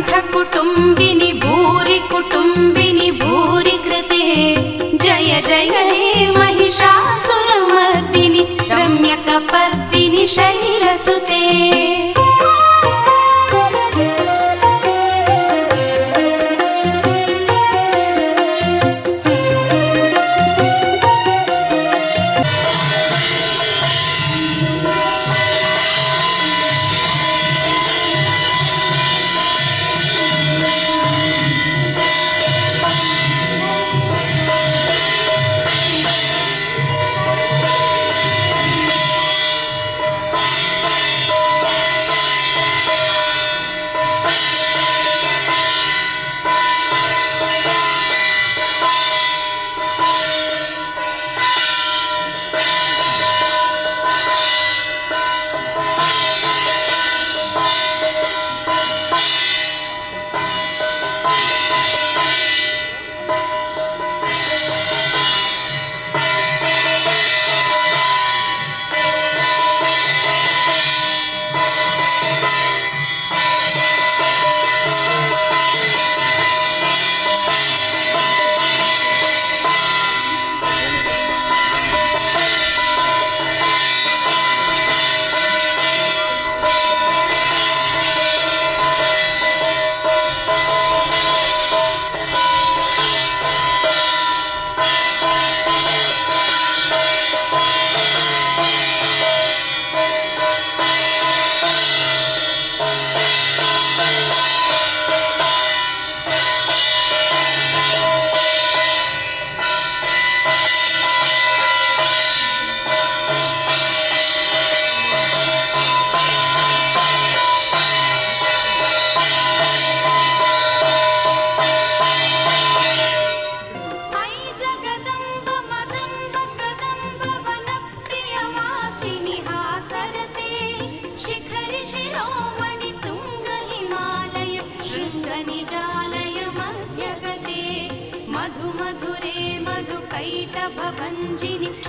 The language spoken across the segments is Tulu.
उत्कण्ठ कुटुम्बिनि भूरि कुटुम्बिनि भूरि कृते जय जय हे महिषासुरमर्दिनि रम्यकपर्दिनि शैलसुते।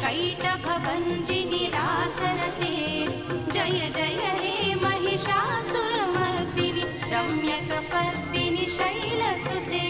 कैटभभञ्जिनि रासरते जय जय हे महिषासुरमर्दिनि रम्यकपर्दिनि शैलसुते।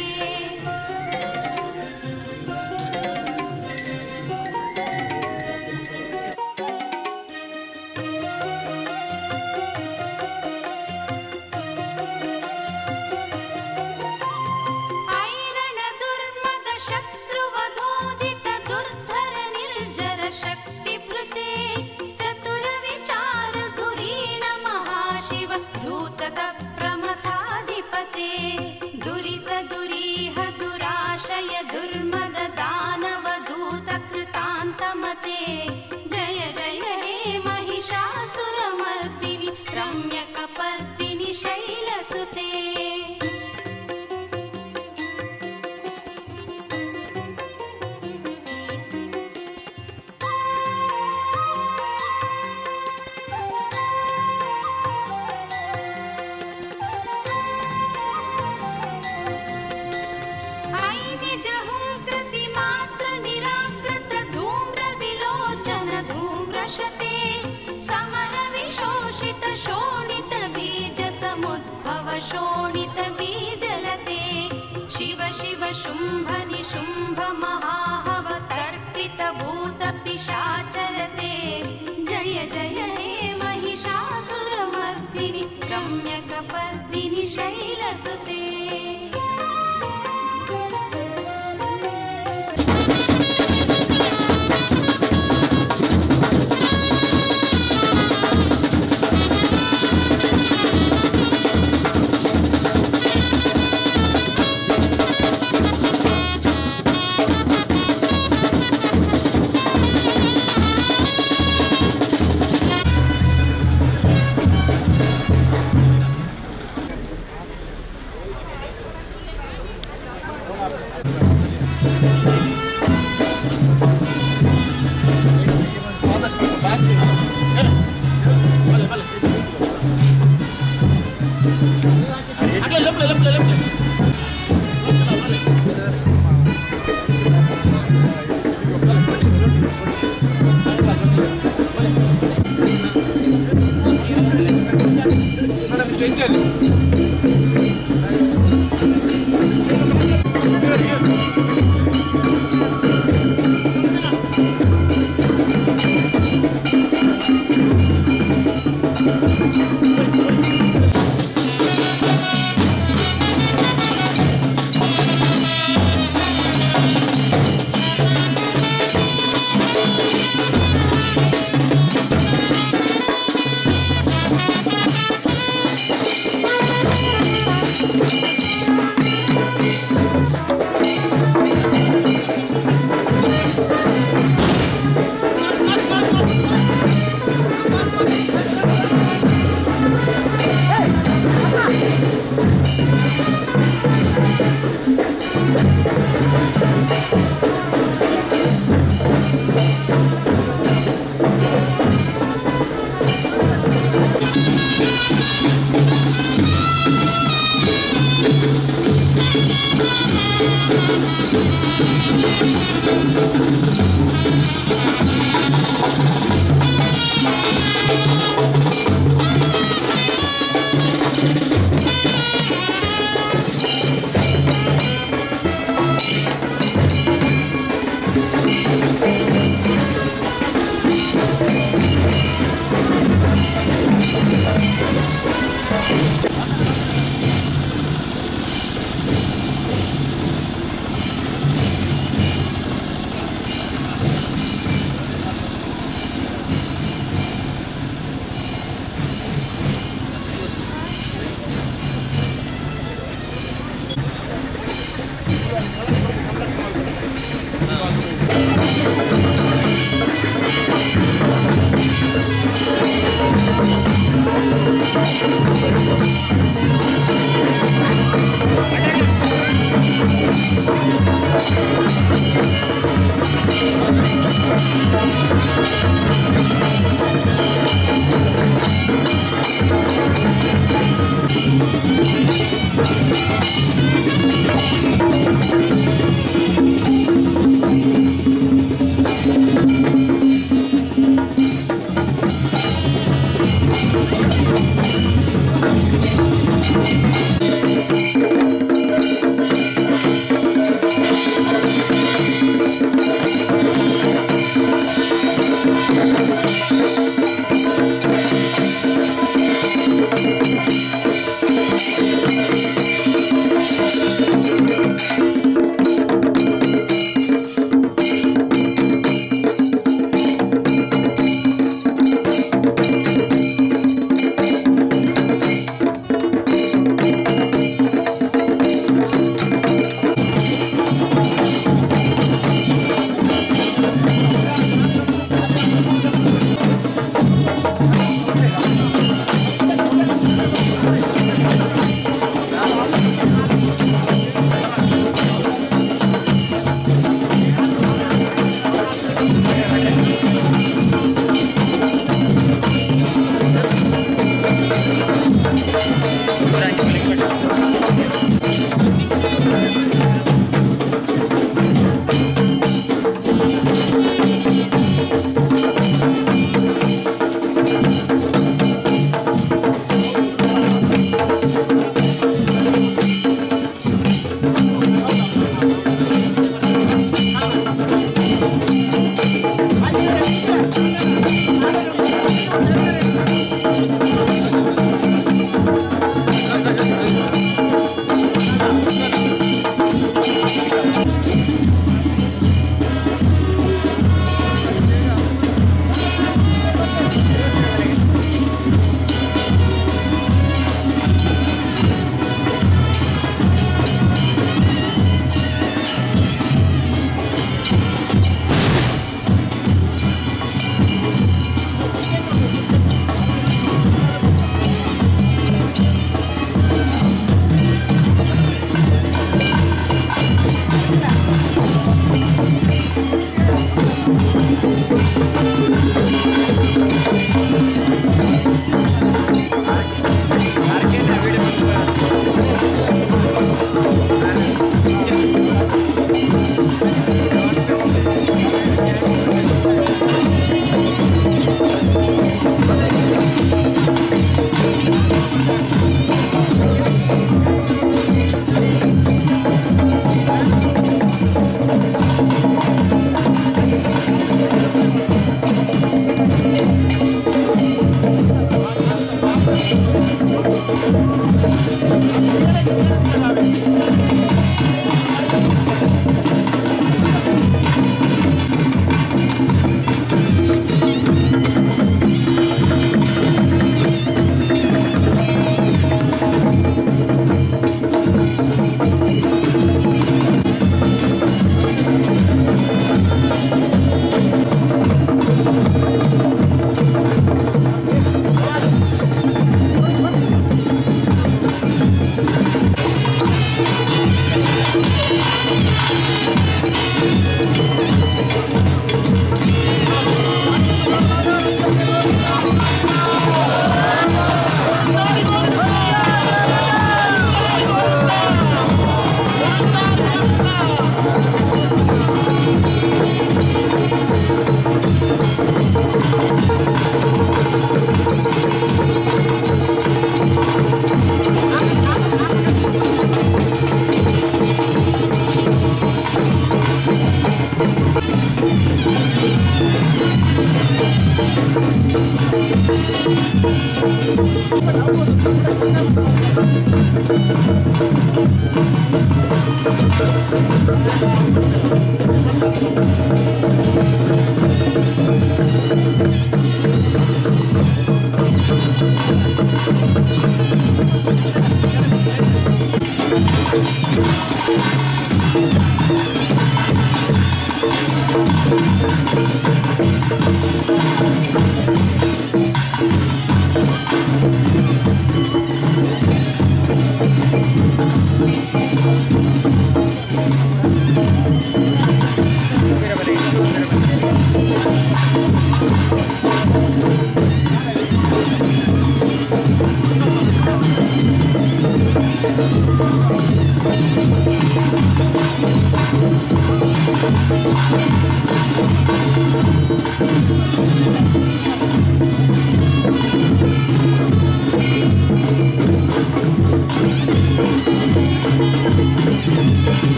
जय जय हे महिषासुरमर्दिनि रम्यकपर्दिनि शैलसुते। शोणित बीजलते शिव शिव शुंभ निशुंभ महाहव तर्पित भूत पिशाचरते जय जय हे महिषासुरमर्दिनि रम्यकपर्दिनि शैलसुते। Madam,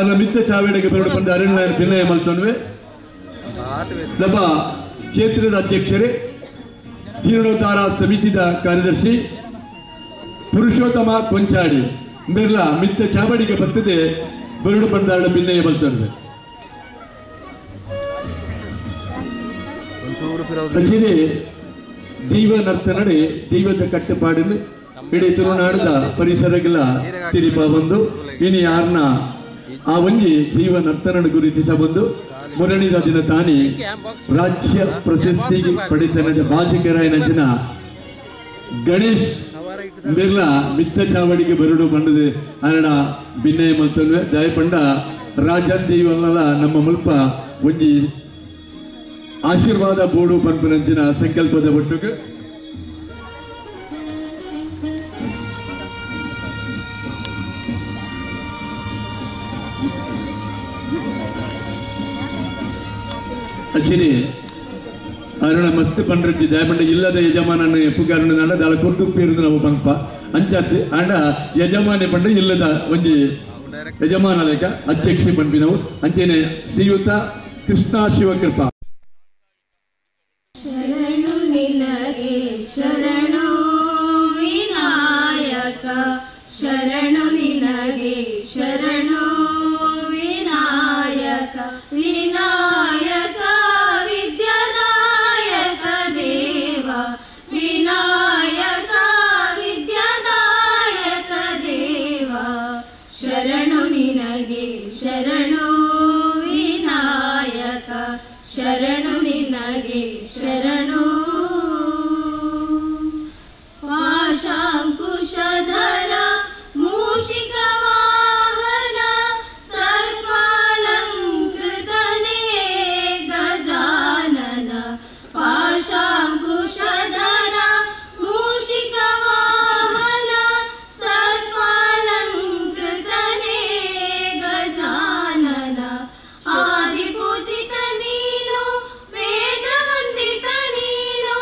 ಅರ್ನ ಮಿತ್ತ ಚಾವಡಿಗೆ ಬರಡು ಬಂದ ಅರಣ್ಯ ವಿನಯ ಮಲ್ತೊಂಡ್ವೆ. ನಮ್ಮ ಕ್ಷೇತ್ರದ ಅಧ್ಯಕ್ಷರೇ, ಜೀರ್ಣೋದ್ಧಾರ ಸಮಿತಿದ ಕಾರ್ಯದರ್ಶಿ ಪುರುಷೋತ್ತಮ ಕೊಂಚಾಡಿ ಮೆರ್ಲ ಮಿತ್ತ ಚಾವಡಿಗೆ ಬರ್ತದೆ ಬರಡು ಬಂದಾರಣ ಭಿನ್ನಯ ಮಲ್ತೊಂಡ್ವೆ. ಅಂಚನೆ ದೈವ ನರ್ತನಡೆ ದೈವದ ಕಟ್ಟುಪಾಡಿನ ಇಡೀ ತುಳುನಾಡದ ಪರಿಸರಗಳ ತಿರಿಪ ಬಂದು ಇನಿ ಯಾರನ್ನ ಆ ಒಂಜಿ ಜೀವ ನರ್ತನ ಗುರುತಿಸ ಬಂದು ಮುರಣಿದ ದಿನ ತಾನಿ ರಾಜ್ಯ ಪ್ರಶಸ್ತಿ ಪಡಿತನದ ಭಾಷಿಕರಾಯನಂಚಿನ ಗಣೇಶ್ ಬಿರ್ಲಾ ಮಿತ್ತ ಚಾವಡಿಗೆ ಬರಡು ಬಂಡದೆ ಅರಡ ಭಿನ್ನಯ ಮಲ್ತನ್ವೆ. ದಯಪಂಡ ರಾಜದೇವಲ್ಲ ನಮ್ಮ ಮುಲ್ಪ ಒಂಜಿ ಆಶೀರ್ವಾದ ಬೋಡು ಪನ್ಪುನಂಚಿನ ಸಂಕಲ್ಪದ ಒಟ್ಟುಗೆ ಅಚ್ಚಿನಿ ಅರುಣ ಮಸ್ತ್ ಪಂಡ್ರಜ್ಜಿ ದಯಪಂಡ ಇಲ್ಲದ ಯಜಮಾನನ ಎಪ್ಪುಗಾರನ ದಾಳ ಕೊರ್ದು ಪೇರುದು ನಾವು ಪಂಪ ಅಂಚಾತಿ ಆಂಡ ಯಜಮಾನಿ ಪಂಡ ಇಲ್ಲದ ಒಂಜಿ ಯಜಮಾನ ಲೇಖ ಅಧ್ಯಕ್ಷೆ ಪಂಪಿನವು ಅಂಚೆನೆ ಶ್ರೀಯುತ ಕೃಷ್ಣ ಶಿವಕೃಪಾ. ಶರಣು ನಿನಗೆ ಶರಣು ವಿನಾಯಕ, ಶರಣು ನಿನಗೆ ಶರಣು ವಿನಾಯಕ, ವಿನಾಯಕ ವಿದ್ಯಾನಾಯಕ ದೇವ, ವಿನಾಯಕ ವಿದ್ಯಾನಾಯಕ ದೇವ, ಶರಣು ನಿನಗೆ ಶರಣು ವಿನಾಯಕ, ಶರಣು ನಿನಗೆ ಶರಣು. ಪಾಶಾಂಕುಶಧರ ಮೂಷಿಕ ವಾಹನ ಸರ್ಪಾಲಂಕೃತನೇ ಗಜಾನನ, ಪಾಶಾಂಕುಶಧರ ಮೂಷಿಕ ವಾಹನ ಸರ್ಪಾಲಂಕೃತನೇ ಗಜಾನನ, ಆದಿಪೂಜಿತ ನೀನು ವೇದವಂದಿತ ನೀನು,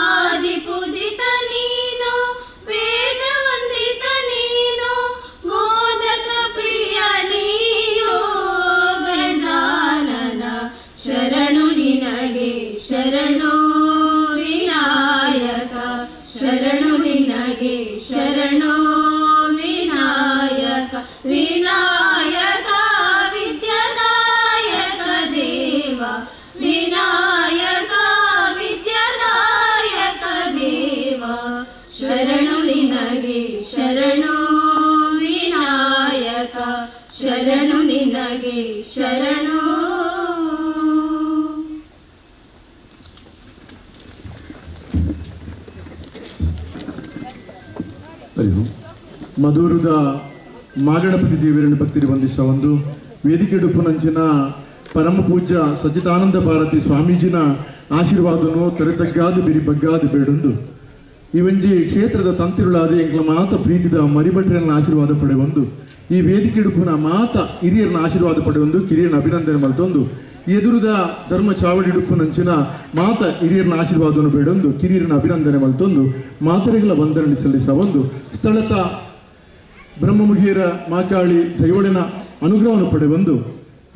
ಆದಿಪೂಜಿತ ನೀನು ವೇದವಂದಿತ ನೀನು, ಮೋದಕ ಪ್ರಿಯ ನೀನು ಗಜಾನನ, ಶರಣು ನಿನಗೆ ಶರಣು ವಿನಾಯಕ, ಶರಣು ನಿನಗೆ ಶರಣು ವಿನಾಯಕ, ವಿನಾಯಕ ವಿದ್ಯಾನಾಯಕ ದೇವ, ವಿನಾಯಕ ವಿದ್ಯಾನಾಯಕ ದೇವ, ಶರಣು ನಿನಗೆ ಶರಣು ವಿನಾಯಕ, ಶರಣು ನಿನಗೆ ಶರಣು. ಮಧುರದ ಮಾಗಣಪತಿ ದೇವರನ್ನು ಭಕ್ತರು ವಂದಿಸ ಒಂದು ವೇದಿಕೆ ಡುಪ್ಪುನಂಚಿನ ಪರಮ ಪೂಜ್ಯ ಸಚ್ಚಿದಾನಂದ ಭಾರತಿ ಸ್ವಾಮೀಜಿನ ಆಶೀರ್ವಾದನು ತರೆತಗ್ಗಾದು ಬಿರಿ ಬಗ್ಗಾದು ಬೇಡೊಂದು ಈ ಒಂಜಿ ಕ್ಷೇತ್ರದ ತಂತಿರುಳಾದ ಎಂಕ್ಲ ಮಾತ ಪ್ರೀತಿದ ಮರಿಭಟ್ರನ್ನ ಆಶೀರ್ವಾದ ಪಡೆಯೊಂದು ಈ ವೇದಿಕೆ ಡುಪ್ಪುನ ಮಾತ ಹಿರಿಯರನ್ನ ಆಶೀರ್ವಾದ ಪಡೆಯೊಂದು ಕಿರಿಯರನ್ನ ಅಭಿನಂದನೆ ಮಲ್ತೊಂದು ಎದುರುದ ಧರ್ಮ ಚಾವಡಿ ಡುಪ್ಪುನಂಚಿನ ಮಾತ ಹಿರಿಯರನ್ನ ಆಶೀರ್ವಾದವನ್ನು ಬೇಡೊಂದು ಕಿರಿಯರನ್ನ ಅಭಿನಂದನೆ ಮಲ್ತೊಂದು ಮಾತರೆಗಳ ವಂದನೆ ಸಲ್ಲಿಸ ಒಂದು ಸ್ಥಳತ ಬ್ರಹ್ಮಮುಖಿಯರ ಮಾಕಾಳಿ ದೈವಳಿನ ಅನುಗ್ರಹವನ್ನು ಪಡೆಯೊಂದು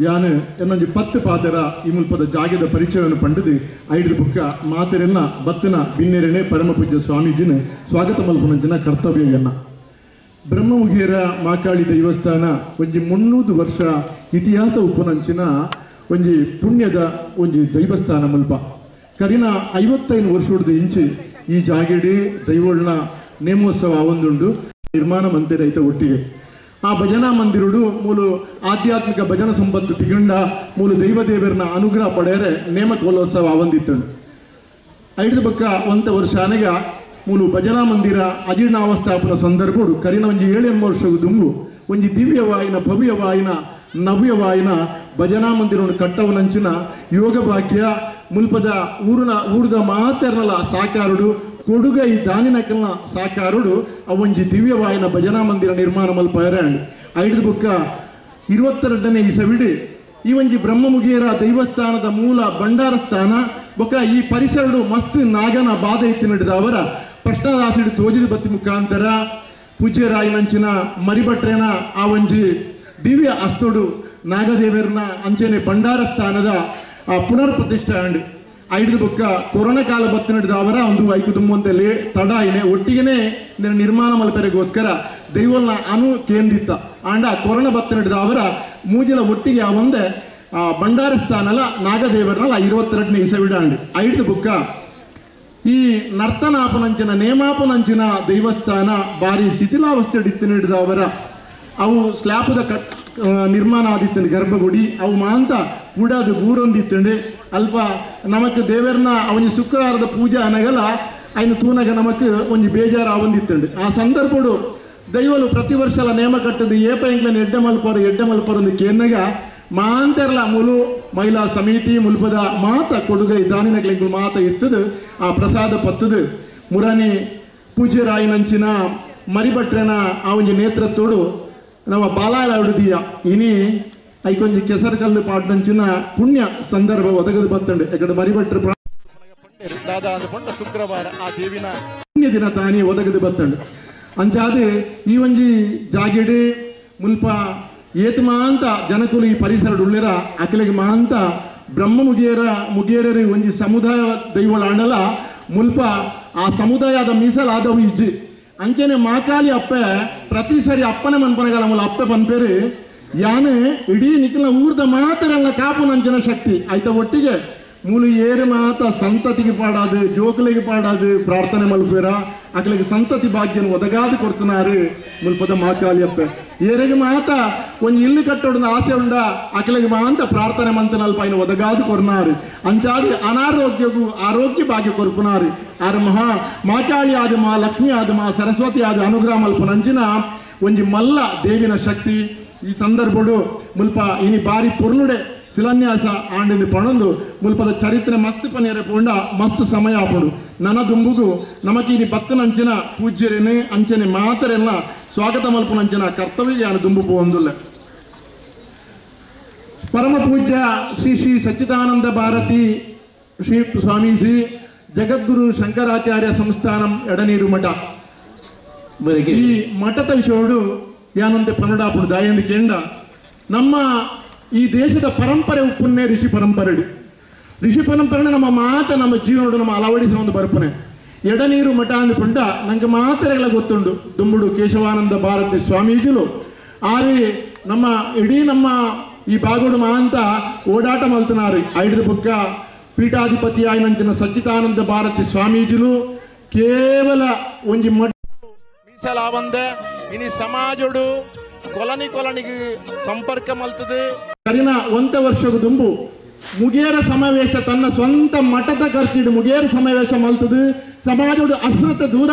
ಯಾನು ಎನ್ನೊಂಜಿ 10 ಪಾತೆರ ಈ ಮುಲ್ಪದ ಜಾಗದ ಪರಿಚಯವನ್ನು ಪಂಡದು ಐಡ್ರ ಬುಕ್ಕ ಮಾತೆರೆಲ್ಲ ಬತ್ತಿನ ಬಿನ್ನೆರೆನೆ ಪರಮ ಪೂಜ್ಯ ಸ್ವಾಮೀಜಿನ ಸ್ವಾಗತ ಮಲ್ಪುನಂಚಿನ ಕರ್ತವ್ಯಯನ್ನ. ಬ್ರಹ್ಮಮುಖಿಯರ ಮಾಕಾಳಿ ದೈವಸ್ಥಾನ ಒಂಜಿ 300 ವರ್ಷ ಇತಿಹಾಸ ಉಪ್ಪುನಂಚಿನ ಒಂಜಿ ಪುಣ್ಯದ ಒಂಜಿ ದೈವಸ್ಥಾನ ಮುಲ್ಪ. ಕರಿನ 55 ವರ್ಷದ ಇಂಚಿ ಈ ಜಾಗೆಡಿ ದೈವೋಳ್ನ ನೇಮೋತ್ಸವ ಒಂದುಂಡು ನಿರ್ಮಾಣ ಮಂದಿರ ಐತ ಒಟ್ಟಿಗೆ ಆ ಭಜನಾ ಮಂದಿರುಡು ಮೂಲು ಆಧ್ಯಾತ್ಮಿಕ ಭಜನಾ ಸಂಪತ್ತು ತಿಗಂಡ ಮೂಲು ದೈವದೇವರನ್ನ ಅನುಗ್ರಹ ಪಡೆಯರೆ ನೇಮಕೋಲೋತ್ಸವ ಆವಂದಿತ್ತು. ಐದು ಬಕ್ಕ ಒಂತ ವರ್ಷ ಅನೆಗ ಮೂಲು ಭಜನಾ ಮಂದಿರ ಅಜೀರ್ಣಾವಸ್ಥಾಪನ ಸಂದರ್ಭಡು ಕರಿನ ಒಂಜಿ 7 ವರ್ಷ ದುಂಬು ಒಂಜಿ ದಿವ್ಯವಾಯಿನ ಭವ್ಯವಾಯಿನ ನವ್ಯವಾಯಿನ ಭಜನಾ ಮಂದಿರವನ್ನು ಕಟ್ಟವನಂಚಿನ ಯೋಗ ಭಾಗ್ಯ ಮುಲ್ಪದ ಊರಿನ ಊರದ ಮಾತೆರ್ನಲ ಸಾಕಾರುಡು ಕೊಡುಗೈ ದಾನಿನಕಲ್ನ ಸಾಕಾರುಡು ಅವೊಂಜಿ ದಿವ್ಯವಾಯಿನ ಭಜನಾ ಮಂದಿರ ನಿರ್ಮಾಣ ಮಲ್ಪಯರಾಂಡ್. ಐದು ಬುಕ್ಕ 22ನೇ ಇಸವಿಡಿ ಈ ಒಂಜಿ ಬ್ರಹ್ಮಮುಖಿಯರ ದೈವಸ್ಥಾನದ ಮೂಲ ಭಂಡಾರ ಸ್ಥಾನ ಬೊಕ್ಕ ಈ ಪರಿಸರಡು ಮಸ್ತ್ ನಾಗನ ಬಾಧೆ ಇತ್ತು ನಡೆದ ಅವರ ಪ್ರಶ್ನದಾಸಿಡು ತೋಜಿದ ಬತ್ತಿ ಮುಖಾಂತರ ಪೂಜ್ಯರಾಯಿನಂಚಿನ ಮರಿಭಟ್ರೇನ ಆ ಒಂಜಿ ದಿವ್ಯ ಅಸ್ತುಡು ನಾಗದೇವರನ ಅಂಚನೆ ಭಂಡಾರ ಸ್ಥಾನದ ಪುನರ್ ಪ್ರತಿಷ್ಠೆ ಅಂಡ್ ಐದು ಬೊಕ್ಕ ಕೊರೋನಾ ಕಾಲ ಬತ್ತಿನಡ್ದವರ ಒಂದು ಐಕು ಲೇ ತಡ ಇನೆ ಒಟ್ಟಿಗೆನೆ ನಿರ್ಮಾಣ ಮಲ್ಪೆರೆಗೋಸ್ಕರ ದೈವಲ್ನ ಅನು ಕೇಂದ್ರಿತ ಆಂಡ ಕೊರೋನಾ ಬತ್ತಿನಡ್ದವರ ಮೂಜಿಲ ಒಟ್ಟಿಗೆ ಆ ಒಂದೇ ಭಂಡಾರ ಸ್ಥಾನಲ ನಾಗದೇವರನಲ್ಲ 22ನೇ ಇಸವಿಡ ಅಂಡ್ ಐದು ಬುಕ್ಕ ಈ ನರ್ತನಾಪನಂಚಿನ ನೇಮಾಪನಂಚಿನ ದೇವಸ್ಥಾನ ಬಾರಿ ಶಿಥಿಲಾವಸ್ಥೆ ಇತ್ತಿನಡ್ದವರ ಅವು ಸ್ಲ್ಯಾಪದ ಕಟ್ ನಿರ್ಮಾಣ ಆದಿತ್ತಂಡು ಗರ್ಭಗುಡಿ ಅವು ಮಾಂತ ಕೂಡಾದು ಗೂರೊಂದಿತ್ತಂಡು ಅಲ್ಪ ನಮಕ್ ದೇವರನ್ನ ಅವನಿ ಶುಕ್ರವಾರದ ಪೂಜೆ ಅನಗಲ ಐನು ತೂನಗ ನಮಕ್ ಒಂಜಿ ಬೇಜಾರು ಆವೊಂದಿತ್ತಂಡು ಆ ಸಂದರ್ಭಡು ದೈವಲು ಪ್ರತಿ ವರ್ಷಲ ನೇಮ ಕಟ್ಟದು ಏಪ ಎಂಕ್ಲನ ಎಡ್ಡೆ ಮಲ್ಪರು ಎಡ್ಡೆ ಮಲ್ಪರು ಒಂದು ಕೇನ್ನಗ ಮಾಂತೆರ್ಲ ಮುಲು ಮಹಿಳಾ ಸಮಿತಿ ಮುಲ್ಪದ ಮಾತ ಕೊಡುಗೈ ದಾನಿನಕ್ಲೆಂಕುಲು ಮಾತ ಇತ್ತದು ಆ ಪ್ರಸಾದ ಪತ್ತದು ಮುರನಿ ಪೂಜ್ಯರಾಯಿನಂಚಿನ ಮರಿಭಟ್ರನ ಆ ಒಂಜಿ ನೇತೃತ್ವಡು ನಮ್ಮ ಬಾಲಾಳ ಉಡುದಿಯ ಇನಿ ಐಕೊಂಜಿ ಕೆಸರು ಕಲ್ಲು ಪಾಡ್ನಂಚಿನ ಪುಣ್ಯ ಸಂದರ್ಭ ಒದಗದು ಬತ್ತಂಡು ಯಾಕಂದ್ರೆ ಮರಿಭಟ್ರು ದಾದಾ ಅಂದುಕೊಂಡ ಶುಕ್ರವಾರ ಆ ದೇವಿನ ಪುಣ್ಯ ದಿನ ತಾನೇ ಒದಗದು ಬತ್ತಂಡು ಅಂಚಾದ ಈ ಒಂಜಿ ಜಾಗಿಡು ಮುಲ್ಪ ಏತು ಮಾಂತ ಜನಕುಲು ಈ ಪರಿಸರ ಉಳ್ಳಿರ ಅಖಿಲಿಗೆ ಮಾಂತ ಬ್ರಹ್ಮ ಮುಗಿಯರ ಮುಗಿಯರರು ಒಂಜಿ ಸಮುದಾಯ ದೈವಳ ಮುಲ್ಪ ಆ ಸಮುದಾಯದ ಮೀಸಲಾದವು ಇಜ್ಜಿ ಅಂಚನೆ ಮಾಕಾಲಿ ಅಪ್ಪೆ ಪ್ರತಿ ಸರಿ ಅಪ್ಪನೆ ಮನ್ಪನಗಲ ಮುಲ್ಲ ಅಪ್ಪೆ ಪನ್ಪೇರು ಯಾನೆ ಇಡೀ ನಿಖಿಲ ಊರ್ದ ಮಾತರೆಲ್ಲ ಕಾಪು ನಂಚಿನ ಶಕ್ತಿ ಆಯ್ತ ಒಟ್ಟಿಗೆ ಮೂಲು ಏರು ಮಾತ ಸಂತತಿಗೆ ಪಾಡಾದು ಜೋಕುಲಿಗೆ ಪಾಡಾದು ಪ್ರಾರ್ಥನೆ ಮಲ್ಪೇರ ಅಕಲಿಗೆ ಸಂತತಿ ಭಾಗ್ಯನ ಒದಗಾದು ಕೊಡ್తున్నారు ಮುಲ್ಪದ ಮಾಕಾಲಿ ಅಪ್ಪೆ ಏರಿಗೆ ಮಾತ ಒಂಜಿ ಇಲ್ಲು ಕಟ್ಟೋಡನ ಆಸೆ ಉಂಡ ಅಕಲಿಗೆ ಮಾಂತ ಪ್ರಾರ್ಥನೆ ಮಂತನಲ್ಪ ಐನ ಒದಗಾದು ಕೊರ್ನಾರು ಅಂಚಾದಿ ಅನಾರೋಗ್ಯಗೂ ಆರೋಗ್ಯ ಭಾಗ್ಯ ಕೊರ್ಪುನಾರು ಆರು ಮಹಾ ಮಾಕಾಳಿ ಆದ ಮಾ ಲಕ್ಷ್ಮಿ ಆದ ಮಾ ಸರಸ್ವತಿ ಆದ ಅನುಗ್ರಹ ಮಲ್ಪನಂಚಿನ ಒಂಜಿ ಮಲ್ಲ ದೇವಿನ ಶಕ್ತಿ ಈ ಸಂದರ್ಭಡು ಮುಲ್ಪ ಇನಿ ಬಾರಿ ಪೊರ್ಲುಡೆ ಶಿಲಾನ್ಯಾಸ ಆಂಡಿನ ಪಣೊಂದು ಮುಲ್ಪದ ಚರಿತ್ರೆ ಮಸ್ತ್ ಪನೇರೆ ಪೋಂಡ ಮಸ್ತ್ ಸಮಯ ಆಪುಂಡು ನನ ದುಂಬುಗು ನಮಕ್ ಇನಿ ಬತ್ತನಂಚಿನ ಪೂಜ್ಯರೇನೆ ಅಂಚನೆ ಮಾತರೆಲ್ಲ ಸ್ವಾಗತ ಮಲ್ಪುನಂಚಿನ ಕರ್ತವ್ಯ ಯಾನು ದುಂಬು ಪೋಂದುಲ್ಲ. ಪರಮ ಪೂಜ್ಯ ಶ್ರೀ ಶ್ರೀ ಸಚ್ಚಿದಾನಂದ ಭಾರತಿ ಶ್ರೀ ಸ್ವಾಮೀಜಿ ಜಗದ್ಗುರು ಶಂಕರಾಚಾರ್ಯ ಸಂಸ್ಥಾನಂ ಎಡನೀರು ಮಠ ಈ ಮಠದ ವಿಷಯಡು ಯಾನಂತೆ ಪನ್ನಡಾಪುಡು ದಾಯಂದು ಕೇಂಡ ನಮ್ಮ ಈ ದೇಶದ ಪರಂಪರೆ ಉಪ್ಪುನ್ನೇ ಋಷಿ ಪರಂಪರೆ ಋಷಿ ಪರಂಪರೆ ನಮ್ಮ ಮಾತ ನಮ್ಮ ಜೀವನಡು ನಮ್ಮ ಅಳವಡಿಸ ಒಂದು ಬರ್ಪನೆ ಎಡನೀರು ಮಠ ಅಂದುಕೊಂಡ ನಂಗೆ ಮಾತೆರೆಗಳ ಗೊತ್ತುಂಡು ದುಂಬುಡು ಕೇಶವಾನಂದ ಭಾರತಿ ಸ್ವಾಮೀಜಿಲು ಆರಿ ನಮ್ಮ ಇಡೀ ನಮ್ಮ ಈ ಬಾಗೋಡು ಮಾಂತ ಓಡಾಟ ಮಲ್ತನಾರಿ ಐದು ಬುಕ್ಕ ಪೀಠಾಧಿಪತಿ ಆಯ್ನಂಚಿನ ಸಚ್ಚಿದಾನಂದ ಭಾರತಿ ಸ್ವಾಮೀಜಿಲು ಕೇವಲ ಒಂಜಿ ಮಠ ಮೀಸಲಾವಂದೆ ಇನಿ ಸಮಾಜಡು ಕೊಲನಿ ಕೊಲನಿಗೆ ಸಂಪರ್ಕ ಮಲ್ತದೆ ಕರಿನ ಒಂತ ವರ್ಷದ ದುಂಬು ಮುಗೇರ ಸಮಾವೇಶ ತನ್ನ ಸ್ವಂತ ಮಠದ ಖರ್ಚಿಡು ಮುಗೇರ ಸಮಾವೇಶ ಮಲ್ತದೆ ಸಮಾಜಡು ಅಸ್ವಸ್ಥ ದೂರ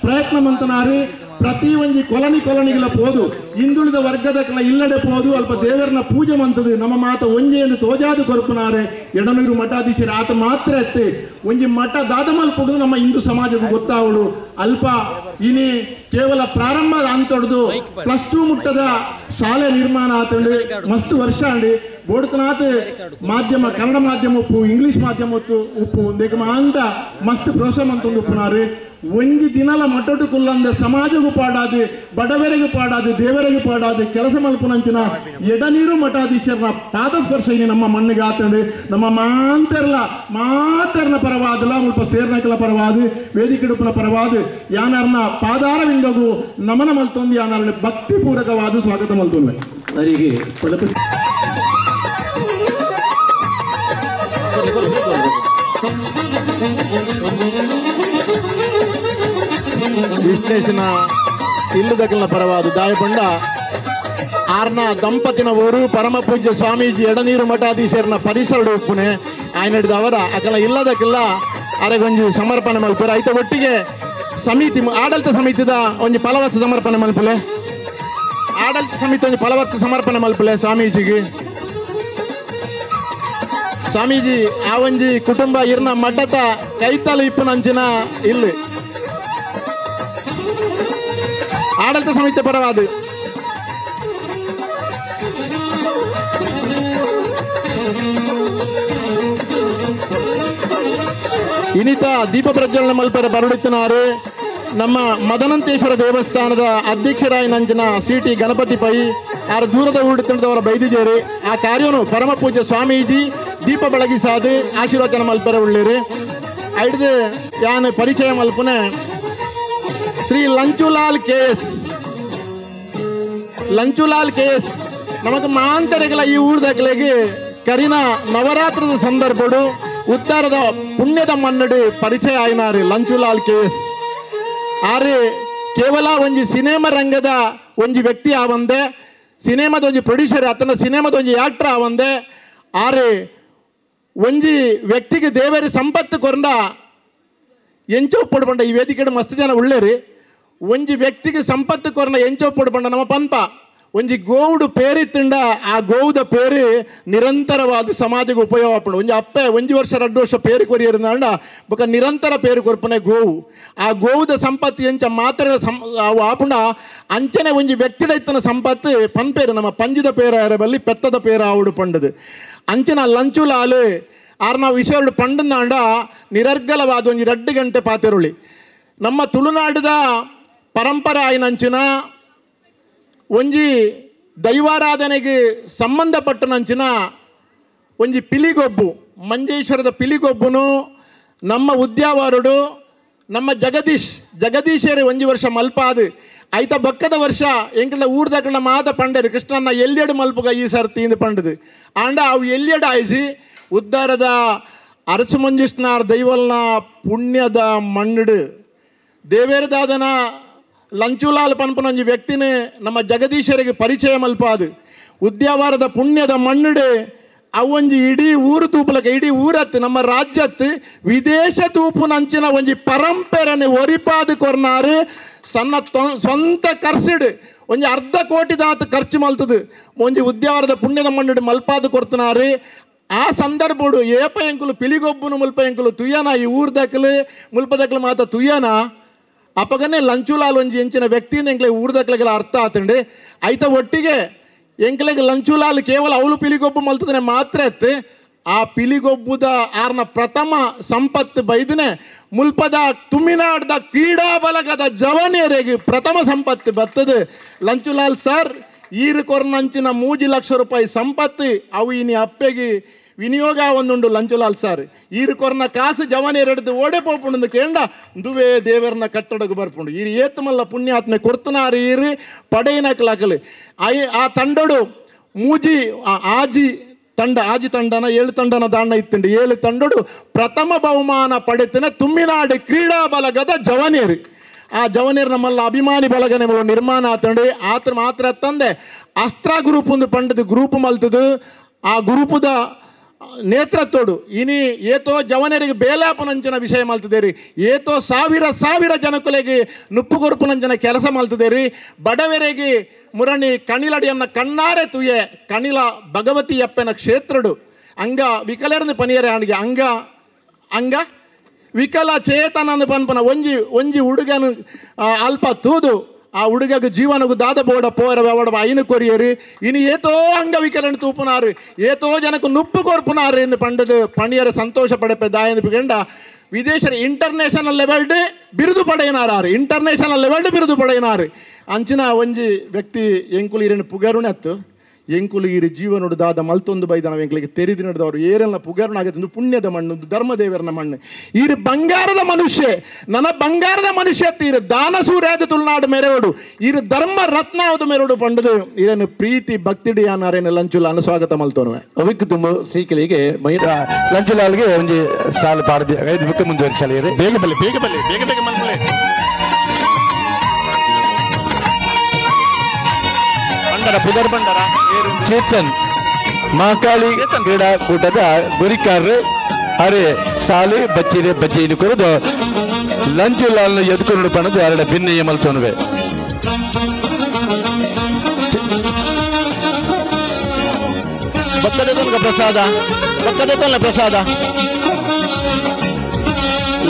ಪ್ರಯತ್ನ ಮಂತನಾರಿ ಪ್ರತಿ ಒಂಜಿ ಕೊಲನಿ ಕೊಲನಿಗೆಲ್ಲ ಪೋದು ಹಿಂದುಳಿದ ವರ್ಗದ ಇಲ್ಲಡೆ ಪೋದು ಅಲ್ಪ ದೇವರನ್ನ ಪೂಜೆ ಮಂತದೆ ನಮ್ಮ ಮಾತ ಒಂಜೆಯನ್ನು ತೋಜಾದು ಕೊರಪುನಾರೆ ಎಡನೂರು ಮಠಾಧೀಶರು ಆತ ಮಾತ್ರ ಎತ್ತೆ ಒಂಜಿ ಮಠ ದಾದಮಲ್ಪುಡು ನಮ್ಮ ಹಿಂದೂ ಸಮಾಜಕ್ಕೂ ಗೊತ್ತಾವಳು ಅಲ್ಪ ಇನಿ ಕೇವಲ ಪ್ರಾರಂಭ ಅಂತೊಡ್ದು +2 ಮುಟ್ಟದ ಶಾಲೆ ನಿರ್ಮಾಣ ಆತಂಡು ಮಸ್ತ್ ವರ್ಷ ಅಂಡಿ ಬೋಡ್ತನಾಥ್ ಮಾಧ್ಯಮ ಕನ್ನಡ ಮಾಧ್ಯಮ ಉಪ್ಪು ಇಂಗ್ಲಿಷ್ ಮಾಧ್ಯಮ ಉಪ್ಪು ಒಂದೇಕ ಅಂತ ಮಸ್ತ್ ಪ್ರೋತ್ಸಾಹ ಮಂತೊಂದು ಉಪ್ಪುನಾರು ಒಂಜಿ ದಿನಲ ಮಠಟು ಕುಲ್ಲಂದ ಸಮಾಜಗೂ ಪಾಡಾದು ಬಡವರಿಗೆ ಪಾಡಾದು ದೇವರಿಗೆ ಪಾಡಾದು ಕೆಲಸ ಮಲ್ಪುನಂಚಿನ ಎಡನೀರು ಮಠಾಧೀಶರನ ಪಾದಸ್ಪರ್ಶ ಇನಿ ನಮ್ಮ ಮಣ್ಣಿಗೆ ಆತಂಡು ನಮ್ಮ ಮಾಂತೆರ್ಲ ಮಾತೆರ್ನ ಪರವಾದಲ ಮುಲ್ಪ ಸೇರ್ನಕಲ ಪರವಾದ ವೇದಿಕೆಡುಪನ ಪರವಾದ ಯಾನರ್ನ ಪಾದಾರವಿಂದಗೂ ನಮನ ಮಲ್ತೊಂದು ಯಾನರ್ನ ಭಕ್ತಿ ಪೂರಕವಾದ ಸ್ವಾಗತ ಮಲ್ತೊಂದು ಅವರಿಗೆ ಪದಪ ವಿಶ್ಲೇಷಣ ಇಲ್ಲದಕಲ್ನ ಪರವಾದ ದಾಯಪಂಡ ಆರ್ನ ದಂಪತಿನ ಊರು ಪರಮ ಪೂಜ್ಯ ಸ್ವಾಮೀಜಿ ಎಡನೀರು ಮಠಾಧೀಶರನ ಪರಿಸರ ಉಪ್ಪುನೆ ಆಯ್ನಡಿದವರ ಅಕಲ ಇಲ್ಲದಕ್ಕೆಲ್ಲ ಅರೆಗೊಂಜಿ ಸಮರ್ಪಣೆ ಮಲ್ಪುರ ಐತ ಒಟ್ಟಿಗೆ ಸಮಿತಿ ಆಡಳಿತ ಸಮಿತಿದ ಒಂಜಿ ಫಲವತ್ತು ಸಮರ್ಪಣೆ ಮಲ್ಪುಲೆ ಆಡಳಿತ ಸಮಿತಿ ಒಂಜಿ ಫಲವತ್ತು ಸಮರ್ಪಣೆ ಮಲ್ಪುಲೆ ಸ್ವಾಮೀಜಿಗೆ ಸ್ವಾಮೀಜಿ ಆ ಒಂಜಿ ಕುಟುಂಬ ಇರ್ನ ಮಠದ ಕೈತಲ ಇಪ್ಪುನಂಚಿನ ಇಲ್ಲಿ ಆಡಳಿತ ಸಮಿತಿ ಪರವಾದ ಇನಿತ ದೀಪ ಪ್ರಜ್ವಲನ ಮಲ್ಪರ ಬರುಡುತ್ತಿನಾರು ನಮ್ಮ ಮದನಂತೇಶ್ವರ ದೇವಸ್ಥಾನದ ಅಧ್ಯಕ್ಷರಾಯಿನಂಚಿನ ಸಿ ಟಿ ಗಣಪತಿ ಪೈ ಆರು ದೂರದ ಊಡುತ್ತಂಡದವರ ಬೈದಿಜೇರಿ ಆ ಕಾರ್ಯನು ಪರಮ ಪೂಜ್ಯ ಸ್ವಾಮೀಜಿ ದೀಪ ಬೆಳಗಿಸಾದು ಆಶೀರ್ವಚನ ಮಲ್ಪೆರೆ ಉಳ್ಳೇರಿ. ಐದು ಯಾನ್ ಪರಿಚಯ ಮಲ್ಪುನೆ Shri Lanchulal K S. Lanchulal K S ನಮಕ್ ಮಾಂತರೆಗಳ ಈ ಊರ್ದಕ್ಲೆಗೆ ಕರಿನ ನವರಾತ್ರದ ಸಂದರ್ಭಡು ಉತ್ತರದ ಪುಣ್ಯದ ಮನ್ನಡಿ ಪರಿಚಯ ಆಯ್ನಾರಿ ಲಂಚುಲಾಲ್ ಕೆ ಎಸ್. ಆರೆ ಕೇವಲ ಒಂಜಿ ಸಿನಿಮಾ ರಂಗದ ಒಂಜಿ ವ್ಯಕ್ತಿ ಆವಂದೆ, ಸಿನಿಮಾದ ಒಂಜಿ ಪ್ರೊಡ್ಯೂಸರ್ ಆತನ ಸಿನಿಮಾದ ಒಂಜಿ ಆಕ್ಟರ್ ಆವಂದೆ, ಆರೆ ಒಂಜಿ ವ್ಯಕ್ತಿಗೆ ದೇವರಿ ಸಂಪತ್ತು ಕೊರಂಡ ಎಂಚೋ ಪೊಡುಪಂಡ ಈ ವೇದಿಕೆ ಮಸ್ತ್ ಜನ ಉಳ್ಳೇರಿ. ಒಂಜಿ ವ್ಯಕ್ತಿಗೆ ಸಂಪತ್ತು ಕೊರಂಡ ಎಂಚೋ ಪೊಡುಪಂಡ ನಮ್ಮ ಪಂಪ ಒಂಜಿ ಗೋವುಡು ಪೇರಿತ್ತಿಂಡ ಆ ಗೋವುದ ಪೇರು ನಿರಂತರವಾದ ಸಮಾಜಕ್ಕೆ ಉಪಯೋಗ ಆಪುಂಡು. ಒಂಜಿ ಅಪ್ಪೆ ಒಂಜಿ ವರ್ಷ ರಡ್ಡು ವರ್ಷ ಪೇರು ಕೊರಿಯರ್ನಾಂಡ ಬೊಕ ನಿರಂತರ ಪೇರು ಕೊರ್ಪುನೆ ಗೋವು. ಆ ಗೋವುದ ಸಂಪತ್ತು ಎಂಚ ಮಾತ್ರ ಅವು ಆಪುಂಡ ಅಂಚನೆ ಒಂಜಿ ವ್ಯಕ್ತಿಡ ಇತ್ತನ ಸಂಪತ್ತು ಪನ್ಪೇರು ನಮ್ಮ ಪಂಜಿದ ಪೇರ ಬಲ್ಲಿ ಪೆತ್ತದ ಪೇರು ಆವುಡು ಪಂಡದು. ಅಂಚನ ಲಂಚುಲಾಲು ಆರ್ನ ವಿಷಯಗಳು ಪಂಡನಾಂಡ ನಿರರ್ಗಲವಾದ ಒಂಜಿ 2 ಗಂಟೆ ಪಾತೆರುಳಿ. ನಮ್ಮ ತುಳುನಾಡದ ಪರಂಪರೆ ಆಯಿನಂಚಿನ ಒಂಜಿ ದೈವಾರಾಧನೆಗೆ ಸಂಬಂಧಪಟ್ಟನಂಚಿನ ಒಂಜಿ ಪಿಲಿಗೊಬ್ಬು, ಮಂಜೇಶ್ವರದ ಪಿಲಿಗೊಬ್ಬನು ನಮ್ಮ ಉದ್ಯಾವರುಡು ನಮ್ಮ ಜಗದೀಶರು ಒಂಜಿ ವರ್ಷ ಮಲ್ಪಾದು ಐತ ಬಕ್ಕದ ವರ್ಷ ಎಂಕಲ ಊರ್ದಕಲ ಮಾತ ಪಂಡರು ಕೃಷ್ಣನ ಎಲ್ಯಡು ಮಲ್ಪುಗ ಈ ಸರ್ತಿ ಪಂಡದು. ಆಂಡ ಅವು ಎಲ್ಯಡು ಆಯ್ಸಿ ಉದ್ದಾರದ ಅರಸು ಮಂಜುಷ್ಣಾರ್ ದೈವಲ್ನ ಪುಣ್ಯದ ಮಣ್ಣುಡು ದೇವೇರದಾದನ ಲಂಚುಲಾಲ್ ಪನ್ಪುನೊಂಜಿ ವ್ಯಕ್ತಿನೇ ನಮ್ಮ ಜಗದೀಶರಿಗೆ ಪರಿಚಯ ಮಲ್ಪಾದು. ಉದ್ಯಾವಾರದ ಪುಣ್ಯದ ಮಣ್ಣುಡೆ ಅವೊಂಜಿ ಇಡೀ ಊರು ತೂಪಲಕ ಇಡೀ ಊರತ್ತು ನಮ್ಮ ರಾಜ್ಯತ್ತು ವಿದೇಶ ತೂಪುನಂಚಿನ ಒಂಜಿ ಪರಂಪರೆನೆ ಒರಿಪಾದು ಕೊರ್ನಾರು. ಸಣ್ಣ ಸ್ವಂತ ಖರ್ಚಿಡು ಒಂಜಿ ಅರ್ಧ ಕೋಟಿ ದಾತು ಖರ್ಚು ಮಲ್ತದು ಒಂಜಿ ಉದ್ಯಾವರದ ಪುಣ್ಯದ ಮಣ್ಣುಡು ಮಲ್ಪಾದು ಕೊರ್ತನಾರು. ಆ ಸಂದರ್ಭಡು ಏಪ ಎಂಕುಲು ಪಿಲಿಗೊಬ್ಬನು ಮುಲ್ಪ ಎಂಕುಲು ತುಯ್ಯನ ಈ ಊರು ದಕ್ಕಲು ಮುಲ್ಪ ದಕ್ಕಲು ಮಾತ ತುಯ್ಯನ ಅಪಗನೆ ಲಂಚುಲಾಲ್ ಒಂಜಿ ಎಂಚಿನ ವ್ಯಕ್ತಿನ ಎಂಕ್ಲೆ ಊರ್ದಕ್ಲೆಗೆಲ್ಲ ಅರ್ಥ ಆತಂಡು. ಐತ ಒಟ್ಟಿಗೆ ಎಂಕ್ಲೆಗೆ ಲಂಚುಲಾಲ್ ಕೇವಲ ಅವಳು ಪಿಲಿಗೊಬ್ಬು ಮಲ್ತದನೆ ಮಾತ್ರ ಎತ್ತು ಆ ಪಿಲಿಗೊಬ್ಬುದ ಆರ್ನ ಪ್ರಥಮ ಸಂಪತ್ತು ಬೈದನೆ ಮುಲ್ಪದ ತುಮಿನಾಡ್ದ ಕ್ರೀಡಾ ಬಲಗದ ಜವನಿಯರಿಗೆ ಪ್ರಥಮ ಸಂಪತ್ತು ಬರ್ತದೆ. ಲಂಚುಲಾಲ್ ಸರ್ ಈರು ಕೊರ್ನಂಚಿನ 3 ಲಕ್ಷ ರೂಪಾಯಿ ಸಂಪತ್ತು ಅವು ಇನಿ ಅಪ್ಪೆಗೆ ವಿನಿಯೋಗ ಒಂದುಂಡು ಲಂಚುಲಾಲ್ ಸರ್. ಈರು ಕೊರ್ನ ಕಾಸು ಜವನಿಯರೆಡ್ದು ಓಡೆ ಪೋಪುಂಡು ಕೇಂಡ ದುವೇ ದೇವರನ್ನ ಕಟ್ಟಡకు ಬರ್ಪುಂಡು. ಈರು ಏತುಮಲ್ಲ ಪುಣ್ಯಾತ್ಮೆ ಕೊರ್ತನಾರು ಈರು ಪಡೆಯಿನಕಲಾಕಲು ಆ ತಂಡಡು ಮೂಜಿ ಆಜಿ ತಂಡ ಆಜಿ ತಂಡನ 7 ತಂಡನ ದಾಣ್ಣ ಇತ್ತುಂಡು. 7 ತಂಡಡು ಪ್ರಥಮ ಬಹುಮಾನ ಪಡೆತನ ತುಮ್ಮಿನಾಡು ಕ್ರೀಡಾ ಬಲಗದ ಜವನಿಯರು. ಆ ಜವನಿಯರು ನಮ್ಮಲ್ಲ ಅಭಿಮಾನಿ ಬಲಗನೆ ನಿರ್ಮಾಣ ಆತಂಡು. ಆತ್ರ ಮಾತ್ರ ತಂದೆ ಅಸ್ತ್ರ ಗ್ರೂಪ್ ಒಂದು ಪಂಡದ ಗ್ರೂಪ್ ಮಲ್ತದು. ಆ ಗ್ರೂಪದ ನೇತೃತ್ವಡು ಇನಿ ಏತೋ ಜವನರಿಗೆ ಬೇಲಾಪನಂಚಿನ ವಿಷಯ ಮಲ್ತದೇರಿ, ಏತೋ ಸಾವಿರ ಸಾವಿರ ಜನಕುಲೆಗೆ ನುಪ್ಪು ಕೊರುಪುನಂಚಿನ ಕೆಲಸ ಮಲ್ತದೇರಿ. ಬಡವರಿಗೆ ಮುರಣಿ ಕಣಿಲಡಿಯನ್ನ ಕಣ್ಣಾರೆ ತುಯೆ ಕಣಿಲ ಭಗವತಿಯಪ್ಪನ ಕ್ಷೇತ್ರಡು ಅಂಗ ವಿಕಲರನ್ನು ಪನಿಯರೆ ಆಣಿಗೆ ಅಂಗ ಅಂಗ ವಿಕಲ ಚೇತನನ್ನು ಪನ್ಪನ ಒಂಜಿ ಒಂಜಿ ಹುಡುಗನು ಅಲ್ಪ ತೂದು ಆ ಹುಡುಗಗೆ ಜೀವನಗೂ ದಾದ ಬೋಡ ಪೋರ ವ್ಯವಡ ಐನು ಕೊರಿಯರು. ಇನ್ನು ಏತೋ ಅಂಗವಿಕಲನ್ನು ತೂಪುನಾರು ಏತೋ ಜನಕ್ಕೆ ನುಪ್ಪು ಕೊರ್ಪುನಾರು ಎಂದು ಪಂಡದು ಪಣಿಯರ ಸಂತೋಷ ಪಡೆಪೆ ದಾಯಂದು ಗಂಡ ವಿದೇಶರ ಇಂಟರ್ನ್ಯಾಷನಲ್ ಲೆವೆಲ್ಡ್ ಬಿರುದು ಪಡೆಯನಾರು, ಇಂಟರ್ನ್ಯಾಷನಲ್ ಲೆವೆಲ್ಡ್ ಬಿರುದು ಪಡೆಯನಾರು. ಅಂಚಿನ ಒಂಜಿ ವ್ಯಕ್ತಿ ಎಂಕುಲು ಇರನ್ನು ಪುಗರುಣತ್ತು ಎಂಕುಲು ಇರು ಜೀವನೋಡು ದಾದ ಮಲ್ತೊಂದು ಬೈದನ ಎಂಕುಲಿಗೆ ತೆರಿದು ನಡೆದವರು ಏರೆಲ್ಲ ಪುಗರುಣ ಆಗುತ್ತೆ. ಪುಣ್ಯದ ಮಣ್ಣು, ಧರ್ಮದೇವರನ ಮಣ್ಣು. ಈರು ಬಂಗಾರದ ಮನುಷ್ಯ, ನನ್ನ ಬಂಗಾರದ ಮನುಷ್ಯ ಈರು ದಾನ ಸೂರ್ಯಾದ ತುಳುನಾಡು ಮೆರವಡು, ಈರು ಧರ್ಮ ರತ್ನ ಮೆರವಡು ಪಂಡದು ಇರೇನು ಪ್ರೀತಿ ಭಕ್ತಿಡಿಯಾನಾರೇನು ಲಂಚುಲಾನ ಸ್ವಾಗತ ಮಲ್ತೋನುವೆ. ಅವಿಕ್ ತುಂಬ ಶ್ರೀಕಲಿಗೆ ಮಹಿಳಾ ಲಂಚುಲಾಲ್ಗೆ ಒಂಜಿ ಸಾಲು ಪಾಡ್ದು ಐದು ಬುಕ್ ಮುಂದುವರಿಸಲಿ. ಬೇಗ ಬಲ್ಲೆ ಬೇಗ ಬಲ್ಲೆ ಬೇಗ ಬೇಗ ಮಲ್ಪಲೆ. ಪುದರ್ ಬಂಡರ ಚೇತನ್ ಮಹಾಕಾಳಿ ಕ್ರೀಡಾಕೂಟದ ಗುರಿಕಾರರು ಅರೆ ಸಾಲು ಬಚ್ಚಿರೆ ಬಜ್ಜೆಯನ್ನು ಕೊರದು ಲಂಚುಲಾಲ್ನ ಎದುಕೊಂಡು ಪಣದು ಅರಡ ಭಿನ್ನಯ ಮಲ್ತೋನುವೆ. ಬಕ್ಕದ ಪ್ರಸಾದ ಬಕ್ಕದ ಪ್ರಸಾದ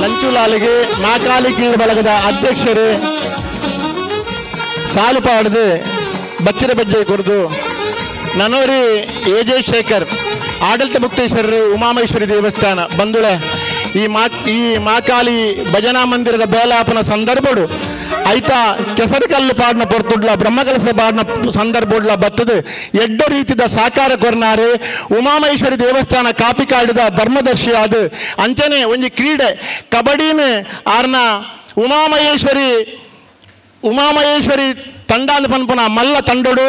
ಲಂಚುಲಾಲ್ಗೆ ಮಹಾಕಾಳಿ ಕ್ರೀಡಾ ಬಳಗದ ಅಧ್ಯಕ್ಷರು ಸಾಲು ಪಾಡದು ಬಚ್ಚಿರ ಬಜ್ಜೆ ಕೊರದು ನನೋರಿ ಎ ಜೆ ಶೇಖರ್ ಆಡಳಿತ ಮುಕ್ತೇಶ್ವರರು ಉಮಾಮಹೇಶ್ವರಿ ದೇವಸ್ಥಾನ ಬಂದುಳೆ ಈ ಮಾಕಾಳಿ ಭಜನಾ ಮಂದಿರದ ಬೇಲಾಪನ ಸಂದರ್ಭಡು ಐತ ಕೆಸರುಕಲ್ಲು ಪಾಡಿನ ಪೊರ್ತುಡ್ಲ ಬ್ರಹ್ಮಕಲಸ ಪಾಡಿನ ಸಂದರ್ಭಡ್ಲ ಬತ್ತದು ಎಡ್ಡ ರೀತಿದ ಸಾಕಾರ ಕೊರ್ನಾರು ಉಮಾಮಹೇಶ್ವರಿ ದೇವಸ್ಥಾನ ಕಾಪಿಕಾಡಿದ ಧರ್ಮದರ್ಶಿ ಅದು ಅಂಚನೆ ಒಂಜಿ ಕ್ರೀಡೆ ಕಬಡ್ಡಿನ ಆರ್ನ ಉಮಾಮಹೇಶ್ವರಿ ಉಮಾಮಹೇಶ್ವರಿ ತಂಡಾಂದು ಪನ್ಪುನ ಮಲ್ಲ ತಂಡೋಡು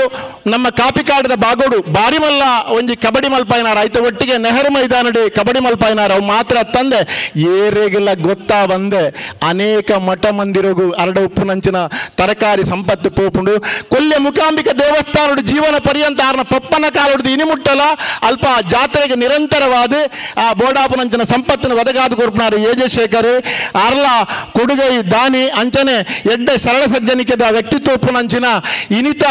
ನಮ್ಮ ಕಾಪಿಕಾಡದ ಬಾಗೋಡು ಬಾರಿ ಮಲ್ಲ ಒಂಜಿ ಕಬಡ್ಡಿ ಮಲ್ಪಾಯಿನಾರ ಐತ ಒಟ್ಟಿಗೆ ನೆಹರು ಮೈದಾನಡಿ ಕಬಡ್ಡಿ ಮಲ್ಪಾಯಿನಾರ ಅವು ಮಾತ್ರ ತಂದೆ ಏರೆಗೆಲ್ಲ ಗೊತ್ತಾ ಬಂದೆ ಅನೇಕ ಮಠ ಮಂದಿರಗು ಅರಡ ಉಪ್ಪುನಂಚಿನ ತರಕಾರಿ ಸಂಪತ್ತು ಪೋಪುಂಡು ಕೊಲ್ಲೆ ಮುಕಾಂಬಿಕ ದೇವಸ್ಥಾನಡು ಜೀವನ ಪರ್ಯಂತ ಆರ್ನ ಪಪ್ಪನ ಕಾಲುಡ್ದು ಇನಿಮುಟ್ಟಲ ಅಲ್ಪ ಜಾತ್ರೆಗೆ ನಿರಂತರವಾದ ಆ ಬೋಡಾಪುನಂಚಿನ ಸಂಪತ್ತಿನ ಒದಗಾದ ಕೊರ್ಪುನಾರು ಏಜಶೇಖರ್ ಅರ್ಲ ಕೊಡುಗೈ ದಾನಿ ಅಂಚನೆ ಎಡ್ಡೆ ಸರಳ ಸಜ್ಜನಿಕೆದ ವ್ಯಕ್ತಿತ್ವ ಉಪ್ಪುನಂಚಿನ ಇನಿತ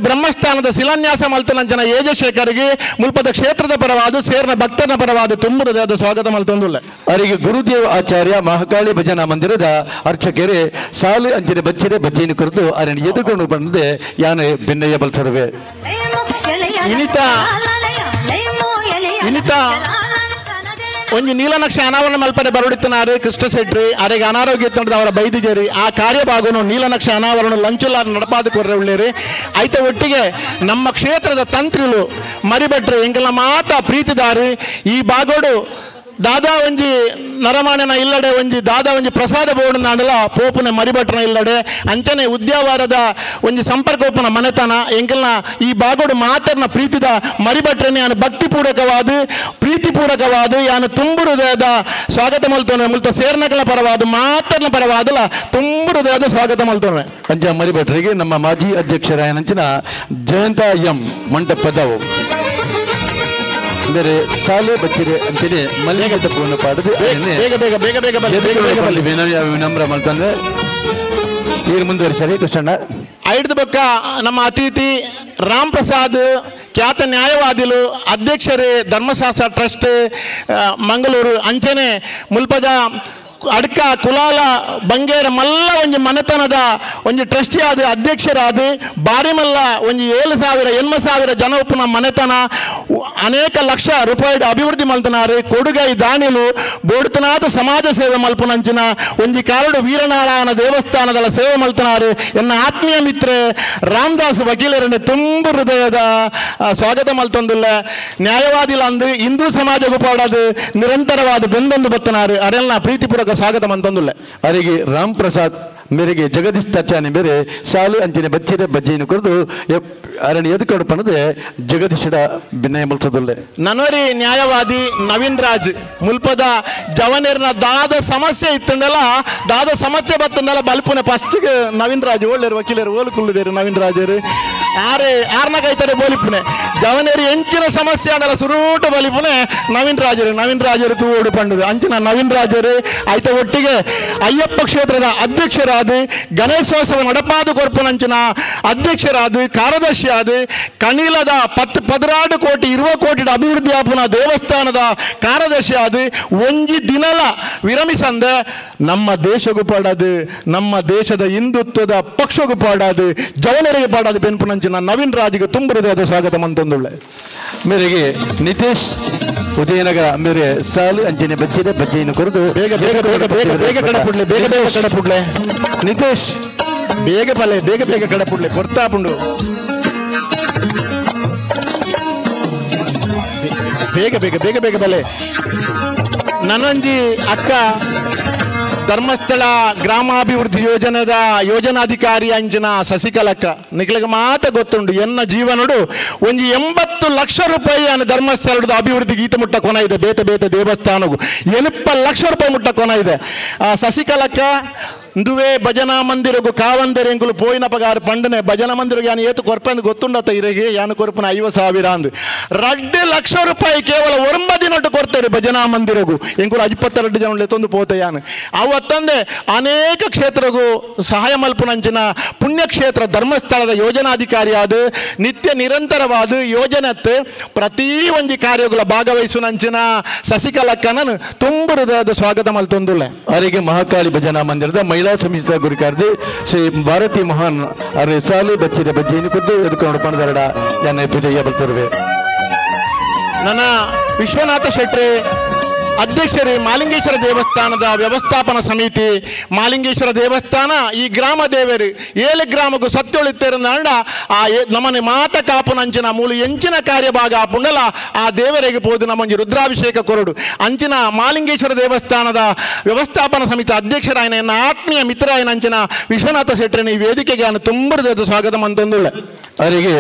ಬ್ರಹ್ಮಸ್ಥಾನದ ಶಿಲಾನ್ಯಾಸ ಮಲ್ತನಂಚನ ಏಜಶೇಖರ್ಗೆ ಮುಲ್ಪದ ಕ್ಷೇತ್ರದ ಪರವಾದ ಸೇರ್ನ ಭಕ್ತನ ಪರವಾದ ತುಂಬುರದ ಸ್ವಾಗತ ಮಲ್ತೊಂದುಲ್ಲ. ಅವರಿಗೆ ಗುರುದೇವ ಆಚಾರ್ಯ ಮಹಾಕಾಳಿ ಭಜನಾ ಮಂದಿರದ ಅರ್ಚಕರೇ ಸಾಲು ಅಂಚನೆ ಬಚ್ಚಿರೆ ಬಜ್ಜೆಯನ್ನು ಕುರಿತು ಅವರನ್ನು ಎದುರುಕೊಂಡು ಬಂದೆ ಯಾನೆ ಬೆನ್ನಯ್ಯ ಬಲ್ಸರುವೆ. ಇನಿತ ಇನಿತ ಒಂಜಿ ನೀಲನಕ್ಷ ಅನಾವರಣ ಮಲ್ಪನೆ ಬರುಡಿತ್ತನಾರು ಕೃಷ್ಣ ಶೆಟ್ರಿ ಅರೆಗೆ ಅನಾರೋಗ್ಯ ಇತ್ತಂದ್ರೆ ಅವರ ಬೈದಿಜೇರಿ ಆ ಕಾರ್ಯಭಾಗನು ನೀಲನಕ್ಷ ಅನಾವರಣ ಲಂಚುಲಾರ ನಡಪಾದ ಕೊರ್ರೆ ಉಳ್ಳೇರಿ ಐತ ಒಟ್ಟಿಗೆ ನಮ್ಮ ಕ್ಷೇತ್ರದ ತಂತ್ರಿಲು ಮರಿಭಟ್ರು ಎಂಕಲ್ನ ಮಾತ ಪ್ರೀತಿದಾರಿ ಈ ಬಾಗೋಡು ದಾದಾ ಒಂಜಿ ನರಮಾಣನ ಇಲ್ಲಡೆ ಒಂಜಿ ದಾದಾ ಒಂಜಿ ಪ್ರಸಾದ ಬೋರ್ಡ್ ನಾಡಲ ಪೋಪುನ ಮರಿಭಟ್ರನ ಇಲ್ಲಡೆ ಅಂಚನೆ ಉದ್ಯಾವರದ ಒಂಜಿ ಸಂಪರ್ಕ ಒಪ್ಪುನ ಮನೆತನ ಎಂಕಲ್ನ ಈ ಬಾಗೋಡು ಮಾತರ್ನ ಪ್ರೀತಿದ ಮರಿಭಟ್ರನೆ ಯಾನು ಭಕ್ತಿಪೂರ್ವಕವಾದ ಪ್ರೀತಿಪೂರ್ವಕವಾದ ಯಾನು ತುಂಬು ಹೃದಯದ ಸ್ವಾಗತ ಮಲ್ತೋನೆ ಮುಲ್ತ ಸೇರ್ನಕಲ ಪರವಾದ ಮಾತರ್ನ ಪರವಾದಲ ತುಂಬು ಹೃದಯದ ಸ್ವಾಗತ ಮಲ್ತೋನೆ. ಅಂಚ ಮರಿಭಟ್ರಿಗೆ ನಮ್ಮ ಮಾಜಿ ಅಧ್ಯಕ್ಷರಾಯನಂಚಿನ ಜಯಂತ ಎಂ ಮಂಟಪದವು ಬೇರೆ ಸಾಲೆ ಬಚ್ಚಿರೆ ಅಂಚನೆ ಮಲ್ಲಿಗೆ ತಪ್ಪನ್ನು ಪಾಡದು ಬೇಗ ಬೇಗ ಬೇಗ ಬೇಗ ಬೇಗ ಬೇಗ ವಿನಮ್ರ ಮಾಡ್ತಂದ್ರೆ ನೀರು ಮುಂದುವರಿಸಲಿ ಕೃಷ್ಣಣ್ಣ. ಐದು ಬಕ್ಕ ನಮ್ಮ ಅತಿಥಿ ರಾಮ್ ಪ್ರಸಾದ್ ಖ್ಯಾತ ನ್ಯಾಯವಾದಿಲು ಅಧ್ಯಕ್ಷರೇ ಧರ್ಮಶಾಸ್ತ್ರ ಟ್ರಸ್ಟ್ ಮಂಗಳೂರು ಅಂಚನೆ ಮುಲ್ಪದ ಅಡ್ಕ ಕುಲಾಲ ಬಂಗೇರ ಮಲ್ಲ ಒಂಜಿ ಮನೆತನದ ಒಂಜಿ ಟ್ರಸ್ಟಿ ಆದ ಅಧ್ಯಕ್ಷರಾದ ಬಾರಿ ಮಲ್ಲ ಒಂಜಿ 7,000 8,000 ಜನ ಉಪ್ಪುನ ಮನೆತನ ಅನೇಕ ಲಕ್ಷ ರೂಪಾಯಿ ಅಭಿವೃದ್ಧಿ ಮಲ್ತನಾರು ಕೊಡುಗೈ ದಾನಿಲು ಬೋಡ್ತನಾದ ಸಮಾಜ ಸೇವೆ ಮಲ್ಪುನಂಚಿನ ಒಂಜಿ ಕಾರಡು ವೀರನಾರಾಯಣ ದೇವಸ್ಥಾನದ ಸೇವೆ ಮಲ್ತನಾರು ಎನ್ನ ಆತ್ಮೀಯ ಮಿತ್ರೆ ರಾಮದಾಸ್ ವಕೀಲರನ್ನು ತುಂಬು ಹೃದಯದ ಸ್ವಾಗತ ಮಲ್ತೊಂದುಲ್ಲ. ನ್ಯಾಯವಾದಿಲ ಅಂದು ಹಿಂದೂ ಸಮಾಜಕ್ಕೂ ಪಾಡದು ನಿರಂತರವಾದ ಬೆಂದೊಂದು ಬತ್ತನಾರು ಅರೆಲ್ಲ ಪ್ರೀತಿಪೂರ್ವಕ ಸ್ವಾಗತ ಮಂತೊಂದುಲ್ಲ. ಅವರಿಗೆ ರಾಮ್ ಪ್ರಸಾದ್ ಮೇರೆಗೆ ಜಗದೀಶ್ ತಚ್ಚಾನಿ ಮೇರೆ ಸಾಲು ಅಂಚಿನ ಬಚ್ಚಿರೆ ಬಜ್ಜೆಯನ್ನು ಕುರಿತು ಅರಣ್ಯ ಎದುಕೊಂಡು ಪಣದೆ ಜಗದೀಶಡ ಭಿನ್ನಯ ಮಲ್ತದುಲ್ಲೆ. ನನೋರಿ ನ್ಯಾಯವಾದಿ ನವೀನ್ ರಾಜ್ ಮುಲ್ಪದ ಜವನೇರ್ನ ದಾದ ಸಮಸ್ಯೆ ಇತ್ತಂಡಲ್ಲ ದಾದ ಸಮಸ್ಯೆ ಬತ್ತಂಡಲ್ಲ ಬಲ್ಪುನ ಫಸ್ಟ್ಗೆ ನವೀನ್ ರಾಜ್ ಒಳ್ಳೆಯರು ವಕೀಲರು ಓಲು ಕುಳ್ಳುದೇರು ನವೀನ್ ರಾಜರು ಆರೆ ಆರ್ನಕೈತಾರೆ ಬೋಲಿಪುನೆ ಜವನೇರು ಎಂಚಿನ ಸಮಸ್ಯೆ ಅಂಡಲ್ಲ ಸುರೂಟ ಬಲಿಪುನೆ ನವೀನ್ ರಾಜರು ನವೀನ್ ರಾಜರು ತೂಡು ಪಂಡುದು ಅಂಚಿನ ನವೀನ್ ರಾಜರು ಐತ ಒಟ್ಟಿಗೆ ಅಯ್ಯಪ್ಪ ಕ್ಷೇತ್ರದ ಅಧ್ಯಕ್ಷರಾದ ಗಣೇಶೋತ್ಸವ ನಡಪಾದ ಕೊರ್ಪುನಂಚಿನ ಅಧ್ಯಕ್ಷರಾದ ಕಾರ್ಯದರ್ಶಿಯಾದ ಕಣಿಲದ 10 ಕೋಟಿ 20 ಕೋಟಿ ಅಭಿವೃದ್ಧಿ ಆಪುನ ದೇವಸ್ಥಾನದ ಕಾರ್ಯದರ್ಶಿಯಾದ ಒಂಜಿ ದಿನಲ ವಿರಮಿಸಂದೆ ನಮ್ಮ ದೇಶಕ್ಕೂ ಪಾಡಾದು ನಮ್ಮ ದೇಶದ ಹಿಂದುತ್ವದ ಪಕ್ಷಕ್ಕೂ ಪಾಡಾದು ಜವನರಿಗೆ ಪಾಡಾದು ಬೆನ್ಪುನಂಚಿನ ನವೀನ್ ರಾಜಿಗೆ ತುಂಬ ಹೃದಯದ ಸ್ವಾಗತ ಮಂತೊಂದುಳ್ಳೆ. ಮೇರೆಗೆ ನಿತೇಶ್ ಉದಯನಗರ ಮೇರೆ ಸಾಲು ಅಂಚನೆ ಬಚ್ಚಿದೆ ಬಜ್ಜೆಯನ್ನು ಕುರಿತು ಬೇಗ ಬೇಗ ಬೇಗ ಬೇಗ ಬೇಗ ಕಡಪುಡ್ಲೆ ಬೇಗ ಬೇಗ ಕಡಪುಡ್ಲೆ ನಿತೇಶ್ ಬೇಗ ಬಲೆ ಬೇಗ ಬೇಗ ಕಡಪುಡ್ಲೆ ಕೊರ್ತಾಪುಂಡು ಬೇಗ ಬೇಗ ಬೇಗ ಬೇಗ ಬಲೆ. ನನಂಜಿ ಅಕ್ಕ ಧರ್ಮಸ್ಥಳ ಗ್ರಾಮಾಭಿವೃದ್ಧಿ ಯೋಜನೆದ ಯೋಜನಾಧಿಕಾರಿ ಅಂಜಿನ ಶಶಿಕಲಕ್ಕ ನಿಕ್ಲಿಗೆ ಮಾತ ಗೊತ್ತುಂಡು ಎನ್ನ ಜೀವನಡು ಒಂಜಿ 80 ಲಕ್ಷ ರೂಪಾಯಿ ಅನ್ನ ಧರ್ಮಸ್ಥಳದ ಅಭಿವೃದ್ಧಿ ಗೀತ ಮುಟ್ಟ ಕೊನ ಇದೆ ಬೇತೆ ಬೇತೆ ದೇವಸ್ಥಾನಗೂ 80 ಲಕ್ಷ ರೂಪಾಯಿ ಮುಟ್ಟ ಕೊನ ಇದೆ. ಆ ಶಶಿಕಲಕ್ಕ ಇಂದುವೇ ಭಜನಾ ಮಂದಿರಗು ಕಾವಂದರೆ ಎಂಕುಲು ಪೋಯಿನ ಪಗಾರ ಪಂಡನೆ ಭಜನಾ ಮಂದಿರಗೆ ಯಾನು ಏತು ಕೊರ್ಪಂದು ಗೊತ್ತುಂಡತ್ತ ಇರೆಗೆ ಯಾನು ಕೊರ್ಪನ 50,000 ಅಂದು 2 ಲಕ್ಷ ರೂಪಾಯಿ ಕೇವಲ 9 ದಿನಟ್ಟು ಕೊಡ್ತಾರೆ ಭಜನಾ ಮಂದಿರಗು ಎಂಕುಲು 22 ಜನ ಲೆತ್ತೊಂದು ಪೋತೆ ಯಾನು ಅವು ಅತ್ತಂದೆ ಅನೇಕ ಕ್ಷೇತ್ರಗೂ ಸಹಾಯ ಮಲ್ಪುನಂಚಿನ ಪುಣ್ಯಕ್ಷೇತ್ರ ಧರ್ಮಸ್ಥಳದ ಯೋಜನಾಧಿಕಾರಿಯಾದ ನಿತ್ಯ ನಿರಂತರವಾದ ಯೋಜನೆತ್ತು ಪ್ರತಿ ಒಂಜಿ ಕಾರ್ಯಗಳ ಭಾಗವಹಿಸುನಂಚಿನ ಶಶಿಕಲಕ್ಕನನ್ನು ತುಂಬ ಹೃದಯದ ಸ್ವಾಗತ ಮಲ್ತೊಂದುಳ್ಳೆ. ಅವರಿಗೆ ಮಹಾಕಾಳಿ ಭಜನಾ ಮಂದಿರದ ಮಹಿಳಾ ಸಮಿತಿ ಗುರುಕಾರ್ದಿ ಶ್ರೀ ಭಾರತಿ ಮೋಹನ್ ಅರೆ ಸಾಲು ಬಚ್ಚಿದ ಬಜ್ಜೆಯನ್ನು ಕುದ್ದು ಎದುಕೊಂಡು ಪಣದರಡ ಜನ ಪೂಜೆಯ ಬರ್ತರುವೆ. ನನ್ನ ವಿಶ್ವನಾಥ ಶೆಟ್ಟಿ ಅಧ್ಯಕ್ಷರು ಮಾಲಿಂಗೇಶ್ವರ ದೇವಸ್ಥಾನದ ವ್ಯವಸ್ಥಾಪನಾ ಸಮಿತಿ ಮಾಲಿಂಗೇಶ್ವರ ದೇವಸ್ಥಾನ ಈ ಗ್ರಾಮ ದೇವರು ಏಳು ಗ್ರಾಮಕ್ಕೂ ಸತ್ತೊಳಿತ್ತಿರಂದ ಆ ನಮ್ಮನೆ ಮಾತ ಕಾಪುನಂಚಿನ ಮೂಲು ಎಂಚಿನ ಕಾರ್ಯಭಾಗ ಪುಂಡಲ ಆ ದೇವರಿಗೆ ಪೋದು ನಮ್ಮೊಂಜಿ ರುದ್ರಾಭಿಷೇಕ ಕೊರಡು ಅಂಚಿನ ಮಾಲಿಂಗೇಶ್ವರ ದೇವಸ್ಥಾನದ ವ್ಯವಸ್ಥಾಪನಾ ಸಮಿತಿ ಅಧ್ಯಕ್ಷರಾಯನ ಎನ್ನ ಆತ್ಮೀಯ ಮಿತ್ರರಾಯನಂಚಿನ ವಿಶ್ವನಾಥ ಶೆಟ್ಟರನ ಈ ವೇದಿಕೆಗೆ ನಾನು ತುಂಬರದ ಸ್ವಾಗತ ಮಂತೊಂದುಳ್ಳೆ. ಅವರಿಗೆ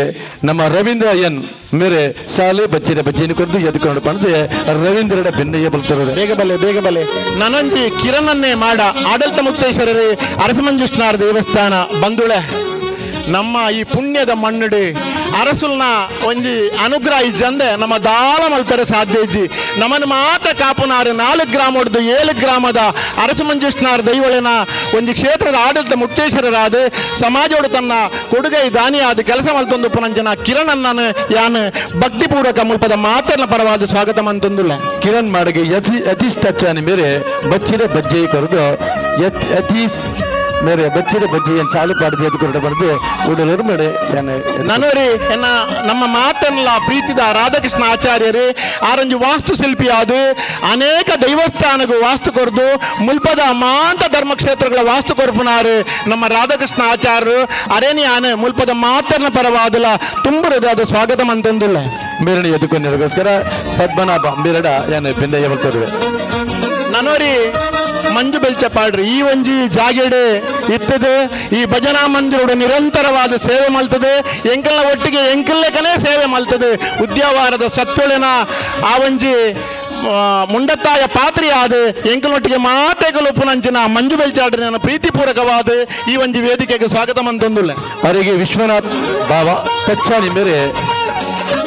ನಮ್ಮ ರವೀಂದ್ರ ಎನ್ ಮೇರೆ ಶಾಲೆ ಬಚ್ಚಿನ ಬಚ್ಚಿನ ಕೊದ್ದು ಎದ್ಕೊಂಡು ಬಂದು ರವೀಂದ್ರನ ಬೆನ್ನೆಯ ಬಲ್ತಾರೆ. ಬೇಗ ಬಲೆ ಬೇಗ ಬಲೆ. ನನಂಜಿ ಕಿರಣನ್ನೇ ಮಾಡ ಆಡಳಿತ ಮುಕ್ತೇಶ್ವರರೇ ಅರಸಮಂಜುಷ್ಣಾರ್ ದೇವಸ್ಥಾನ ಬಂದುಳೆ ನಮ್ಮ ಈ ಪುಣ್ಯದ ಮಣ್ಣುಡು ಅರಸುಲ್ನ ಒಂಜಿ ಅನುಗ್ರಹ ಇಜ್ಜಂದೆ ನಮ್ಮ ದಾಳ ಮಲ್ಪರೆ ಸಾಧ್ಯ ಇಜ್ಜಿ. ನಮ್ಮನ್ನು ಮಾತ ಕಾಪುನಾರು 4 ಗ್ರಾಮ ಹೊಡೆದು 7 ಗ್ರಾಮದ ಅರಸಮಂಜುಷ್ಣಾರ್ ದೈವಳಿನ ಒಂಜಿ ಕ್ಷೇತ್ರದ ಆಡಳಿತ ಮುಕ್ತೇಶ್ವರರಾದ ಸಮಾಜೋಡು ತನ್ನ ಕೊಡುಗೈ ದಾನಿಯಾದ ಕೆಲಸ ಮಲ್ತೊಂದು ಪುನಂಜನ ಕಿರಣ್ ಯಾನ್ ಭಕ್ತಿಪೂರ್ವಕ ಮುಲ್ಪದ ಮಾತನ್ನ ಪರವಾದ ಸ್ವಾಗತ ಮಂತೊಂದುಲ್ಲ. ಕಿರಣ್ ಮಾಡಿಗೆ ಯತೀಶ್ ತಚ್ಚಾನಿ ಮೇರೆ ಬಚ್ಚಿದ ಬಜ್ಜೆ ಕೊರದು ಯತೀಶ್ ಮೇರೆ ಬಚ್ಚಿದ ಬಜ್ಜೆಯನ್ನು ಸಾಲು ಪಾಡದೆ ಎದ್ದುಕೊಂಡು ಬಂದು ಉಡಲರು ಮೇಡೆ. ನನರಿ ಎನ್ನ ನಮ್ಮ ಮಾತನ್ಲ ಪ್ರೀತಿದ ರಾಧಾಕೃಷ್ಣ ಆಚಾರ್ಯರೇ ಆರಂಜು ವಾಸ್ತುಶಿಲ್ಪಿ ಆದ ಅನೇಕ ದೈವಸ್ಥಾನಗೂ ವಾಸ್ತು ಕೊರದು ಮುಲ್ಪದ ಮಾಂತ ಧರ್ಮಕ್ಷೇತ್ರಗಳ ವಾಸ್ತು ಕೊರಪುನಾರು ನಮ್ಮ ರಾಧಾಕೃಷ್ಣ ಆಚಾರ್ಯರು ಅರೇನಿ ಆನೆ ಮುಲ್ಪದ ಮಾತನ್ನ ಪರವಾದಲ ತುಂಬುರದ ಸ್ವಾಗತ ಮಂತೊಂದಿಲ್ಲ. ಮೇರಣಿ ಎದ್ದುಕೊಂಡಿರೋಗೋಸ್ಕರ ಪದ್ಮನಾಭ ಮೇರಡ ಯಾನೆ ಬೆಂದಯ್ಯ ಬರ್ತಾರೆ. ನನೋರಿ ಮಂಜು ಬೆಲ್ಚಪಾಡ್ರಿ ಈ ಒಂಜಿ ಜಾಗೆಡೆ ಇತ್ತದೆ ಈ ಭಜನಾ ಮಂದಿರೋಡು ನಿರಂತರವಾದ ಸೇವೆ ಮಲ್ತದೆ ಎಂಕಲ್ನ ಒಟ್ಟಿಗೆ ಎಂಕಲ್ಲೆಕನೇ ಸೇವೆ ಮಲ್ತದೆ ಉದ್ಯಾವಾರದ ಸತ್ತೊಳಿನ ಆ ಒಂಜಿ ಮುಂಡತ್ತಾಯ ಪಾತ್ರಿಯಾದ ಎಂಕಲ್ನೊಟ್ಟಿಗೆ ಮಾತೆಗಲು ಪುನಂಚಿನ ಮಂಜು ಬೆಲ್ಚಾಡ್ರಿ ನನ್ನ ಪ್ರೀತಿಪೂರ್ವಕವಾದ ಈ ಒಂಜಿ ವೇದಿಕೆಗೆ ಸ್ವಾಗತ ಮಂತೊಂದುಲ್ಲ. ಅವರಿಗೆ ವಿಶ್ವನಾಥ್ ಬಾಬಾ ತಚ್ಚಾನಿ ಮೇರೆ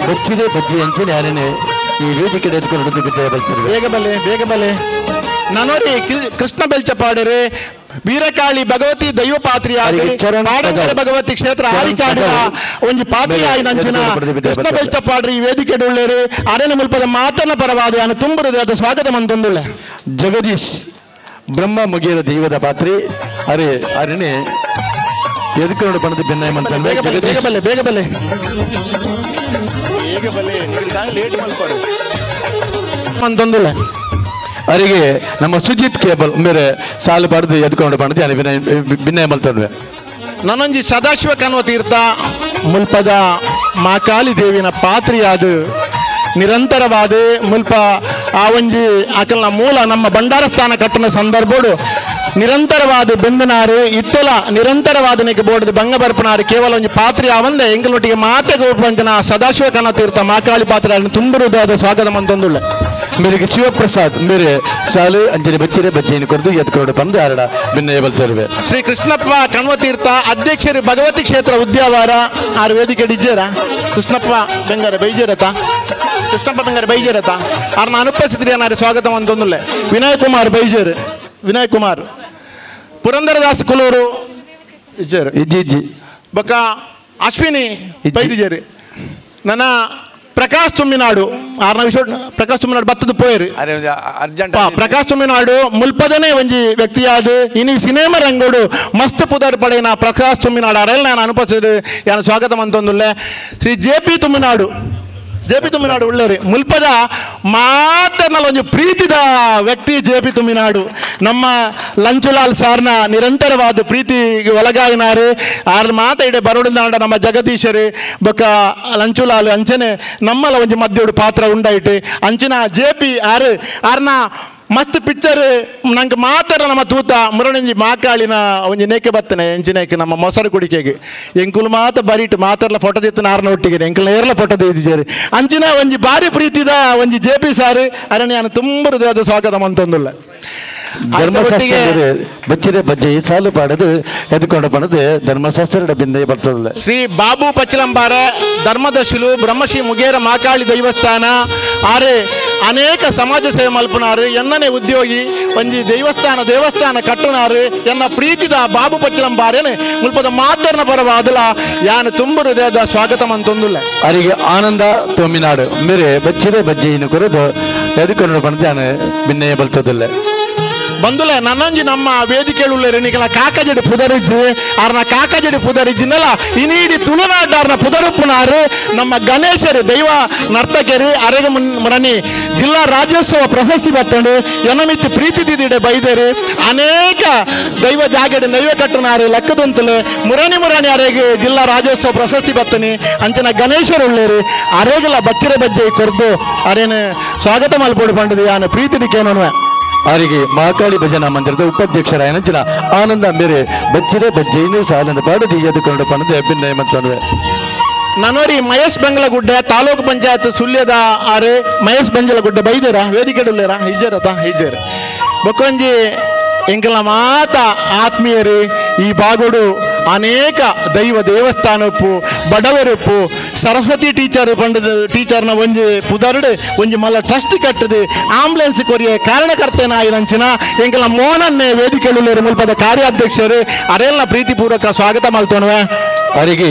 ಬಚ್ಚಿದೆ ಬಜ್ಜಿ ಅಂಚಿನ ಯಾರೇ ಈ ವೇದಿಕೆ ಎದ್ಕೊಂಡು ಬರ್ತಾರೆ. ಬೇಗ ಬಲೆ ಬೇಗ ಬಲೆ. ನನೋರಿ ಕೃಷ್ಣ ಬೆಲ್ಚಪಾಡರೆ ವೀರಕಾಳಿ ಭಗವತಿ ದೈವ ಪಾತ್ರಿಯಾಗಿ ಭಗವತಿ ಕ್ಷೇತ್ರ ಆರಿಕಾಡಿನ ಒಂಜಿ ಪಾತ್ರಿಯಾಯಿ ನಂಚಿನ ಕೃಷ್ಣ ಬೆಲ್ಚಪಾಡ್ರಿ ಈ ವೇದಿಕೆ ಉಳ್ಳೇರು ಅರೇನ ಮುಲ್ಪದ ಮಾತನ್ನ ಪರವಾದ ಯಾನು ತುಂಬುತ್ತದೆ ಅದು ಸ್ವಾಗತ ಮಂತೊಂದುಳ್ಳ. ಜಗದೀಶ್ ಬ್ರಹ್ಮ ಮುಗಿಯರ ದೈವದ ಪಾತ್ರಿ ಅರೆ ಅರಣೆ ಎದುಕೊಂಡು ಬಣ್ಣದ ಬೆನ್ನಾಯ ಮಂತ. ಬೇಗ ಬಲೆ ಬೇಗ ಬಲೆ ಬೇಗ ಬಲೆ ಲೇಟ್ ಮಲ್ಕೊಡು ಮಂತೊಂದುಳ್ಳ. ಅವರಿಗೆ ನಮ್ಮ ಸುಜಿತ್ ಕೇಬಲ್ ಮೇರೆ ಸಾಲು ಪಾಡ್ದು ಎದ್ಕೊಂಡು ಬಂದು ಭಿನ್ನಯ ಮಲ್ತಂದ್ವೆ. ನನ್ನೊಂಜಿ ಸದಾಶಿವ ಕನ್ವ ತೀರ್ಥ ಮುಲ್ಪದ ಮಾಕಾಲಿ ದೇವಿನ ಪಾತ್ರಿಯಾದ ನಿರಂತರವಾದ ಮುಲ್ಪ ಆ ಒಂಜಿ ಆಕಲ್ನ ಮೂಲ ನಮ್ಮ ಭಂಡಾರ ಸ್ಥಾನ ಕಟ್ಟನ ಸಂದರ್ಭೋಡು ನಿರಂತರವಾದ ಬೆಂದನಾರು ಇತ್ತೆಲ ನಿರಂತರವಾದನೆಗೆ ಬೋರ್ಡ್ ಬಂಗ ಬರ್ಪನಾರು ಕೇವಲ ಒಂಜಿ ಪಾತ್ರಿ ಆವಂದೆ ಎಂಗಲೊಟ್ಟಿಗೆ ಮಾತೆ ಗೋಪಂಜನ ಸದಾಶಿವ ಕನ್ನ ತೀರ್ಥ ಮಾಕಾಳಿ ಪಾತ್ರೆ ತುಂಬುರುದಾದ ಸ್ವಾಗತ ಮಂತೊಂದುಳ್ಳ. ಮೇರೆಗೆ ಶಿವಪ್ರಸಾದ್ ಮೇರೆ ಶಾಲೆ ಅಂಜನೆ ಬಚ್ಚಿರೆ ಬಜ್ಜೆಯನ್ನು ಕೊರದು ಎದ್ಕೊಂಡು ಬಂದು ಆರಡ ಭಿನ್ನಯ ಬಲ್ತೇವೆ. ಶ್ರೀ ಕೃಷ್ಣಪ್ಪ ಕಣ್ವತೀರ್ಥ ಅಧ್ಯಕ್ಷರು ಭಗವತಿ ಕ್ಷೇತ್ರ ಉದ್ಯಾವಾರ ಆರು ವೇದಿಕೆ ಡಿಜೇರ ಕೃಷ್ಣಪ್ಪ ಬೆಂಗಾರ ಬೈಜೇರತ ಕೃಷ್ಣಪ್ಪ ಬೆಂಗಾರ ಬೈಜೇರತ ಆರ್ನ ಅನುಪಸ್ಥಿತಿ ಏನಾರು ಸ್ವಾಗತ ಅಂತೊಂದುಳ್ಳೆ. ವಿನಯ್ ಕುಮಾರ್ ಬೈಜೇರು ವಿನಯ್ ಕುಮಾರ್ ಪುರಂದರದಾಸ್ ಕುಲೂರು ಇಜ್ಜೇರು ಇಜ್ಜಿ ಇಜ್ಜಿ ಬೊಕ್ಕ ಅಶ್ವಿನಿ ಬೈದಿಜೇರು ನನ್ನ ಪ್ರಕಾಶ್ ತುಮ್ಮಿನಾಡು ಆರ್ನ ವಿಶ್ವ ಪ್ರಕಾಶ್ ತುಮ್ಮಿನಾಡು ಬತ್ತದ ಪೋಯರು ಪ್ರಕಾಶ್ ತುಮ್ಮಿನಾಡು ಮುಲ್ಪದನೇ ಒಂಜಿ ವ್ಯಕ್ತಿಯಾದ ಇನಿ ಸಿನಿಮಾ ರಂಗೋಡು ಮಸ್ತ್ ಪುದರ್ ಪಡೆಯಿನ ಪ್ರಕಾಶ್ ತುಮ್ಮಿನಾಡು ಅರೆಲ್ ನಾನು ಅನುಪಸ್ಥಿತಿ ಯಾನು ಸ್ವಾಗತ ಮಂತೊಂದುಳ್ಳೆ. Shri J P Tumminadu J P Tumminadu ಉಳ್ಳೇರಿ ಮುಲ್ಪದ ಮಾತನಲ್ಲಿ ಒಂಜಿ ಪ್ರೀತಿದ ವ್ಯಕ್ತಿ ಜೆ ಪಿ ತುಮ್ಮಿನಾಡು ನಮ್ಮ ಲಂಚುಲಾಲ್ ಸಾರ್ನ ನಿರಂತರವಾದ ಪ್ರೀತಿಗೆ ಒಳಗಾಗಿನಾರು ಆರ್ ಮಾತ ಇಡೆ ಬರೋಡಿಂದ ನಮ್ಮ ಜಗದೀಶರು ಬೊಕ್ಕ ಲಂಚುಲಾಲ್ ಅಂಚನೆ ನಮ್ಮಲ ಒಂಜಿ ಮಧ್ಯೋಡು ಪಾತ್ರ ಉಂಡಾಯಿಟ್ಟು ಅಂಚಿನ J P R ಆರ್ನ ಮಸ್ತ್ ಪಿಕ್ಚರ್ ನಂಗೆ ಮಾತ್ರ ನಮ್ಮ ತೂತ ಮುರಣಿಂಜಿ ಮಾಕಾಳಿನ ಒಂಜಿ ನೇಕೆ ಬತ್ತನೆ ಎಂಚಿನೇಕೆ ನಮ್ಮ ಮೊಸರು ಕುಡಿಕೆಗೆ ಎಂಕುಲು ಮಾತ ಬರೀಟ್ ಮಾತಾಡ್ಲ ಫೋಟೋ ದಿತ್ತನ ಆರ್ನ ಒಟ್ಟಿಗೆ ಎಂಕುಲು ನೇರ್ಲ ಫೋಟೋ ದಿದ್ದಿಜೇರಿ ಅಂಚಿನ ಒಂಜಿ ಬಾರಿ ಪ್ರೀತಿದ ಒಂಜಿ J P sir ಅರಣ್ಯ ನಾನು ತುಂಬ ಹೃದಯದ ಸ್ವಾಗತ ಮಂತೊಂದುಲ್ಲ. ಧರ್ಮಶಾಸ್ತ್ರ ಬಚ್ಚಿರೆ ಬಜ್ಜೆ ಸಾಲು ಪಾಡದು ಎದ್ಕೊಂಡು ಬಣ್ಣದು ಧರ್ಮಶಾಸ್ತ್ರ ಬಿಂದೆ ಬರ್ತದಲ್ಲ. ಶ್ರೀ ಬಾಬು ಪಚ್ಚಲಂಬಾರ ಧರ್ಮದರ್ಶಿಲು ಬ್ರಹ್ಮಶ್ರೀ ಮುಗೇರ ಮಾಕಾಳಿ ದೇವಸ್ಥಾನ ಆರೆ ಅನೇಕ ಸಮಾಜ ಸೇವೆ ಮಲ್ಪನಾರು ಎನ್ನನೆ ಉದ್ಯೋಗಿ ಒಂಜಿ ದೇವಸ್ಥಾನ ದೇವಸ್ಥಾನ ಕಟ್ಟುನಾರು ಎನ್ನ ಪ್ರೀತಿದ ಬಾಬು ಪಚ್ಚಲಂಬಾರೇನೆ ಮುಲ್ಪದ ಮಾತರ್ನ ಪರವಾದಲ ಯಾನು ತುಂಬ ಹೃದಯದ ಸ್ವಾಗತ ಮಂತೊಂದುಲ್ಲ. ಅವರಿಗೆ ಆನಂದ ತೋಮಿನಾಡು ಮೇರೆ ಬಚ್ಚಿರೆ ಬಜ್ಜೆಯನ್ನು ಕೊರದು ಎದ್ಕೊಂಡು ಬಣ್ಣದು ಯಾನು ಬಿನ್ನೆಯ ಬರ್ತದಲ್ಲ. ಬಂದುಲೆ ನನ್ನಂಜಿ ನಮ್ಮ ವೇದಿಕೆಳುಳ್ಳೇರು ನಿಕಲ ಕಾಕಜಡಿ ಪುದರಿಜ್ಜಿ ಆರ್ನ ಕಾಕಜಡಿ ಪುದರಿಜ್ಜಿನಲ್ಲ ಇನೀಡಿ ತುಳುನಾಡಾರ್ನ ಪುದರುಪ್ಪುನಾರು ನಮ್ಮ ಗಣೇಶರು ದೈವ ನರ್ತಕರು ಅರೆಗ ಮುರಣಿ ಜಿಲ್ಲಾ ರಾಜ್ಯೋತ್ಸವ ಪ್ರಶಸ್ತಿ ಬತ್ತಂಡು ಎನಮಿತ್ತು ಪ್ರೀತಿ ದಿದಿಡೆ ಬೈದೇರು ಅನೇಕ ದೈವ ಜಾಗಡೆ ನೈವ ಕಟ್ಟನಾರು ಲೆಕ್ಕದಂತಲು ಮುರಣಿ ಮುರಣಿ ಅರೆಗೆ ಜಿಲ್ಲಾ ರಾಜ್ಯೋತ್ಸವ ಪ್ರಶಸ್ತಿ ಬತ್ತನಿ ಅಂಚನ ಗಣೇಶರು ಉಳ್ಳೇರು ಅರೆಗಲ ಬಚ್ಚಿರ ಬಜ್ಜೆ ಕೊರ್ದು ಅರೇನು ಸ್ವಾಗತ ಮಲ್ಪೋಡು ಪಂಡದು ಯಾನು ಪ್ರೀತಿ ದಿಕ್ಕೇನೋ ಅವರಿಗೆ ಮಹಾಕಾಳಿ ಭಜನಾ ಮಂದಿರದ ಉಪಾಧ್ಯಕ್ಷರಾಯನ ಆನಂದ ಮೇರೆ ಬಚ್ಚಿರೆ ಬಜ್ಜೆಯನ್ನು ಸಾಲನ್ನು ಪಾಡದಿ ಎದುಕೊಂಡು ಪಣದೆ ಅಭಿನಯ ಮಂತನುವೆ. ನನೋರಿ ಮಹೇಶ್ ಬಂಗ್ಲಗುಡ್ಡೆ ತಾಲೂಕು ಪಂಚಾಯತ್ ಸುಳ್ಯದ ಆರು ಮಹೇಶ್ ಬಂಜಲಗುಡ್ಡೆ ಬೈದೇರ ವೇದಿಕೆಡುಲ್ಲೇರ ಇಜ್ಜರತ ಇಜ್ಜೇರು ಬೊಕ್ಕೊಂಜಿ ಎಂಕಲ ಮಾತ ಆತ್ಮೀಯರು ಈ ಬಾಗೋಡು ಅನೇಕ ದೈವ ದೇವಸ್ಥಾನಪ್ಪು ಬಡವರಪ್ಪು ಸರಸ್ವತಿ ಟೀಚರ್ ಪಂಡದ ಟೀಚರ್ನ ಒಂಜಿ ಪುದರ್ಡು ಒಂಜಿ ಮಲ್ಲ ಟ್ರಸ್ಟ್ ಕಟ್ಟದು ಆಂಬುಲೆನ್ಸ್ ಕೊರಿಯ ಕಾರಣಕರ್ತೇನಾಯಿರಂಚಿನ ಎಂಕಲ ಮೋನನ್ನೇ ವೇದಿಕೆಳುಳ್ಳೇರು ಮುಲ್ಪದ ಕಾರ್ಯಾಧ್ಯಕ್ಷರು ಅರೆಲ್ಲ ಪ್ರೀತಿಪೂರ್ವಕ ಸ್ವಾಗತ ಮಲ್ತೋಣವೆ. ಅವರಿಗೆ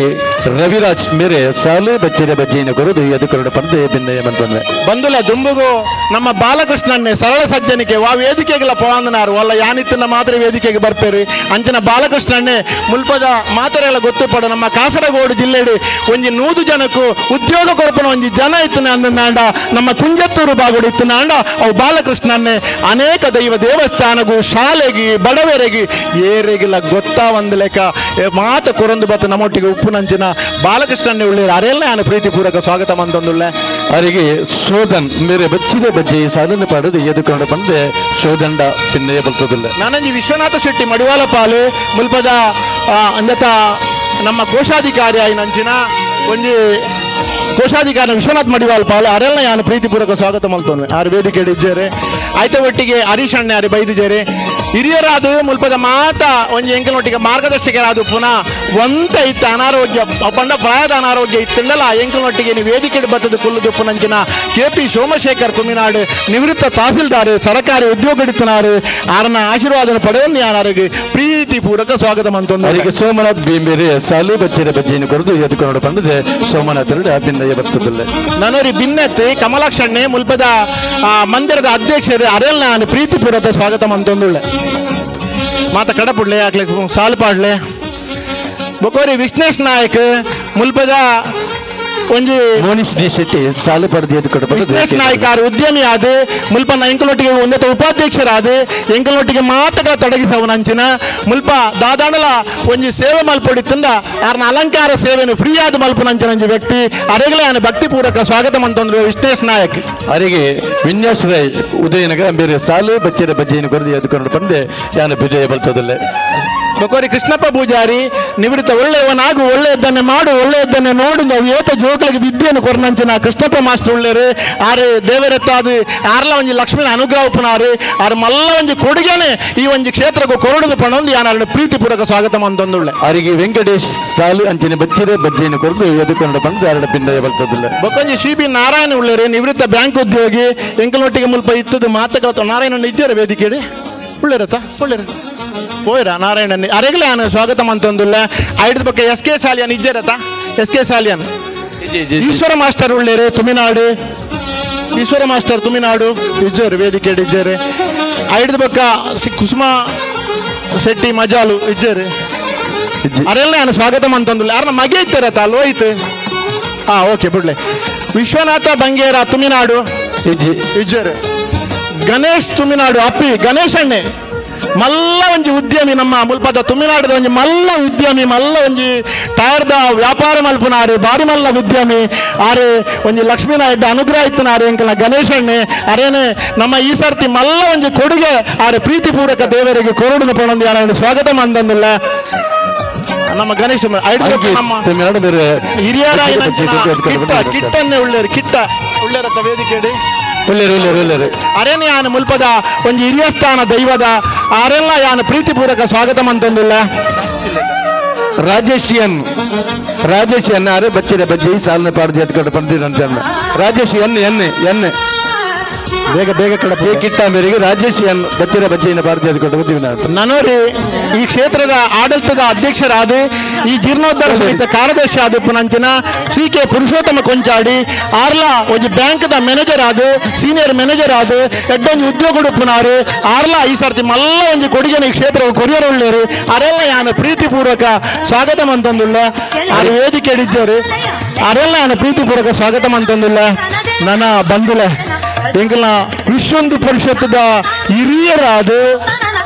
ರವಿರಾಜ್ ಮೇರೆ ಸಾಲು ಬಚ್ಚಿರೆ ಬಜ್ಜಿನ ಕೊರದು ಎದುಕೊರಡು ಪಂದೆ ಭಿನ್ನಯ ಮಂತನ್ವೆ. ಬಂದುಲ ದುಂಬುಗು ನಮ್ಮ ಬಾಲಕೃಷ್ಣನ್ನೇ ಸರಳ ಸಜ್ಜನಿಕೆ ವಾ ವೇದಿಕೆಗೆಲ್ಲ ಪವಾಂದನಾರು ಅಲ್ಲ ಯಾನಿತ್ತನ್ನ ಮಾತ್ರ ವೇದಿಕೆಗೆ ಬರ್ಪೇರು ಅಂಚಿನ ಬಾಲಕೃಷ್ಣನ್ನೇ ಮುಲ್ಪದ ಮಾತರೆಲ್ಲ ಗೊತ್ತುಪಡ ನಮ್ಮ ಕಾಸರಗೋಡು ಜಿಲ್ಲೆಡು ಒಂಜಿ 100 ಜನಕ್ಕೂ ಉದ್ಯೋಗ ಕೊರಪನ ಒಂಜಿ ಜನ ಇತ್ತನ ಅಂದಂಡ ನಮ್ಮ ಕುಂಜತ್ತೂರು ಬಾಗೋಡು ಇತ್ತನಾಂಡ ಅವು ಬಾಲಕೃಷ್ಣನ್ನೇ ಅನೇಕ ದೈವ ದೇವಸ್ಥಾನಗೂ ಶಾಲೆಗೆ ಬಡವರೆಗೆ ಏರೆಗಿಲ್ಲ ಗೊತ್ತಾ ಒಂದು ಲೆಕ್ಕ ಮಾತ ಕೊರೊಂದು ಬತ್ತ ನಮ್ಮೊಟ್ಟಿಗೆ ಉಪ್ಪುನಂಚಿನ ಬಾಲಕೃಷ್ಣನ್ನೇ ಉಳ್ಳೇರು ಅರೆಲ್ಲ ನಾನು ಪ್ರೀತಿಪೂರ್ವಕ ಸ್ವಾಗತ ಮಂತಂದುಳ್ಳೆ. ಅವರಿಗೆ ಶೋಧನ್ ಮೇರೆ ಬಚ್ಚಿದೆ ಬಜ್ಜೆ ಸಾಲನ್ನು ಪಾಡೋದು ಎದುಕೊಂಡು ಬಂದೆ ಶೋಧಂಡ ಪಿನ್ನೆಯ ಬರ್ತದಿಲ್ಲ. ನಾನಂಜಿ ವಿಶ್ವನಾಥ ಶೆಟ್ಟಿ ಮಡಿವಾಳಪಾಲು ಮುಲ್ಪದ ಅಂದತ ನಮ್ಮ ಕೋಶಾಧಿಕಾರಿ ಆಯಿನಂಚಿನ ಒಂಜಿ ಕೋಶಾಧಿಕಾರಿ ವಿಶ್ವನಾಥ್ ಮಡಿವಾಳ ಪಾಲು ಅರೆಲ್ಲ ನಾನು ಪ್ರೀತಿಪೂರ್ವಕ ಸ್ವಾಗತ ಮಲ್ತೋನು. ಆರು ವೇದಿಕೆ ಇಜ್ಜೇರೆ ಆಯ್ತ ಒಟ್ಟಿಗೆ ಹರೀಶ್ ಅಣ್ಣೆ ಆರು ಬೈದಿಜೇರೆ ಹಿರಿಯರಾದ ಮುಲ್ಪದ ಮಾತ ಒಂಜಿ ಎಂಕಲೊಟ್ಟಿಗೆ ಮಾರ್ಗದರ್ಶಕರಾದ ಪುನಃ ಒಂತ ಇತ್ತು ಅನಾರೋಗ್ಯ ಪಂಡ ಪ್ರಾಯದ ಅನಾರೋಗ್ಯ ಇತ್ತಂಡಲ್ಲ ಎಂಕಲೊಟ್ಟಿಗೆ ನೀವು ವೇದಿಕೆ ಬತ್ತದ ಕುಲ್ಲುದು ಪುನಂಚಿನ ಕೆ ಪಿ ಸೋಮಶೇಖರ್ ಕುಮಿನಾಡು ನಿವೃತ್ತ ತಹಸೀಲ್ದಾರ್ ಸರಕಾರಿ ಉದ್ಯೋಗ ಆರನ ಆಶೀರ್ವಾದನ ಪಡೆಯೊಂದು ಯಾರಿಗೆ ಪ್ರೀತಿಪೂರ್ವಕ ಸ್ವಾಗತ ಮಂತೊಂದು. ಅವರಿಗೆ ಸೋಮನಾಥ್ ಬೇಂಬೇರೆ ಸಾಲು ಬಚ್ಚಿರ ಬಜ್ಜಿಯನ್ನು ಕೊರದು ಎದುಕೊಂಡು ಬಂದಿದೆ ಸೋಮನಾಥ್ ಭಿನ್ನಯ ಬರ್ತದಿಲ್ಲ. ನನೋರಿ ಭಿನ್ನತೆ ಕಮಲಾಕ್ಷಣ್ಣೆ ಮುಲ್ಪದ ಮಂದಿರದ ಅಧ್ಯಕ್ಷರು ಅರೆಲ್ಲ ನಾನು ಪ್ರೀತಿಪೂರ್ವಕ ಸ್ವಾಗತ ಮಂತೊಂದುಳ್ಳೆ. ಮಾತ ಕಡಪುಡ್ಲೆ ಆಗ್ಲಿ ಸಾಲು ಪಾಡ್ಲೆ ಬೊಕೋರಿ ವಿಷ್ಣೇಶ್ ನಾಯಕ್ ಮುಲ್ಪದ ಒಂಜಿ ಮೋನಿಶ್ ಡಿ ಶೆಟ್ಟಿ ಸಾಲು ಪಡೆದು ವಿಷ್ಣೇಶ್ ನಾಯ್ಕ ಆರು ಉದ್ಯಮಿ ಆದ ಮುಲ್ಪನ ಎಂಕಲೊಟ್ಟಿಗೆ ಉನ್ನತ ಉಪಾಧ್ಯಕ್ಷರಾದ ಎಂಕಲೊಟ್ಟಿಗೆ ಮಾತಗಳ ತೊಡಗಿಸವನಂಚಿನ ಮುಲ್ಪ ದಾದಾಣಲ ಒಂಜಿ ಸೇವೆ ಮಲ್ಪೊಡಿತ್ತಂದ ಆರ್ನ ಅಲಂಕಾರ ಸೇವೆನು ಫ್ರೀ ಆದ ಮಲ್ಪನಂಚಿನ ಒಂಜಿ ವ್ಯಕ್ತಿ ಅರೆಗಲೇ ಆನ ಭಕ್ತಿಪೂರ್ವಕ ಸ್ವಾಗತ ಮಂತಂದ್ರು ವಿಷ್ಣೇಶ್ ನಾಯಕ್. ಅವರಿಗೆ ವಿನ್ಯಾಸ್ ರೈ ಉದಯನಗರ ಬೇರೆ ಸಾಲು ಬಚ್ಚಿರ ಬಜ್ಜಿಯನ್ನು ಕೊರದು ಎದುಕೊಂಡು ಬಂದೆ ಯಾನ ವಿಜಯ ಬರ್ತದಲ್ಲೇ. ಬೊಕೋರಿ ಕೃಷ್ಣಪ್ಪ ಪೂಜಾರಿ ನಿವೃತ್ತ ಒಳ್ಳೆಯವನಾಗು ಒಳ್ಳೆಯದನ್ನೇ ಮಾಡು ಒಳ್ಳೆಯದನ್ನೇ ನೋಡು ನಾವು ಏತ ಜೋಕಳಿಗೆ ವಿದ್ಯೆಯನ್ನು ಕೊರನಂಚಿನ ಕೃಷ್ಣಪ್ಪ ಮಾಸ್ಟರ್ ಉಳ್ಳೇರು ಆರು ದೇವರತ್ತಾದು ಆರ್ಲ ಒಂಜಿ ಲಕ್ಷ್ಮೀನ ಅನುಗ್ರಹ ಉಪ್ಪುನಾರು ಆರು ಮಲ್ಲ ಒಂಜಿ ಕೊಡುಗೆನೆ ಈ ಒಂಜಿ ಕ್ಷೇತ್ರಕ್ಕೂ ಕೊರಡುದು ಪಣೊಂದು ಯಾನಾರು ಪ್ರೀತಿಪೂರ್ವಕ ಸ್ವಾಗತ ಮಂತೊಂದುಳ್ಳೆ. ಅವರಿಗೆ ವೆಂಕಟೇಶ್ ಸಾಲು ಅಂಚಿನ ಬಚ್ಚಿರೆ ಬಜ್ಜಿಯನ್ನು ಕೊರದು ಎದುಕೊಂಡು ಬಂದು ಆರಡ ಪಿಂದಯ ಬರ್ತದಿಲ್ಲ. ಬೊಕೊಂಜಿ ಸಿ ಬಿ ನಾರಾಯಣ ಉಳ್ಳೇರು ನಿವೃತ್ತ ಬ್ಯಾಂಕ್ ಉದ್ಯೋಗಿ ಎಂಕಲೊಟ್ಟಿಗೆ ಮುಲ್ಪ ಇತ್ತದು ಮಾತುಗಳ ನಾರಾಯಣ ಇಜ್ಜಾರ ವೇದಿಕೆ ಉಳ್ಳೇರತ್ತ ಉಳ್ಳೇರು ಪೋಯ್ರ ನಾರಾಯಣನ್ ಅರೆಗಲೇ ಆನ ಸ್ವಾಗತ ಮಂತೊಂದುಲ್ಲ. ಐದು ಪಕ್ಕ ಎಸ್ ಕೆ ಸಾಲಿಯನ್ ಇಜ್ಜರತ S K Salian Ishwara master ಉಳ್ಳೇರು ತುಮಿನಾಡು ಈಶ್ವರ master Thuminadu ಇಜ್ಜೇರು ವೇದಿಕೆ ಇಜ್ಜೇರು ಐದು ಪಕ್ಕ ಕುಸುಮ ಶೆಟ್ಟಿ ಮಜಾಲು ಇಜ್ಜೇರು ಅರೆಲ್ಲ ನಾನು ಸ್ವಾಗತ ಮಂತೊಂದುಲ್ಲ. ಯಾರನ್ನ ಮಗೆ ಇತ್ತಾರತ ಲೋಹಿತ್ ಹಾ ಓಕೆ ಬಿಡ್ಲೆ. ವಿಶ್ವನಾಥ ಬಂಗೇರ ತುಮಿನಾಡು ಇಜ್ಜೇರು ಗಣೇಶ್ ತುಮಿನಾಡು ಅಪ್ಪಿ ಗಣೇಶ್ ಅಣ್ಣೆ ಮಲ್ಲ ಒಂಜಿ ಉದ್ಯಮಿ ನಮ್ಮ ಮುಲ್ಪದ ತುಮಿನಾಡದ ಒಂಜಿ ಮಲ್ಲ ಉದ್ಯಮಿ ಮಲ್ಲ ಒಂಜಿ ಟೈರ್ದ ವ್ಯಾಪಾರ ಮಲ್ಪುನಾರು ಬಾರಿ ಮಲ್ಲ ಉದ್ಯಮಿ ಆರೆ ಒಂಜಿ ಲಕ್ಷ್ಮೀನಾಯ್ದ ಅನುಗ್ರಹ ಇತ್ತನಾರು ಎಂಕಲ ಗಣೇಶಣ್ಣೆ ಅರೇನೆ ನಮ್ಮ ಈ ಸರ್ತಿ ಮಲ್ಲ ಒಂಜಿ ಕೊಡುಗೆ ಆರೆ ಪ್ರೀತಿಪೂರ್ವಕ ದೇವರಿಗೆ ಕೊರಡುನ ಪಣೊಂದು ಯಾರು ಸ್ವಾಗತ ಮಂದಂದಿಲ್ಲ ನಮ್ಮ ಗಣೇಶ ನಮ್ಮ ಹಿರಿಯರ ಕಿಟ್ಟನ್ನೇ ಉಳ್ಳೇರು ಕಿಟ್ಟ ಉಳ್ಳೇರತ್ತ ವೇದಿಕೆ ಅರೇನೆ ಯಾನು ಮುಲ್ಪದ ಒಂಜಿ ಹಿರಿಯ ಸ್ಥಾನ ದೈವದ ಆರೆಲ್ಲ ಯಾನು ಪ್ರೀತಿಪೂರ್ವಕ ಸ್ವಾಗತ ಮಂತೊಂದಿಲ್ಲ. ರಾಜೇಶ್ ಎನ್ ರಾಜೇಶ್ ಎನ್ ಆರೆ ಬಚ್ಚಿರ ಬಜ್ಜಿ ಸಾಲನೆ ಪಾಡ್ದು ಎತ್ಕೊಂಡು ಬಂದಿರಂತ ರಾಜೇಶ್ N N N ಬೇಗ ಬೇಗ ಕಡಪ ಕಿಟ್ಟಾಂಬೇರಿಗೆ ರಾಜೇಶ್ ಎನ್ ಬಚ್ಚಿರ ಬಜ್ಜೆಯನ್ನು ಭಾರತೀಯ ನನೋರಿ ಈ ಕ್ಷೇತ್ರದ ಆಡಳಿತದ ಅಧ್ಯಕ್ಷರಾದ ಈ ಜೀರ್ಣೋದ್ಧಾರ ಸಮಿತಿ ಕಾರ್ಯದರ್ಶಿ ಆದ ಪುನಂಚಿನ ಸಿ ಕೆ ಪುರುಷೋತ್ತಮ ಕೊಂಚಾಡಿ ಆರ್ಲಾ ಒಂಜಿ ಬ್ಯಾಂಕ್ದ ಮ್ಯಾನೇಜರ್ ಆದ ಸೀನಿಯರ್ ಮ್ಯಾನೇಜರ್ ಆದ ಎಡ್ಡೊಂಜಿ ಉದ್ಯೋಗ ಉಪ್ಪುನಾರು ಆರ್ಲಾ ಈ ಸರ್ತಿ ಮಲ್ಲ ಒಂಜಿ ಕೊಡುಗೆನ ಈ ಕ್ಷೇತ್ರ ಕೊರಿಯರ್ ಉಳ್ಳೇರು ಅರೆಲ್ಲ ಯಾನ ಪ್ರೀತಿಪೂರ್ವಕ ಸ್ವಾಗತ ಮಂತಂದುಲ್ಲ ಆರು ವೇದಿಕೆ ಹಿಡಿಜರು ಅರೆಲ್ಲ ಯಾನ ಪ್ರೀತಿಪೂರ್ವಕ ಸ್ವಾಗತ ಮಂತಂದುಲ್ಲ ನನ್ನ ಬಂಧುಲೆ ಎಂಕಲ್ನ ವಿಶ್ವೊಂದು ಪರಿಷತ್ತದ ಹಿರಿಯರಾದ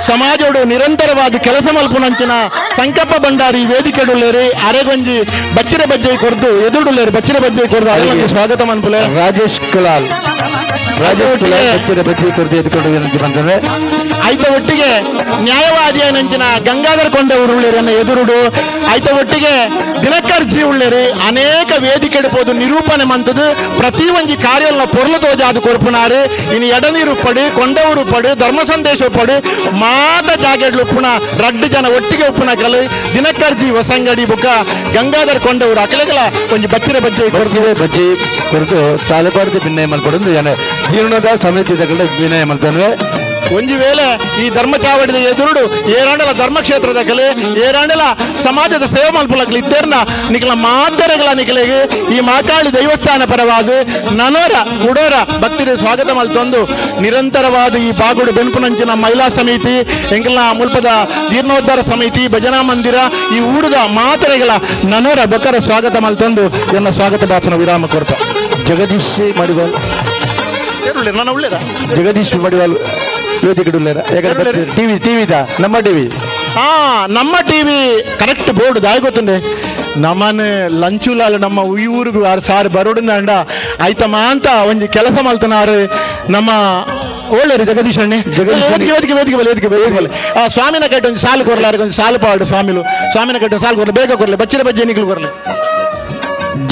ಸಮಾಜೋಡು ನಿರಂತರವಾದ ಕೆಲಸ ಮಲ್ಪುನಂಚಿನ ಸಂಕಪ್ಪ ಭಂಡಾರಿ ವೇದಿಕೆಡುಳ್ಳೇರಿ ಅರೆಗೊಂಜಿ ಬಚ್ಚಿರ ಬಜ್ಜೆ ಕೊರ್ದು ಎದುರುಡುಳ್ಳೇರಿ ಬಚ್ಚಿರ ಬಜ್ಜೆ ಕೊರ್ದು ಅರೆಗೊಂಜಿ ಸ್ವಾಗತ ಮನ್ಪುಲೆ ರಾಜೇಶ್ ಕುಲಾಲ್ ರಾಜೇಶ್ ಕುಲಾಲ್ ಬಚ್ಚಿರ ಬಜ್ಜೆ ಕೊರ್ದು ಎದ್ಕೊಂಡು ವಿನಂತಿ ಬಂದರೆ ಐತ ಒಟ್ಟಿಗೆ ನ್ಯಾಯವಾದಿಯ ನಂಚಿನ ಗಂಗಾಧರ ಕೊಂಡೆ ಉರುಳ್ಳೇರಿ ಅನ್ನ ಎದುರುಡು ಐತ ಒಟ್ಟಿಗೆ ದಿನಕರ್ ಜಿ ಉಳ್ಳೇರಿ ಅನೇಕ ವೇದಿಕೆ ಇಡ್ಬೋದು ನಿರೂಪಣೆ ಮಂತದ್ದು ಪ್ರತಿ ಒಂಜಿ ಕಾರ್ಯಲ್ನ ಪೊರ್ಲು ತೋಜಾದು ಕೊರ್ಪುನಾರು ಇನ್ನು ಎಡನೀರು ಪಡು ಕೊಂಡವರು ಪಡು ಧರ್ಮ ಸಂದೇಶ ಪಡು ಮಾತ ಜಾಗೆಡ್ಲು ಪುಣ ರಡ್ಡು ಜನ ಒಟ್ಟಿಗೆ ಉಪ್ಪುನ ಕಲು ದಿನಕರ್ ಜಿ ಹೊಸಂಗಡಿ ಬುಕ್ಕ ಗಂಗಾಧರ್ ಕೊಂಡವರು ಅಕಲೆಗಲ ಒಂಜಿ ಬಚ್ಚಿರ ಬಜ್ಜೆ ಬಚ್ಚಿರೆ ಬಜ್ಜಿ ಕೊರತು ತಾಲೂಕಾಡ್ದು ಭಿನ್ನಯ ಮಲ್ಪಡೊಂದು ಜನ ಜೀರ್ಣೋದ್ಧಾರ ಸಮಿತಿ ತಗೊಂಡು ವಿನಯ ಮಲ್ತಂದ್ರೆ ಒಂಜಿ ವೇಳೆ ಈ ಧರ್ಮ ಚಾವಡಿದ ಎದುರುಡು ಏರಾಂಡಲ ಧರ್ಮಕ್ಷೇತ್ರದ ಕಲೆ ಏರಾಂಡಲ ಸಮಾಜದ ಸೇವೆ ಮಲ್ಪುಲಕ್ಲು ಇದ್ದೇರ್ನ ನಿಕಲ ಮಾತರೆಗಳ ನಿಕಲೆಗೆ ಈ ಮಾಕಾಳಿ ದೇವಸ್ಥಾನ ಪರವಾದ ನನೋರ ಉಡೋರ ಭಕ್ತರಿಗೆ ಸ್ವಾಗತ ಮಲ್ತೊಂದು ನಿರಂತರವಾದ ಈ ಬಾಗುಡು ಬೆನ್ಪುನಂಚಿನ ಮಹಿಳಾ ಸಮಿತಿ ಎಂಕಲ್ನ ಮುಲ್ಪದ ಜೀರ್ಣೋದ್ಧಾರ ಸಮಿತಿ ಭಜನಾ ಮಂದಿರ ಈ ಊರುದ ಮಾತರೆಗಳ ನನೋರ ಬೊಕ್ಕರ ಸ್ವಾಗತ ಮಲ್ತೊಂದು ಎನ್ನ ಸ್ವಾಗತ ಭಾಷಣ ವಿರಾಮ ಕೊರ್ಪ. ಜಗದೀಶ್ ಮಡಿವಾಲ್ ನನ್ನ ಉಳ್ಳೇದ ಜಗದೀಶ್ ಮಡಿವಾಲ್ ವೇದಿಕೆ ಯಾಕಂದ್ರೆ ಟಿವಿ ಟಿವಿದ ನಮ್ಮ ಟಿವಿ ಹಾ ನಮ್ಮ ಟಿವಿ ಕರೆಕ್ಟ್ ಬೋರ್ಡ್ ದಾಯ ಗೊತ್ತುಂಡೆ ನಮ್ಮನೆ ಲಂಚುಲಾಲ್ ನಮ್ಮ ಈ ಊರಿಗೂ ಆರು ಸಾರು ಬರೋಡಿಂದ ಆಯ್ತಮ್ಮ ಅಂತ ಒಂಜಿ ಕೆಲಸ ಮಲ್ತನಾರು ನಮ್ಮ ಒಳ್ಳೆರಿ ಜಗದೀಶ್ ಅಣ್ಣೆ ವೇದಿಕೆ ವೇದಿಕೆ ವೇದಿಕೆ ಬಲೆ ವೇದಿಕೆ ವೇದಿಕೆ ಬಲೆ ಆ ಸ್ವಾಮಿನ ಕಟ್ಟಿ ಒಂದು ಸಾಲು ಕೊರ್ಲಾರ ಒಂದು ಸಾಲು ಪಾಡು ಸ್ವಾಮಿಲು ಸ್ವಾಮಿನ ಕಟ್ಟಿ ಒಂದು ಸಾಲು ಕೊರ್ಲೆ ಬೇಗ ಕೊರ್ಲೆ ಬಚ್ಚಿರ ಬಜ್ಜೆ ನಿಕ್ಲು ಕೊರ್ಲೆ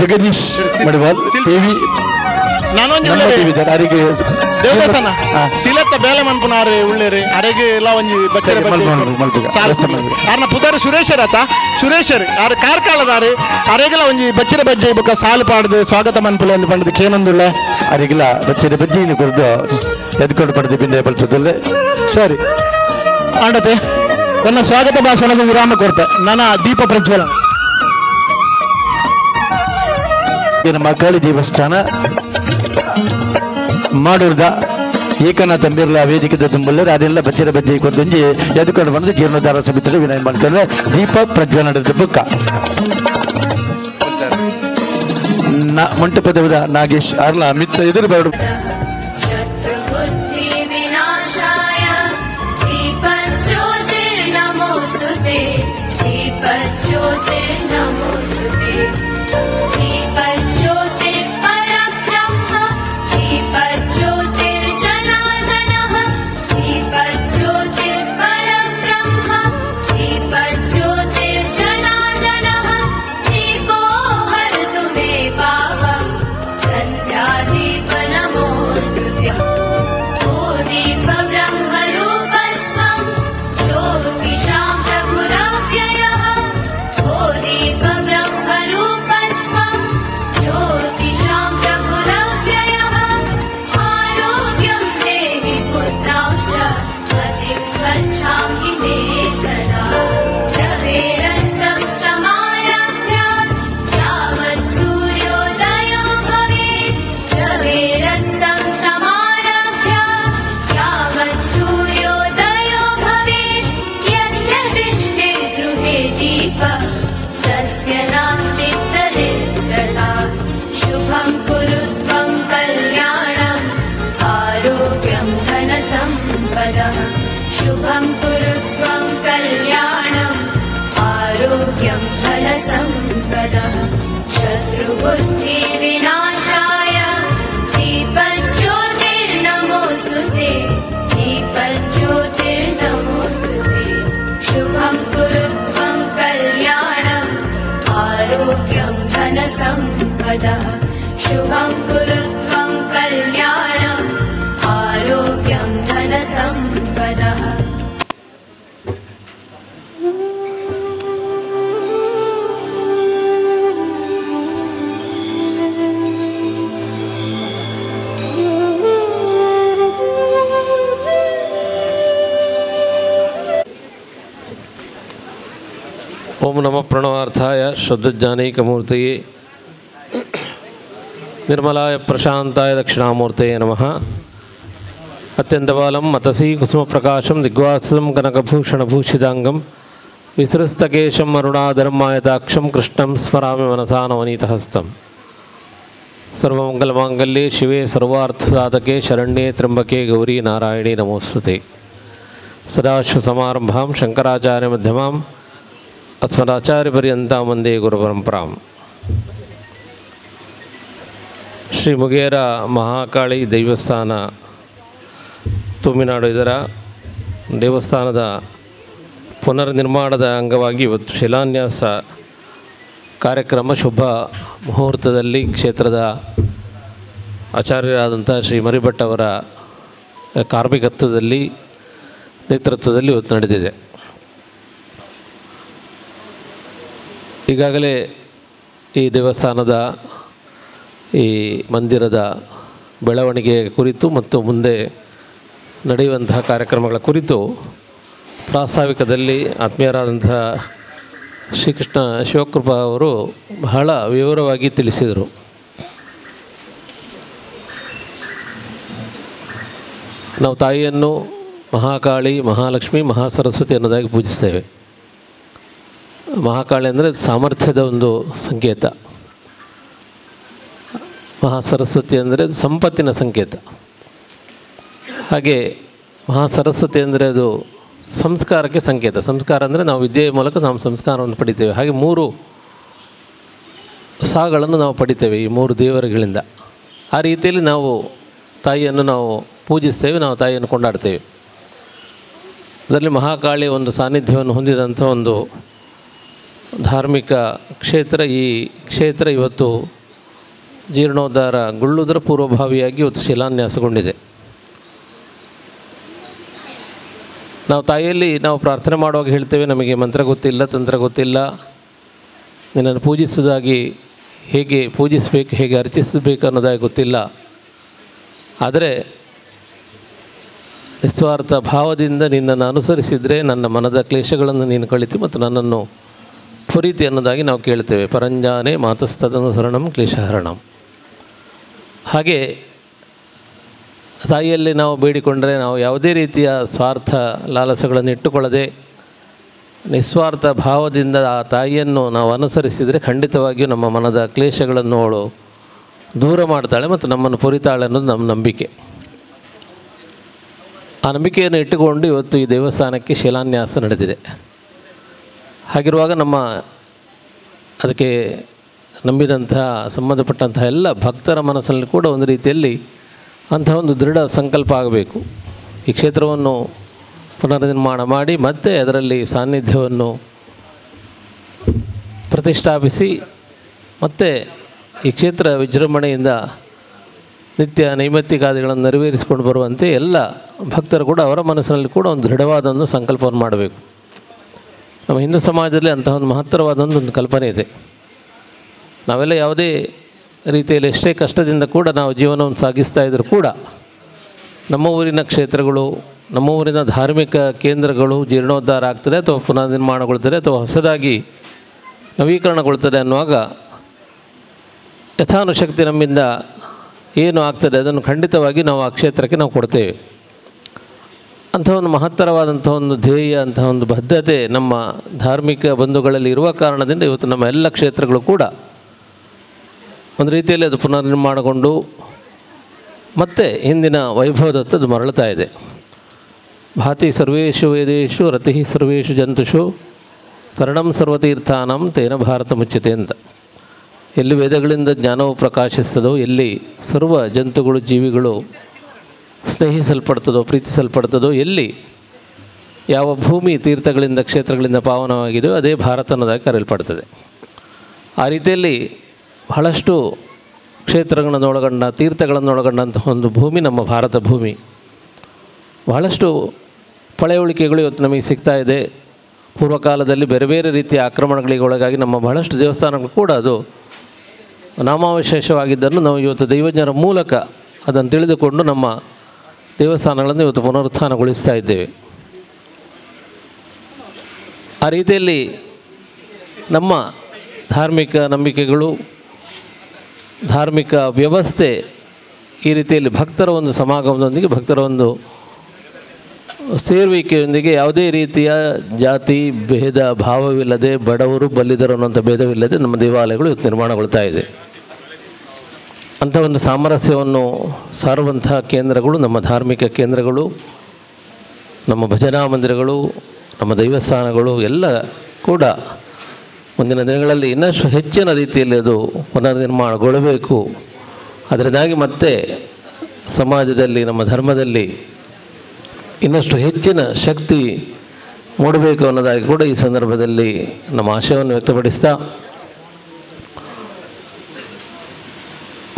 ಜಗದೀಶ್ ಮಡಿವಾಲ್ ಟಿವಿ ನಾನೊಂದು ದೇವಸ್ಥಾನ ಸಿಲತ್ತ ಬೇಲೆ ಮನ್ಪುನಾರು ಉಳ್ಳೇರಿ ಅರೆಗೆ ಎಲ್ಲ ಒಂಜಿ ಬಚ್ಚರ ಆರ್ನ ಪುದಾರು ಸುರೇಶರ್ ಆತ ಸುರೇಶರ್ ಆರು ಕಾರ್ಕಾಳದಾರು ಅರೆಗೆಲ ಒಂಜಿ ಬಚ್ಚರ ಬಜ್ಜೆ ಬೊಕ್ಕ ಸಾಲು ಪಾಡ್ದು ಸ್ವಾಗತ ಮನ್ಪುಲೆ ಅಂದ್ ಪಂಡದು ಕೇನಂದುಳ್ಳೆ ಅರೆಗಿಲ ಬಚ್ಚರ ಬಜ್ಜೆಯನ್ನು ಕೊರ್ದು ಎದ್ಕೊಂಡು ಪಡೆದು ಬಿಂದೆ ಬಲ್ತದಲ್ಲೇ. ಸರಿ ಆಂಡತೆ ನನ್ನ ಸ್ವಾಗತ ಭಾಷಣದ ವಿರಾಮ ಕೊಡ್ತೆ ನನ್ನ ದೀಪ ಪ್ರಜ್ವಲನ. ನಮ್ಮ ದೇವಸ್ಥಾನ ಮಾಡೂರ್ದ ಏಕನಾಥ ಬಿರ್ಲಾ ವೇದಿಕೆ ತುಂಬಲ್ಲರು ಅದೆಲ್ಲ ಬಚ್ಚಿರ ಬಜ್ಜೆ ಕೊಡ್ತಂಜಿ ಎದ್ಕೊಂಡು ಬಂದು ಜೀರ್ಣೋದ್ಧಾರ ಸಮಿತಿ ವಿನಯ ಮಾಡ್ತಾರೆ ದೀಪ ಪ್ರಜ್ವಲನದ ಬುಕ್ಕ ಮಂಟಪದ ನಾಗೇಶ್ ಅರ್ಲ ಮಿತ್ರ ಎದುರು ಬರಡು. शुभं कुरु त्वं कल्याणम् आरोग्यं धनसम्पदः शत्रुबुद्धिविनाशाय दीपज्योतिर्नमोऽस्तु ते दीपज्योतिर्नमोऽस्तु ते. शुभं कुरु त्वं कल्याणम् आरोग्यं धनसम्पदः शुभं कुरु त्वं कल्याणम् आरोग्यं धनसम्पदः. ಓಂ ನಮಃ ಪ್ರಣವಾರ್ಥಾಯ ಶುದ್ಧಜ್ಞಾನೈಕಮೂರ್ತಯೇ ನಿರ್ಮಲಾಯ ಪ್ರಶಾಂತಾಯ ದಕ್ಷಿಣಾಮೂರ್ತಯೇ ನಮಃ. ಅತ್ಯಂತಬಾಲಂ ಮತಸೀ ಕುಸುಮಪ್ರಕಾಶಂ ದಿಗ್ವಾಸಂ ಕನಕಭೂಷಣಭೂಷಿತಾಂಗಂ ವಿಸೃಸ್ತಕೇಶಂ ಅರುಣಾಧರಂ ಮಾಯತಾಕ್ಷಂ ಕೃಷ್ಣಂ ಸ್ಮರಾಮಿ ಮನಸಾ ನವನೀತಹಸ್ತಂ. ಸರ್ವಮಂಗಲಮಾಂಗಲ್ಯೆ ಶಿವೆ ಸರ್ವಾರ್ಥಸಾಧಕೆ ಶರಣ್ಯೇ ತ್ರ್ಯಂಬಕೆ ಗೌರಿ ನಾರಾಯಣಿ ನಮೋಸ್ತುತೆ. ಸದಾಶಿವಸಮಾರಂಭಾಂ ಶಂಕರಾಚಾರ್ಯ ಮಧ್ಯಮಾಂ ಅಸ್ಮದಾಚಾರ್ಯಪರ್ಯಂತಾಂ ವಂದೇ ಗುರುಪರಂಪರಾಂ. ಶ್ರೀ ಮುಗೇರ ಮಹಾಕಾಳಿ ದೇವಸ್ಥಾನ ತಮಿಳುನಾಡು ಇದರ ದೇವಸ್ಥಾನದ ಪುನರ್ನಿರ್ಮಾಣದ ಅಂಗವಾಗಿ ಇವತ್ತು ಶಿಲಾನ್ಯಾಸ ಕಾರ್ಯಕ್ರಮ ಶುಭ ಮುಹೂರ್ತದಲ್ಲಿ ಕ್ಷೇತ್ರದ ಆಚಾರ್ಯರಾದಂಥ ಶ್ರೀ ಮರಿಭಟ್ ಅವರ ಕಾರ್ಮಿಕತ್ವದಲ್ಲಿ ನೇತೃತ್ವದಲ್ಲಿ ಇವತ್ತು ನಡೆದಿದೆ. ಈಗಾಗಲೇ ಈ ದೇವಸ್ಥಾನದ ಈ ಮಂದಿರದ ಬೆಳವಣಿಗೆ ಕುರಿತು ಮತ್ತು ಮುಂದೆ ನಡೆಯುವಂತಹ ಕಾರ್ಯಕ್ರಮಗಳ ಕುರಿತು ಪ್ರಾಸ್ತಾವಿಕದಲ್ಲಿ ಆತ್ಮೀಯರಾದಂಥ ಶ್ರೀಕೃಷ್ಣ ಶಿವಕೃಪಾ ಅವರು ಬಹಳ ವಿವರವಾಗಿ ತಿಳಿಸಿದರು. ನಾವು ತಾಯಿಯನ್ನು ಮಹಾಕಾಳಿ, ಮಹಾಲಕ್ಷ್ಮಿ, ಮಹಾಸರಸ್ವತಿ ಅನ್ನೋದಾಗಿ ಪೂಜಿಸ್ತೇವೆ. ಮಹಾಕಾಳಿ ಅಂದರೆ ಸಾಮರ್ಥ್ಯದ ಒಂದು ಸಂಕೇತ, ಮಹಾಸರಸ್ವತಿ ಅಂದರೆ ಅದು ಸಂಪತ್ತಿನ ಸಂಕೇತ, ಹಾಗೆ ಮಹಾಸರಸ್ವತಿ ಅಂದರೆ ಅದು ಸಂಸ್ಕಾರಕ್ಕೆ ಸಂಕೇತ. ಸಂಸ್ಕಾರ ಅಂದರೆ ನಾವು ವಿದ್ಯೆಯ ಮೂಲಕ ನಾವು ಸಂಸ್ಕಾರವನ್ನು ಪಡಿತೇವೆ. ಹಾಗೆ ಮೂರು ಸಾಗಳನ್ನು ನಾವು ಪಡಿತೇವೆ ಈ ಮೂರು ದೇವರುಗಳಿಂದ. ಆ ರೀತಿಯಲ್ಲಿ ನಾವು ತಾಯಿಯನ್ನು ನಾವು ಪೂಜಿಸ್ತೇವೆ, ನಾವು ತಾಯಿಯನ್ನು ಕೊಂಡಾಡ್ತೇವೆ. ಅದರಲ್ಲಿ ಮಹಾಕಾಳಿ ಒಂದು ಸಾನ್ನಿಧ್ಯವನ್ನು ಹೊಂದಿದಂಥ ಒಂದು ಧಾರ್ಮಿಕ ಕ್ಷೇತ್ರ. ಈ ಕ್ಷೇತ್ರ ಇವತ್ತು ಜೀರ್ಣೋದ್ಧಾರಗೊಳ್ಳುವುದರ ಪೂರ್ವಭಾವಿಯಾಗಿ ಇವತ್ತು ಶಿಲಾನ್ಯಾಸಗೊಂಡಿದೆ. ನಾವು ತಾಯಿಯಲ್ಲಿ ನಾವು ಪ್ರಾರ್ಥನೆ ಮಾಡುವಾಗ ಹೇಳ್ತೇವೆ, ನಮಗೆ ಮಂತ್ರ ಗೊತ್ತಿಲ್ಲ, ತಂತ್ರ ಗೊತ್ತಿಲ್ಲ, ನಿನ್ನನ್ನು ಪೂಜಿಸುವುದಾಗಿ ಹೇಗೆ ಪೂಜಿಸಬೇಕು, ಹೇಗೆ ಅರ್ಚಿಸಬೇಕು ಅನ್ನೋದಾಗಿ ಗೊತ್ತಿಲ್ಲ, ಆದರೆ ನಿಸ್ವಾರ್ಥ ಭಾವದಿಂದ ನಿನ್ನನ್ನು ಅನುಸರಿಸಿದರೆ ನನ್ನ ಮನದ ಕ್ಲೇಶಗಳನ್ನು ನೀನು ಕಳಿತಿ ಮತ್ತು ನನ್ನನ್ನು ಪುರೀತಿ ಅನ್ನೋದಾಗಿ ನಾವು ಕೇಳ್ತೇವೆ. ಪರಂಜಾನೆ ಮಾತಸ್ತದನುಸರಣಂ ಕ್ಲೇಶಹರಣಂ. ಹಾಗೆ ತಾಯಿಯಲ್ಲಿ ನಾವು ಬೇಡಿಕೊಂಡರೆ ನಾವು ಯಾವುದೇ ರೀತಿಯ ಸ್ವಾರ್ಥ ಲಾಲಸೆಗಳನ್ನು ಇಟ್ಟುಕೊಳ್ಳದೆ ನಿಸ್ವಾರ್ಥ ಭಾವದಿಂದ ಆ ತಾಯಿಯನ್ನು ನಾವು ಅನುಸರಿಸಿದರೆ ಖಂಡಿತವಾಗಿಯೂ ನಮ್ಮ ಮನದ ಕ್ಲೇಶಗಳನ್ನು ಅವಳು ದೂರ ಮಾಡ್ತಾಳೆ ಮತ್ತು ನಮ್ಮನ್ನು ಪೊರಿತಾಳೆ ಅನ್ನೋದು ನಮ್ಮ ನಂಬಿಕೆ. ಆ ನಂಬಿಕೆಯನ್ನು ಇಟ್ಟುಕೊಂಡು ಇವತ್ತು ಈ ದೇವಸ್ಥಾನಕ್ಕೆ ಶಿಲಾನ್ಯಾಸ ನಡೆದಿದೆ. ಹಾಗಿರುವಾಗ ನಮ್ಮ ಅದಕ್ಕೆ ನಂಬಿದಂಥ ಸಂಬಂಧಪಟ್ಟಂತಹ ಎಲ್ಲ ಭಕ್ತರ ಮನಸ್ಸಲ್ಲಿ ಕೂಡ ಒಂದು ರೀತಿಯಲ್ಲಿ ಅಂಥ ಒಂದು ದೃಢ ಸಂಕಲ್ಪ ಆಗಬೇಕು. ಈ ಕ್ಷೇತ್ರವನ್ನು ಪುನರ್ನಿರ್ಮಾಣ ಮಾಡಿ ಮತ್ತೆ ಅದರಲ್ಲಿ ಸಾನ್ನಿಧ್ಯವನ್ನು ಪ್ರತಿಷ್ಠಾಪಿಸಿ ಮತ್ತೆ ಈ ಕ್ಷೇತ್ರ ವಿಜೃಂಭಣೆಯಿಂದ ನಿತ್ಯ ನೈಮಿತ್ತಿಕಾದಿಗಳನ್ನು ನೆರವೇರಿಸಿಕೊಂಡು ಬರುವಂತೆ ಎಲ್ಲ ಭಕ್ತರು ಕೂಡ ಅವರ ಮನಸ್ಸಿನಲ್ಲಿ ಕೂಡ ಒಂದು ದೃಢವಾದ ಒಂದು ಸಂಕಲ್ಪವನ್ನು ಮಾಡಬೇಕು. ನಮ್ಮ ಹಿಂದೂ ಸಮಾಜದಲ್ಲಿ ಅಂತಹ ಒಂದು ಮಹತ್ತರವಾದ ಒಂದು ಕಲ್ಪನೆ ಇದೆ. ನಾವೆಲ್ಲ ಯಾವುದೇ ರೀತಿಯಲ್ಲಿ ಎಷ್ಟೇ ಕಷ್ಟದಿಂದ ಕೂಡ ನಾವು ಜೀವನವನ್ನು ಸಾಗಿಸ್ತಾ ಇದ್ದರೂ ಕೂಡ ನಮ್ಮ ಊರಿನ ಕ್ಷೇತ್ರಗಳು, ನಮ್ಮ ಊರಿನ ಧಾರ್ಮಿಕ ಕೇಂದ್ರಗಳು ಜೀರ್ಣೋದ್ಧಾರ ಆಗ್ತದೆ ಅಥವಾ ಪುನರ್ನಿರ್ಮಾಣಗೊಳ್ತದೆ ಅಥವಾ ಹೊಸದಾಗಿ ನವೀಕರಣಗೊಳ್ತದೆ ಅನ್ನುವಾಗ ಯಥಾನುಶಕ್ತಿ ನಮ್ಮಿಂದ ಏನು ಆಗ್ತದೆ ಅದನ್ನು ಖಂಡಿತವಾಗಿ ನಾವು ಆ ಕ್ಷೇತ್ರಕ್ಕೆ ನಾವು ಕೊಡ್ತೇವೆ. ಅಂಥ ಒಂದು ಮಹತ್ತರವಾದಂಥ ಒಂದು ಧ್ಯೇಯ, ಅಂಥ ಒಂದು ಬದ್ಧತೆ ನಮ್ಮ ಧಾರ್ಮಿಕ ಬಂಧುಗಳಲ್ಲಿ ಇರುವ ಕಾರಣದಿಂದ ಇವತ್ತು ನಮ್ಮ ಎಲ್ಲ ಕ್ಷೇತ್ರಗಳು ಕೂಡ ಒಂದು ರೀತಿಯಲ್ಲಿ ಅದು ಪುನರ್ನಿರ್ಮಾಣಗೊಂಡು ಮತ್ತೆ ಹಿಂದಿನ ವೈಭವದತ್ತ ಅದು ಮರಳುತ್ತಾ ಇದೆ. ಭಾತಿ ಸರ್ವೇಷು ವೇದೇಶು ರತಿ ಸರ್ವೇಷು ಜಂತುಷು ತರಣಂ ಸರ್ವತೀರ್ಥಾನಂ ತೇನ ಭಾರತ ಮುಚ್ಯತೆ ಅಂತ. ಎಲ್ಲಿ ವೇದಗಳಿಂದ ಜ್ಞಾನವು ಪ್ರಕಾಶಿಸ್ತದೋ, ಎಲ್ಲಿ ಸರ್ವ ಜಂತುಗಳು ಜೀವಿಗಳು ಸ್ನೇಹಿಸಲ್ಪಡ್ತದೋ, ಪ್ರೀತಿಸಲ್ಪಡ್ತದೋ, ಎಲ್ಲಿ ಯಾವ ಭೂಮಿ ತೀರ್ಥಗಳಿಂದ ಕ್ಷೇತ್ರಗಳಿಂದ ಪಾವನವಾಗಿದೆಯೋ ಅದೇ ಭಾರತ ಅನ್ನೋದಾಗಿ ಕರೆಯಲ್ಪಡ್ತದೆ. ಆ ರೀತಿಯಲ್ಲಿ ಬಹಳಷ್ಟು ಕ್ಷೇತ್ರಗಳನ್ನೊಳಗೊಂಡ ತೀರ್ಥಗಳನ್ನೊಳಗೊಂಡಂತಹ ಒಂದು ಭೂಮಿ ನಮ್ಮ ಭಾರತ ಭೂಮಿ. ಬಹಳಷ್ಟು ಪಳೆಯುಳಿಕೆಗಳು ಇವತ್ತು ನಮಗೆ ಸಿಗ್ತಾ ಇದೆ. ಪೂರ್ವಕಾಲದಲ್ಲಿ ಬೇರೆ ಬೇರೆ ರೀತಿಯ ಆಕ್ರಮಣಗಳಿಗೆ ಒಳಗಾಗಿ ನಮ್ಮ ಬಹಳಷ್ಟು ದೇವಸ್ಥಾನಗಳು ಕೂಡ ಅದು ನಾಮಾವಶೇಷವಾಗಿದ್ದನ್ನು ನಾವು ಇವತ್ತು ದೈವಜ್ಞರ ಮೂಲಕ ಅದನ್ನು ತಿಳಿದುಕೊಂಡು ನಮ್ಮ ದೇವಸ್ಥಾನಗಳನ್ನು ಇವತ್ತು ಪುನರುತ್ಥಾನಗೊಳಿಸ್ತಾ ಇದ್ದೇವೆ. ಆ ರೀತಿಯಲ್ಲಿ ನಮ್ಮ ಧಾರ್ಮಿಕ ನಂಬಿಕೆಗಳು, ಧಾರ್ಮಿಕ ವ್ಯವಸ್ಥೆ ಈ ರೀತಿಯಲ್ಲಿ ಭಕ್ತರ ಒಂದು ಸಮಾಗಮದೊಂದಿಗೆ, ಭಕ್ತರ ಒಂದು ಸೇರುವಿಕೆಯೊಂದಿಗೆ ಯಾವುದೇ ರೀತಿಯ ಜಾತಿ ಭೇದ ಭಾವವಿಲ್ಲದೆ, ಬಡವರು ಬಲ್ಲಿದರು ಅನ್ನುವಂಥ ಭೇದವಿಲ್ಲದೆ ನಮ್ಮ ದೇವಾಲಯಗಳು ಇವತ್ತು ನಿರ್ಮಾಣಗೊಳ್ತಾ ಇದೆ. ಅಂಥ ಒಂದು ಸಾಮರಸ್ಯವನ್ನು ಸಾರುವಂಥ ಕೇಂದ್ರಗಳು ನಮ್ಮ ಧಾರ್ಮಿಕ ಕೇಂದ್ರಗಳು, ನಮ್ಮ ಭಜನಾ ಮಂದಿರಗಳು, ನಮ್ಮ ದೈವಸ್ಥಾನಗಳು ಎಲ್ಲ ಕೂಡ ಮುಂದಿನ ದಿನಗಳಲ್ಲಿ ಇನ್ನಷ್ಟು ಹೆಚ್ಚಿನ ರೀತಿಯಲ್ಲಿ ಅದು ಪುನರ್ನಿರ್ಮಾಣಗೊಳ್ಳಬೇಕು. ಅದರಿಂದಾಗಿ ಮತ್ತೆ ಸಮಾಜದಲ್ಲಿ, ನಮ್ಮ ಧರ್ಮದಲ್ಲಿ ಇನ್ನಷ್ಟು ಹೆಚ್ಚಿನ ಶಕ್ತಿ ಮೂಡಬೇಕು ಅನ್ನೋದಾಗಿ ಕೂಡ ಈ ಸಂದರ್ಭದಲ್ಲಿ ನಮ್ಮ ಆಶಯವನ್ನು ವ್ಯಕ್ತಪಡಿಸ್ತಾ,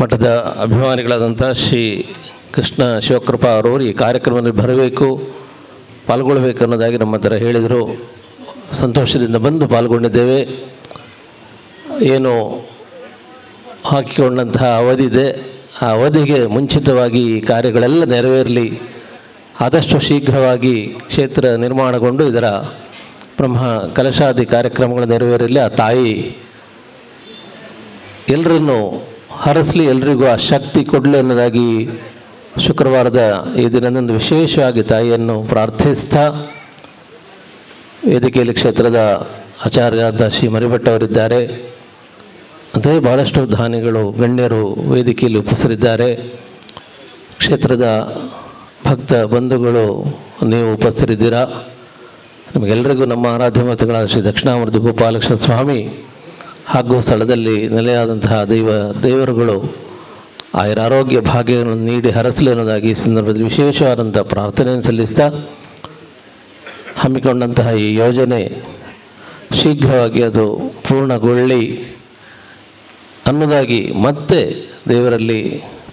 ಮಠದ ಅಭಿಮಾನಿಗಳಾದಂಥ ಶ್ರೀ ಕೃಷ್ಣ ಶಿವಕೃಪಾ ಅವರು ಈ ಕಾರ್ಯಕ್ರಮದಲ್ಲಿ ಬರಬೇಕು, ಪಾಲ್ಗೊಳ್ಳಬೇಕು ಅನ್ನೋದಾಗಿ ನಮ್ಮ ಹತ್ರ ಹೇಳಿದರು. ಸಂತೋಷದಿಂದ ಬಂದು ಪಾಲ್ಗೊಂಡಿದ್ದೇವೆ. ಏನು ಹಾಕಿಕೊಂಡಂತಹ ಅವಧಿ ಇದೆ, ಆ ಅವಧಿಗೆ ಮುಂಚಿತವಾಗಿ ಈ ಕಾರ್ಯಗಳೆಲ್ಲ ನೆರವೇರಲಿ, ಆದಷ್ಟು ಶೀಘ್ರವಾಗಿ ಕ್ಷೇತ್ರ ನಿರ್ಮಾಣಗೊಂಡು ಇದರ ಬ್ರಹ್ಮ ಕಲಶಾದಿ ಕಾರ್ಯಕ್ರಮಗಳು ನೆರವೇರಲಿ. ಆ ತಾಯಿ ಎಲ್ಲರನ್ನೂ ಹರಸಲಿ, ಎಲ್ರಿಗೂ ಆ ಶಕ್ತಿ ಕೊಡಲಿ ಅನ್ನೋದಾಗಿ ಶುಕ್ರವಾರದ ಈ ದಿನದಂದು ವಿಶೇಷವಾಗಿ ತಾಯಿಯನ್ನು ಪ್ರಾರ್ಥಿಸ್ತಾ, ವೇದಿಕೆಯಲ್ಲಿ ಕ್ಷೇತ್ರದ ಆಚಾರ್ಯರಾದ ಶ್ರೀ ಮರಿಭಟ್ ಅವರಿದ್ದಾರೆ, ಅಂತೆಯೇ ಭಾಳಷ್ಟು ದಾನಿಗಳು, ಗಣ್ಯರು ವೇದಿಕೆಯಲ್ಲಿ ಉಪಸ್ಥಿತರಿದ್ದಾರೆ. ಕ್ಷೇತ್ರದ ಭಕ್ತ ಬಂಧುಗಳು ನೀವು ಉಪಸ್ಥಿತರಿದ್ದೀರಾ. ನಿಮಗೆಲ್ಲರಿಗೂ ನಮ್ಮ ಆರಾಧ್ಯ ಮೂರ್ತಿಗಳಾದ ಶ್ರೀ ದಕ್ಷಿಣಾಮೂರ್ತಿ ಗೋಪಾಲಕೃಷ್ಣ ಸ್ವಾಮಿ ಹಾಗೂ ಸ್ಥಳದಲ್ಲಿ ನೆಲೆಯಾದಂತಹ ದೇವರುಗಳು ಆಯುರ ಆರೋಗ್ಯ ಭಾಗ್ಯಗಳನ್ನು ನೀಡಿ ಹರಸಲಿ ಅನ್ನೋದಾಗಿ ಈ ಸಂದರ್ಭದಲ್ಲಿ ವಿಶೇಷವಾದಂಥ ಪ್ರಾರ್ಥನೆಯನ್ನು ಸಲ್ಲಿಸ್ತಾ, ಹಮ್ಮಿಕೊಂಡಂತಹ ಈ ಯೋಜನೆ ಶೀಘ್ರವಾಗಿ ಅದು ಪೂರ್ಣಗೊಳ್ಳಿ ಅನ್ನೋದಾಗಿ ಮತ್ತೆ ದೇವರಲ್ಲಿ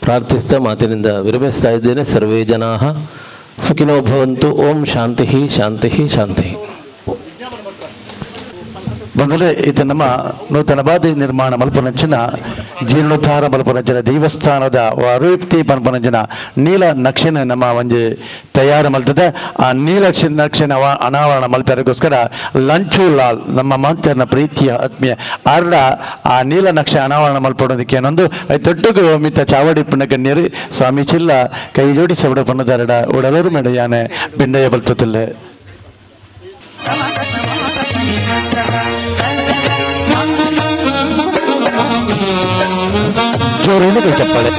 ಪ್ರಾರ್ಥಿಸ್ತಾ ಮಾತಿನಿಂದ ವಿರಮಿಸ್ತಾ ಇದ್ದೇನೆ. ಸರ್ವೇ ಜನಾಃ ಸುಖಿನೋ ಭವಂತು. ಓಂ ಶಾಂತಿ ಶಾಂತಿ ಶಾಂತಿ. ಬಂದರೆ ಇದು ನಮ್ಮ ನೂತನ ಬಾದಿ ನಿರ್ಮಾಣ ಮಲ್ಪನಂಚಿನ ಜೀರ್ಣೋದ್ಧಾರ ಮಲ್ಪನಂಚಿನ ದೇವಸ್ಥಾನದ ಅರುಪ್ತಿ ಪನ್ಪನಂಚಿನ ನೀಲ ನಕ್ಷೆನ ನಮ್ಮ ಒಂಜಿ ತಯಾರು ಮಲ್ತದೆ. ಆ ನೀಲ ನಕ್ಷೆನ ಅನಾವರಣ ಮಲ್ಪರಿಗೋಸ್ಕರ ಲಂಚು ಲಾಲ್ ನಮ್ಮ ಮಂತ್ರನ ಪ್ರೀತಿಯ ಆತ್ಮೀಯ ಅರ್ಡ ಆ ನೀಲ ನಕ್ಷೆ ಅನಾವರಣ ಮಲ್ಪಡೋದಕ್ಕೆ ಏನೊಂದು ತೊಟ್ಟುಗು ಮಿತ್ತ ಚಾವಡಿ ಪುಣ್ಯ ಗಣ್ಯರು ಸ್ವಾಮಿ ಚಿಲ್ಲ ಕೈ ಜೋಡಿಸಿ ಬಿಡ ಪನ್ನದಾರಡ ಉಡಲರು ಮೇಡ ಯಾನೆ ಬಿಂಡಯ್ಯ ಬಲ್ತತಿಲ್ಲೆ. ಜೋರೇನು ಕೈ ಚಪ್ಪಾಳೆ.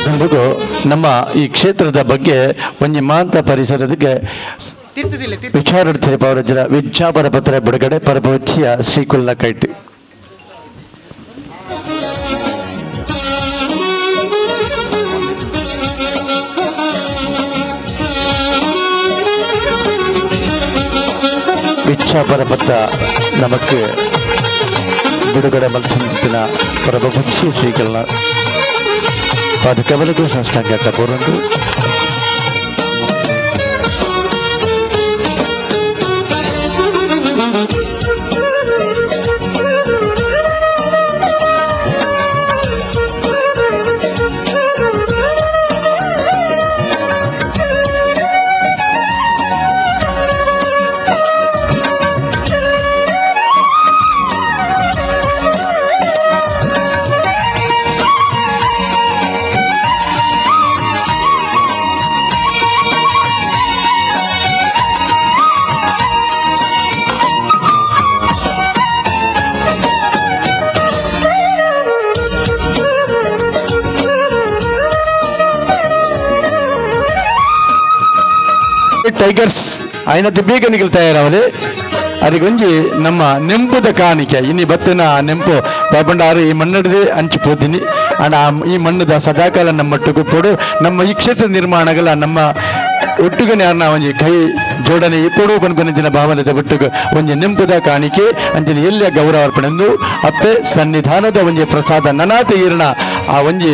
ದುಂಬುಗು ನಮ್ಮ ಈ ಕ್ಷೇತ್ರದ ಬಗ್ಗೆ ಒಂಜಿ ಮಾಂತ ಪರಿಸರದಕ್ಕೆ ವಿಚಾರ ಪೌರಜರ ವಿಜ್ಞಾಪನ ಪತ್ರ ಬಿಡುಗಡೆ ಪರಪೋಚಿಯ ಶ್ರೀಕುಲ್ಲ ಕೈಟಿ. ವಿಜ್ಞಾಪನ ಪತ್ರ ನಮಕ್ಕೆ ಬಿಡುಗಡೆ ಮಲ್ತಿನ ಪರಪೋಚಿಯ ಶ್ರೀಕಲ್ನ ಪಾದಕಮಲಕ್ಕೂ ಸಾಷ್ಟಾಂಗ ಕಪೂರಂದು. ಟೈಗರ್ಸ್ ಐನದ್ದು ಬೇಗ ನಿಗಲ್ ತಯಾರಾವಲಿ. ಅದಕ್ಕೊಂಜಿ ನಮ್ಮ ನೆಂಪುದ ಕಾಣಿಕೆ ಇನ್ನಿ ಬತ್ತಿನ ನೆಂಪು ಬಾಬಂಡಾರು ಈ ಮಣ್ಣಡದೆ ಹಂಚಿ ಪೋತೀನಿ. ಅಂಡ್ ಈ ಮಣ್ಣದ ಸದಾಕಾಲ ನಮ್ಮ ಕೊಡು ನಮ್ಮ ಈ ಕ್ಷೇತ್ರ ನಿರ್ಮಾಣಗಳ ನಮ್ಮ ಒಟ್ಟುಗನೆ ಅನ್ನ ಒಂಜಿ ಕೈ ಜೋಡಣೆ ಇಪ್ಪಡು ಪನ್ಪನಿಂಚಿನ ಭಾವನೆ ಒಟ್ಟುಗು ಒಂಜಿ ನೆಂಪುದ ಕಾಣಿಕೆ ಅಂಚಿನ ಎಲ್ಲಿಯ ಗೌರವ ಅರ್ಪಣೆಂದು ಅಪ್ಪೆ ಸನ್ನಿಧಾನದ ಒಂಜಿ ಪ್ರಸಾದ ನನಾತ ಈರ್ಣ ಆ ಒಂಜಿ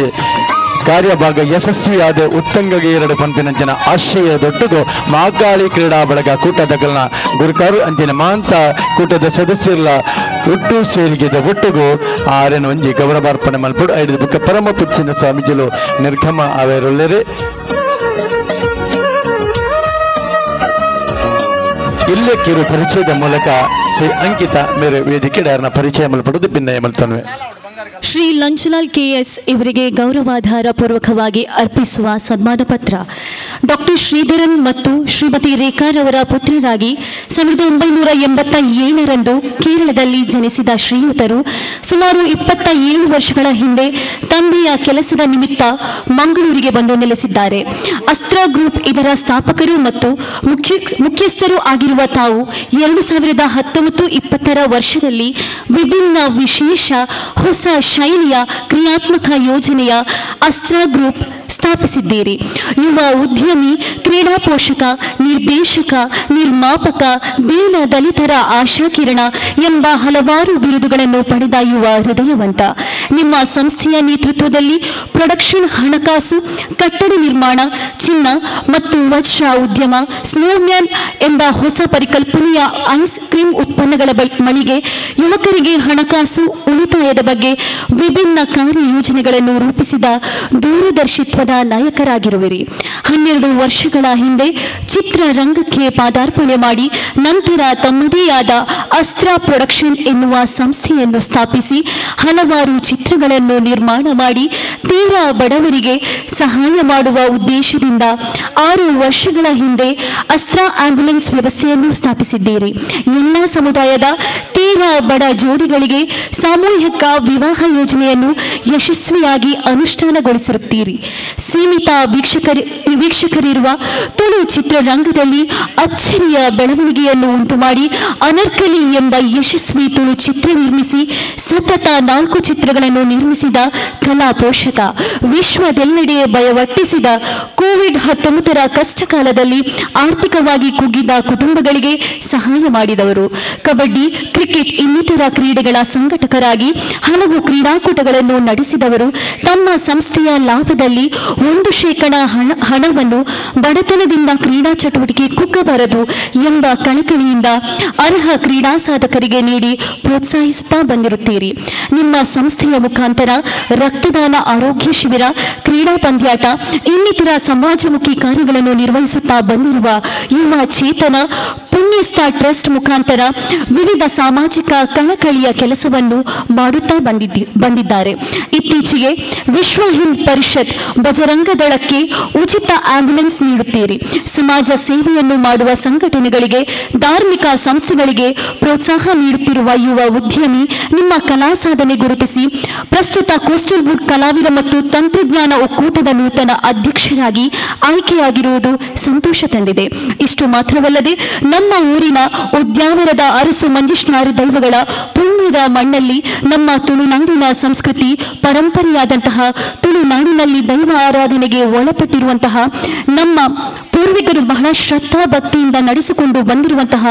ಕಾರ್ಯಭಾಗ ಯಶಸ್ವಿಯಾದ ಉತ್ತಂಗಗೆ ಎರಡು ಪಂಪಿನಂಚಿನ ಆಶಯ ದೊಡ್ಡಗು ಮಹಾಕಾಳಿ ಕ್ರೀಡಾ ಬಳಗ ಕೂಟದಗಲ್ನ ಗುರುಕಾರು ಅಂಚಿನ ಮಾಂತ ಕೂಟದ ಸದಸ್ಯರ ಒಟ್ಟು ಸೇರಿಗೆದ ಒಟ್ಟುಗು ಆರೆನ ಒಂಜಿ ಗೌರವಾರ್ಪಣೆ ಮಲ್ಪಡು ಐದು ಬುಕ್ಕ ಪರಮ ಪುಚ್ಚಿನ ಸ್ವಾಮೀಜಿಲು ನಿರ್ಗಮ ಅವೆರೊಲ್ಲೆರೆ ಇಲ್ಲೇ ಕಿರು ಪರಿಚಯದ ಮೂಲಕ ಶ್ರೀ ಅಂಕಿತ ಮೇರೆ ವೇದಿಕೆ ಡಾರ್ನ ಪರಿಚಯ ಮಲ್ಪಡುದು ಭಿನ್ನಯ ಮಲ್ತನ್ವೆ. ಶ್ರೀ ಲಂಚಲಾಲ್ ಕೆಎಸ್ ಇವರಿಗೆ ಗೌರವಾಧಾರ ಪೂರ್ವಕವಾಗಿ ಅರ್ಪಿಸುವ ಸನ್ಮಾನ ಪತ್ರ. ಡಾಕ್ಟರ್ ಶ್ರೀಧರನ್ ಮತ್ತು ಶ್ರೀಮತಿ ರೇಖಾರವರ ಪುತ್ರರಾಗಿ 1987ರಂದು ಕೇರಳದಲ್ಲಿ ಜನಿಸಿದ ಶ್ರೀಯುತರು ಸುಮಾರು 27 ವರ್ಷಗಳ ಹಿಂದೆ ತಂದೆಯ ಕೆಲಸದ ನಿಮಿತ್ತ ಮಂಗಳೂರಿಗೆ ಬಂದು ನೆಲೆಸಿದ್ದಾರೆ. ಅಸ್ತ್ರ ಗ್ರೂಪ್ ಇದರ ಸ್ಥಾಪಕರು ಮತ್ತು ಮುಖ್ಯಸ್ಥರು ಆಗಿರುವ ತಾವು 2019-20 ವರ್ಷದಲ್ಲಿ ವಿಭಿನ್ನ ವಿಶೇಷ ಹೊಸ ಶೈಲಿಯ ಕ್ರಿಯಾತ್ಮಕ ಯೋಜನೆಯ ಅಸ್ತ್ರ ಗ್ರೂಪ್ ಸ್ಥಾಪಿಸಿದ್ದೀರಿ. ಯುವ ಉದ್ಯಮಿ, ಕ್ರೀಡಾ ಪೋಷಕ, ನಿರ್ದೇಶಕ, ನಿರ್ಮಾಪಕ, ದೀನ ದಲಿತರ ಆಶಾಕಿರಣ ಎಂಬ ಹಲವಾರು ಬಿರುದುಗಳನ್ನು ಪಡೆದ ಯುವ ಹೃದಯವಂತ. ನಿಮ್ಮ ಸಂಸ್ಥೆಯ ನೇತೃತ್ವದಲ್ಲಿ ಪ್ರೊಡಕ್ಷನ್, ಹಣಕಾಸು, ಕಟ್ಟಡ ನಿರ್ಮಾಣ, ಚಿನ್ನ ಮತ್ತು ವಜ್ರ ಉದ್ಯಮ, ಸ್ನೋಮ್ಯಾನ್ ಎಂಬ ಹೊಸ ಪರಿಕಲ್ಪನೆಯ ಐಸ್ ಕ್ರೀಮ್ ಉತ್ಪನ್ನಗಳ ಮಳಿಗೆ, ಯುವಕರಿಗೆ ಹಣಕಾಸು ಉಳಿತಾಯದ ಬಗ್ಗೆ ವಿಭಿನ್ನ ಕಾರ್ಯಯೋಜನೆಗಳನ್ನು ರೂಪಿಸಿದ ದೂರದರ್ಶಿತ್ವದ ನಾಯಕರಾಗಿರುವಿರಿ. 12 ವರ್ಷಗಳ ಹಿಂದೆ ಚಿತ್ರರಂಗಕ್ಕೆ ಪಾದಾರ್ಪಣೆ ಮಾಡಿ ನಂತರ ತಮ್ಮದೇ ಆದ ಅಸ್ತ್ರ ಪ್ರೊಡಕ್ಷನ್ ಎನ್ನುವ ಸಂಸ್ಥೆಯನ್ನು ಸ್ಥಾಪಿಸಿ ಹಲವಾರು ಚಿತ್ರಗಳನ್ನು ನಿರ್ಮಾಣ ಮಾಡಿ ತೀರಾ ಬಡವರಿಗೆ ಸಹಾಯ ಮಾಡುವ ಉದ್ದೇಶದಿಂದ 6 ವರ್ಷಗಳ ಹಿಂದೆ ಅಸ್ತ್ರ ಆಂಬ್ಯುಲೆನ್ಸ್ ವ್ಯವಸ್ಥೆಯನ್ನು ಸ್ಥಾಪಿಸಿದ್ದೀರಿ. ಎಲ್ಲ ಸಮುದಾಯದ ತೀರಾ ಬಡ ಜೋಡಿಗಳಿಗೆ ಸಾಮೂಹಿಕ ವಿವಾಹ ಯೋಜನೆಯನ್ನು ಯಶಸ್ವಿಯಾಗಿ ಅನುಷ್ಠಾನಗೊಳಿಸಿರುತ್ತೀರಿ. ಸೀಮಿತ ವೀಕ್ಷಕರಿರುವ ತುಳು ಚಿತ್ರರಂಗದಲ್ಲಿ ಅಚ್ಚರಿಯ ಬೆಳವಣಿಗೆಯನ್ನು ಉಂಟು ಮಾಡಿ ಅನರ್ಕಲಿ ಎಂಬ ಯಶಸ್ವಿ ತುಳು ಚಿತ್ರ ನಿರ್ಮಿಸಿ ಸತತ 4 ಚಿತ್ರಗಳನ್ನು ನಿರ್ಮಿಸಿದ ಕಲಾ ಪೋಷಕ, ವಿಶ್ವದೆಲ್ಲೆಡೆ ಭಯವಟ್ಟಿಸಿದ ಕೋವಿಡ್-19 ಕಷ್ಟಕಾಲದಲ್ಲಿ ಆರ್ಥಿಕವಾಗಿ ಕುಗ್ಗಿದ ಕುಟುಂಬಗಳಿಗೆ ಸಹಾಯ ಮಾಡಿದವರು, ಕಬಡ್ಡಿ, ಕ್ರಿಕೆಟ್ ಇನ್ನಿತರ ಕ್ರೀಡೆಗಳ ಸಂಘಟಕರಾಗಿ ಹಲವು ಕ್ರೀಡಾಕೂಟಗಳನ್ನು ನಡೆಸಿದವರು, ತಮ್ಮ ಸಂಸ್ಥೆಯ ಲಾಭದಲ್ಲಿ 1% ಹಣವನ್ನು ಬಡತನದಿಂದ ಕ್ರೀಡಾ ಚಟುವಟಿಕೆ ಕುಗ್ಗಬಾರದು ಎಂಬ ಕಳಕಳಿಯಿಂದ ಅರ್ಹ ಕ್ರೀಡಾ ಸಾಧಕರಿಗೆ ನೀಡಿ ಪ್ರೋತ್ಸಾಹಿಸುತ್ತಾ ಬಂದಿರುತ್ತೀರಿ. ನಿಮ್ಮ ಸಂಸ್ಥೆಯ ಮುಖಾಂತರ ರಕ್ತದಾನ, ಆರೋಗ್ಯ ಶಿಬಿರ, ಕ್ರೀಡಾ ಪಂದ್ಯಾಟ ಇನ್ನಿತರ ಸಮಾಜಮುಖಿ ಕಾರ್ಯಗಳನ್ನು ನಿರ್ವಹಿಸುತ್ತಾ ಬಂದಿರುವ ಯುವ ಚೇತನ ಪುಣ್ಯಸ್ಥ ಟ್ರಸ್ಟ್ ಮುಖಾಂತರ ವಿವಿಧ ಸಾಮಾಜಿಕ ಕಳಕಳಿಯ ಕೆಲಸವನ್ನು ಮಾಡುತ್ತಾ ಬಂದಿದ್ದಾರೆ. ಇತ್ತೀಚೆಗೆ ವಿಶ್ವ ಹಿಂದ್ ಪರಿಷತ್ ಬಜರಂಗ ದಳಕ್ಕೆ ಉಚಿತ ಆಂಬ್ಯುಲೆನ್ಸ್ ನೀಡುತ್ತೀರಿ. ಸಮಾಜ ಸೇವೆಯನ್ನು ಮಾಡುವ ಸಂಘಟನೆಗಳಿಗೆ, ಧಾರ್ಮಿಕ ಸಂಸ್ಥೆಗಳಿಗೆ ಪ್ರೋತ್ಸಾಹ ನೀಡುತ್ತಿರುವ ಯುವ ಉದ್ಯಮಿ ನಿಮ್ಮ ಕಲಾ ಸಾಧನೆ ಗುರುತಿಸಿ ಪ್ರಸ್ತುತ ಕೋಸ್ಟಲ್ ವುಡ್ ಕಲಾವಿದ ಮತ್ತು ತಂತ್ರಜ್ಞಾನ ಒಕ್ಕೂಟದ ನೂತನ ಅಧ್ಯಕ್ಷರಾಗಿ ಆಯ್ಕೆಯಾಗಿರುವುದು ಸಂತೋಷ ತಂದಿದೆ. ಇಷ್ಟು ಮಾತ್ರವಲ್ಲದೆ ನಮ್ಮ ಊರಿನ ಉದ್ಯಾವರದ ಅರಸು ಮಂಜೇಶ್ನಾರು ದೈವಗಳ ಪುಣ್ಯದ ಮಣ್ಣಲ್ಲಿ ನಮ್ಮ ತುಳುನಾಡಿನ ಸಂಸ್ಕೃತಿ ಪರಂಪರೆಯಾದಂತಹ ತುಳುನಾಡಿನಲ್ಲಿ ದೈವ ಆರಾಧನೆಗೆ ಒಳಪಟ್ಟಿರುವಂತಹ ನಮ್ಮ ಪೂರ್ವಿಕರು ಬಹಳ ಶ್ರದ್ಧಾ ಭಕ್ತಿಯಿಂದ ನಡೆಸಿಕೊಂಡು ಬಂದಿರುವಂತಹ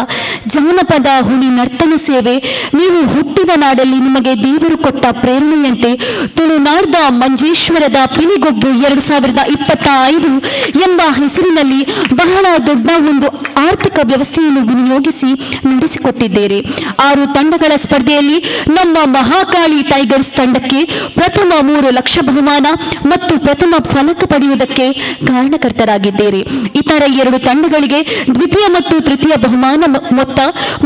ಜಾನಪದ ಹುಲಿ ನರ್ತನ ಸೇವೆ ನೀವು ಹುಟ್ಟಿದ ನಾಡಲ್ಲಿ ನಿಮಗೆ ದೇವರು ಕೊಟ್ಟ ಪ್ರೇರಣೆಯಂತೆ ತುಳುನಾಡ್ದ ಮಂಜೇಶ್ವರದ ಪಿಲಿಗೊಬ್ಬು 2025 ಎಂಬ ಹೆಸರಿನಲ್ಲಿ ಬಹಳ ದೊಡ್ಡ ಒಂದು ಆರ್ಥಿಕ ವ್ಯವಸ್ಥೆಯನ್ನು ವಿನಿಯೋಗಿಸಿ ನಡೆಸಿಕೊಟ್ಟಿದ್ದೀರಿ. 6 ತಂಡಗಳ ಸ್ಪರ್ಧೆಯಲ್ಲಿ ನಮ್ಮ ಮಹಾಕಾಳಿ ಟೈಗರ್ಸ್ ತಂಡಕ್ಕೆ ಪ್ರಥಮ 3 ಲಕ್ಷ ಬಹುಮಾನ ಮತ್ತು ಪ್ರಥಮ ಫಲಕ ಪಡೆಯುವುದಕ್ಕೆ ಕಾರಣಕರ್ತರಾಗಿದ್ದೀರಿ. ಇತರ 2 ತಂಡಗಳಿಗೆ ದ್ವಿತೀಯ ಮತ್ತು ತೃತೀಯ ಬಹುಮಾನ ಮೊತ್ತ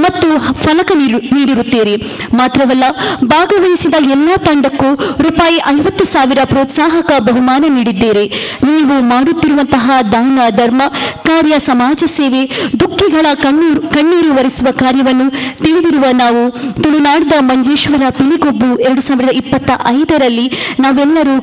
ಮತ್ತು ಫಲಕ ನೀಡಿರುತ್ತೀರಿ. ಮಾತ್ರವಲ್ಲ, ಭಾಗವಹಿಸಿದ ಎಲ್ಲ ತಂಡಕ್ಕೂ ರೂಪಾಯಿ 50,000 ಪ್ರೋತ್ಸಾಹಕ ಬಹುಮಾನ ನೀಡಿದ್ದೀರಿ. ನೀವು ಮಾಡುತ್ತಿರುವಂತಹ ದಾನ ಧರ್ಮ ಕಾರ್ಯ, ಸಮಾಜ ಸೇವೆ, ದುಃಖಿಗಳ ಕಣ್ಣೀರು ಒರೆಸುವ ಕಾರ್ಯವನ್ನು ತಿಳಿದಿರುವ ನಾವು ತುಳುನಾಡಿನ ಮಂಜೇಶ್ವರ ಪಿಲಿಗೊಬ್ಬು 2025ರಲ್ಲಿ ನಾವೆಲ್ಲರೂ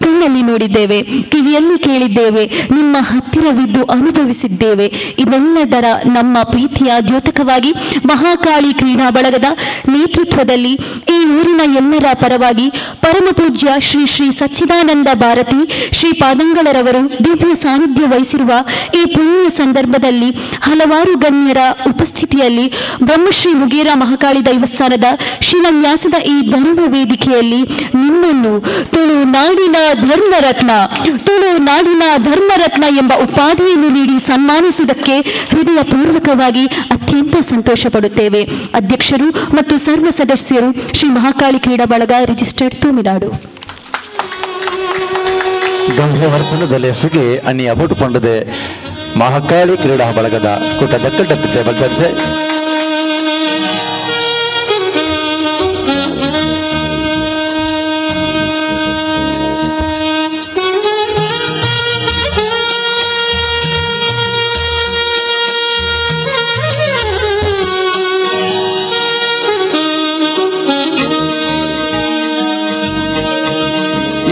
ಕಣ್ಣಲ್ಲಿ ನೋಡಿದ್ದೇವೆ, ಕಿವಿಯಲ್ಲಿ ಕೇಳಿದ್ದೇವೆ, ನಿಮ್ಮ ಹತ್ತಿರವಿದ್ದು ಅನುಭವಿಸಿದ್ದೇವೆ. ಇವೆಲ್ಲದರ ನಮ್ಮ ಪ್ರೀತಿಯ ದ್ಯೋತಕವಾಗಿ ಮಹಾಕಾಳಿ ಕ್ರೀಡಾ ಬಳಗದ ನೇತೃತ್ವದಲ್ಲಿ ಈ ಊರಿನ ಎಲ್ಲರ ಪರವಾಗಿ ಪರಮಪೂಜ್ಯ ಶ್ರೀ ಶ್ರೀ ಸಚ್ಚಿದಾನಂದ ಭಾರತಿ ಶ್ರೀ ಪಾದಂಗಳರವರು ದಿವ್ಯ ಸಾನ್ನಿಧ್ಯ ವಹಿಸಿರುವ ಈ ಪುಣ್ಯ ಸಂದರ್ಭದಲ್ಲಿ ಹಲವಾರು ಗಣ್ಯರ ಉಪಸ್ಥಿತಿಯಲ್ಲಿ ಬ್ರಹ್ಮಶ್ರೀ ಮುಗೇರ ಮಹಾಕಾಳಿ ದೇವಸ್ಥಾನದ ಶಿಲಾನ್ಯಾಸದ ಈ ಧರ್ಮ ವೇದಿಕೆಯಲ್ಲಿ ನಿಮ್ಮನ್ನು ತುಳುನಾಡಿನ ಧರ್ಮರತ್ನ, ತುಳು ನಾಡಿನ ಧರ್ಮರತ್ನ ಎಂಬ ಉಪಾಧಿಯನ್ನು ನೀಡಿ ಸನ್ಮಾನಿಸುವುದಕ್ಕೆ ಹೃದಯಪೂರ್ವಕವಾಗಿ ಅತ್ಯಂತ ಸಂತೋಷ ಪಡುತ್ತೇವೆ. ಅಧ್ಯಕ್ಷರು ಮತ್ತು ಸರ್ವ ಸದಸ್ಯರು, ಶ್ರೀ ಮಹಾಕಾಳಿ ಕ್ರೀಡಾ ಬಳಗ, ರಿಜಿಸ್ಟರ್ಡ್ ತಮಿಳುನಾಡು. ಗಂಧವರ್ಧನದ ಅನ್ನಿ ಅಬುಟು ಪಂಡದೆ ಮಹಾಕಾಳಿ ಕ್ರೀಡಾ ಬಳಗದ ಕೂಟ ದಕ್ಕಟ್ಟೆ ಬಲ್ತಂತೆ.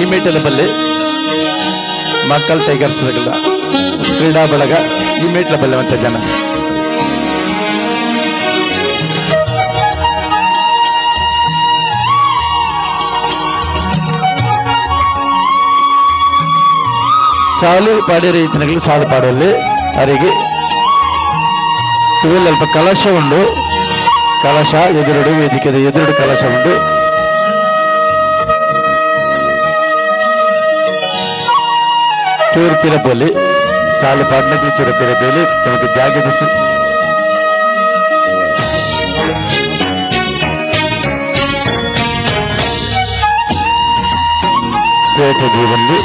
ಈ ಮೇಟಲ ಬಲ್ಲೆ ಮಕ್ಕಳ ಟೈಗರ್ಸ್ ಕ್ರೀಡಾ ಬಳಗ ಈ ಮೇಟ್ಲ ಬಲ್ಲವಂತ ಜನ. ಸಾಲು ಪಾಡಿರ ಇತನಗಳು ಸಾಲು ಪಾಡಲ್ಲಿ ಅವರಿಗೆ ಇವೆಲ್ಲ ಅಲ್ಪ ಕಲಶ ಉಂಡು. ಕಲಶ ಎದುರುಡು ವೇದಿಕೆದ ಎದುರುಡು ಕಲಶ ಉಂಡು. ಚೂರು ಪಿರಪಲ್ಲಿ ಸಾಲು ಪಾಡ್ನಕ್ಕೆ ಚೂರು ಪಿರಪಲ್ಲಿ ನಮಗೆ ಜಾಗದ ಶ್ರೇಷ್ಠ ಜೀವನಲ್ಲಿ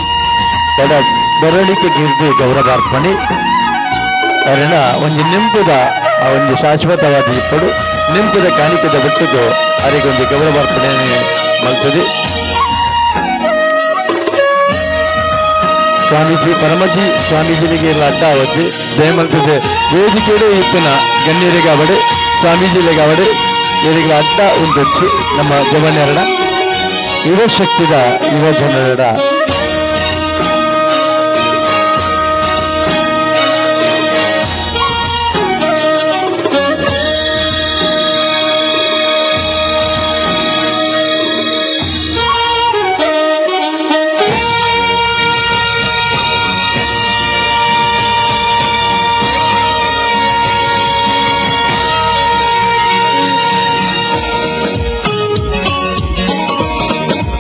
ಎಡ ಬರಳಿಕೆ ಗಿರ್ದು ಗೌರವಾರ್ಪಣೆ ಅರಣ ಒಂದು ನಿಂಪುದ ಆ ಒಂದು ಶಾಶ್ವತವಾದ ಇಪ್ಪಡು ನಿಂಪುದ ಕಾಣಿಕೆದ ಬಿಟ್ಟದ್ದು ಅವರಿಗೊಂದು ಗೌರವಾರ್ಪಣೆ ಮಲ್ತದೆ. ಸ್ವಾಮೀಜಿ ಪರಮಜಿ ಸ್ವಾಮೀಜಿನಿಗೆ ಎಲ್ಲ ಅಡ್ಡ ಅವಧಿ ದಯಮಲ್ತದೆ. ವೇದಿಕೆಯೇ ಇಪ್ಪನ ಗಣ್ಯರಿಗೆ ಅವಡೆ ಸ್ವಾಮೀಜಿಲಿಗೆ ಅವಡೆ ಇವರಿಗೆ ಅಡ್ಡ ಉಂಟು ನಮ್ಮ ಜವನ್ಯರಡ ಯುವ ಶಕ್ತಿದ ಯುವ ಜನರಡ.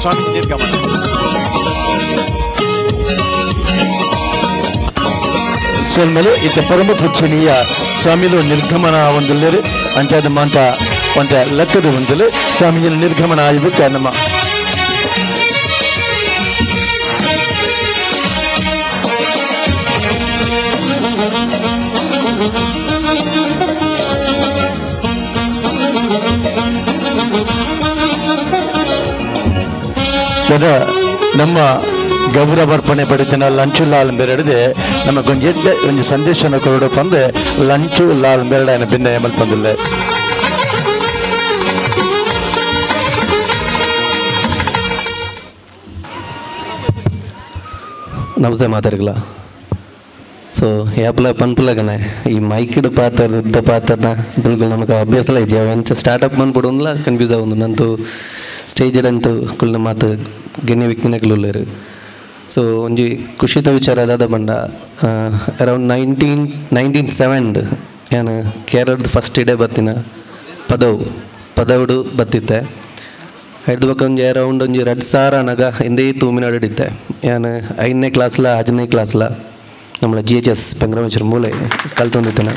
ಸ್ವಾಮೀಜಿ ನಿರ್ಗಮನ. ಸೋಲ್ಮಲು ಇತ್ತ ಪರಮ ಪೂಜನೀಯ ಸ್ವಾಮಿಲು ನಿರ್ಗಮನ ಒಂದುಲ್ಲೇರು ಅಂಚಾದ ಮಾಂತ ಒಂದ ಲೆಕ್ಕದ ಒಂದಲು ಸ್ವಾಮೀಜಿನ ನಿರ್ಗಮನ ಆಯ್ಬಿಟ್ಟು ನಮ್ಮ ನಮ್ಮ ಗೌರವಾರ್ಪಣೆ ಪಡಿತನ ಲಂಚು ಲಾಲ್ ಬೆರಡದೆ ನಮಗೊಂದು ಎಡ್ಡೆ ಒಂದು ಸಂದೇಶನ ಕೊರಡಪ್ಪ ಅಂದ್ರೆ ಲಂಚು ಲಾಲ್ ಬೆರಡನ ಭಿನ್ನ ಮಲ್ತಂದಿಲ್ಲ. ನಮಸ್ತೆ ಮಾತಾಡಿಲ್ಲ. ಸೊ ಯಾಪಲ ಪನ್ಪುಲಗನೆ ಈ ಮೈಕ್ಡ್ ಪಾತ್ರ ಉದ್ದ ಪಾತ್ರನ ಬಿಲ್ಕುಲ್ ನಮಗೆ ಅಭ್ಯಾಸಲ ಇಜ್ಜಿ. ಅವು ಎಂಚ ಸ್ಟಾರ್ಟಪ್ ಬಂದ್ಬಿಡೋನ್ಲ ಕನ್ಫ್ಯೂಸ್ ಆವೊಂದು ನಂತು ಸ್ಟೇಜ್ ಅಂತೂ ಕುಲ್ನ ಮಾತು ಗೆಣ್ಣೆ ವಿಕ್ಕಿನಕ್ಲು ಉಲ್ಲೇರು. ಸೊ ಒಂಜಿ ಖುಷಿತ ವಿಚಾರ ದಾದ ಬಂಡ ಅರೌಂಡ್ 1997 ಯಾನು ಕೇರಳದ ಫಸ್ಟ್ ಇಡೇ ಬತ್ತಿನ ಪದವುಡು ಬತ್ತಿತ್ತೆ. ಹಿಡ್ದು ಬೊಕ್ಕ ಒಂಜಿ ಅರೌಂಡ್ ಒಂಜಿ 2000 ಅನಗ ಇಂದೇ ತೂಮಿನಾಡು ಇತ್ತೆ. ಯಾನು 5ನೇ ಕ್ಲಾಸ್ಲ 6ನೇ ಕ್ಲಾಸ್ಲ നമ്മളെ G H S ಪಂಗ್ರಮೇಶ್ವರ ಮೂಲೆ ಕಲ್ತೊಂದಿತ್ತನ.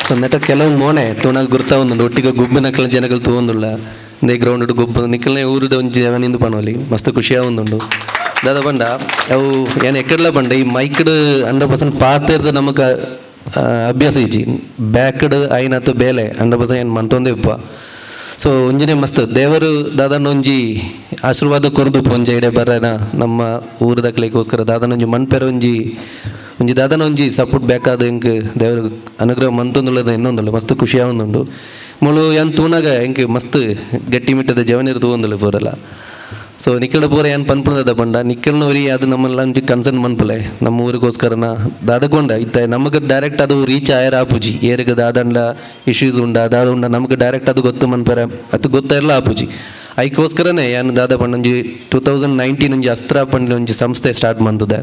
ಸೊ ನೆಟ ಕೆಲವು ಮೋನೆ ತೂನಾಗ ಗುರ್ತಾ ಒಂದುಂಡು ಒಟ್ಟಿಗೆ ಗುಬ್ಬಿನಕಲ ಜನಗಳು ತೂವೊಂದುಲ್ಲ ಇಂದೇ ಗ್ರೌಂಡ್ ಗೊಬ್ಬು ನಿಕ್ಕಲ್ನೇ ಊರುದ ಒಂಜಿ ಜವನಿಂದು ಪನೋಲಿ ಮಸ್ತ್ ಖುಷಿಯ ಒಂದುಂಡು. ದಾದ ಬಂಡ ಅವು ಏನು ಎಕ್ಕಡ್ಲ ಬಂಡ ಈ ಮೈಕ್ಡ್ 100% ಪಾತಿರ್ದ ನಮಕ್ ಅಭ್ಯಾಸ ಇಜ್ಜಿ ಬ್ಯಾಕ್ಡ್ ಐನತ್ತು ಬೇಲೆ 100% ಏನು ಮಂತೊಂದೇ ಉಪ್ಪ. ಸೊ ಒಂಜಿನೇ ಮಸ್ತ್ ದೇವರು ದಾದನ ಒಂಜಿ ಆಶೀರ್ವಾದ ಕೊರ್ದು ಒಂಜಿ ಇಡೆ ಬರನ ನಮ್ಮ ಊರದಕ್ಲಿಗೋಸ್ಕರ ದಾದನ ಒಂಜಿ ಮನ್ಪೆರ ಒಂಜಿ ಒಂಜಿ ದಾದನ ಒಂಜಿ ಸಪೋರ್ಟ್ ಬೇಕಾದ ಎಂಕ್ ದೇವರು ಅನುಗ್ರಹ ಮಂತೊಂದುಳ್ಳದ ಇನ್ನೊಂದುಳ್ಳ ಮಸ್ತ್ ಖುಷಿಯಾವೊಂದುಂಡು. ಮುಳು ಏನ್ ತೂನಾಗ ಎಂಕ್ ಮಸ್ತ್ ಗಟ್ಟಿ ಮಿಟ್ಟದ ಜವನಿರು ತೂವೊಂದುಳ್ಳ ಪೂರಲ್ಲ. ಸೊ ನಿಕ್ಕಡ ಪೂರ ಏನು ಪನ್ಪುಣದ ಬಂಡ ನಿಕ್ಕಲ್ನೋರಿ ಅದು ನಮ್ಮಲ್ಲ ಒಂಜಿ ಕನ್ಸರ್ನ್ ಮನ್ಪುಲೆ ನಮ್ಮ ಊರಿಗೋಸ್ಕರನ ದಾದಕೊಂಡ ಇತ್ತ ನಮಗೆ ಡೈರೆಕ್ಟ್ ಅದು ರೀಚ್ ಆಯರ ಆಪುಜಿ ಏರಿಗೆ ದಾದಂಡ ಇಶ್ಯೂಸ್ ಉಂಡ ದಾದ ಉಂಡ ನಮಗೆ ಡೈರೆಕ್ಟ್ ಅದು ಗೊತ್ತು ಮನ್ಪರ ಅದು ಗೊತ್ತಾಯಿರಲ್ಲ ಆಪುಜಿ. ಐಕೋಸ್ಕರನೇ ಏನು ದಾದ ಪಂಡ ಒಂಜಿ 2019 ಒಂಜಿ ಅಸ್ತ್ರ ಪಂಡ ಒಂಜಿ ಸಂಸ್ಥೆ ಸ್ಟಾರ್ಟ್ ಮಂತದೆ.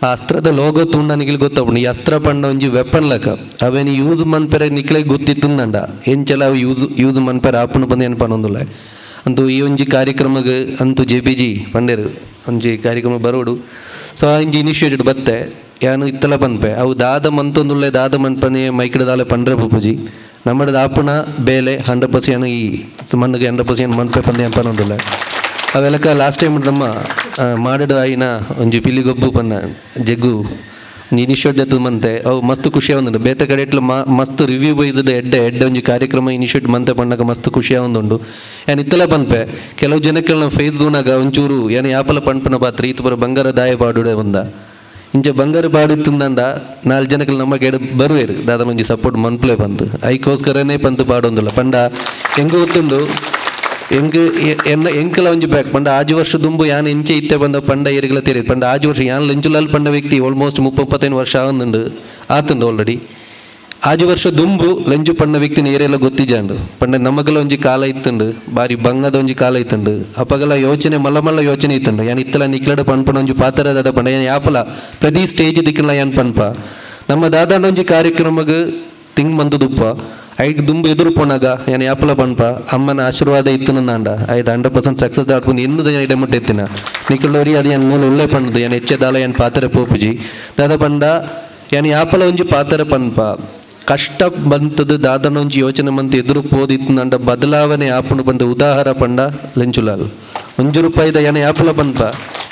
ಆ ಅಸ್ತ್ರದ ಲೋಗೋ ತುಂಡ ನಿಖಿಲ್ ಗೊತ್ತಾಪುಂಡು. ಈ ಅಸ್ತ್ರ ಪಂಡ ಒಂಜಿ ವೆಪನ್ ಲಕ ಅವೇನು ಯೂಸ್ ಮನ್ಪೆರೆ ನಿಕ್ಲೆ ಗೊತ್ತಿತ್ತುಂದಂಡ ಎಂಚೆಲ್ಲ ಅವು ಯೂಸ್ ಯೂಸ್ ಮನ್ಪೆರೆ ಆಪುಂಡು ಬಂದು ಏನು ಪನ್ನೊಂದುಲ್ಲ. ಅಂತೂ ಈ ಒಂಜಿ ಕಾರ್ಯಕ್ರಮಗ್ ಅಂತೂ ಜೆ ಪಿ ಜಿ ಪಂಡೇರು ಒಂಜಿ ಕಾರ್ಯಕ್ರಮ ಬರೋಡು ಸೊ ಆ ಇಂಜಿ ಇನಿಷಿಯೇಟೆಡ್ ಬತ್ತೆ ಯಾನು ಇತ್ತಲ ಪನ್ಪೆ ಅವು ದಾದ ಮಂತೊಂದುಳ್ಳೆ ದಾದ ಮನ್ಪನೆ ಮೈಕಡ ದಾಲೆ ಪಂಡ್ರೆ ಪೂಪುಜಿ ನಮ್ಮಡ ಆಪುಣ ಬೇಲೆ 100% ಈ ಮಣ್ಣಿಗೆ 100% ಮನ್ಪೆ ಪಂದೆ ಪನ್ನೊಂದುಳ್ಳೆ ಅವೆಲ್ಲಕ ಲಾಸ್ಟ್ ಟೈಮ್ ನಮ್ಮ ಮಾಡಿದ ಆಯಿನ ಒಂಜಿ ಪಿಲಿಗೊಬ್ಬು ಪನ್ನ ಜಗ್ಗು ಇನಿಷಿಯೇಟ್ ದತ್ತು ಮಂತೆ ಅವು ಮಸ್ತ್ ಖುಷಿ ಆವೊಂದುಂಡು ಬೇತೆ ಕಡೆ ಇಟ್ಲ ಮಸ್ತ್ ರಿವ್ಯೂ ವೈಸ್ಡ್ ಎಡ್ಡೆ ಎಡ್ಡೆ ಒಂಜಿ ಕಾರ್ಯಕ್ರಮ ಇನಿಷಿಯೇಟ್ ಮಂತೆ ಪಣ್ಣಗ ಮಸ್ತ್ ಖುಷಿ ಆವೊಂದುಂಡು ಯಾನ್ ಇತ್ತಲ ಪನ್ಪೆ ಕೆಲವು ಜನಕ್ಕೆಲ್ಲ ಫೇಸ್ ದೂನಾಗ ಒಂಚೂರು ಯಾನ್ ಯಾಪಲ ಪನ್ಪನ ಪಾತ್ರ ಈತ ಪೂರ ಬಂಗಾರ ದಾಯ ಪಾಡುಡೆ ಬಂದ ಇಂಚ ಬಂಗಾರ ಪಾಡುತ್ತಂದ ನಾಲ್ಕು ಜನಕ್ಕೆ ನಮ್ಮ ಕೆಡ ಬರುವೇರು ದಾದ ಒಂಜಿ ಸಪೋರ್ಟ್ ಮನ್ಪ್ಲೆ ಬಂತು ಐಕೋಸ್ಕರನೇ ಪಂತು ಪಾಡೊಂದುಲ್ಲ ಪಂಡ ಹೆಂಗೆ ಗೊತ್ತುಂಡು ಎಂಕ್ ಎನ್ನ ಎಂಕಲ ಒಂಜಿ ಬ್ಯಾಕ್ ಪಂಡ ಆಜು ವರ್ಷ ದುಂಬು ಯಾನ್ ಎಂಚೆ ಇತ್ತೆ ಬಂದ ಪಂಡ ಏರಿಗಳ ತೇರಿ ಪಂಡ ಆಜು ವರ್ಷ ಯಾನ್ ಲಂಚುಲಾಲ್ ಪಂಡ ವ್ಯಕ್ತಿ ಆಲ್ಮೋಸ್ಟ್ 35 ವರ್ಷ ಆಂದುಂಡು ಆತುಂಡು ಆಲ್ರೆಡಿ ಆಜು ವರ್ಷ ದುಂಬು ಲಂಚು ಪಂಡ ವ್ಯಕ್ತಿನ ಏರಿಯೆಲ್ಲ ಗೊತ್ತಿಜಾಂಡು ಪಂಡ ನಮಗಲ ಒಂಜಿ ಕಾಲ ಇತ್ತುಂಡು ಬಾರಿ ಬಂಗದ ಒಂಜಿ ಕಾಲ ಇತ್ತುಂಡು ಅಪಗಲ ಯೋಚನೆ ಮಲ್ಲ ಮಲ್ಲ ಯೋಚನೆ ಇತ್ತುಂಡು ಯಾನ್ ಇತ್ತಲ ನಿಕ್ಲಡ ಪನ್ಪನ ಒಂಜಿ ಪಾತ್ರ ಪಂಡ ಯಾನ್ ಯಾಪಲ ಪ್ರತಿ ಸ್ಟೇಜ್ ದಿಕ್ಕಲ ಯಾನ್ ಪನ್ಪ ನಮ್ಮ ದಾದಾಂಡ ಒಂಜಿ ಕಾರ್ಯಕ್ರಮಗ್ ತಿಂಗ್ ಮಂದುದುಪ್ಪ ಐಕ್ ದುಂಬು ಎದುರು ಪೋನಾಗ ಯಾನ್ ಯಾಪಲ ಪನ್ಪ ಅಮ್ಮನ ಆಶೀರ್ವಾದ ಇತ್ತು ನಂದಾಂಡ ಐದು 100% ಸಕ್ಸಸ್ ಆಡ್ಕೊಂಡು ಇನ್ನೂ ಇಡೆ ಮುಟ್ಟೆ ಎತ್ತಿನ ನಿಕ್ಕಳೋರಿ ಅದು ಯಾನ್ ಮೂಲ ಉಳ್ಳೆ ಪಂಡದು ಯಾನ್ ಹೆಚ್ಚೆ ದಾಲ ಯಾನ್ ಪಾತ್ರ ಪೋಪುಜಿ ದಾದ ಪಂಡ ಯಾನ್ ಯಾಪಲ ಒಂಜಿ ಪಾತ್ರ ಪನ್ಪ ಕಷ್ಟ ಬಂತದ್ದು ದಾದನ ಒಂಜಿ ಯೋಚನೆ ಮಂತ ಎದುರು ಪೋದಿತ್ತು ಬದಲಾವಣೆ ಆಪುಂಡು ಬಂದ ಉದಾಹರ ಪಂಡ ಲೆಂಚುಲಾಲ್ ಒಂಜು ರೂಪಾಯಿದ ಯಾನ ಯಾಪಲ ಪನ್ಪ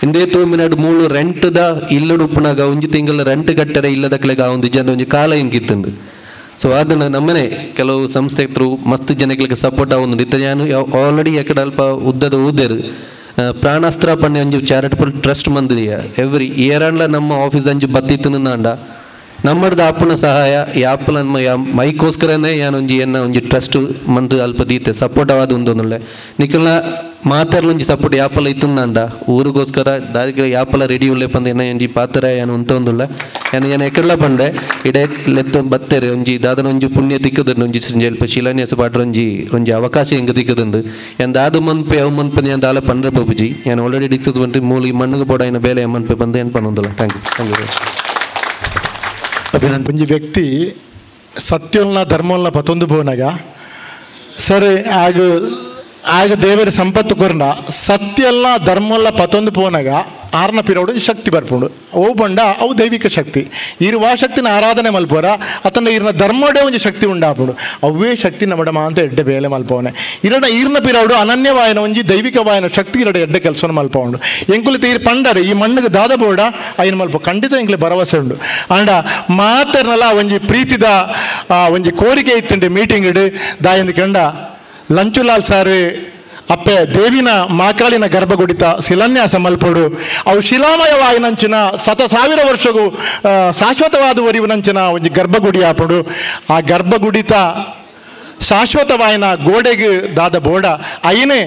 ಇಂದೇ ತೂಮಿನಾಡು ಮೂಳು ರೆಂಟ್ದ ಇಲ್ಲಡು ಉಪ್ಪುನಾಗ ಒಂಜಿ ತಿಂಗಳ ರೆಂಟ್ ಕಟ್ಟರೆ ಇಲ್ಲದಕ್ಲೆಗ ಒಂದು ಜನ ಒಂಜಿ ಕಾಲ ಇಂಕಿತ್ತುಂಡು ಸೊ ಅದನ್ನು ನಮ್ಮನೆ ಕೆಲವು ಸಂಸ್ಥೆ ಥ್ರೂ ಮಸ್ತ್ ಜನಗಳಿಗೆ ಸಪೋರ್ಟ್ ಆವೊಂದುಂಡು ಇತ್ತ ಯಾನು ಆಲ್ರೆಡಿ ಎಕಡೆ ಅಲ್ಪ ಉದ್ದದ ಊದೇರು ಪ್ರಾಣಾಸ್ತ್ರ ಪಂಡೆ ಒಂಜಿ ಚಾರಿಟಬಲ್ ಟ್ರಸ್ಟ್ ಮಂದಿದೆಯ ಎವ್ರಿ ಇಯರ್ ಅಂಡ್ಲ ನಮ್ಮ ಆಫೀಸ್ ಅಂಜಿ ಬತ್ತಿತ್ತು ನಾಂಡ ನಮ್ಮಡ್ದ ಅಪ್ಪನ ಸಹಾಯ ಯಾಪಲ ನಮ್ಮ ಮೈಕೋಸ್ಕರನೇ ಯಾನೊಂಜಿ ಎನ್ನ ಒಂಜಿ ಟ್ರಸ್ಟ್ ಮಂದು ಅಲ್ಪ ದೀತೆ ಸಪೋರ್ಟ್ ಆವಾದ ಒಂದೊಂದುಳ್ಳೆ ನಿಕಲ್ನ ಮಾತಾಡ್ಲೊಂಜಿ ಸಪೋರ್ಟ್ ಯಾಪಲ ಇತ್ತಂದ ಊರಿಗೋಸ್ಕರ ದಾದಿಗೆ ಯಾಪಲ ರೆಡಿ ಉಳ್ಳೆ ಪಂದ ಎನ್ನ ಒಂಜಿ ಪಾತ್ರ ಯಾನು ಉಂತ ಒಂದುಳ್ಳೆ ಯಾನು ಯಾನು ಎಕ್ಕಡ್ಲ ಪಂಡೆ ಇಡೆ ಲೆತ್ತ ಬತ್ತೇರೆ ಒಂಜಿ ದಾದನ ಒಂಜಿ ಪುಣ್ಯ ತಿಕ್ಕದುಂಡು ಒಂಜಿ ಅಲ್ಪ ಶಿಲಾನ್ಯಾಸ ಪಾಟ್ರ ಒಂಜಿ ಒಂಜಿ ಅವಕಾಶ ಹೆಂಗೆ ತಿಕ್ಕದುಂಡು ಯಾನ್ ದಾದ ಮನ್ಪೆ ಅವು ಮನ್ಪೆ ಯಾನ್ ದಾಲ ಪಂಡ್ರೆ ಪೋಪುಜಿ ಯಾನು ಆಲ್ರೆಡಿ ಡಿಕ್ಸಸ್ ಬಂದು ಮೂಲಿ ಮಣ್ಣಿಗೆ ಬೋಡ ಏನ ಬೇಲೆ ಮನ್ಪೆ ಬಂದು ಏನು ಪನ್ನೊಂದುಲ್ಲ. Thank you thank you. ಅಭಿನಂದನೆ. ಒಂಜಿ ವ್ಯಕ್ತಿ ಸತ್ಯೋಲ್ನ ಧರ್ಮೋಲ್ನ ಪತೊಂದು ಪೋನಗ ಸರಿ ಆಗ ಆಗ ದೇವರ ಸಂಪತ್ತು ಕೊರ್ನ ಸತ್ಯಲ್ಲ ಧರ್ಮಲ್ಲ ಪತೊಂದು ಪೋನಗ ಆರ್ನ ಪಿರೋಡು ಶಕ್ತಿ ಬರ್ಪುಂಡು ಅವು ಬಂಡ ಅವು ದೈವಿಕ ಶಕ್ತಿ ಇರುವ ಶಕ್ತಿನ ಆರಾಧನೆ ಮಲ್ಪೋರ ಅತನ ಇರ್ನ ಧರ್ಮೋಡೆ ಒಂಜಿ ಶಕ್ತಿ ಉಂಡಾಪುಂಡು ಅವೇ ಶಕ್ತಿ ನಮ್ಮಡ ಮಾಂತ ಎಡ್ಡೆ ಬೇಲೆ ಮಲ್ಪವನೆ ಇರಡ ಈರ್ನ ಪಿರೌಡು ಅನನ್ಯವಾಯನ ಒಂಜಿ ದೈವಿಕವಾಯನ ಶಕ್ತಿ ಇರಡ ಎಡ್ಡೆ ಕೆಲಸನ ಮಲ್ಪವನು ಎಂಕುಲಿತ ಈರ್ ಪಂಡರೆ ಈ ಮಣ್ಣಿಗೆ ದಾದ ಬೋಡ ಐನ ಮಲ್ಪ ಖಂಡಿತ ಎಂಕ್ಲೆ ಭರವಸೆ ಉಂಡು ಅಂಡ ಮಾತರ್ನಲ ಒಂಜಿ ಪ್ರೀತಿದ ಒಂಜಿ ಕೋರಿಕೆ ಇತ್ತುಂಡೆ ಮೀಟಿಂಗ್ ಇಡು ದಾಯಂದು ಕಂಡ ಲಂಚುಲಾಲ್ ಸಾರು ಅಪ್ಪೆ ದೇವಿನ ಮಾಕಾಳಿನ ಗರ್ಭಗುಡಿತ ಶಿಲಾನ್ಯಾಸ ಮಲ್ಪೋಡು ಅವು ಶಿಲಾಮಯವಾಯಿನಂಚಿನ 1,000 ವರ್ಷಗೂ ಶಾಶ್ವತವಾದ ಒರಿವಿನಂಚಿನ ಒಂಜಿ ಗರ್ಭಗುಡಿ ಆಪಡು ಆ ಗರ್ಭಗುಡಿತ ಶಾಶ್ವತವಾಯಿನ ಗೋಡೆಗೆ ದಾದ ಬೋಡ ಐನೆ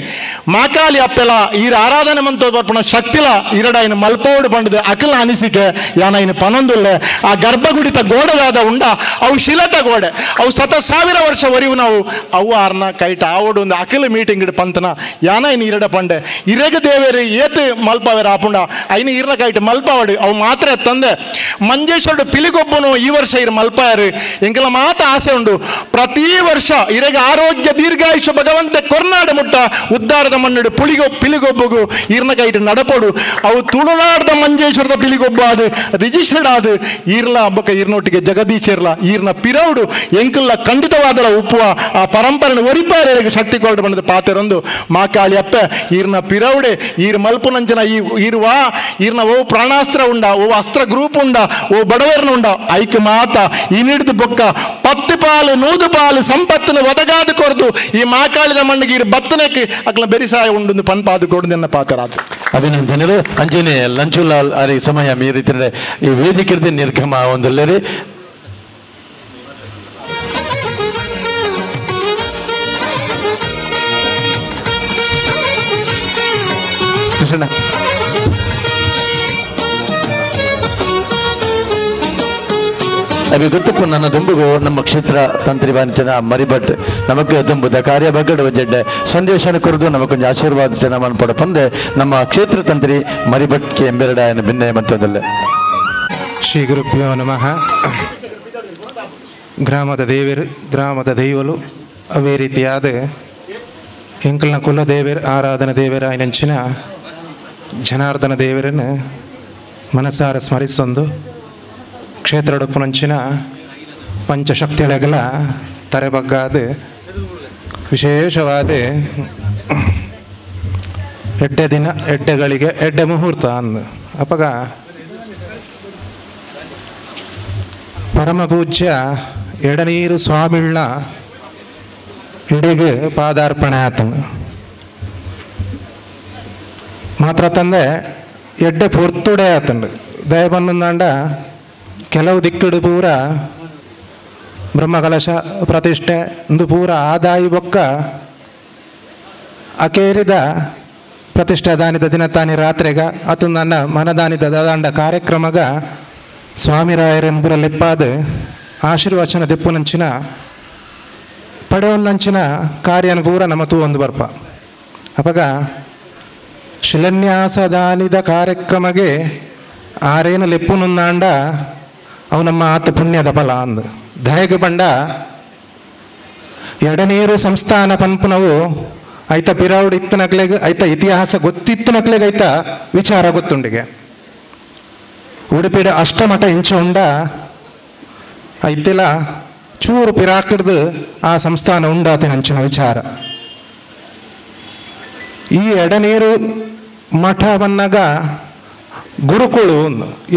ಮಾಕಾಲಿ ಅಪ್ಪೆಲ ಈರ ಆರಾಧನೆ ಮಂತೋ ಬರ್ಪಣ ಶಕ್ತಿಲ ಇರಡ ಐನ ಮಲ್ಪೋಡು ಬಂಡದು ಅಕಲ ಅನಿಸಿಕೆ ಯಾನ ಐನ ಪನೊಂದುಲ್ಲೆ ಆ ಗರ್ಭಗುಡಿತ ಗೋಡೆದಾದ ಉಂಡ ಅವು ಶಿಲತ ಗೋಡೆ ಅವು 1,000 ವರ್ಷ ಒರಿವು ನಾವು ಅವು ಆರ್ನ ಕೈಟ ಆವೋಡು ಒಂದು ಅಕಲ ಮೀಟಿಂಗ್ ಇಡ ಪಂತನ ಯಾನ ಐನ ಇರಡ ಪಂಡೆ ಇರಗ ದೇವೇರು ಏತು ಮಲ್ಪವೇರ ಆಪುಂಡ ಐನ ಇರ್ನ ಕೈಟ ಮಲ್ಪವಾಡು ಅವು ಮಾತ್ರ ತಂದೆ ಮಂಜೇಶ್ವರಡು ಪಿಲಿಗೊಬ್ಬನು ಈ ವರ್ಷ ಇರ ಮಲ್ಪಾಯರು ಎಂಕೆಲ್ಲ ಮಾತ ಆಸೆ ಉಂಡು ಪ್ರತಿ ವರ್ಷ ಇರಗ ಆರೋಗ್ಯ ದೀರ್ಘಾಯುಷ ಭಗವಂತ ಕೊರ್ನಾಡ ಮುಟ್ಟ ಉದ್ದಾರದ ಮಣ್ಣು ಪುಳಿಗೊ ಪಿಲಿಗೊಬ್ಬಗು ಈರ್ನ ಕೈಟ್ ನಡಪೋಡು ಅವು ತುಳುನಾಡದ ಮಂಜೇಶ್ವರದ ಪಿಲಿಗೊಬ್ಬ ಅದು ರಿಜಿಸ್ಟರ್ಡ್ ಆದು ಈರ್ಲ ಅಂಬಕ ಈರ್ನೊಟ್ಟಿಗೆ ಜಗದೀಶರ್ಲ ಈರ್ನ ಪಿರೌಡು ಎಂಕುಲ್ಲ ಖಂಡಿತವಾದರ ಉಪ್ಪುವ ಆ ಪರಂಪರೆನ ಒರಿಪಾರ ಶಕ್ತಿ ಕೊರಡು ಬಂದದ ಪಾತೆರೊಂದು ಮಾಕಾಳಿ ಅಪ್ಪೆ ಈರ್ನ ಪಿರೌಡೆ ಈರ್ ಮಲ್ಪುನಂಚನ ಈ ಈರ್ವಾ ಈರ್ನ ಓ ಪ್ರಾಣಾಸ್ತ್ರ ಉಂಡ ಓ ಅಸ್ತ್ರ ಗ್ರೂಪ್ ಉಂಡ ಓ ಬಡವರ್ನ ಉಂಡ ಐಕ್ ಮಾತ ಈ ನೀಡಿದ ಬೊಕ್ಕ 10 ಪಾಲು 100 ಪಾಲು ಸಂಪತ್ತಿನ ಒದಗಾದ ಕೊರದು ಈ ಮಾಕಾಳಿದ ಮಣ್ಣಿಗೆ ಇರು ಬತ್ತನಕ್ಕೆ ಅಕ್ಲ ಬೆರಿಸಾಯ ಉಂಡು ಪನ್ಪಾದು ಕೊಡು ಎನ್ನ ಪಾತರಾದ. ಅಭಿನಂದನೆಗಳು. ಅಂಜನೆ ಲಂಚುಲಾಲ್ ಅರಿ ಸಮಯ ಮೀರಿತಂದ್ರೆ ಈ ವೇದಿಕೆ ನಿರ್ಗಮ ಒಂದಲ್ಲರಿ ಕೃಷ್ಣ ಅವಿ ಗೊತ್ತಪ್ಪ ನನ್ನ ದುಂಬುಗು ನಮ್ಮ ಕ್ಷೇತ್ರ ತಂತ್ರಿ ಬಾಂಚನ ಮರಿಭಟ್ ನಮಕ್ ದುಂಬುದ ಕಾರ್ಯ ಬಗ್ಗಡ ಒಂಜೆಡ್ಡೆ ಸಂದೇಶನ ಕೊರದು ನಮಕೊಂಜ ಆಶೀರ್ವಾದ ಜನ ಮನ್ಪಡ ಪಂದೆ ನಮ್ಮ ಕ್ಷೇತ್ರ ತಂತ್ರಿ ಮರಿಭಟ್ ಕೆ ಎಂಬೆರಡ ಭಿನ್ನ ಮಂತದಲ್ಲೇ. ಶ್ರೀ ಗುರುಭ್ಯೋ ನಮಃ. ಗ್ರಾಮದ ದೇವರು ಗ್ರಾಮದ ದೈವಲು ಅವೇ ರೀತಿಯಾದ ಎಂಕಲ್ನ ಕುಲದೇವರ ಆರಾಧನ ದೇವರ ಆಯ್ನಂಚಿನ ಜನಾರ್ದನ ದೇವರನ್ನು ಮನಸಾರ ಸ್ಮರಿಸೊಂದು ಕ್ಷೇತ್ರಡೊಪ್ಪುನಂಚಿನ ಪಂಚಶಕ್ತಿಯೊಳಗೆಲ್ಲ ತರೆಬಗ್ಗಾದ ವಿಶೇಷವಾದ ಎಡ್ಡೆ ದಿನ ಎಡ್ಡೆಗಳಿಗೆ ಎಡ್ಡೆ ಮುಹೂರ್ತ ಅಂದು ಅಪಗ ಪರಮಪೂಜ್ಯ ಎಡನೀರು ಸ್ವಾಮಿಳ್ನ ಇಡಿಗೆ ಪಾದಾರ್ಪಣೆ ಆತನು ಮಾತ್ರ ತಂದೆ ಎಡ್ಡೆ ಪೊರ್ತುಡೆ ಆತಂಡು ದಯ ಬಂದಂಡ ಕೆಲವು ದಿಕ್ಕಡು ಪೂರ ಬ್ರಹ್ಮಕಲಶ ಪ್ರತಿಷ್ಠೆ ಒಂದು ಪೂರ ಆದಾಯ ಬೊಕ್ಕ ಅಕೇರಿದ ಪ್ರತಿಷ್ಠೆ ದಾನಿದ ದಿನ ತಾನಿ ರಾತ್ರಿಗ ಅತು ನನ್ನ ಮನದಾನಿದ ದಾದಾಂಡ ಕಾರ್ಯಕ್ರಮಗ ಸ್ವಾಮಿರಾಯರೆಂಬುರ ಲೆಪ್ಪಾದ ಆಶೀರ್ವಚನ ದೆಪ್ಪುನಂಚಿನ ಪಡೆಯೊನ್ನಂಚಿನ ಕಾರ್ಯನ ಪೂರ ನಮ್ಮ ತೂ ಒಂದು ಬರ್ಪ ಅಪಗ ಶಿಲಾನ್ಯಾಸದಾನಿದ ಕಾರ್ಯಕ್ರಮಗೆ ಆರೇನು ಲೆಪ್ಪುನುಂದಾಂಡ ಅವು ನಮ್ಮ ಆತ ಪುಣ್ಯದ ಫಲ ಅಂದು ದಯಗೆ ಬಂಡ ಎಡನೀರು ಸಂಸ್ಥಾನ ಪನ್ಪುನವು ಐತ ಪಿರೌಡ್ ಇತ್ತನಕ್ಲೆಗ್ ಐತ ಇತಿಹಾಸ ಗೊತ್ತಿತ್ತನಕ್ಲೆಗ್ ಐತ ವಿಚಾರ ಗೊತ್ತುಂಡಿಗೆ ಉಡುಪಿಡ ಅಷ್ಟಮಠ ಇಂಚ ಉಂಡ ಐತಿಲ ಚೂರು ಪಿರಾಕಿಡ್ದು ಆ ಸಂಸ್ಥಾನ ಉಂಡಾತಿನಂಚಿನ ವಿಚಾರ. ಈ ಎಡನೀರು ಮಠವನ್ನಾಗ ಗುರುಕುಳು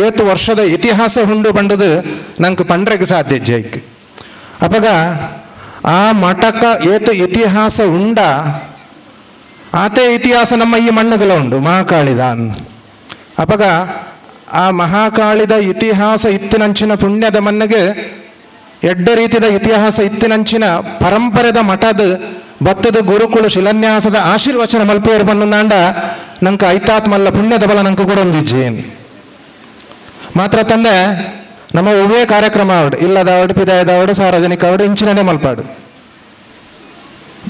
ಏತು ವರ್ಷದ ಇತಿಹಾಸ ಹುಂಡು ಬಂಡದು ನಂಗೆ ಪಂಡ್ರೆಗೆ ಸಾಧ್ಯ ಜೈಕ್ ಅಪಗ ಆ ಮಠಕ ಏತು ಇತಿಹಾಸ ಉಂಡ ಆತೇ ಇತಿಹಾಸ ನಮ್ಮ ಈ ಮಣ್ಣುಗಳ ಉಂಡು ಮಹಾಕಾಳಿದ ಅಪಗ ಆ ಮಹಾಕಾಳಿದ ಇತಿಹಾಸ ಇತ್ತಿನಂಚಿನ ಪುಣ್ಯದ ಮಣ್ಣಿಗೆ ಎಡ್ಡ ರೀತಿಯ ಇತಿಹಾಸ ಇತ್ತಿನಂಚಿನ ಪರಂಪರೆದ ಮಠದ ಭತ್ತದ ಗುರುಕುಳು ಶಿಲಾನ್ಯಾಸದ ಆಶೀರ್ವಚನ ಮಲ್ಪೇರು ಬಂದಂಡ ನಂಗೆ ಐತಾತ್ಮಲ್ಲ ಪುಣ್ಯದ ಬಲ ನಂಗೆ ಕೂಡ ಒಂದಿಜ್ಜೇನು ಮಾತ್ರ ತಂದೆ ನಮ್ಮ ಒವ್ವೇ ಕಾರ್ಯಕ್ರಮ ಆವಡು ಇಲ್ಲದವಡು ಪಿದಾಯದವಡು ಸಾರ್ವಜನಿಕ ಅವಡು ಇಂಚಿನನೇ ಮಲ್ಪಾಡು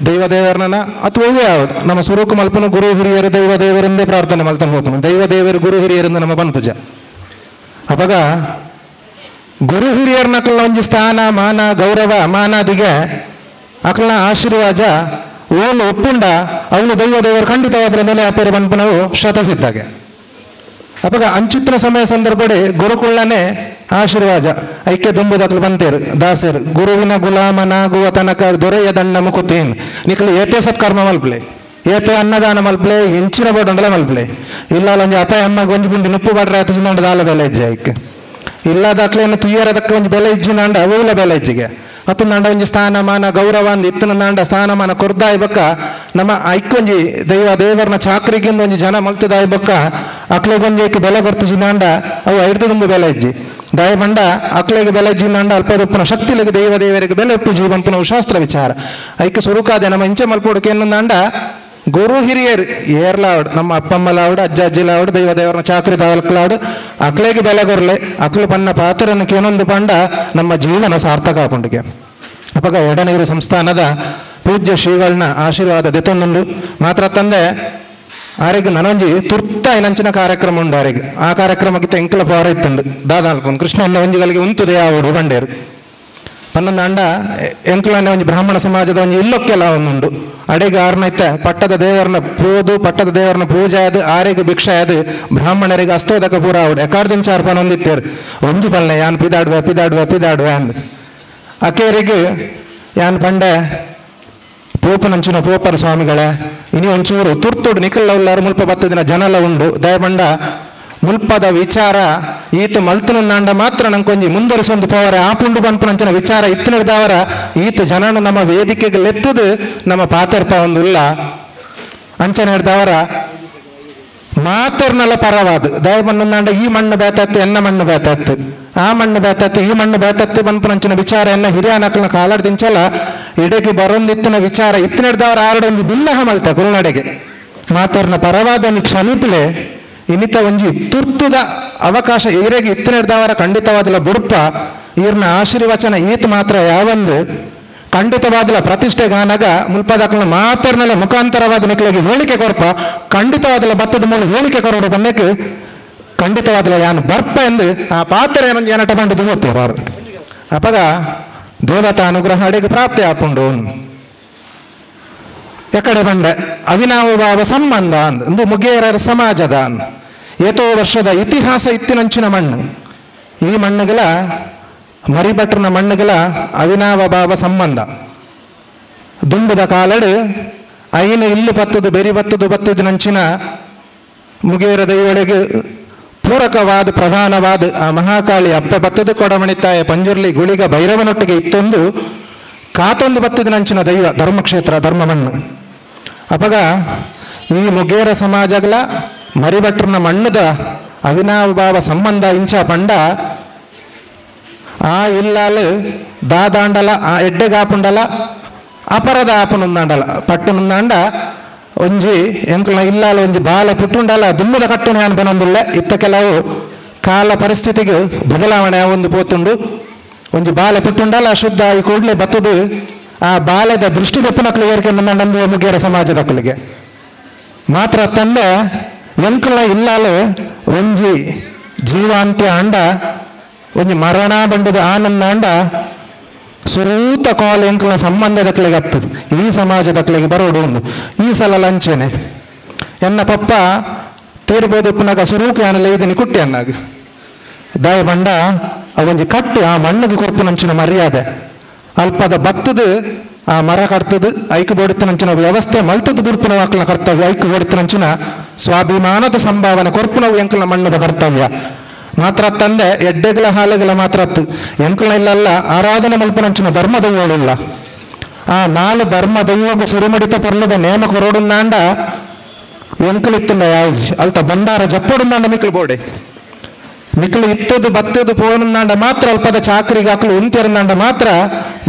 ದೈವ ದೇವರನ್ನ ಅಥವಾ ಒವ್ವೇ ಆವಡು ನಮ್ಮ ಸುರುಕು ಮಲ್ಪನು ಗುರು ಹಿರಿಯರು ದೈವ ದೇವರಿಂದೇ ಪ್ರಾರ್ಥನೆ ಮಲ್ತಂಗೆ ಹೋಗ್ತಾನೆ ದೈವ ದೇವರು ಗುರು ಹಿರಿಯರಿಂದ ನಮ್ಮ ಪನ್ಪುಜ ಅವಾಗ ಗುರು ಹಿರಿಯರ್ನಕಲ್ನ ಒಂಜಿ ಸ್ಥಾನ ಮಾನ ಗೌರವ ಮಾನಾದಿಗೆ ಅಕಲ್ನ ಆಶೀರ್ವಾದ ಓನು ಒಪ್ಪುಂಡ ಅವನು ದೈವ ದೇವರು ಖಂಡಿತವಾದ್ರ ಮೇಲೆ ಅಪೇರು ಬಂದ್ಪನವು ಶತಸಿದ್ದಾಗೆ ಅವಾಗ ಅಂಚಿತ್ತಿನ ಸಮಯ ಸಂದರ್ಭಡೆ ಗುರುಕುಳ್ಳನೇ ಆಶೀರ್ವಾದ ಐಕ್ಯ ದುಂಬುದಕ್ಲು ಬಂತೇರು ದಾಸರು ಗುರುವಿನ ಗುಲಾಮನಾಗುವ ತನಕ ದೊರೆಯ ದಂಡ ಮುಕುತೇನ್ ನಿಕ್ಲು ಏತೆ ಸತ್ಕರ್ಮ ಮಲ್ಪ್ಲೆ ಏತೆ ಅನ್ನದಾನ ಮಲ್ಪ್ಲೆ ಎಂಚಿನ ಬೋಡಂಡಲ ಮಲ್ಪ್ಲೆ ಇಲ್ಲ ಒಂಜಿ ಅತ ಅಮ್ಮ ಒಂಜಿ ಗುಂಡಿ ನುಪ್ಪು ಬಡ್ರೆ ಆತ ದಾಲ ಬೆಲೆ ಇಜ್ಜೆ ಐಕ್ ಇಲ್ಲದಾಕ್ಲೇನು ತುಯ್ಯರದಕ್ಕೆ ಒಂಜಿ ಬೆಲೆ ಇಜ್ಜಿನಾಂಡ ಅವುಲ ಬೆಲೆ ಇಜ್ಜಿಗೆ ಅತ್ತು ನಾಂಡ ಒಂಜಿ ಸ್ಥಾನಮಾನ ಗೌರವ ಅಂದ್ ಇತ್ತನ ನಾಂಡ ಸ್ಥಾನಮಾನ ಕೊರ್ದಾಯ್ ಬಕ್ಕ ನಮ್ಮ ಐಕ್ಕೊಂಜಿ ದೈವ ದೇವರನ ಚಾಕ್ರಿಗಿಂದ ಒಂಜಿ ಜನ ಮಲ್ತದಾಯ್ ಬಕ್ಕ ಅಕ್ಲೆಗೊಂಜಿ ಐಕ್ ಬೆಲೆ ಕೊರ್ತಿಜಿನಾಂಡ ಅವು ಐಡ್ದು ತುಂಬ ಬೆಲೆ ಇಜ್ಜಿ ದಯ ಬಂಡ ಅಕ್ಲೆಗೆ ಬೆಲೆ ಇಜ್ಜಿನಾಂಡ ಅಲ್ಪದೊಪ್ಪನ ಶಕ್ತಿಲಿಗೆ ದೈವ ದೇವರಿಗೆ ಬೆಲೆ ಒಪ್ಪು ಜೀವಂಪನ ಶಾಸ್ತ್ರ ವಿಚಾರ ಐಕ್ ಸುರುಕಾದೆ ನಮ್ಮ ಇಂಚೆ ಮಲ್ಪೋಡಕ್ಕೆ ಏನಂದಾಂಡ ಗುರು ಹಿರಿಯರು ಏರ್ಲಾವಡ್ ನಮ್ಮ ಅಪ್ಪಮ್ಮಲಾವಡು ಅಜ್ಜ ಅಜ್ಜಿಲಾವಡು ದೈವ ದೇವರನ ಚಾಕ್ರಿ ದಾವಲ್ಕಲಾವಡು ಅಕ್ಲೆಗೆ ಬೆಲೆ ಕೊರ್ಲೆ ಅಕ್ಲು ಪನ್ನ ಪಾತ್ರನ ಕೇನೊಂದು ಪಂಡ ನಮ್ಮ ಜೀವನ ಸಾರ್ಥಕ ಆಪುಂಡಿಗೆ ಅಪಗ ಎಡನೀರು ಸಂಸ್ಥಾನದ ಪೂಜ್ಯ ಶ್ರೀಗಳನ್ನ ಆಶೀರ್ವಾದ ದೆತ್ತೊಂದುಂಡು ಮಾತ್ರ ತಂದೆ ಆರಿಗೆ ನನೊಂಜಿ ತುರ್ತ ಏನಂಚಿನ ಕಾರ್ಯಕ್ರಮ ಉಂಡು ಆರಿಗೆ ಆ ಕಾರ್ಯಕ್ರಮಕ್ಕೆ ಎಂಕಲ ಪೋರ ಇತ್ತುಂಡು ದಾದಾಲ್ಪನ್ ಕೃಷ್ಣನ ಒಂಜಿಗಳಿಗೆ ಉಂತುದೆ ಯಾವಡು ಬಂಡೇರು ಪನ್ನೊಂದು ಅಂಡ ಎಂಕಲನೆ ಒಂಜಿ ಬ್ರಾಹ್ಮಣ ಸಮಾಜದ ಒಂಜಿ ಇಲ್ಲೊಕ್ಕೆಲ್ಲ ಒಂದುಂಡು ಅಡೆಗೆ ಆರ್ನೈತ ಪಟ್ಟದ ದೇವರನ್ನ ಪೋದು ಪಟ್ಟದ ದೇವರನ್ನ ಪೂಜೆ ಆದ ಆರೆಗೆ ಭಿಕ್ಷೆ ಆದ ಬ್ರಾಹ್ಮಣರಿಗೆ ಅಸ್ತೋದಕ ಪೂರ ಆವಡು ಎಕಾರ್ದಿನ ಚಾರ್ಪನ ಒಂದಿತ್ತೇರು ಒಂಜಿ ಪಲ್ಲೆ ಯಾನ್ ಪಿದಾಡುವೆ ಪಿದಾಡುವೆ ಪಿದಾಡುವೆ ಅಂದ್ ಅಕೇರಿಗೆ ಯಾನ್ ಪಂಡೆ ಪೋಪನಂಚಿನ ಪೋಪರ ಸ್ವಾಮಿಗಳೇ ಇನಿ ಒಂಚೂರು ತುರ್ತುಡು ನಿಖಲ್ಲ ಉಲ್ಲಾರು ಮುಲ್ಪ ಬತ್ತ ದಿನ ಜನಲ ಉಂಡು ದಯಬಂಡ ಮುಲ್ಪದ ವಿಚಾರ ಈತ ಮಲ್ತನಂದಾಂಡ ಮಾತ್ರ ನಂಕೊಂಜಿ ಮುಂದುವರಿಸೊಂದು ಪವರ ಆಪುಂಡು ಬಂಪುನಂಚಿನ ವಿಚಾರ ಇತ್ತನಿಡ್ದವರ ಈತ ಜನನ ನಮ್ಮ ವೇದಿಕೆಗೆ ಲೆತ್ತದು ನಮ್ಮ ಪಾತರ್ಪ ಒಂದು ಇಲ್ಲ ಅಂಚನೆ ಹಿಡ್ದವರ ಮಾತರ್ನಲ್ಲ ಪರವಾದ ದಯಬಂದಂದಾಂಡ ಈ ಮಣ್ಣು ಬೇತತ್ತು ಎನ್ನ ಮಣ್ಣು ಬೇತತ್ತು ಆ ಮಣ್ಣು ಬೇತತ್ತು ಈ ಮಣ್ಣು ಬೇತತ್ತು ಬಂಪುನಂಚಿನ ವಿಚಾರ ಎನ್ನ ಹಿರಿಯ ನಕಲ್ನ ಕಾಲಾಡ್ದಿಂಚಲ ಇಡಕ್ಕೆ ಬರೊಂದಿತ್ತಿನ ವಿಚಾರ ಇತ್ತನಿಡ್ದವರ ಆರಡೊಂದು ಬಿಲ್ಲಹ ಮಲ್ತ ಕುರುನಡೆಗೆ ಮಾತರ್ನ ಪರವಾದ ಕ್ಷಮಿಪ್ಲೆ ಇನ್ನಿತ ಒಂಜಿ ತುರ್ತುದ ಅವಕಾಶ ಈರೆಗೆ ಇತ್ತನೆಡ್ದವರ ಖಂಡಿತವಾದಲ ಬುಡುಪ ಈರ್ನ ಆಶೀರ್ವಚನ ಈತ ಮಾತ್ರ ಯಾವೊಂದು ಖಂಡಿತವಾದಲ ಪ್ರತಿಷ್ಠೆಗಾನಗ ಮುಲ್ಪದಾಕಲ್ನ ಮಾತರ್ನೆಲ್ಲ ಮುಖಾಂತರವಾದ ನಿಕ್ಲೆಗೆ ಹೇಳಿಕೆ ಕೊರ್ಪ ಖಂಡಿತವಾದಲ ಭತ್ತದ ಮೂಲ ಹೇಳಿಕೆ ಕೊರೋಡು ಬನ್ನಕ್ಕೆ ಖಂಡಿತವಾದಲ ಯಾನು ಬರ್ಪ ಎಂದು ಆ ಪಾತ್ರ ಏನೊಂದು ಏನಟ ಬಂಡದು ಗೊತ್ತೇರು ಅವರು ಅಪಗ ದೇವತಾ ಅನುಗ್ರಹ ಅಡಿಗೆ ಪ್ರಾಪ್ತಿ ಆಪುಂಡು. ಎಕಡೆ ಬಂಡೆ ಅವಿನಾವ ಭಾವ ಸಂಬಂಧ ಅಂದ್ ಒಂದು ಮುಗೇರರ ಸಮಾಜದ ಅಂದ್ ಏತೋ ವರ್ಷದ ಇತಿಹಾಸ ಇತ್ತಿನಂಚಿನ ಮಣ್ಣು ಈ ಮಣ್ಣುಗಳ ಮರಿಭಟ್ರನ ಮಣ್ಣುಗಳ ಅವಿನಾವ ಭಾವ ಸಂಬಂಧ ದುಂಬದ ಕಾಲಡು ಐನು ಇಲ್ಲು ಬತ್ತದು ಬೆರಿ ಬತ್ತದು ಬತ್ತದಿನಂಚಿನ ಮುಗೇರ ದೈವಳಿಗೆ ಪೂರಕವಾದ ಪ್ರಧಾನವಾದ ಆ ಮಹಾಕಾಳಿ ಅಪ್ಪ ಬತ್ತದ ಕೊಡಮಣಿತಾಯ ಪಂಜುರ್ಲಿ ಗುಳಿಗ ಭೈರವನೊಟ್ಟಿಗೆ ಇತ್ತೊಂದು ಕಾತೊಂದು ಬತ್ತದಿನಂಚಿನ ದೈವ ಧರ್ಮಕ್ಷೇತ್ರ ಧರ್ಮ ಮಣ್ಣು ಅಪಗ ಈ ಮುಗೇರ ಸಮಾಜಗಳ ಮರಿಭಟ್ರನ ಮಣ್ಣದ ಅವಿನಾವಭಾವ ಸಂಬಂಧ ಇಂಚ ಪಂಡ ಆ ಇಲ್ಲಾಲು ದಾದಾಂಡಲ ಆ ಎಡ್ಡೆಗಾಪುಂಡಲ ಅಪರದ ಆಪನುಂದಾಂಡಲ ಪಟ್ಟುನುಂದಾಂಡ ಒಂಜಿ ಎಂಕುಲ ಇಲ್ಲಾಲ ಒಂಜಿ ಬಾಲ ಪುಟ್ಟುಂಡಲ ದುಮ್ಮದ ಕಟ್ಟುನ ಯಾನ್ ಬನೊಂದುಲ್ಲ ಇತ್ತ ಕೆಲವು ಕಾಲ ಪರಿಸ್ಥಿತಿಗೆ ಬದಲಾವಣೆ ಒಂದು ಪೋತುಂಡು ಒಂಜಿ ಬಾಲೆ ಪುಟ್ಟುಂಡಲ ಶುದ್ಧ ಈ ಕೂಡಲೇ ಬತ್ತದು ಆ ಬಾಲೆದ ದೃಷ್ಟಿ ದಪ್ಪನಕ್ಲು ಏರ್ಕೆ ನಂದು ಮುಗೇರ ಸಮಾಜದಕ್ಕಲಿಗೆ ಮಾತ್ರ ತಂದೆ ಎಂಕುಲ ಇಲ್ಲಾಲು ಒಂಜಿ ಜೀವಾಂತ್ಯ ಅಂಡ ಒಂಜಿ ಮರಣ ಬಂಡದ ಆನಂದ ಅಂಡ ಸುರೂತ ಕಾಲ್ ಎಂಕುಲ ಸಂಬಂಧದಕ್ಕಲಿಗೆ ಹತ್ತು ಈ ಸಮಾಜದಕ್ಕಲಿಗೆ ಬರೋಡು ಒಂದು ಈ ಸಲ ಲಂಚನೆ ಎನ್ನ ಪಪ್ಪ ತೇರ್ಬೋದು ಪುನಕ ಸುರೂಕ ಯಾನಲ್ಲ ಇದನ್ನು ಕುಟ್ಟಿ ಅನ್ನಾಗ ದಾಯ ಬಂಡ ಅವೊಂಜಿ ಕಟ್ಟು ಆ ಮಣ್ಣಿಗೆ ಕೊರ್ಪುನಂಚಿನ ಮರ್ಯಾದೆ ಅಲ್ಪದ ಬತ್ತದು ಆ ಮರ ಕಟ್ತದು ಐಕು ಬೋಡಿತ್ತನಂಚಿನ ವ್ಯವಸ್ಥೆ ಮಲ್ತದ ಬುಡ್ಪುನ ವಾಕ್ಲನ ಕರ್ತವ್ಯ ಐಕು ಬೋಡಿತ್ತನಂಚಿನ ಸ್ವಾಭಿಮಾನದ ಸಂಭಾವನೆ ಕೊರ್ಪುನವು ಎಂಕುಲ ಮಣ್ಣದ ಕರ್ತವ್ಯ ಮಾತ್ರ ತಂದೆ ಎಡ್ಡೆಗಳ ಹಾಲುಗಳ ಮಾತ್ರ ಎಂಕುಲ ಇಲ್ಲಲ್ಲ ಆರಾಧನೆ ಮಲ್ಪನಂಚಿನ ಧರ್ಮ ದೈವಗಳಿಲ್ಲ ಆ ನಾಲು ಧರ್ಮ ದೈವಗೂ ಸುರುಮಡಿತ ಪರ್ಲದ ನೇಮ ಕೊರೋಡುಂದಾಂಡ ಎಂಕುಲಿತ್ತುಂಡ ಯಾವ್ಜಿ ಅಲ್ತ ಬಂಡಾರ ಜಪ್ಪಡುಂದಾಂಡ ಮಿಕ್ಲು ಬೋಡೆ ಮಿಕ್ಲು ಇತ್ತದು ಬತ್ತದು ಪೋನುಂದಾಂಡ ಮಾತ್ರ ಅಲ್ಪದ ಚಾಕ್ರಿಗೆ ಹಾಕಲು ಉಂತಿರಂದಾಂಡ ಮಾತ್ರ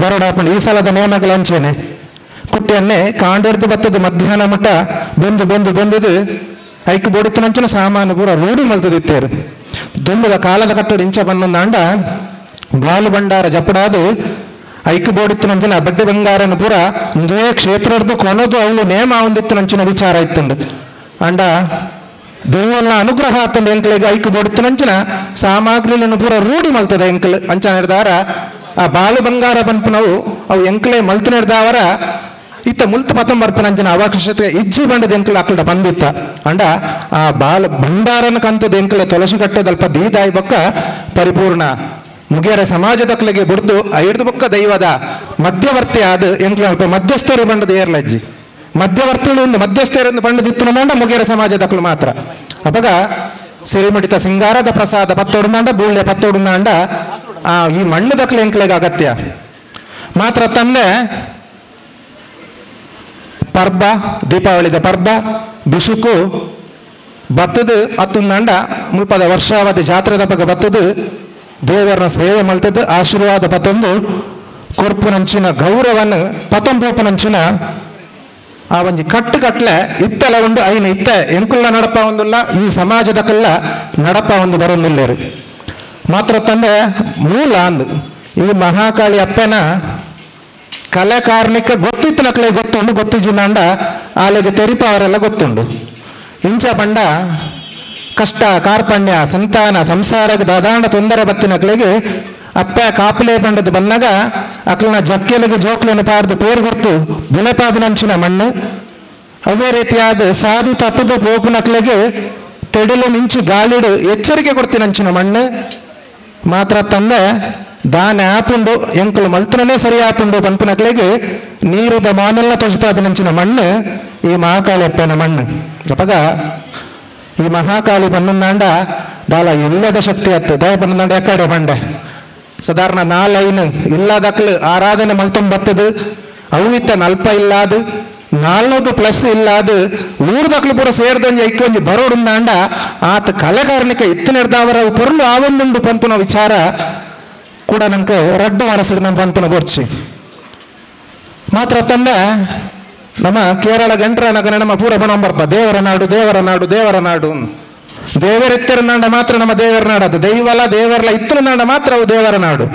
ಬರೋಡಾಪಂಡು ಈ ಸಲದ ನೇಮಗಳ ಅಂಚೆನೆ ಕುಟ್ಟಿಯನ್ನೇ ಕಾಂಡಿಡ್ದು ಬತ್ತದು ಮಧ್ಯಾಹ್ನ ಮಟ್ಟ ಬೆಂದು ಬೆಂದು ಬೆಂದದು ಐಕು ಬೋಡಿತ್ತನಂಚಿನ ಸಾಮಾನು ಪೂರ ರೂಢಿ ಮಲ್ತದಿತ್ತೇರು ದುಂಬದ ಕಾಲದ ಕಟ್ಟಡ ಇಂಚ ಬಂದಂದಾಂಡ ಬಾಲು ಬಂಡಾರ ಜಪ್ಪಡಾದು ಐಕು ಬೋಡಿತ್ತನಂಚಿನ ಬಡ್ಡಿ ಬಂಗಾರನ ಪೂರ ಒಂದೇ ಕ್ಷೇತ್ರದ್ದು ಕೊನದು ಅವಳು ನೇಮ ಒಂದಿತ್ತನಂಚಿನ ವಿಚಾರ ಇತ್ತುಂಡು ಅಂಡ ದೇವನ ಅನುಗ್ರಹ ಆತಂಡು ಎಂಕಲಿಗೆ ಐಕು ಬೋಡಿತ್ತನಂಚಿನ ಸಾಮಗ್ರಿಗಳನ್ನು ಪೂರ ರೂಢಿ ಮಲ್ತದ ಎಂಕಲ್ ಅಂಚನ ಹಿಡ್ದಾರ ಆ ಬಾಲು ಬಂಗಾರ ಪನ್ಪುನವು ಅವು ಎಂಕಲೆ ಮಲ್ತನ ಹಿಡ್ದಾವರ ಇತ್ತ ಮುಲ್ತ ಪತಂಬರ್ಪನಂಚಿನ ಅವಕಾಶತೆ ಇಜ್ಜಿ ಬಂಡದ ಎಂಕಲ್ ಅಕ್ಕಡ ಬಂದಿತ್ತ ಅಂಡ ಆ ಬಾಲ ಭಂಡಾರನ ಕಂತದ ಎಂಕಲೆ ತೊಲಸಿ ಕಟ್ಟದಲ್ಪ ದೀದಾಯಿ ಬೊಕ್ಕ ಪರಿಪೂರ್ಣ ಮುಗೇರ ಸಮಾಜದಕ್ಲಿಗೆ ಬುಡ್ದು ಐಡ್ದು ಬೊಕ್ಕ ದೈವದ ಮಧ್ಯವರ್ತಿ ಆದ ಎಂಕಲ ಅಲ್ಪ ಮಧ್ಯಸ್ಥರು ಬಂಡದ ಏರ್ಲಜ್ಜಿ ಮಧ್ಯವರ್ತಿಗಳು ಒಂದು ಮಧ್ಯಸ್ಥರನ್ನು ಬಂಡದಿತ್ತು ಮಂಡ ಮುಗೇರ ಸಮಾಜದಕ್ಲು ಮಾತ್ರ ಅಪಗ ಸಿರಿಮುಡಿತ ಸಿಂಗಾರದ ಪ್ರಸಾದ ಪತ್ತೊಡುಂದಾಂಡ ಬೂಳ್ಳೆ ಪತ್ತೊಡುಂದಾಂಡ ಆ ಈ ಮಣ್ಣು ದಕ್ಲು ಎಂಕ್ಲೆಗೆ ಅಗತ್ಯ ಮಾತ್ರ ತಂದೆ ಪರ್ಬ ದೀಪಾವಳಿದ ಪರ್ಬ ಬಿಸುಕು ಬತ್ತದು ಅತ್ತುಂದಾಂಡ ಮುಲ್ಪದ ವರ್ಷಾವಧಿ ಜಾತ್ರೆದ ಪಗ ಬತ್ತದು ದೇವರನ ಸೇವೆ ಮಲ್ತದ್ದು ಆಶೀರ್ವಾದ ಪತ್ತೊಂದು ಕೊರ್ಪುನಂಚಿನ ಗೌರವನ ಪತೊಂಬೋಪನಂಚಿನ ಆ ಒಂಜಿ ಕಟ್ಟು ಕಟ್ಲೆ ಇತ್ತೆಲ್ಲ ಉಂಡು ಐನ ಇತ್ತೆ ಎಂಕುಲ್ಲ ನಡಪ ಒಂದುಲ್ಲ ಈ ಸಮಾಜದಕ್ಕೆಲ್ಲ ನಡಪ ಒಂದು ಬರೊಂದುಲ್ಲೇರು ಮಾತ್ರ ತಂದೆ ಮೂಲ ಅಂದು ಈ ಮಹಾಕಾಳಿ ಅಪ್ಪನ ಕಲೆ ಕಾರ್ಣಿಕ ಗೊತ್ತಿತ್ತು ನಕ್ಲೆ ಗೊತ್ತುಂಡು ಗೊತ್ತಿಜಿನಾಂಡ ಆಲೆಗೆ ತೆರಿಪ ಅವರೆಲ್ಲ ಗೊತ್ತುಂಡು ಇಂಚ ಪಂಡ ಕಷ್ಟ ಕಾರ್ಪಣ್ಯ ಸಂತಾನ ಸಂಸಾರಕ್ಕೆ ದಾದಾಂಡ ತೊಂದರೆ ಬತ್ತಿನಕ್ಲೆಗೆ ಅಪ್ಪ ಕಾಪಲೆ ಬಂಡದ ಬಂದಾಗ ಅಕ್ಲನ ಜಕ್ಕೆಲಿಗೆ ಜೋಕ್ಲೆನ ಪಾರ್ದು ಪೇರು ಗೊತ್ತು ಬುಲೆಪಾದನಂಚಿನ ಮಣ್ಣು ಅದೇ ರೀತಿಯಾದ ಸಾಧು ತಪ್ಪದ ಪೋಪುನಕ್ಲೆಗೆ ತೆಡಲು ಮಿಂಚು ಗಾಳಿಡು ಎಚ್ಚರಿಕೆ ಕೊಡ್ತಿನಂಚಿನ ಮಣ್ಣು ಮಾತ್ರ ತಂದೆ ದಾನೆ ಆಪುಂಡು ಎಂಕುಲು ಮಲ್ತನೇ ಸರಿ ಆಪುಂಡು ಪನ್ಪುನಕ್ಲೆಗೆ ನೀರುದ ಮಾನೆಲ್ಲ ತೊಜಪಾದನಂಚಿನ ಮಣ್ಣು ಈ ಮಹಾಕಾಳಿ ಅಪ್ಪನ ಮಣ್ಣು ಅಪಗ ಈ ಮಹಾಕಾಳಿ ಬನ್ನಂದಾಂಡ ದಾಲ ಇಲ್ಲದ ಶಕ್ತಿ ಅತ್ತು ದಯ ಬನ್ನಂದಾಂಡ ಎಕ್ಕಡೆ ಬಂಡೆ ಸಾಧಾರಣ ನಾಲೈನು ಇಲ್ಲದಕ್ಲು ಆರಾಧನೆ ಮಲ್ತೊಂಬತ್ತದು ಅವು ಇತ್ತ ನಲ್ಪ ಇಲ್ಲಾದು ನಾಲ್ನೂದು ಪ್ಲಸ್ ಇಲ್ಲಾದು ಊರ್ದಕ್ಲು ಪೂರ ಸೇರ್ದಂಜಿ ಐಕ್ಕೊಂಜಿ ಬರೋಡುಂದಾಂಡ ಆತ ಕಲೆಗಾರನಿಕ ಇತ್ತನೆಡ್ದಾವರ ಪೊರ್ಲು ಆವೊಂದುಂಡು ಪಂಪುನ ವಿಚಾರ ಕೂಡ ನಂಗೆ ರಡ್ಡು ಮನಸ್ಸಿಡು ನಮ್ಮ ಪಂಪುನ ಬೋರ್ಚಿ ಮಾತ್ರ ತಂದೆ ನಮ್ಮ ಕೇರಳ ಗಂಟ್ರ ನಗರ ನಮ್ಮ ಪೂರ ಬಣಂಬರ್ಪ ದೇವರ ನಾಡು ದೇವರ ನಾಡು ದೇವರ ನಾಡು ದೇವರಿತ್ತರ ನಾಡ ಮಾತ್ರ ನಮ್ಮ ದೇವರ ನಾಡು ಅದು ದೈವಲ ದೇವರಲ ಇತ್ತರ ನಾಡ ಮಾತ್ರ ಅವು ದೇವರ ನಾಡು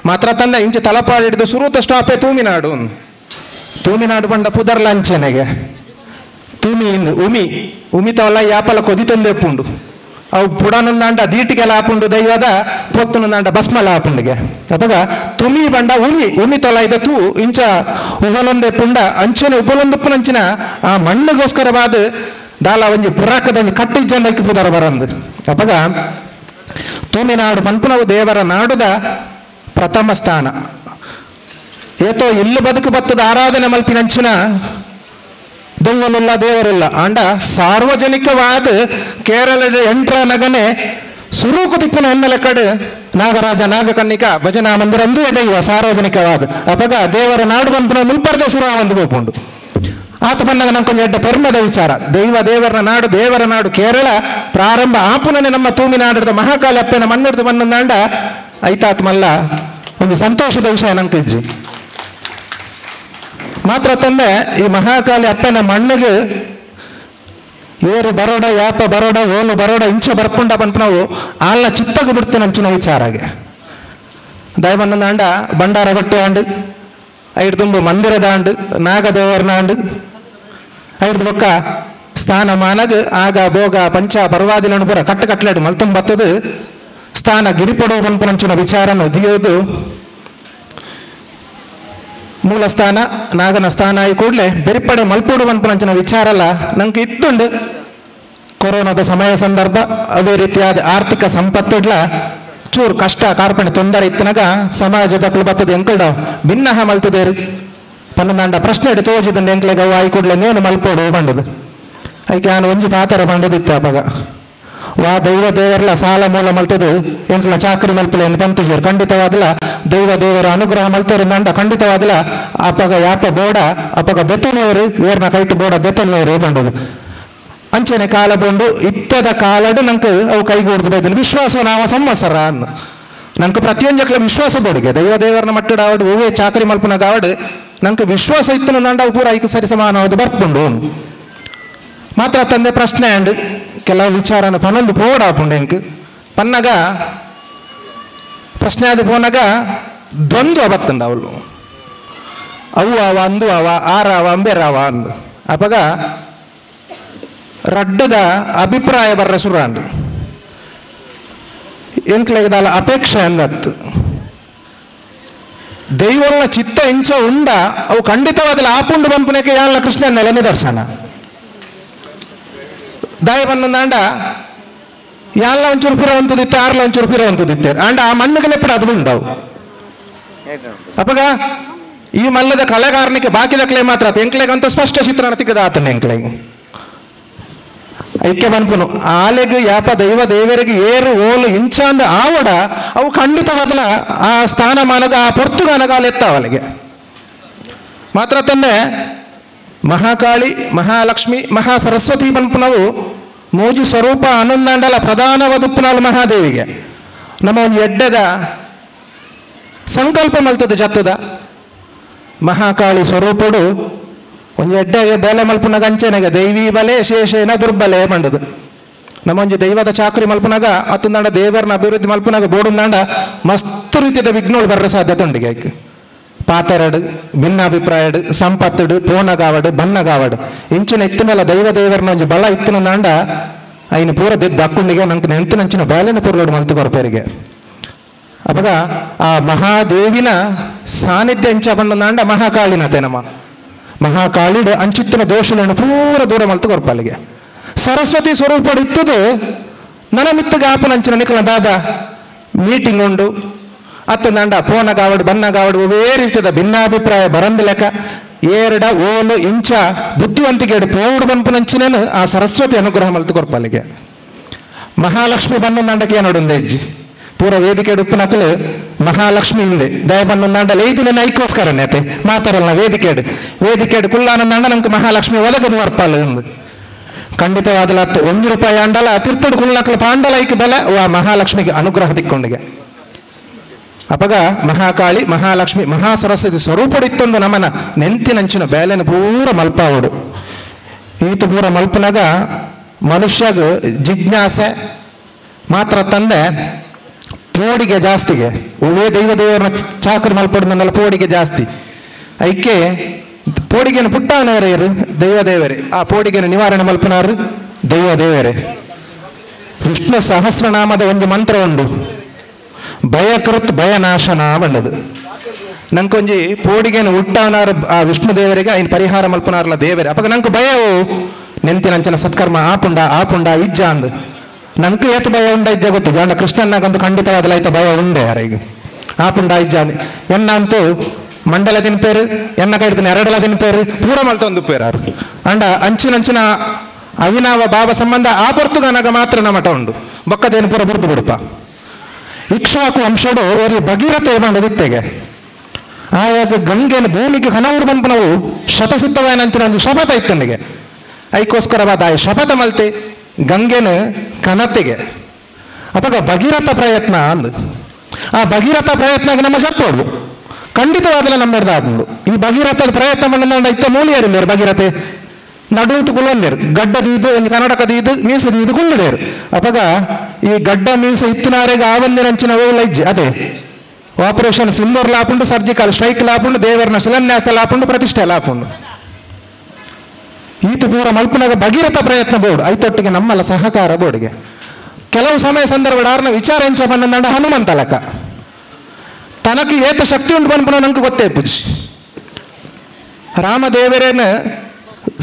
ಮಾತ್ರ ತಂದೆ ಇಂಚೆ ತಲಪಾಡು ಹಿಡಿದು ಸುರೂತ ಸ್ಟಾಪೆ ತೂಮಿನಾಡು ತೂಮಿನಾಡು ಬಂಡ ಪುದರ್ಲ ಅಂಚೆನೆಗೆ ತೂಮಿ ಇನ್ನು ಉಮಿ ಉಮಿ ತವಲ್ಲ ಯಾಪಲ ಕೊದಿ ತಂದೆಪ್ಪುಂಡು ಅವು ಪುಡನಂದಾಂಡ ದೀಟಿಗೆಲ್ಲ ಆಪುಂಡು ದೈವದ ಪೊತ್ತುನಂದಾಂಡ ಭಸ್ಮಲ ಆಪುಂಡಿಗೆ ಅಪಗ ತುಮಿ ಬಂಡ ಉಮಿ ಉಮಿ ತೊಲಾಯ್ದ ತೂ ಇಂಚ ಉಗಲೊಂದೆ ಪುಂಡ ಅಂಚನೆ ಉಬ್ಬಲೊಂದುಪ್ಪುನಂಚಿನ ಆ ಮಣ್ಣುಗೋಸ್ಕರವಾದ ದಾಲ ಒಂಜಿ ಪುರಾಕದ ಕಟ್ಟಿ ಜನಕ್ಕೆ ಪುದರ ಬರಂದು ಅಪಗ ತೂಮಿನಾಡು ಪನ್ಪುನವು ದೇವರ ನಾಡುದ ಪ್ರಥಮ ಸ್ಥಾನ ಏತೋ ಇಲ್ಲು ಬದುಕು ಬತ್ತದ ಆರಾಧನೆ ಮಲ್ಪಿನಂಚಿನ ದೈವನಿಲ್ಲ ದೇವರಿಲ್ಲ ಆಂಡ ಸಾರ್ವಜನಿಕವಾದ ಕೇರಳದ ಎಂಟ್ರ ನಗನೆ ಸುರೂಕು ದಿಕ್ಕುನ ಎನ್ನಲ ಕಡೆ ನಾಗರಾಜ ನಾಗಕನ್ನಿಕ ಭಜನಾ ಮಂದಿರ ಅಂದು ದೈವ ಸಾರ್ವಜನಿಕವಾದ ಅಪಗ ದೇವರ ನಾಡು ಬಂಪುನ ಮುಲ್ಪರ್ದ ಸುರ ಒಂದು ಗೋಪುಂಡು ಆತ ಬಂದಾಗ ನಂಗೆ ಕೊಂಚ ಎಡ್ಡ ಪೆರ್ಮದ ವಿಚಾರ ದೈವ ದೇವರ ನಾಡು ದೇವರ ನಾಡು ಕೇರಳ ಪ್ರಾರಂಭ ಆಪುನನೆ ನಮ್ಮ ತೂಮಿನಾಡದ ಮಹಾಕಾಲಿ ಅಪ್ಪನ ಮಣ್ಣಿಡ್ದು ಬಂದಂದಾಂಡ ಐತಾತ್ಮಲ್ಲ ಒಂದು ಸಂತೋಷದ ವಿಷಯ ನಂಗೆ ಇಜ್ಜಿ ಮಾತ್ರ ತಂದೆ ಈ ಮಹಾಕಾಲಿ ಅಪ್ಪನ ಮಣ್ಣಿಗೆ ಏರು ಬರೋಡ ಯಾಪ ಬರೋಡ ಓಲು ಬರೋಡ ಇಂಚ ಬರ್ಪುಂಡ ಬಂತು ನಾವು ಆಲ್ನ ಚಿತ್ತಗ ಬಿಡ್ತೇನೆ ಅಂಚಿನ ವಿಚಾರಾಗೆ ದಯಬಂದಂದಾಂಡ ಬಂಡಾರ ಬಟ್ಟೆ ಆಂಡು ಐದು ತುಂಬು ಮಂದಿರದ ಆಂಡು ನಾಗದೇವರನ ಆಂಡು ಐದು ಬೊಕ್ಕ ಸ್ಥಾನಮಾನಗ ಆಗ ಭೋಗ ಪಂಚ ಪರ್ವಾದಿಲನು ಪೂರ ಕಟ್ಟು ಕಟ್ಲಾಡು ಮಲ್ತುಂಬತ್ತದು ಸ್ಥಾನ ಗಿರಿಪಡೋ ಪನ್ಪುನಂಚಿನ ವಿಚಾರನು ದಿಯೋದು ಮೂಲ ಸ್ಥಾನ ನಾಗನ ಸ್ಥಾನ ಆಗಿ ಕೂಡಲೇ ಬೆರಿಪಡೆ ಮಲ್ಪೋಡು ಪನ್ಪುನಂಚಿನ ವಿಚಾರಲ್ಲ ನಂಗೆ ಇತ್ತುಂಡು ಕೊರೋನಾದ ಸಮಯ ಸಂದರ್ಭ ಅದೇ ರೀತಿಯಾದ ಆರ್ಥಿಕ ಸಂಪತ್ತಿಡ್ಲ ಚೂರು ಕಷ್ಟ ಕಾರ್ಪಣೆ ತೊಂದರೆ ಇತ್ತನಾಗ ಸಮಾಜದ ಬತ್ತದ ಎಂಕಲ್ಡ ಭಿನ್ನಹ ಮಲ್ತದೇರು ಪನ್ನಂದಾಂಡ ಪ್ರಶ್ನೆ ಇಟ್ಟು ತೋಜಿದಂಡ ಎಂಕ್ಲೆಗ ಆಯಿ ಕೂಡಲೇ ನೇನು ಮಲ್ಪೋಡು ಬಂಡದು ಐಕೆ ನಾನು ಒಂಜಿ ಪಾತರ ಬಂಡದಿತ್ತು ಅವಾಗ ವಾ ದೈವ ದೇವರಲ್ಲ ಸಾಲ ಮೂಲ ಮಲ್ತದು ಎಂಕ್ಲ ಚಾಕ್ರಿ ಮಲ್ಪಲೆ ಎಂದು ಪಂತುಜರು ಖಂಡಿತವಾದಲ ದೈವ ದೇವರ ಅನುಗ್ರಹ ಮಲ್ತರು ನಂಡ ಖಂಡಿತವಾದಲ ಅಪಗ ಯಾಪ ಬೋಡ ಅಪಗ ಬೆತ್ತನೆಯವರು ಏರ್ನ ಕೈಟು ಬೋಡ ಬೆತ್ತನೆಯವರು ಬಂಡದು ಅಂಚನೆ ಕಾಲ ಬಂಡು ಇತ್ತದ ಕಾಲಡು ನಂಗೆ ಅವು ಕೈಗೂಡ್ದು ಬೈದನು ವಿಶ್ವಾಸ ನಾವ ಸಂವತ್ಸರ ಅನ್ನ ನಂಗೆ ಪ್ರತಿಯೊಂದಕ್ಲ ವಿಶ್ವಾಸ ಬೋಡಿಗೆ ದೈವ ದೇವರನ್ನ ಮಟ್ಟಡ ಆವಡು ಹೂವೇ ಚಾಕರಿ ಮಲ್ಪನಾಗ ಆವಡು ನಂಗೆ ವಿಶ್ವಾಸ ಇತ್ತು ನಂಡ ಅವು ಪೂರ ಐಕ ಸರಿ ಸಮಾನವಾದ ಬರ್ಪುಂಡು ಮಾತ್ರ ತಂದೆ ಪ್ರಶ್ನೆ ಅಂಡ್ ಕೆಲವು ವಿಚಾರನ ಪನ್ನೊಂದು ಪೋಡ ಆಪುಂಡು ಎಂಕ್ ಪನ್ನಗ ಪ್ರಶ್ನೆ ಆದ ಪೋನಾಗ ದ್ವಂದ್ವ ಬತ್ತಂಡ ಅವಳು ಅವು ಅವ ಅಂದು ಅವ ಆರಾವ ಅಂಬೇರಾವ ಅಂದು ಅಪಗ ರಡ್ಡದ ಅಭಿಪ್ರಾಯ ಬರ್ರ ಸುರಾಂಡು ಎಂಕ್ಲೆಗದಾಲ ಅಪೇಕ್ಷೆ ಅಂದತ್ತು ದೈವನ ಚಿತ್ತ ಇಂಚ ಉಂಡ ಅವು ಖಂಡಿತವಾದಲ ಆಪುಂಡು ಬಂಪುನಕ್ಕೆ ಯಾಲ ಕೃಷ್ಣನ ನೆಲೆ ನಿದರ್ಶನ ದಾಯ ಬಂದಂದಾಂಡ ಯಾಲ ಒಂಚೂರು ಪಿರವಂತದಿತ್ತೆ ಆರ್ಲ ಒಂಚೂರು ಪಿರವಂತದಿತ್ತೆ ಆಂಡ ಆ ಮಣ್ಣಿಗೆ ಲೆಪ್ಪಡ ಅದು ಉಂಡವು ಅಪಗ ಈ ಮಲ್ಲದ ಕಲೆಗಾರನಿಗೆ ಬಾಕಿದ ಕ್ಲೇ ಮಾತ್ರ ಎಂಕ್ಲೆಗಂತೂ ಸ್ಪಷ್ಟ ಚಿತ್ರಣ ತಿಕ್ಕದ ಆತನ ಎಂಕ್ಲೆಗೆ ಐಕ್ಯ ಬನ್ಪುನು ಆಲೆಗ್ ಯಾಪ ದೈವ ದೇವರಿಗೆ ಏರು ಓಲು ಇಂಚಾಂದ ಆವಡ ಅವು ಖಂಡಿತವಾದಲ ಆ ಸ್ಥಾನಮಾನಗ ಆ ಪೊರ್ತುಗಾನಗಾಲ ಎತ್ತಾವಲಿಗೆ ಮಾತ್ರ ತಂದೆ ಮಹಾಕಾಳಿ ಮಹಾಲಕ್ಷ್ಮಿ ಮಹಾ ಸರಸ್ವತಿ ಬನ್ಪುನವು ಮೋಜು ಸ್ವರೂಪ ಆನಂದಾಂಡಲ ಪ್ರಧಾನವಾದ ಮಹಾದೇವಿಗೆ ನಮ್ಮ ಒಂದು ಎಡ್ಡೆದ ಸಂಕಲ್ಪ ಮಲ್ತದ ಜತ್ತದ ಮಹಾಕಾಳಿ ಸ್ವರೂಪಡು ಒಂದು ಎಡ್ಡೆಗೆ ಬೇಲೆ ಮಲ್ಪುನಾಗ ಅಂಚೆನಾಗ ದೈವಿ ಬಲೆ ಶೇಷೇನ ದುರ್ಬಲೆ ಮಂಡದು ನಮ್ಮೊಂಜಿ ದೈವದ ಚಾಕರಿ ಮಲ್ಪುನಾಗ ಅತ್ತಂದಾಂಡ ದೇವರನ್ನ ಅಭಿವೃದ್ಧಿ ಮಲ್ಪುನಾಗ ಬೋಡುಂದಾಂಡ ಮಸ್ತ್ ರೀತಿಯ ವಿಘ್ನಗಳು ಬರ್ರ ಸಾಧ್ಯತೆ ಉಂಡಿಗೆ ಆಯ್ಕೆ ಪಾತೆರಡು ಭಿನ್ನಾಭಿಪ್ರಾಯಡು ಸಂಪತ್ತುಡು ಪೋನಗಾವಡು ಬನ್ನಗಾವಡು ಇಂಚಿನ ಇತ್ತಿನಲ್ಲ ದೈವ ದೇವರನ್ನ ಒಂಜಿ ಬಲ ಇತ್ತಿನ ನಾಂಡ ಐನ ಪೂರ ದೆದ್ದು ಅಕ್ಕುಂಡಿಗೆ ನಂಗೆ ನೆಂತಿನಂಚಿನ ಬೇಲೆನ ಪೂರ್ವಡು ಮಲ್ತು ಕೊರಪೇರಿಗೆ ಅಪಗ ಆ ಮಹಾದೇವಿನ ಸಾನ್ನಿಧ್ಯ ಇಂಚ ಬಂದ ಮಹಾಕಾಳಿನತೆ ನಮ್ಮ ಮಹಾಕಾಳಿಡು ಅಂಚಿತ್ತಿನ ದೋಷಗಳನ್ನು ಪೂರ ದೂರ ಮಲ್ತು ಕೊರಪಲ್ಲಿಗೆ ಸರಸ್ವತಿ ಸ್ವರೂಪಡು ಇತ್ತದು ನನ್ನ ಮಿತ್ತಗ ಆಪನಂಚಿನ ನಿಕಲ ದಾದ ಮೀಟಿಂಗ್ ಉಂಡು ಅತ್ತಂದಾಂಡ ಪೋನಗಾವಡು ಬನ್ನಗಾವಡು ಒವೇ ರೀತಿಯ ಭಿನ್ನಾಭಿಪ್ರಾಯ ಬರಂದ ಲೆಕ್ಕ ಏರಡ ಓಲು ಇಂಚ ಬುದ್ಧಿವಂತಿಕೆ ಪೋಡು ಬನ್ಪುನಂಚಿನೇನು ಆ ಸರಸ್ವತಿ ಅನುಗ್ರಹ ಮಲ್ತು ಕೊರಪಲ್ಲಿಗೆ ಮಹಾಲಕ್ಷ್ಮಿ ಬನ್ನಂದಾಂಡಕ್ಕೆ ಏನೋಡುಂದೆ ಹೆಜ್ಜಿ ಪೂರ ವೇದಿಕೆ ಉಪ್ಪುನಕಲು ಮಹಾಲಕ್ಷ್ಮಿ ಹಿಂದೆ ದಯ ಬನ್ನಂದಾಂಡಲ ಐದಿನ ಐಕೋಸ್ಕರನೇ ಅತೆ ಮಾತಾರಲ್ಲ ವೇದಿಕೆಡು ವೇದಿಕೆಡು ಕುಲ್ಲಾನಂದಾಂಡ ನಂಗೆ ಮಹಾಲಕ್ಷ್ಮಿ ಒಲಗದು ವರ್ಪಾಲು ಎಂದು ಖಂಡಿತವಾದಲ ₹1 ಅಂಡಲ ತಿರ್ತಡು ಕುಲ್ಲಕಲು ಪಾಂಡಲ ಐಕ್ ಬೆಲೆ ವಾ ಮಹಾಲಕ್ಷ್ಮಿಗೆ ಅನುಗ್ರಹ ದಿಕ್ಕೊಂಡಿಗೆ ಅಪಗ ಮಹಾಕಾಳಿ ಮಹಾಲಕ್ಷ್ಮಿ ಮಹಾಸರಸ್ವತಿ ಸ್ವರೂಪಡಿತ್ತೊಂದು ನಮನ ನೆಂತಿನಂಚಿನ ಬೇಲೆನ ಪೂರ ಮಲ್ಪಾವಡು ಈತ ಪೂರ ಮಲ್ಪನಾಗ ಮನುಷ್ಯಗ ಜಿಜ್ಞಾಸೆ ಮಾತ್ರ ತಂದೆ ಪೋಡಿಗೆ ಜಾಸ್ತಿಗೆ ಒಳ್ಳೆ ದೈವ ದೇವರನ್ನ ಚಾಕರಿ ಮಲ್ಪಡ್ದನ್ನೆಲ್ಲ ಪೋಡಿಗೆ ಜಾಸ್ತಿ ಐಕೆ ಪೋಡಿಗೆನ ಪುಟ್ಟವನವರೇ ದೈವ ದೇವರೇ ಆ ಪೋಡಿಗೆನ ನಿವಾರಣೆ ಮಲ್ಪನಾರು ದೈವ ದೇವರೇ. Vishnu ಸಹಸ್ರನಾಮದ ಒಂದು ಮಂತ್ರ ಉಂಡು, ಭಯಕೃತ್ ಭಯನಾಶನ ಬಂಡದು. ನಂಕೊಂಜಿ ಪೋಡಿಗೆನ ಹುಟ್ಟಾನಾರು ಆ ವಿಷ್ಣು ದೇವರಿಗೆ ಐನ್ ಪರಿಹಾರ ಮಲ್ಪನಾರ್ಲ ದೇವರೇ. ಅಪಗ ನಂಗೆ ಭಯವು ನೆಂತಿನಂಚನ ಸತ್ಕರ್ಮ ಆಪುಂಡ ಆಪುಂಡ ಇಜ್ಜ ಅಂದು ನಂಗೆ ಏತು ಭಯ ಉಂಡ ಇಜ್ಜ ಗೊತ್ತು. ಜಾಂಡ ಕೃಷ್ಣನಾಗಂತೂ ಖಂಡಿತವಾದಲ ಐತ ಭಯ ಉಂಡೆ ಯಾರಿಗೆ ಆಪುಂಡ ಇಜ್ಜ ಅಂದು. ಎನ್ನ ಅಂತೂ ಮಂಡಲ ತಿನ್ಪೇರು, ಎನ್ನ ಕೈಡ್ತಿನ ಎರಡಲ ತಿನ್ಪೇರು, ಪೂರ ಮಲ್ತೊಂದು ಪೇರು ಅಂಡ ಅಂಚಿನಂಚಿನ ಅವಿನಾವ ಭಾವ ಸಂಬಂಧ ಆ ಪೊರ್ತುಗನಗ ಮಾತ್ರ ನಮಟ ಉಂಡು ಬೊಕ್ಕದೇನು ಪೂರ ಬುರ್ದು ಬಿಡುಪ. ಇಕ್ಷ್ವಾಕು ವಂಶಡು ಒರಿ ಭಗೀರಥ ಬಂಡದಿತ್ತೆಗೆ ಆಯಾಗ ಗಂಗೆನ ಭೂಮಿಗೆ ಹನವರು ಬಂಪನವು ಶತಸಿದ್ಧವಾಯನಂಚಿನ ಒಂದು ಶಪಥ ಇತ್ತನಿಗೆ. ಐಕೋಸ್ಕರವಾದ ಆ ಶಪಥ ಮಲ್ತೆ ಗಂಗೆನ ಕನತೆಗೆ. ಅಪಗ ಭಗೀರಥ ಪ್ರಯತ್ನ ಅಂದು ಆ ಭಗೀರಥ ಪ್ರಯತ್ನ ನಮ್ಮ ಜಪ್ಪೋಡು ಖಂಡಿತವಾದಲ ನಮ್ಮ ಆಗುಂಡು. ಈ ಭಗೀರಥದ ಪ್ರಯತ್ನ ಮಂಡ ಇತ್ತ ಮೂಲಿಯರಿಲ್ಲೇರು ಭಗೀರಥೆ ನಡುಟು ಕುಲಂದೇರು ಗಡ್ಡದ ಇದು ಒಂದು ಕರ್ನಾಟಕದ ಇದು ಮೀಸದ ಇದು ಕುಲ್ಲದೇರು. ಅಪಗ ಈ ಗಡ್ಡ ಮೀಸ ಇತ್ತಿನಾರೆಗೆ ಆವಂದಿನಂಚಿನ ಲೈಜ್ಜೆ ಅದೇ ಆಪರೇಷನ್ ಸಿಂದೂರ್ ಲಾಪುಂಡು, ಸರ್ಜಿಕಲ್ ಸ್ಟ್ರೈಕ್ ಲಾಪುಂಡು, ದೇವರನ ಶಿಲಾನ್ಯಾಸ ಲಾಪುಂಡು, ಪ್ರತಿಷ್ಠೆ ಲಾಪುಂಡು. ಈತ ಪೂರ ಮಲ್ಪನಾಗ ಭಗೀರಥ ಪ್ರಯತ್ನ ಬೋರ್ಡ್ ಐತೊಟ್ಟಿಗೆ ನಮ್ಮಲ್ಲ ಸಹಕಾರ ಬೋರ್ಡ್ಗೆ. ಕೆಲವು ಸಮಯ ಸಂದರ್ಭ ಆರ್ನ ವಿಚಾರ ಎಂಚ ಬಂದಂಡ ಹನುಮಂತ ಲೆಕ್ಕ ತನಕ್ಕೆ ಏತ ಶಕ್ತಿ ಉಂಟು ಬಂದ್ಪುನ ನಂಗೆ ಗೊತ್ತೇ ಪೂಜಿ. ರಾಮದೇವರೇನ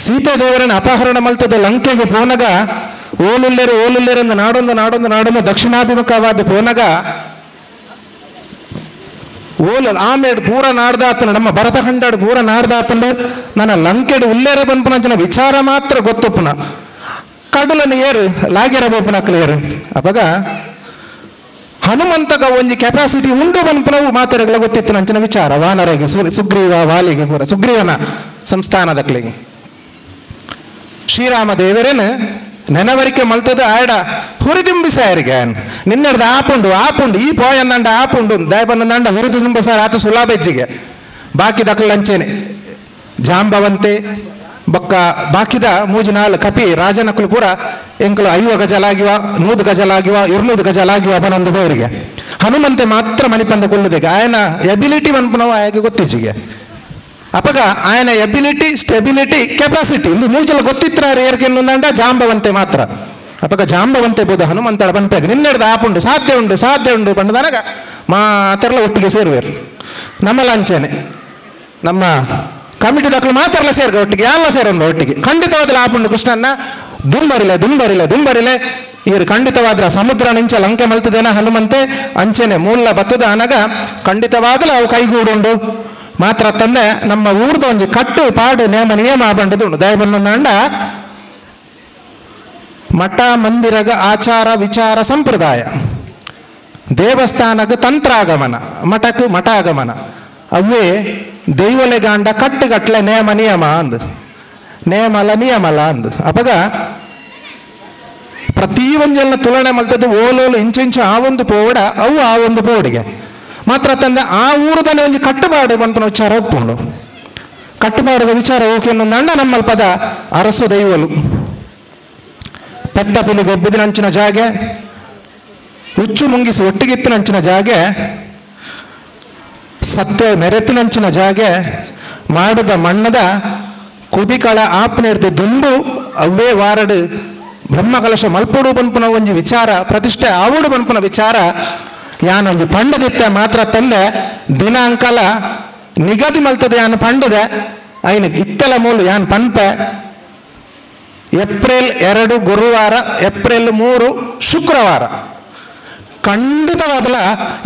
ಸೀತೆ ದೇವರನ್ನ ಅಪಹರಣ ಮಲ್ತದ ಲಂಕೆಗೆ ಪೋನಗ ಓಲುಲ್ಲೇರು ಓಲುಲ್ಲೇರೆಂದು ನಾಡೊಂದು ನಾಡೊಂದು ನಾಡೊಂದು ದಕ್ಷಿಣಾಭಿಮುಖವಾದ ಪೋನಗ ಓಲ ಆಮೇಡ್ ಪೂರ ನಾಡ್ದಾತನ ನಮ್ಮ ಭರತಖಂಡಾಡು ಪೂರ ನಾಡ್ದಾತಂಡು ನನ್ನ ಲಂಕೆಡು ಉಲ್ಲೇರ ಬಂದ್ಪುನಂಚಿನ ವಿಚಾರ ಮಾತ್ರ ಗೊತ್ತೊಪ್ಪುನ ಕಡಲನ್ನು ಏರು ಲಾಗೆರ ಬೋಪನಕ್ಲು ಏರು. ಅಪಗ ಹನುಮಂತಗ ಒಂಜಿ ಕೆಪಾಸಿಟಿ ಉಂಡು ಬಂದ್ಪುನವು ಮಾತೆರೆಗಳ ಗೊತ್ತಿತ್ತು ನಂಚಿನ ವಿಚಾರ ವಾನರಿಗೆ ಸುಗ್ರೀವ ವಾಲಿಗೆ ಪೂರ ಸುಗ್ರೀವನ ಸಂಸ್ಥಾನದಕ್ಲಿಗೆ. ಶ್ರೀರಾಮ ದೇವರೇನ ನೆನವರಿಕೆ ಮಲ್ತದ ಆಡ ಹುರಿದಿಂಬಿಸಾರಿಗೆ ನಿನ್ನೆಡ್ದ ಆಪುಂಡು ಆಪುಂಡು ಈ ಪೋಯಂದಂಡ ಆಪುಂಡು ದಯಬಂದಂಡ ಹುರಿದಿಂಬಿಸಾರ ಆತ ಸುಲಾಬೆಜ್ಜಿಗೆ. ಬಾಕಿ ದಕ್ಲಂಚೇನೆ ಜಾಂಬವಂತೆ ಬೊಕ್ಕ ಬಾಕಿದ ಮೂಜಿ ನಾಲ್ ಕಪಿ ರಾಜನಕುಲು ಪೂರ ಎಂಕಲು 50 ಗಜಲಾಗಿವ 100 ಗಜಲಾಗಿವ 200 ಗಜಲಾಗಿವ ಬನೊಂದು ಬೋರಿಗೆ. ಹನುಮಂತೆ ಮಾತ್ರ ಮನಿಪಂದ ಕೊಲ್ಲುದಕ್ಕೆ ಆಯನ ಎಬಿಲಿಟಿ ಮನ್ಪುನವ ಆಯಗೆ ಗೊತ್ತಿಜ್ಜಿಗೆ. ಅಪಗ ಆಯನ ability stability capacity ಇಂದು ಮೂಜಲ ಗೊತ್ತಿತ್ರ ಏರ್ಕೆನ್ನುಂದಂಡ ಜಾಂಬವಂತೆ ಮಾತ್ರ. ಅಪಗ ಜಾಂಬವಂತೆ ಬೋಧ ಹನುಮಂತಳ ಬಂತಾಗ ನಿನ್ನೆಡ್ದ ಆಪುಂಡು ಸಾಧ್ಯ ಉಂಡು ಸಾಧ್ಯ ಉಂಡು ಬಂಡದನಗ ಮಾತೆಲ್ಲ ಒಟ್ಟಿಗೆ ಸೇರುವೇರು. ನಮ್ಮ ಲಾಂಚನೆ ನಮ್ಮ ಕಮಿಟಿ ದಾಖಲು ಮಾತಾಡಲ ಸೇರ್ಗ ಒಟ್ಟಿಗೆ ಎಲ್ಲ ಸೇರೋಣ ಒಟ್ಟಿಗೆ ಖಂಡಿತವಾದ ಆಪುಂಡು ಕೃಷ್ಣನ್ನ ದುಂಬರಿಲೆ ದುಂಬರಿಲೆ ದುಂಬರಿಲೆ ಇವರು ಖಂಡಿತವಾದ್ರ ಸಮುದ್ರ ನಿಂಚ ಲಂಕೆ ಮಲ್ತದೇನ ಹನುಮಂತೆ ಅಂಚೆನೆ ಮೂಲ ಬತ್ತದ ಅನಗ ಖಂಡಿತವಾಗಲೂ ಅವು ಕೈಗೂಡುಂಡು. ಮಾತ್ರ ತಂದೆ ನಮ್ಮ ಊರ್ದ ಒಂಜಿ ಕಟ್ಟು ಪಾಡು ನೇಮ ನಿಯಮ ಬಂಡದು ದಯಬಂದಂಡ ಮಠ ಮಂದಿರಗ ಆಚಾರ ವಿಚಾರ ಸಂಪ್ರದಾಯ, ದೇವಸ್ಥಾನಕ್ಕೆ ತಂತ್ರಾಗಮನ, ಮಠಕ್ಕೆ ಮಠಾಗಮನ, ಅವೇ ದೈವಲೆಗಾಂಡ ಕಟ್ಟುಗಟ್ಲೆ ನೇಮ ನಿಯಮ ಅಂದು ನೇಮಲ ನಿಯಮಲ ಅಂದು. ಅಪಗ ಪ್ರತಿ ಒಂಜೆಲ್ಲ ತುಲನೆ ಮಲ್ತದ್ದು ಓಲೋಲು ಇಂಚಿಂಚು ಆ ಒಂದು ಪೋವಡ ಅವು ಆ ಒಂದು ಪೋವಡಿಗೆ ಮಾತ್ರ ತಂದೆ ಆ ಊರದಲ್ಲಿ ಒಂಜಿ ಕಟ್ಟುಪಾಡು ಪನ್ಪುನ ವಿಚಾರ ಒಪ್ಪುಂಡು. ಕಟ್ಟುಪಾಡದ ವಿಚಾರ ಓಕೆ ಅನ್ನೊಂದಂಡ ನಮ್ಮಲ್ಪದ ಅರಸು ದೈವಲು ಪೆದ್ದ ಪಿಲಿ ಗೊಬ್ಬಿದಿನಂಚಿನ ಜಾಗೆ, ಹುಚ್ಚು ಮುಂಗಿಸಿ ಒಟ್ಟಿಗಿತ್ತಿನಂಚಿನ ಜಾಗೆ, ಸತ್ಯ ಮೆರೆತಿನಂಚಿನ ಜಾಗೆ, ಮಾಡದ ಮಣ್ಣದ ಕುಬಿಕಳ ಆಪ್ನೆಡ್ದು ದುಂಡು ಅವೇ ವಾರಡು ಬ್ರಹ್ಮಕಲಶ ಮಲ್ಪೊಡು ಪನ್ಪುನ ಒಂಜಿ ವಿಚಾರ ಪ್ರತಿಷ್ಠೆ ಆವೋಡು ಪನ್ಪುನ ವಿಚಾರ ಯಾನೊಂದು ಪಂಡದಿತ್ತೆ ಮಾತ್ರ ತಂದೆ ದಿನಾಂಕಲ ನಿಗದಿ ಮಲ್ತದೆ ಯಾನು ಪಂಡದೆ ಐನ ಇತ್ತೆಲ ಮೂಲು ಯಾನ್ ಪನ್ಪೆ. ಏಪ್ರಿಲ್ 2 ಗುರುವಾರ, ಏಪ್ರಿಲ್ 3 ಶುಕ್ರವಾರ ಖಂಡಿತವಾದಲ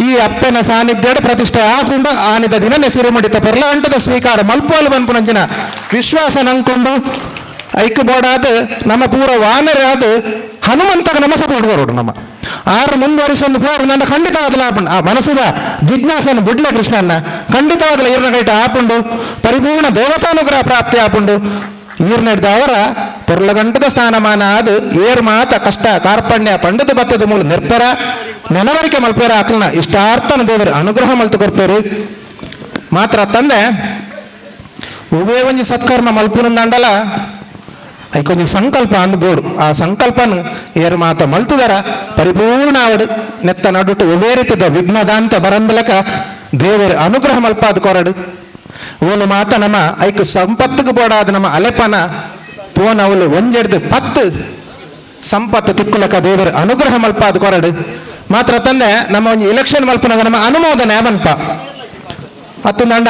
ಈ ಅಪ್ಪನ ಸಾನ್ನಿಧ್ಯ ಪ್ರತಿಷ್ಠೆ ಆಕೊಂಡು ಆನಿದ ದಿನ ಸಿರುಮಡಿತ ಪೊರ್ಲ ಅಂಟದ ಸ್ವೀಕಾರ ಮಲ್ಪೋಲು ಪನ್ಪುನಂಚಿನ ವಿಶ್ವಾಸ ನಂಕೊಂಡು ಐಕ್ ಬೋಡಾದ ನಮ್ಮ ಪೂರ ವಾನರಾದ ಹನುಮಂತಗ ನಮ್ಮ ಸಪೋರ್ಟ್ ಬರೋಡು ನಮ್ಮ ಆರು ಮುಂದುವರಿಸೊಂದು ಪೋರು ನನ್ನ ಖಂಡಿತವಾದಲ ಆಪುಂಡು. ಆ ಮನಸ್ಸುದ ಜಿಜ್ಞಾಸನ ಬುಡ್ಲ ಕೃಷ್ಣನ್ನ ಖಂಡಿತವಾದಲ ಈರ್ನ ಕೈಟ ಆಪುಂಡು ಪರಿಪೂರ್ಣ ದೇವತಾನುಗ್ರಹ ಪ್ರಾಪ್ತಿ ಆಪುಂಡು. ಈರ್ನೆಡ್ದವರ ಪೊರ್ಲಗಂಟದ ಸ್ಥಾನಮಾನ ಅದು ಏರ್ ಮಾತ ಕಷ್ಟ ಕಾರ್ಪಣ್ಯ ಪಂಡದ ಬತ್ತದ ಮೂಲ ನಿರ್ಪರ ನೆನವರಿಕೆ ಮಲ್ಪೇರ ಆಕಲ್ನ ಇಷ್ಟಾರ್ಥನ ದೇವರು ಅನುಗ್ರಹ ಮಲ್ತು ಕೊರ್ಪೇರು. ಮಾತ್ರ ತಂದೆ ಉಭಯ ಒಂಜಿ ಸತ್ಕರ್ಮ ಮಲ್ಪುನಂದಂಡಲ ಐಕೊಂಜಿ ಸಂಕಲ್ಪ ಅಂದ್ ಬೋಡು. ಆ ಸಂಕಲ್ಪನ ಏರ್ ಮಾತ ಮಲ್ತುದರ ಪರಿಪೂರ್ಣ ಆವಡು ನೆತ್ತ ನಡುಟು ಒವೇ ರೀತಿದ ವಿಘ್ನದಾಂತ ಬರಂದಲಕ ದೇವರು ಅನುಗ್ರಹ ಮಲ್ಪಾದ ಕೊರಡು. ಓಲು ಮಾತ ನಮ್ಮ ಐಕ್ ಸಂಪತ್ತಿಗೆ ಬೋಡಾದ ನಮ್ಮ ಅಲೆಪನ ಪೋನ ಅವಳು ಒಂಜೆಡ್ದು 10 ಸಂಪತ್ತು ತಿಕ್ಕುಲಕ ದೇವರು ಅನುಗ್ರಹ ಮಲ್ಪಾದ ಕೊರಡು ಮಾತ್ರ ತಂದೆ ನಮ್ಮ ಒಂಜಿ ಎಲೆಕ್ಷನ್ ಮಲ್ಪನಾಗ ನಮ್ಮ ಅನುಮೋದನೆ ಮನ್ಪ ಅತ್ತಂದಂಡ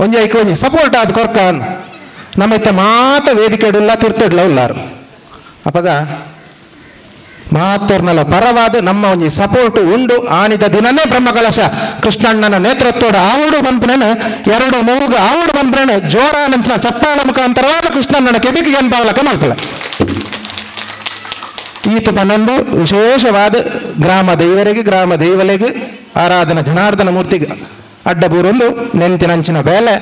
ಒಂಜಿ ಐಕ್ ಒಂಜಿ ಸಪೋರ್ಟ್ ಆದ ಕೊರ್ಕ ನಮ್ಮ ಇತ್ತ ಮಾತ ವೇದಿಕೆ ಇಡಲ್ಲ ತಿರ್ತಡ್ಲ ಉಲ್ಲಾರು ಅಪಗ ಮಾತರ್ನಲ ಪರವಾದ ನಮ್ಮ ಒಂಜಿ ಸಪೋರ್ಟ್ ಉಂಡು ಆನಿದ ದಿನನೇ ಬ್ರಹ್ಮಕಲಶ ಕೃಷ್ಣಣ್ಣನ ನೇತೃತ್ವದ ಆವುಡು ಬಂಪನ ಎರಡು ಮೂರು ಆವುಡು ಬಂಪನ ಜೋರಾನಂತ ಚಪ್ಪಾಳ ಮುಖಾಂತರವಾದ ಕೃಷ್ಣಣ್ಣನ ಕೆಬಿಗೆ ಎಂಬಾವಲಕ ಮಾಡ್ತಲ್ಲ. ಈತ ಪನ್ನೊಂದು ವಿಶೇಷವಾದ ಗ್ರಾಮ ದೈವರಿಗೆ ಗ್ರಾಮ ದೈವಲೆಗೆ ಆರಾಧನಾ ಜನಾರ್ದನ ಮೂರ್ತಿಗೆ ಅಡ್ಡಬೂರೊಂದು ನೆಂತಿನಂಚಿನ ಬೇಲೆ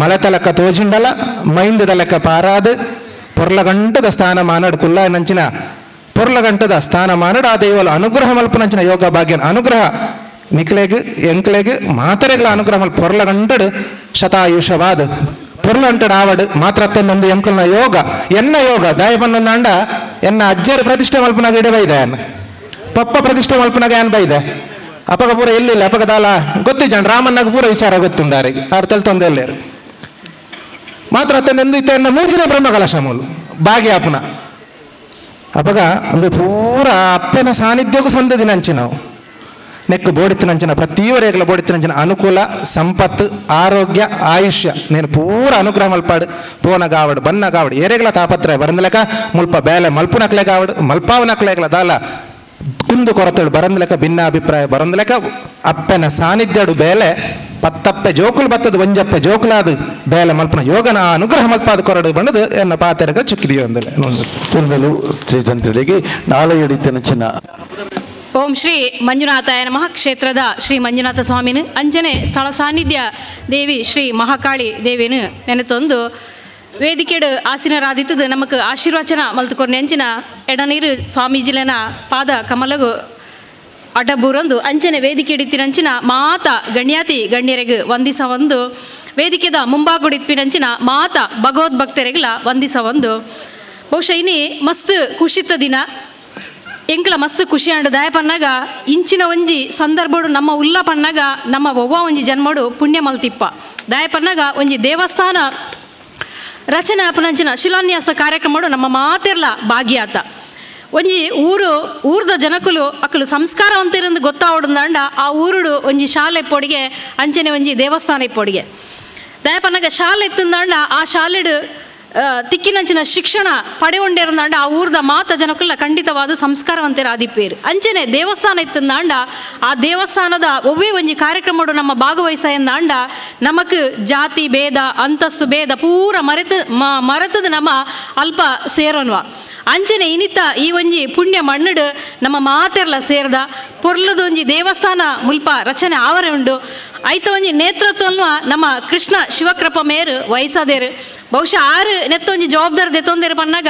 ಮಲೆತಲಕ್ಕ ತೋಜಿಂಡಲ ಮೈಂದದ ಲೆಕ್ಕ ಪಾರಾದ ಪೊರ್ಲಗಂಟದ ಸ್ಥಾನಮಾನಡ್ ಕುಲ್ಲ ನಂಚಿನ ಪೊರ್ಲಗಂಟದ ಸ್ಥಾನಮಾನಡ್ ಆ ದೈವಲ ಅನುಗ್ರಹ ಮಲ್ಪನಂಚಿನ ಯೋಗ ಭಾಗ್ಯನ ಅನುಗ್ರಹ ನಿಕ್ಲೆಗ್ ಎಂಕ್ಲೆಗ್ ಮಾತರೆಗಳ ಅನುಗ್ರಹ ಮಲ್ಪ ಪೊರ್ಲಗಂಟಡ್ ಶತಾಯುಷವಾದ ಪೊರ್ಲಂಟಡ್ ಆವಡ್ ಮಾತ್ರ ನಂದು ಎಂಕಲ್ನ ಯೋಗ ಎನ್ನ ಯೋಗ ದಾಯ ಪನ್ನೊಂದಾಂಡ ಎನ್ನ ಅಜ್ಜರ ಪ್ರತಿಷ್ಠೆ ಮಲ್ಪನಾಗ ಇಡಬೈದೆ ಅನ್ನ ಪಪ್ಪ ಪ್ರತಿಷ್ಠೆ ಮಲ್ಪನಾಗ ಏನ್ ಬೈದೆ ಅಪಗ ಪೂರ ಎಲ್ಲಿಲ್ಲ ಅಪಗ ದಾಲ ಗೊತ್ತಿಜಾಣ ರಾಮನ್ನಾಗ ಪೂರ ವಿಚಾರ ಗೊತ್ತುಂಡಾರಿಗೆ ಆರು ತಲೆ ಎಲ್ಲೇರು ಮಾತ್ರ ಅತ್ತಂದು ಇತ್ತ ಎನ್ನ ಮೂಜಿನ ಬ್ರಹ್ಮಕಲಶ ಮೂಲು ಭಾಗ್ಯಾಪನ ಅಪಗ ಒಂದು ಪೂರ ಅಪ್ಪನ ಸಾನ್ನಿಧ್ಯಕ್ಕೂ ಸಂದದಿ ನಂಚಿ ನಾವು ನೆಕ್ಕು ಬೋಡಿತ್ತಿನಂಚಿನ ಪ್ರತಿಯವರೆಗಲ ಬೋಡಿತ್ತಿನಂಚಿನ ಅನುಕೂಲ ಸಂಪತ್ತು ಆರೋಗ್ಯ ಆಯುಷ್ಯ నేను ಪೂರ ಅನುಗ್ರಹ ಮಲ್ಪಾಡು ಪೋನಗಾವಡು ಬನ್ನಗಾವಡು ಏರೆಗಲ ತಾಪತ್ರ ಬರಂದಲೆಕ ಮುಲ್ಪ ಬೇಲೆ ಮಲ್ಪುನಕ್ಲೆಗಾವಡು ಮಲ್ಪಾವನಕ್ಲೆಗಲ ದಾಲ ಕುಂದು ಕೊರತಳು ಬರಂದಲೆಕ ಭಿನ್ನಾಭಿಪ್ರಾಯ ಬರಂದಲೆಕ ಅಪ್ಪನ ಸಾನ್ನಿಧ್ಯಡು ಬೇಲೆ ಪತ್ತಪ್ಪೆ ಜೋಕುಲು ಬತ್ತದ ಒಂಜಪ್ಪೆ ಜೋಕುಲಾದ ಬೇಲೆ ಮಲ್ಪನ ಯೋಗನ ಅನುಗ್ರಹ ಮಲ್ಪಾದ ಕೊರಡು ಬಣ್ಣದು ಎನ್ನ ಪಾತೆರಗ ಚುಕ್ಕಿದೆಯೋ ಅಂದಲೆ ಶ್ರೀತಂತ್ರಿಗೆ ನಾಳೆ ಹಿಡಿತನಚಿನ. ಓಂ ಶ್ರೀ ಮಂಜುನಾಥಾಯ ನಮಃ. ಕ್ಷೇತ್ರದ ಶ್ರೀ ಮಂಜುನಾಥ ಸ್ವಾಮಿನ ಅಂಜನೆ ಸ್ಥಳ ಸಾನ್ನಿಧ್ಯ ದೇವಿ ಶ್ರೀ ಮಹಾಕಾಳಿ ದೇವಿನ ನೆನೆತೊಂದು ವೇದಿಕೆಡು ಆಸೀನರಾದಿತ್ತದು ನಮಕ್ ಆಶೀರ್ವಚನ ಮಲ್ತುಕೊರ್ನೆ ಅಂಚಿನ ಎಡನೀರು ಸ್ವಾಮೀಜಿಲನ ಪಾದ ಕಮಲಗು ಅಡ್ಡಬೂರೊಂದು ಅಂಚನೆ ವೇದಿಕೆ ಇಡಿತ್ತಿನಂಚಿನ ಮಾತ ಗಣ್ಯಾತಿ ಗಣ್ಯರೆಗ್ ವಂದಿಸ ಒಂದು ವೇದಿಕೆದ ಮುಂಬಾಗುಡಿತ್ಪಿನಂಚಿನ ಮಾತ ಭಗವದ್ಭಕ್ತರೆಗ್ಲ ವಂದಿಸ ಒಂದು. ಬಹುಶಃ ಇನಿ ಮಸ್ತ್ ಖುಷಿತ ದಿನ ಎಂಕಲ ಮಸ್ತ್ ಖುಷಿ ಆಂಡ್ ದಾಯ ಪನ್ನಾಗ ಇಂಚಿನ ಒಂಜಿ ಸಂದರ್ಭಡು ನಮ್ಮ ಉಲ್ಲ ಪನ್ನಾಗ ನಮ್ಮ ಒವ್ವ ಒಂಜಿ ಜನ್ಮಡು ಪುಣ್ಯ ಮಲ್ತಿಪ್ಪ ದಾಯ ಪನ್ನಾಗ ಒಂಜಿ ದೇವಸ್ಥಾನ ರಚನೆ ಅಪನಂಚಿನ ಶಿಲಾನ್ಯಾಸ ಕಾರ್ಯಕ್ರಮಡು ನಮ್ಮ ಮಾತೆರ್ಲ ಭಾಗಿಯಾತ ಒಂಜಿ ಊರು ಊರ್ದ ಜನಕುಲು ಅಕ್ಕಲು ಸಂಸ್ಕಾರವಂತಿರಂದು ಗೊತ್ತಾವಡುಂದಾಂಡ ಆ ಊರುಡು ಒಂಜಿ ಶಾಲೆ ಪೊಡಿಗೆ ಅಂಚನೆ ಒಂಜಿ ದೇವಸ್ಥಾನ ಪೊಡಿಗೆ ದಯಪನ್ನಾಗ ಶಾಲೆ ಇತ್ತಂದಾಂಡ ಆ ಶಾಲೆಡು ತಿಕ್ಕಿನಂಚಿನ ಶಿಕ್ಷಣ ಪಡೆಗೊಂಡಿರಂದಾಂಡ ಆ ಊರ್ದ ಮಾತ ಜನಕುಲ ಖಂಡಿತವಾದ ಸಂಸ್ಕಾರವಂತರ ಆದಿಪ್ಪೇರು ಅಂಚನೆ ದೇವಸ್ಥಾನ ಇತ್ತಂದಾಂಡ ಆ ದೇವಸ್ಥಾನದ ಒವ್ವೇ ಒಂಜಿ ಕಾರ್ಯಕ್ರಮಡು ನಮ್ಮ ಭಾಗವಹಿಸಂದಾಂಡ ನಮಕ್ ಜಾತಿ ಭೇದ ಅಂತಸ್ತು ಭೇದ ಪೂರ ಮರೆತದ ನಮ್ಮ ಅಲ್ಪ ಸೇರೋನ್ವ ಅಂಚನೆ ಇನಿತ ಈ ಒಂಜಿ ಪುಣ್ಯ ಮಣ್ಣುಡು ನಮ್ಮ ಮಾತೆರ್ಲ ಸೇರ್ದ ಪೊರ್ಲದ ಒಂಜಿ ದೇವಸ್ಥಾನ ಮುಲ್ಪ ರಚನೆ ಆವರೆ ಉಂಡು ಐತ ಒಂಜಿ ನೇತೃತ್ವವನ್ನು ನಮ್ಮ ಕೃಷ್ಣ ಶಿವಕೃಪ ಮೇರು ವಯಸ್ಸಾದೇರು ಬಹುಶಃ ಆರು ನೆತ್ತೊಂಜಿ ಜವಾಬ್ದಾರಿ ದೆತ್ತೊಂದೇರು ಪನ್ನಾಗ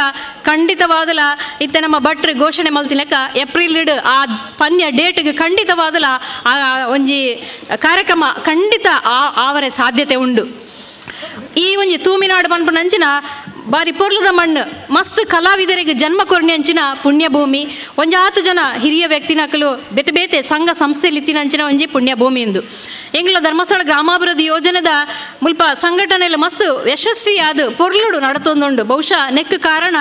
ಖಂಡಿತವಾದಲ ಇತ್ತೆ ನಮ್ಮ ಭಟ್ರು ಘೋಷಣೆ ಮಲ್ತಿನಕ ಏಪ್ರಿಲ್ ಆ ಪನ್ಯ ಡೇಟ್ಗೆ ಖಂಡಿತವಾದಲ ಆ ಒಂಜಿ ಕಾರ್ಯಕ್ರಮ ಖಂಡಿತ ಆವರೆ ಸಾಧ್ಯತೆ ಉಂಡು. ಈ ಒಂಜಿ ತೂಮಿನಾಡು ಪನ್ಪುನಂಚಿನ ಬಾರಿ ಪೊರ್ಲದ ಮಣ್ಣು ಮಸ್ತ್ ಕಲಾವಿದರಿಗೆ ಜನ್ಮ ಕೊರ್ಣಿ ಅಂಚಿನ ಪುಣ್ಯಭೂಮಿ ಒಂಜಾತು ಜನ ಹಿರಿಯ ವ್ಯಕ್ತಿನಕಲು ಬೇತೆ ಬೇತೆ ಸಂಘ ಸಂಸ್ಥೆಯಲ್ಲಿ ಇತ್ತಿನಂಚಿನ ಒಂಜಿ ಪುಣ್ಯಭೂಮಿ ಎಂದು ಎಂಗ್ಲ ಧರ್ಮಸ್ಥಳ ಗ್ರಾಮಾಭಿವೃದ್ಧಿ ಯೋಜನೆದ ಮುಲ್ಪ ಸಂಘಟನೆಯಲ್ಲಿ ಮಸ್ತ್ ಯಶಸ್ವಿಯಾದ ಪೊರ್ಲುಡು ನಡತೊಂದುಂಡು. ಬಹುಶಃ ನೆಕ್ ಕಾರಣ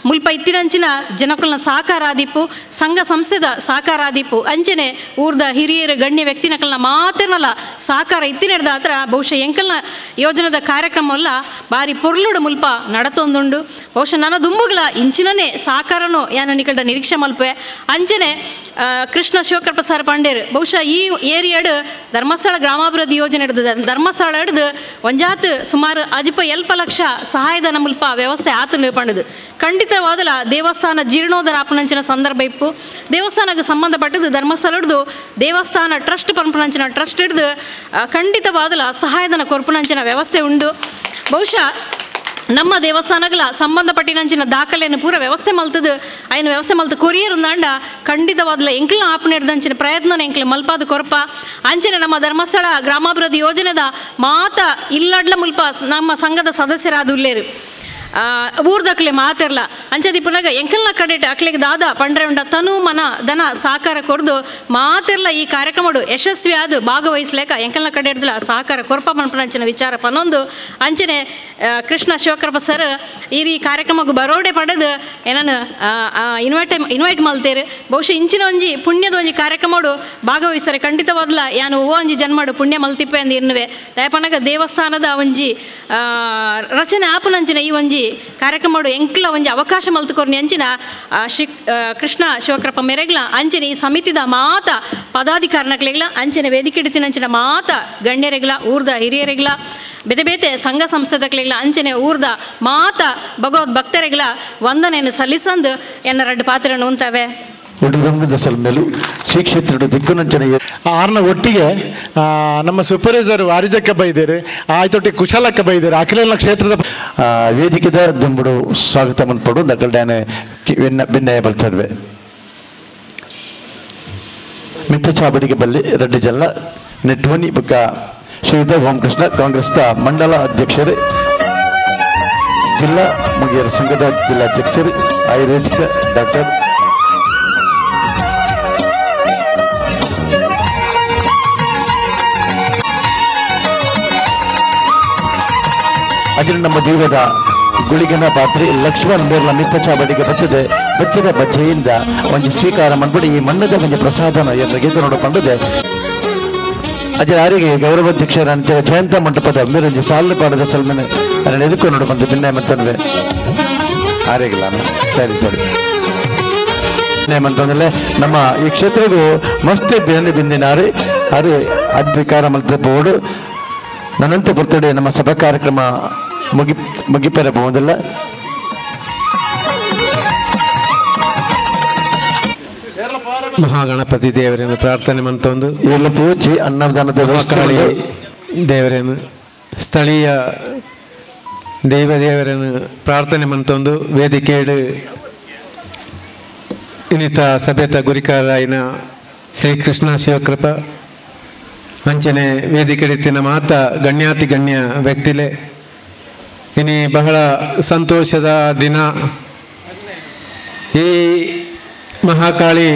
ಮುಲ್ಪ ಇತ್ತಿನಂಚಿನ ಜನಕುಲ್ನ ಸಹಕಾರಾದಿಪ್ಪು ಸಂಘ ಸಂಸ್ಥೆದ ಸಹಕಾರಾದಿಪ್ಪು ಅಂಚನೆ ಊರ್ದ ಹಿರಿಯರು ಗಣ್ಯ ವ್ಯಕ್ತಿನಕಲ್ನ ಮಾತಿನಲ್ಲ ಸಹಕಾರ ಇತ್ತಿನೆಡ್ದ ಹತ್ರ ಬಹುಶಃ ಎಂಕಲ್ನ ಯೋಜನೆದ ಕಾರ್ಯಕ್ರಮವಲ್ಲ ಬಾರಿ ಪೊರ್ಲುಡು ಮುಲ್ಪ ನಡತೊಂದುಂಡು. ಬಹುಶಃ ನನ್ನ ದುಂಬುಗಳ ಇಂಚಿನನೇ ಸಹಕಾರನು ಯಾನ ನಿಕಲ್ಡ ನಿರೀಕ್ಷೆ ಮಲ್ಪೆ ಅಂಚನೆ ಕೃಷ್ಣ ಶಿವಕೃಪ ಸರ್ ಪಂಡೇರು ಬಹುಶಃ ಈ ಏರಿಯಾಡು ಧರ್ಮಸ್ಥಳ ಗ್ರಾಮಾಭಿವೃದ್ಧಿ ಯೋಜನೆ ಹಿಡಿದು ಧರ್ಮಸ್ಥಳ ಹಿಡಿದು ಒಂಜಾತ್ ಸುಮಾರು ಅಜಿಪ ಎಲ್ಪ ಲಕ್ಷ ಸಹಾಯಧನ ಮುಲ್ಪ ವ್ಯವಸ್ಥೆ ಆತನು ಪಂಡದು ಖಂಡಿತವಾದಲ ದೇವಸ್ಥಾನ ಜೀರ್ಣೋದ್ಧಾರ ಆಪನಂಚಿನ ಸಂದರ್ಭ ಇಪ್ಪು ದೇವಸ್ಥಾನಕ್ಕೆ ಸಂಬಂಧಪಟ್ಟದ್ದು ಧರ್ಮಸ್ಥಳ ಹಿಡಿದು ದೇವಸ್ಥಾನ ಟ್ರಸ್ಟ್ ಪಂಪನಂಚಿನ ಟ್ರಸ್ಟ್ ಹಿಡಿದು ಖಂಡಿತವಾದಲ ಸಹಾಯಧನ ಕೊರ್ಪುನಂಚಿನ ವ್ಯವಸ್ಥೆ ಉಂಡು. ಬಹುಶಃ ನಮ್ಮ ದೇವಸ್ಥಾನಗಳ ಸಂಬಂಧಪಟ್ಟಿನಂಚಿನ ದಾಖಲೆಯನ್ನು ಪೂರ ವ್ಯವಸ್ಥೆ ಮಲ್ತದು ಆಯ್ನ ವ್ಯವಸ್ಥೆ ಮಲ್ತು ಕೊರಿಯರ್ ಉಂದಾಂಡ ಖಂಡಿತವಾದಲ ಎಂಕ್ಲ ಆಪಣೆ ಹಿಡ್ದಂಚಿನ ಪ್ರಯತ್ನ ಎಂಕ್ಲ ಮಲ್ಪಾದ ಕೊರಪ ಅಂಚನೆ ನಮ್ಮ ಧರ್ಮಸ್ಥಳ ಗ್ರಾಮಾಭಿವೃದ್ಧಿ ಯೋಜನೆದ ಮಾತ ಇಲ್ಲಡ್ಲ ಮುಲ್ಪ ನಮ್ಮ ಸಂಘದ ಸದಸ್ಯರಾದ ಉಲ್ಲೇರು ಊರ್ದಕ್ಲೆ ಮಾತಿರ್ಲ ಅಂಚದಿಪ್ಪುನಾಗ ಎಂಕಲ್ನ ಕಡೆಟ್ ಅಕ್ಲೆಗ್ ದಾದ ಪಂಡ್ರೆ ಉಂಡ ತನು ಮನ ದನ ಸಹಕಾರ ಕೊರ್ದು ಮಾತೆರ್ಲ ಈ ಕಾರ್ಯಕ್ರಮಡು ಯಶಸ್ವಿ ಆದ್ ಭಾಗವಹಿಸ್ಲೇಕ ಎಂಕಲ್ನ ಕಡೆ ಹಿಡ್ದಲ ಸಹಕಾರ ಕೊರ್ಪ ಪನ್ಪುನಂಚಿನ ವಿಚಾರ ಪನೊಂದು ಅಂಚನೆ ಕೃಷ್ಣ ಶಿವಕೃಪ ಸರ್ ಈ ಈ ಕಾರ್ಯಕ್ರಮಕ್ಕೆ ಬರೋಡೆ ಪಡೆದು ಏನನ್ನು ಇನ್ವೈಟ್ ಮಲ್ತೇರು. ಬಹುಶಃ ಇಂಚಿನ ಒಂಜಿ ಪುಣ್ಯದ ಒಂಜಿ ಕಾರ್ಯಕ್ರಮಡು ಭಾಗವಹಿಸರೆ ಖಂಡಿತವಾದ್ಲ ಯಾನು ಓ ಒಂಜಿ ಜನ್ಮಡು ಪುಣ್ಯ ಮಲ್ತಿಪ್ಪೆ ಅಂದ್ ಎನ್ನುವೆ. ದಯಪನಗ ದೇವಸ್ಥಾನದ ಒಂಜಿ ರಚನೆ ಆಪುನಂಚಿನ ಈ ಒಂಜಿ ಕಾರ್ಯಕ್ರಮಡು ಎಂಕ್ಲ ಒಂಜಿ ಅವಕಾಶ ಮಲ್ತುಕೊರ್ನಿ ಅಂಚಿನ ಶ್ರೀ ಕೃಷ್ಣ ಶಿವಕೃಪ ಮೆರೆಗ್ಲ ಅಂಚನೆ ಈ ಸಮಿತಿದ ಮಾತ ಪದಾಧಿಕಾರಿನಕ್ಲೆಗ್ಲ ಅಂಚನೆ ವೇದಿಕೆ ಇಡ್ತಿನಂಚಿನ ಮಾತ ಗಣ್ಯರೆಗ್ಲ ಊರ್ದ ಹಿರಿಯರೆಗ್ಲ ಬೇತೆ ಬೇತೆ ಸಂಘ ಸಂಸ್ಥೆದಕ್ಲೆಗ್ಲ ಅಂಚನೆ ಊರ್ದ ಮಾತ ಭಗವದ್ ಭಕ್ತರೆಗ್ಲ ವಂದನೆಯನ್ನು ಸಲ್ಲಿಸಂದು ಎನ್ನ ರಡ್ಡು ಪಾತ್ರೆಯನ್ನು ಉಂತವೆ. ಶ್ರೀ ಕ್ಷೇತ್ರದ ದಿಗ್ಗುನಂಚನೆ ಆರ್ನ ಒಟ್ಟಿಗೆ ನಮ್ಮ ಸೂಪರ್ವೈಸರ್ ವಾರಿಜಕ್ಕ ಬೈದೇರು, ಆಯ್ತೊಟ್ಟಿಗೆ ಕುಶಲಕ್ಕ ಬೈದೇರು, ಅಖಿಲ ಕ್ಷೇತ್ರದ ವೇದಿಕೆದ ದುಂಬುಡು ಸ್ವಾಗತ ಮನ್ಪಡು ನಕಲ್ಡ್ಯಾನೆ ಬೆನ್ನಯ ಬರ್ತವೆ. ಮಿತ್ತ ಚಾಬಡಿಗೆ ಬಲ್ಲಿ ರೆಡ್ಡಿ ಜಲ್ಲ ನೆಟ್ವನಿ ಬುಕ್ಕ ಶ್ರೀಯುತ ಓಂಕೃಷ್ಣ ಕಾಂಗ್ರೆಸ್ನ ಮಂಡಲ ಅಧ್ಯಕ್ಷರು, ಜಿಲ್ಲಾ ಮುಗಿಯರ ಸಂಘದ ಜಿಲ್ಲಾಧ್ಯಕ್ಷರು, ಆಯುರ್ವೇದಿಕ ಡಾಕ್ಟರ್ ಅದರ ನಮ್ಮ ದೈವದ ಗುಳಿಗನ ಪಾತ್ರೆ ಲಕ್ಷ್ಮಣ್ ಮೇರ್ಲ ಮಿತ್ತ ಚಾಬಡಿಗೆ ಬಚ್ಚದೆ ಬಚ್ಚದ ಬಚ್ಚೆಯಿಂದ ಒಂದು ಸ್ವೀಕಾರ ಮಾಡ್ಬಿಡಿ ಈ ಮಣ್ಣದ ಒಂದು ಪ್ರಸಾದನ ಎಂದು ಗೆದ್ದು ನೋಡಿಕೊಂಡಿದೆ. ಅಜರ ಆರಿಗೆ ಗೌರವಾಧ್ಯಕ್ಷರ ಅಂಚೆ ಜಯಂತ ಮಂಟಪದ ಮೇರಂಜಿ ಸಾಲು ಪಾಡದ ಸಲ್ಮನೆ ಅದನ್ನು ಎದುಕು ನೋಡು ಬಂದು ಭಿನ್ನ ಮತ್ತಂದ್ರೆ ಆರೆಗಿಲ್ಲ. ಸರಿ ಸರಿ ಅಂತಂದ್ರೆ ನಮ್ಮ ಈ ಕ್ಷೇತ್ರಗೂ ಮಸ್ತ್ ಬೇನೆ ಬಿಂದಿನಾರಿ ಅರೆ ಅಧಿಕಾರ ಮಲ್ತ ಬೋರ್ಡ್ ನನ್ನಂತೆ ಬರ್ತಡೆ ನಮ್ಮ ಸಭಾ ಕಾರ್ಯಕ್ರಮ ಮುಗಿಪೆರಬಹುದಿಲ್ಲ. ಮಹಾಗಣಪತಿ ದೇವರನ್ನು ಪ್ರಾರ್ಥನೆ ಮಂತೊಂದು ಎಲ್ಲ ಪೂಜೆ ಅನ್ನದಾನದ ಮಹಾಕಾಳಿ ದೇವರನ್ನು ಸ್ಥಳೀಯ ದೈವ ದೇವರನ್ನು ಪ್ರಾರ್ಥನೆ ಮಂತೊಂದು ವೇದಿಕೆಯಡು ಇನ್ನಿತ ಸಭೆತ ಗುರಿಕಾರಾಯಿನ ಶ್ರೀ ಕೃಷ್ಣ ಶಿವಕೃಪ ಅಂಚನೆ ವೇದಿಕೆಡಿತ್ತಿನ ಮಾತ ಗಣ್ಯಾತಿ ಗಣ್ಯ ವ್ಯಕ್ತಿಲೆ ಇನಿ ಬಹಳ ಸಂತೋಷದ ದಿನ. ಈ ಮಹಾಕಾಳಿ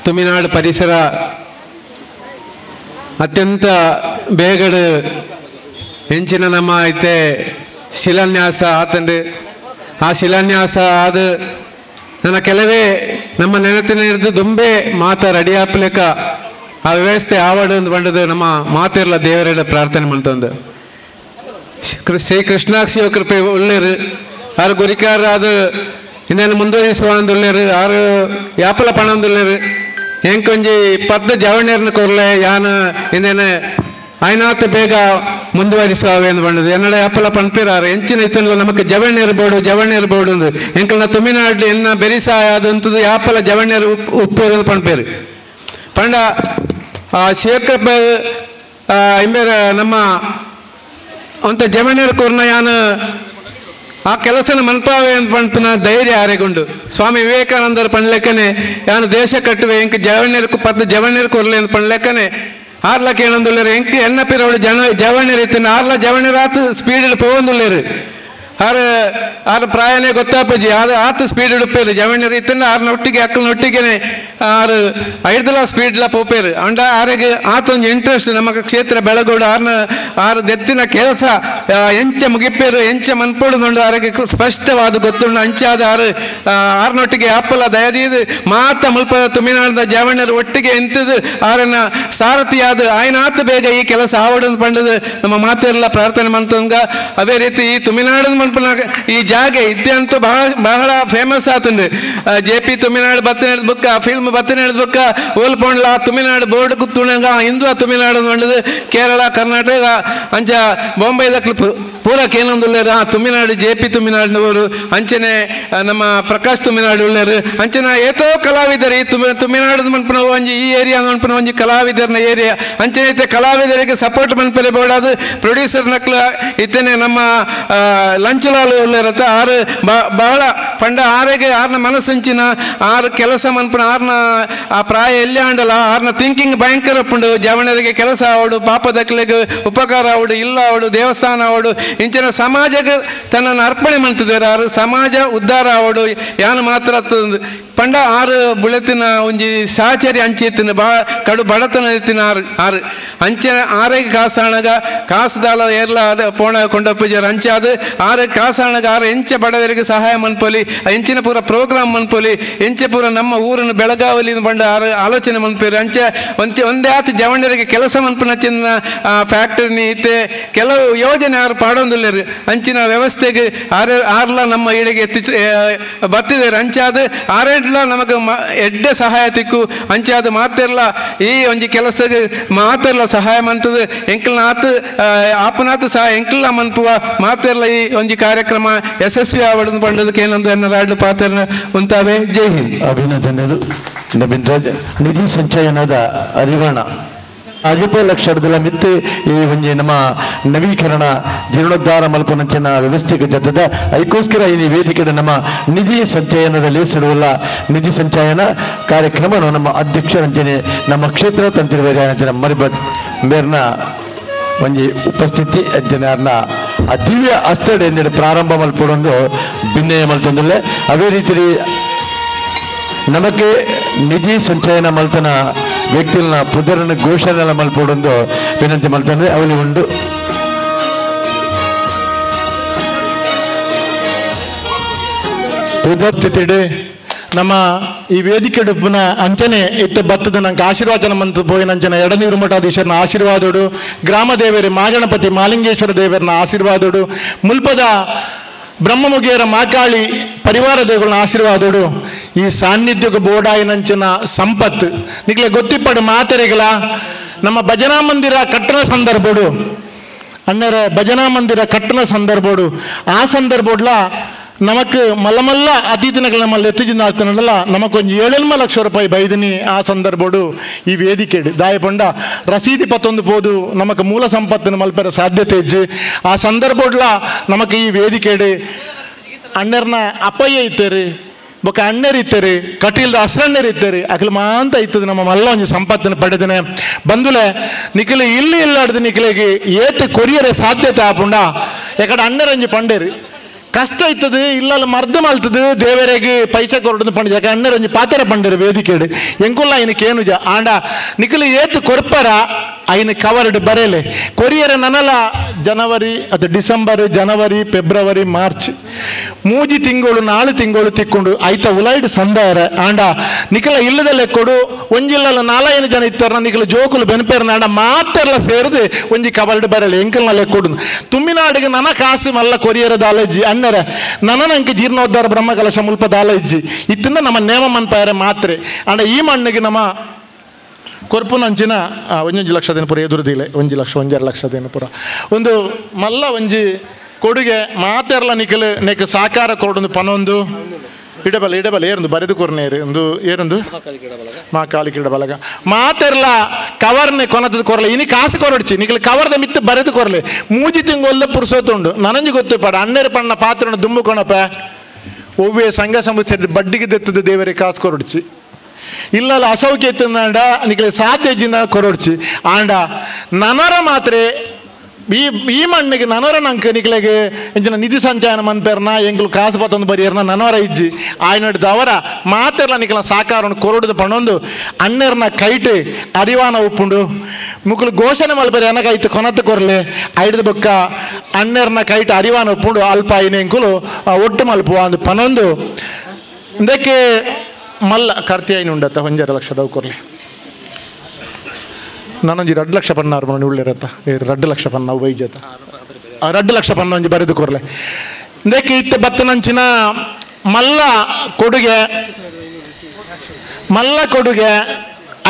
ತುಮಿನಾಡು ಪರಿಸರ ಅತ್ಯಂತ ಬೇಗಡು ಹೆಂಚಿನ ನಮ್ಮ ಐತೆ ಶಿಲಾನ್ಯಾಸ ಆತಂಡು ಆ ಶಿಲಾನ್ಯಾಸ ಆದ ನನ್ನ ಕೆಲವೇ ನಮ್ಮ ನೆನಪಿನ ಹಿಡಿದು ದುಂಬೆ ಮಾತ ರೆಡಿ ಆಪ್ಲೆಕ ಆ ವ್ಯವಸ್ಥೆ ಆವಡು ಅಂತ ಬಂಡದು ನಮ್ಮ ಮಾತಿರಲ ದೇವರೆಡ ಪ್ರಾರ್ಥನೆ ಮಾಡ್ತಂದು ಶ್ರೀ ಕೃಷ್ಣ ಶಿವಕೃಪೆ ಉಳ್ಳೇರು ಆರು ಗುರಿಕಾರ ಅದು ಇನ್ನೇನು ಮುಂದುವರಿಸುವ ಅಂದುಳ್ಳೇರು ಆರು ಯಾಪಲ ಪಣ ಅಂದುಳ್ಳೇರು ಎಂಕೊಂಜಿ ಪದ್ದ ಜವಣ್ಯರ್ನ ಕೊರ್ಲೆ ಯಾನ ಇನ್ನೇನು ಐನಾತ್ ಬೇಗ ಮುಂದುವರಿಸುವ ಎಂದು ಬಂಡದು ಎನ್ನಡ ಯಾಪಲ ಪಣ್ಪಿರಾರು ಎಂಚಿನ ಇತ್ತಲ್ಲ ನಮಕ್ ಜವಣ್ಯರು ಬೋಡು ಜವಣ್ಯರು ಬೋಡು ಅಂದು ಎಂಕಲ್ನ ತುಮಿನಾಡು ಎನ್ನ ಬೆರಿಸಾಯ ಅದಂತದ್ದು ಯಾಪಲ ಜವಣ್ಯರು ಉಪ್ಪೇರು ಅಂತ ಪಣ್ಪೇರು ಪಂಡ ಆ ಶಿವಕೃಪ ಇಂಬೇರ ನಮ್ಮ ಅಂತ ಜವಣ್ಯರು ಕೊರ್ನ ಯಾನ ಆ ಕೆಲಸನ ಮನ್ಪಾವೆ ಅಂತ ಪಣ್ಪುನ ಧೈರ್ಯ ಆರೆಗೊಂಡು ಸ್ವಾಮಿ ವಿವೇಕಾನಂದರ ಪಣ್ಲೆಕ್ಕನೆ ಯಾನು ದೇಶ ಕಟ್ಟುವೆ ಎಂಕ್ ಜವಣ್ಯರ್ಕು ಪತ್ತ ಜವಣ್ಯರು ಕೊರ್ಲೆ ಅಂತ ಪಣ್ಲೆಕ್ಕನೆ ಆರ್ಲಕ್ಕೆ ಏನಂದುಳ್ಳೇರು ಎಂಕ್ ಎನ್ನ ಪಿರವಳು ಜನ ಜವಣ್ಯರು ಇತ್ತಿನ ಆರ್ಲ ಜವಣ್ಯರಾತು ಸ್ಪೀಡ್ ಪೋವೊಂದುಳ್ಳೇರು ಆರು ಆರು ಪ್ರಾಯನೇ ಗೊತ್ತಾಪಜಿ ಆರು ಆತ ಸ್ಪೀಡ್ ಉಡುಪೇರು ಜವಣ್ಯರು ಇತ್ತಿನ ಆರ್ನ ಒಟ್ಟಿಗೆ ಅಕ್ಕನ ಒಟ್ಟಿಗೆನೆ ಆರು ಐದಲ ಸ್ಪೀಡ್ಲ ಪೋಪೇರು ಅಂಡ ಆರಿಗೆ ಆತೊಂದು ಇಂಟ್ರೆಸ್ಟ್ ನಮ್ಮ ಕ್ಷೇತ್ರ ಬೆಳಗೋಡು ಆರ್ನ ಆರು ದೆತ್ತಿನ ಕೆಲಸ ಎಂಚ ಮುಗಿಪೇರು ಎಂಚ ಮನ್ಪೊಡುದುಂಡು ಆರಿಗೆ ಸ್ಪಷ್ಟವಾದ ಗೊತ್ತುಂಡು ಅಂಚಾದ ಆರು ಆರ್ನೊಟ್ಟಿಗೆ ಅಪ್ಪಲ ದಯದೀದು ಮಾತ ಮುಲ್ಪದ ತುಮಿನಾಡದ ಜವಣ್ಯರು ಒಟ್ಟಿಗೆ ಎಂತದು ಆರನ್ನ ಸಾರಥಿಯಾದ ಆಯ್ನಾತ ಬೇಗ ಈ ಕೆಲಸ ಆವಡನ್ನು ಪಂಡದು ನಮ್ಮ ಮಾತೆಲ್ಲ ಪ್ರಾರ್ಥನೆ ಮಂತಂಗ. ಅದೇ ರೀತಿ ಈ ತುಮಿನಾಡದ ಮನ್ಪನ ಈ ಜಾಗೆ ಇದ್ದಂತೂ ಬಹಳ ಬಹಳ ಫೇಮಸ್ ಆತಂದು ಜೆ ಪಿ ತುಮಿನಾಡು ಬತ್ತನ ಬುಕ್ಕ ಫಿಲ್ಮ್ ಬತ್ತನ ಬುಕ್ಕ ಓಲ್ ಪೋಂಡ್ಲ ತುಮಿನಾಡು ಬೋರ್ಡ್ ಕುತ್ತುಣಂಗ ಹಿಂದೂ ತುಮಿನಾಡು ಬಂಡದು ಕೇರಳ ಕರ್ನಾಟಕ ಅಂಚ ಬಾಂಬೆದ ಪೂರಕ್ಕೆ ಏನೊಂದುಳ್ಳೇರು ಆ ತುಮಿನಾಡು ಜೆ ಪಿ ತುಮಿನಾಡಿನವರು ಅಂಚನೆ ನಮ್ಮ ಪ್ರಕಾಶ್ ತುಮಿನಾಡು ಉಳ್ಳೇರು ಅಂಚನೆ ಏತೋ ಕಲಾವಿದರು ಈ ತುಮಿನಾಡು ಮನ್ಪನ ಒಂಜಿ ಈ ಏರಿಯಾ ಮನ್ಪನ ಒಂಜಿ ಕಲಾವಿದರನ ಏರಿಯಾ ಅಂಚನೆ ಇತ್ತೆ ಕಲಾವಿದರಿಗೆ ಸಪೋರ್ಟ್ ಮನ್ಪರೆ ಬೋಡಾದು ಪ್ರೊಡ್ಯೂಸರ್ ನಕ್ಲ ಇತ್ತನೆ ನಮ್ಮ ಲಂಚಲಾಲು ಉಳ್ಳೇರತ್ತ ಆರು ಬಹಳ ಪಂಡ ಆರೆಗೆ ಆರ್ನ ಮನಸ್ಸಂಚಿನ ಆರು ಕೆಲಸ ಮನ್ಪನ ಆರ್ನ ಆ ಪ್ರಾಯ ಎಲ್ಲಿ ಆಂಡಲ ಆರ್ನ ಥಿಂಕಿಂಗ್ ಭಯಂಕರ ಪುಂಡು ಜವಣರಿಗೆ ಕೆಲಸ ಆವಡು ಪಾಪದಕ್ಲೆಗೆ ಉಪಕಾರ ಆವಡು ಇಲ್ಲ ಆವಡು ದೇವಸ್ಥಾನ ಆವಡು ಇಂಚಿನ ಸಮಾಜಕ್ಕೆ ತನ್ನನ್ನು ಅರ್ಪಣೆ ಮಾಡ್ತಿದ್ದಾರೆ. ಆರು ಸಮಾಜ ಉದ್ಧಾರ ಆವಡು ಯಾನು ಮಾತ್ರ ಪಂಡ ಆರು ಬುಳೆತಿನ ಒಂಜಿ ಸಾಚರಿ ಅಂಚೆತ್ತಿನ ಬಾ ಕಡು ಬಡತನ ಎತ್ತಿನ ಆರು ಆರು ಅಂಚೆ ಆರೈಗೆ ಕಾಸಾಣಗ ಕಾಸುದಾಲ ಏರ್ಲ ಅದ ಪೋಣ ಕೊಂಡೊಪ್ಪುಜಾರು ಅಂಚೆ ಅದು ಆರು ಕಾಸಾಣಗ ಆರು ಎಂಚೆ ಬಡವರಿಗೆ ಸಹಾಯ ಮನ್ಪೊಲಿ, ಎಂಚಿನ ಪೂರ ಪ್ರೋಗ್ರಾಮ್ ಮನ್ಪೊಲಿ, ಎಂಚೆ ಪೂರ ನಮ್ಮ ಊರನ್ನು ಬೆಳಗಾವಲಿ ಬಂಡ ಆರು ಆಲೋಚನೆ ಮನ್ಪೇರು. ಅಂಚೆ ಒಂಚೆ ಒಂದೇ ಆತು ಜವಣರಿಗೆ ಕೆಲಸ ಮನ್ಪುನ ಚಿನ್ನ ಫ್ಯಾಕ್ಟರಿ ಇತ್ತೆ ಕೆಲವು ಯೋಜನೆ ಆರು ಪಾಡೊಂದುಲ್ಲೇರು ಅಂಚಿನ ವ್ಯವಸ್ಥೆಗೆ ಆರು ಆರ್ಲ ನಮ್ಮ ಈಡೆಗೆ ಎತ್ತಿ ಬತ್ತಿದ್ದಾರೆ. ಅಂಚೆ ಅದು ಆರೇ ನಮಗೆ ಎಡ್ಡೆ ಸಹಾಯ ತಿಕ್ಕು ಅಂಚಾದ ಮಾತೆಲ್ಲ ಈ ಒಂಜಿ ಕೆಲಸಕ್ಕೆ ಮಾತೆಲ್ಲ ಸಹಾಯ ಮಂತದ ಎಂಕಲ್ನಾಥ್ ಆಪನಾಥ್ ಸಹ ಎಂಕಲ್ನ ಮನ್ಪುವ ಮಾತೆಲ್ಲ ಈ ಒಂಜಿ ಕಾರ್ಯಕ್ರಮ ಯಶಸ್ವಿ ಆವಡನ್ನು ಪಂಡದಕ್ಕೆ ಏನಂದು ಎನ್ನ ರಾಡು ಪಾತ್ರನ ಉಂತಾವೆ. ಜೈ ಹಿಂದ್. ಅಭಿನಂದನೆಗಳು ನವೀನ್ ರಾಜ್. ನಿಧಿ ಸಂಚಯನದ ಅರಿವಾಣ ಅಜಿಪ ಲಕ್ಷದಲ್ಲ ಮಿತ್ತು ಈ ಒಂಜಿ ನಮ್ಮ ನವೀಕರಣ ಜೀರ್ಣೋದ್ಧಾರ ಮಲ್ಪನಂಚಿನ ವ್ಯವಸ್ಥೆಗೆ ಜೊತೆದ ಅದಕ್ಕೋಸ್ಕರ ಈ ವೇದಿಕೆ ನಮ್ಮ ನಿಧಿ ಸಂಚಯನದ ಲೇಸಿಡುವಲ್ಲ ನಿಧಿ ಸಂಚಯನ ಕಾರ್ಯಕ್ರಮವನ್ನು ನಮ್ಮ ಅಧ್ಯಕ್ಷರಂಚನೆ ನಮ್ಮ ಕ್ಷೇತ್ರ ತಂತ್ರಿವರ್ಯ ಮರಿಭಟ್ ಮೇರ್ನ ಒಂಜಿ ಉಪಸ್ಥಿತಿ ಅಜ್ಜನಾರ್ನ ಆ ದಿವ್ಯ ಅಸ್ತಡೆ ಎಂದೇಳಿ ಪ್ರಾರಂಭ ಮಲ್ಪಡೊಂದು ಭಿನ್ನಯ ಮಲ್ತೊಂದಿಲ್ಲ. ಅದೇ ರೀತಿ ನಮಗೆ ನಿಧಿ ಸಂಚಯನ ಮಲ್ತನ ವ್ಯಕ್ತಿನ ಪುದರನ ಘೋಷಣೆ ಮಲ್ಪಡೊಂದು ವಿನಂತಿ ಮಲ್ತಂದ್ರೆ ಅವಳಿ ಉಂಡು. ಉಪಸ್ಥಿತಿಡೆ ನಮ್ಮ ಈ ವೇದಿಕೆ ಡುಪ್ಪುನ ಅಂಚನೆ ಇತ್ತ ಬತ್ತದ ನಂಗೆ ಆಶೀರ್ವಾದನ ಮಂತ್ ಪೋಯಿನಂಚನೆ ಎಡನೀರು ಮಠಾಧೀಶರನ ಆಶೀರ್ವಾದೋಡು, ಗ್ರಾಮ ದೇವರಿ ಮಾಗಣಪತಿ ಮಾಲಿಂಗೇಶ್ವರ ದೇವರನ ಆಶೀರ್ವಾದೋಡು, ಮುಲ್ಪದ ಬ್ರಹ್ಮಮುಗಿಯರ ಮಾಕಾಳಿ ಪರಿವಾರ ದೇವಗಳನ್ನ ಆಶೀರ್ವಾದೋಡು, ಈ ಸಾನ್ನಿಧ್ಯಕ್ಕೆ ಬೋಡಾಯಿನಂಚಿನ ಸಂಪತ್ತು ನಿಗ್ಲೆ ಗೊತ್ತಿಪ್ಪಡು ಮಾತೆರೆಗಳ ನಮ್ಮ ಭಜನಾ ಮಂದಿರ ಕಟ್ಟಣ ಸಂದರ್ಭೋಡು ಅಣ್ಣರ ಭಜನಾ ಮಂದಿರ ಕಟ್ಟಣ ಸಂದರ್ಭೋಡು ಆ ಸಂದರ್ಭೋಡ್ಲ ನಮಕ್ ಮಲ್ಲ ಮಲ್ಲ ಅತಿಥಿನಗಳು ನಮ್ಮಲ್ಲಿ ಎತ್ತಿಜಿಂದ ನಮಕೊಂದು 7 ಲಕ್ಷ ರೂಪಾಯಿ ಬೈದಿನಿ ಆ ಸಂದರ್ಭೋಡು ಈ ವೇದಿಕೆ ದಾಯಪೊಂಡ ರಸೀದಿ ಪತ್ತೊಂದು ಪೋದು ನಮಕ್ ಮೂಲ ಸಂಪತ್ತನ್ನು ಮಲ್ಪೆರ ಸಾಧ್ಯತೆ ಇಜ್ಜಿ ಆ ಸಂದರ್ಭೋಡ್ಲ ನಮಕ್ ಈ ವೇದಿಕೆಡು ಅಣ್ಣರ್ನ ಅಪ್ಪಯ್ಯ ಇತ್ತೇರಿ ಬೊಕ್ಕ ಅಣ್ಣರು ಇತ್ತೇರಿ ಕಟೀಲ್ದ ಅಸ್ರಣ್ಣರು ಇತ್ತೇರಿ ಅಖಿಲ ಮಾಂತ ಇತ್ತದ ನಮ್ಮ ಮಲ್ಲ ಒಂಜಿ ಸಂಪತ್ತನ್ನು ಪಡೆದನೆ ಬಂದುಲೆ ನಿಖಲೆ ಇಲ್ಲಿ ಇಲ್ಲಾಡ್ದು ನಿಖಲೆಗೆ ಏತ ಕೊರಿಯರೆ ಸಾಧ್ಯತೆ ಆಪುಂಡ ಯಾಕಡೆ ಅಣ್ಣರಂಜಿ ಪಂಡೇರಿ ಕಷ್ಟ ಇತ್ತದು ಇಲ್ಲಲ್ಲ ಮರ್ದ ಮಲ್ತದು ದೇವರಿಗೆ ಪೈಸೆ ಕೊರಡು ಪಂಡಿದೆ ಯಾಕೆ ಅಣ್ಣರಂಜಿ ಪಾತ್ರ ಪಂಡರು ವೇದಿಕೆಡು ಎಂಕುಲ್ಲ ಐನಕ್ಕೆ ಜ ಆಂಡ ನಿಖಲು ಏತು ಕೊರ್ಪರ ಐನ ಕವರ್ಡ್ ಬರೇಲೆ ಕೊರಿಯರ ನನಲ ಜನವರಿ ಅದು ಡಿಸೆಂಬರ್ ಜನವರಿ ಫೆಬ್ರವರಿ ಮಾರ್ಚ್ ಮೂಜಿ ತಿಂಗಳು 4 ತಿಂಗಳು ತಿಕ್ಕೊಂಡು ಐತ ಉಲೈಡ್ ಸಂದಾರ ಆಂಡ ನಿಖಲ ಇಲ್ಲದ ಲೆಕ್ಕೊಡು ಒಂಜಿಲ್ಲಲ್ಲ 4-5 ಜನ ಇತ್ತಾರ ನಿಖಲ ಜೋಕುಲು ಬೆನಪೇರ್ನ ಆಂಡ ಮಾತೆಲ್ಲ ಸೇರಿದು ಒಂಜಿ ಕವರ್ಡ್ ಬರಲೆ ಎಂಕಲ್ನ ಲೆಕ್ಕೊಡು ತುಮ್ಮಿನಾಡಿಗೆ ನನ ಕಾಸು ಮಲ್ಲ ಕೊರಿಯರ ದಾಲಜ್ಜಿ ಅಣ್ಣರ ನನನಂಕ ಜೀರ್ಣೋದ್ಧಾರ ಬ್ರಹ್ಮಕಲಶ ಮುಲ್ಪ ದಾಲಜ್ಜಿ ಇತ್ತಿಂದ ನಮ್ಮ ನೇಮ ಮನ್ಪಾಯರ ಮಾತ್ರೆ ಆಂಡ ಈ ಮಣ್ಣಿಗೆ ನಮ್ಮ ಕೊರ್ಪುನಂಚಿನ ಒಂಜೊಂಜಿ ಲಕ್ಷದೇನು ಪುರ ಎದುರುದಿಲ್ಲ 1 ಲಕ್ಷ 1.5 ಲಕ್ಷದೇನು ಪುರ ಒಂದು ಮಲ್ಲ ಒಂಜಿ ಕೊಡುಗೆ ಮಾತೆರ್ಲ ನಿಖಲು ನೆಕ್ ಸಾಕಾರ ಕೊರಡೊಂದು ಪನೊಂದು ಇಡಬಲ ಇಡಬಲ ಏರಂದು ಬರೆದು ಕೊರ್ನೇರು ಒಂದು ಏರಂದು ಮಾಕಾಲಿ ಕಿಡಬಲಗ ಮಾತೆರ್ಲ ಕವರ್ನೆ ಕೊನತದ ಕೊರಲೆ ಇನಿ ಕಾಸು ಕೊರಡ್ಚಿ ನಿಖಲು ಕವರ್ದ ಮಿತ್ತು ಬರೆದು ಕೊರಲೆ ಮೂಜಿ ತಿಂಗೊಲ್ಲ ಪುರುಸೋತುಂಡು ನನಂಜಿ ಗೊತ್ತು ಪಡ ಅಣ್ಣರ ಪಣ್ಣ ಪಾತ್ರನ ದುಂಬು ಕೊಣಪ ಒವ್ವೇ ಸಂಘ ಸಂಸ್ಥೆ ಬಡ್ಡಿಗೆ ದೆತ್ತದ ದೇವರಿಗೆ ಕಾಸು ಕೊರಡ್ಚಿ ಇಲ್ಲಲ್ಲ ಅಸೌಖ್ಯ ಇತ್ತಂದ ನಿಖಲೆ ಸಾಧ್ಯ ಜಿನ ಕೊರೊಡ್ಚಿ ಆಂಡ ನನರ ಮಾತ್ರೆ ಈ ಈ ಮಣ್ಣಿಗೆ ನನರ ನಂಗೆ ನಿಖಲೆಗೆ ಇಂಚಿನ ನಿಧಿ ಸಂಚಯನ ಮನ್ಪೇರ್ನ ಎಂಗ್ಲು ಕಾಸು ಪತ್ತೊಂದು ಬರಿಯರ್ನ ನನವರ ಇಜ್ಜಿ ಆಯ್ನಡ್ದವರ ಮಾತೆರ್ಲ ನಿಖಲ ಸಾಕಾರನ್ನು ಕೊರೊಡುದು ಪಣೊಂದು ಅಣ್ಣರ್ನ ಕೈಟು ಅರಿವಾನ ಉಪ್ಪುಂಡು ಮುಕುಲು ಘೋಷಣೆ ಮಲ್ಪರಿ ಎನಕೈತು ಕೊನತ್ತು ಕೊರ್ಲೆ ಐಡ್ದ ಬೊಕ್ಕ ಅಣ್ಣರ್ನ ಕೈಟು ಅರಿವಾನ ಉಪ್ಪುಂಡು ಅಲ್ಪ ಐನ ಎಂಕುಲು ಒಟ್ಟು ಮಲ್ಪುವ ಅಂದು ಪನೊಂದು ಇದಕ್ಕೆ ಮಲ್ಲ ಕರ್ತಿಯಾಯಿನ ಉಂಡತ್ತ 1.5 ಲಕ್ಷದವು ಕೊರ್ಲಿ ನಾನೊಂಜಿ 2 ಲಕ್ಷ ಪನ್ನಾರು ಮನೆ ಉಳ್ಳಿರತ್ತ 2 ಲಕ್ಷ ಪನ್ನ ವೈಜತ 2 ಲಕ್ಷ ಪನ್ನ ಒಂಜಿ ಬರೆದು ಕೊರ್ಲೆ ಇದಕ್ಕೆ ಇತ್ತೆ ಬತ್ತನಂಚಿನ ಮಲ್ಲ ಕೊಡುಗೆ ಮಲ್ಲ ಕೊಡುಗೆ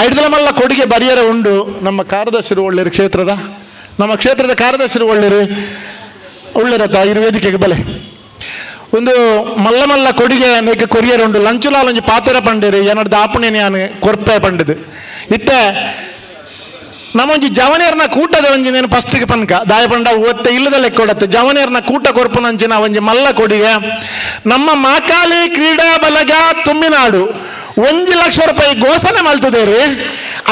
ಐಡ್ದಲ ಮಲ್ಲ ಕೊಡುಗೆ ಬರಿಯರ ಉಂಡು ನಮ್ಮ ಕಾರ್ಯದರ್ಶಿರು ಒಳ್ಳೆಯರು ಕ್ಷೇತ್ರದ ನಮ್ಮ ಕ್ಷೇತ್ರದ ಕಾರ್ಯದರ್ಶಿರು ಒಳ್ಳೆಯರು ಒಳ್ಳೆಯರತ್ತ ಆಯುರ್ವೇದಿಕೆಗೆ ಬಲೆ ಒಂದು ಮಲ್ಲ ಮಲ್ಲ ಕೊಡುಗೆ ನೆಕ್ ಕೊರಿಯರ್ ಉಂಡು ಲಂಚುಲಾಲ್ ಒಂಜಿ ಪಾತ್ರ ಪಂಡೇರು ಏನಡ್ದು ಆಪಣೆ ನಾನು ಕೊರ್ಪೆ ಪಂಡದು ಇತ್ತೆ ನಮ್ಮೊಂಜಿ ಜವನೇರ್ನ ಕೂಟದ ಒಂಜಿ ನೇನು ಫಸ್ಟಿಗೆ ಪನ್ಕ ದಾಯ ಪಂಡ ಒತ್ತೆ ಇಲ್ಲದ ಲೆಕ್ಕೊಡತ್ತೆ ಜವನೇರ್ನ ಕೂಟ ಕೊರ್ಪುನಂಚಿನ ಒಂಜಿ ಮಲ್ಲ ಕೊಡುಗೆ ನಮ್ಮ ಮಾಕಾಲಿ ಕ್ರೀಡಾ ಬಲಗ ತುಮ್ಮಿನಾಡು 1 ಲಕ್ಷ ರೂಪಾಯಿ ಘೋಷಣೆ ಮಲ್ತದೇರಿ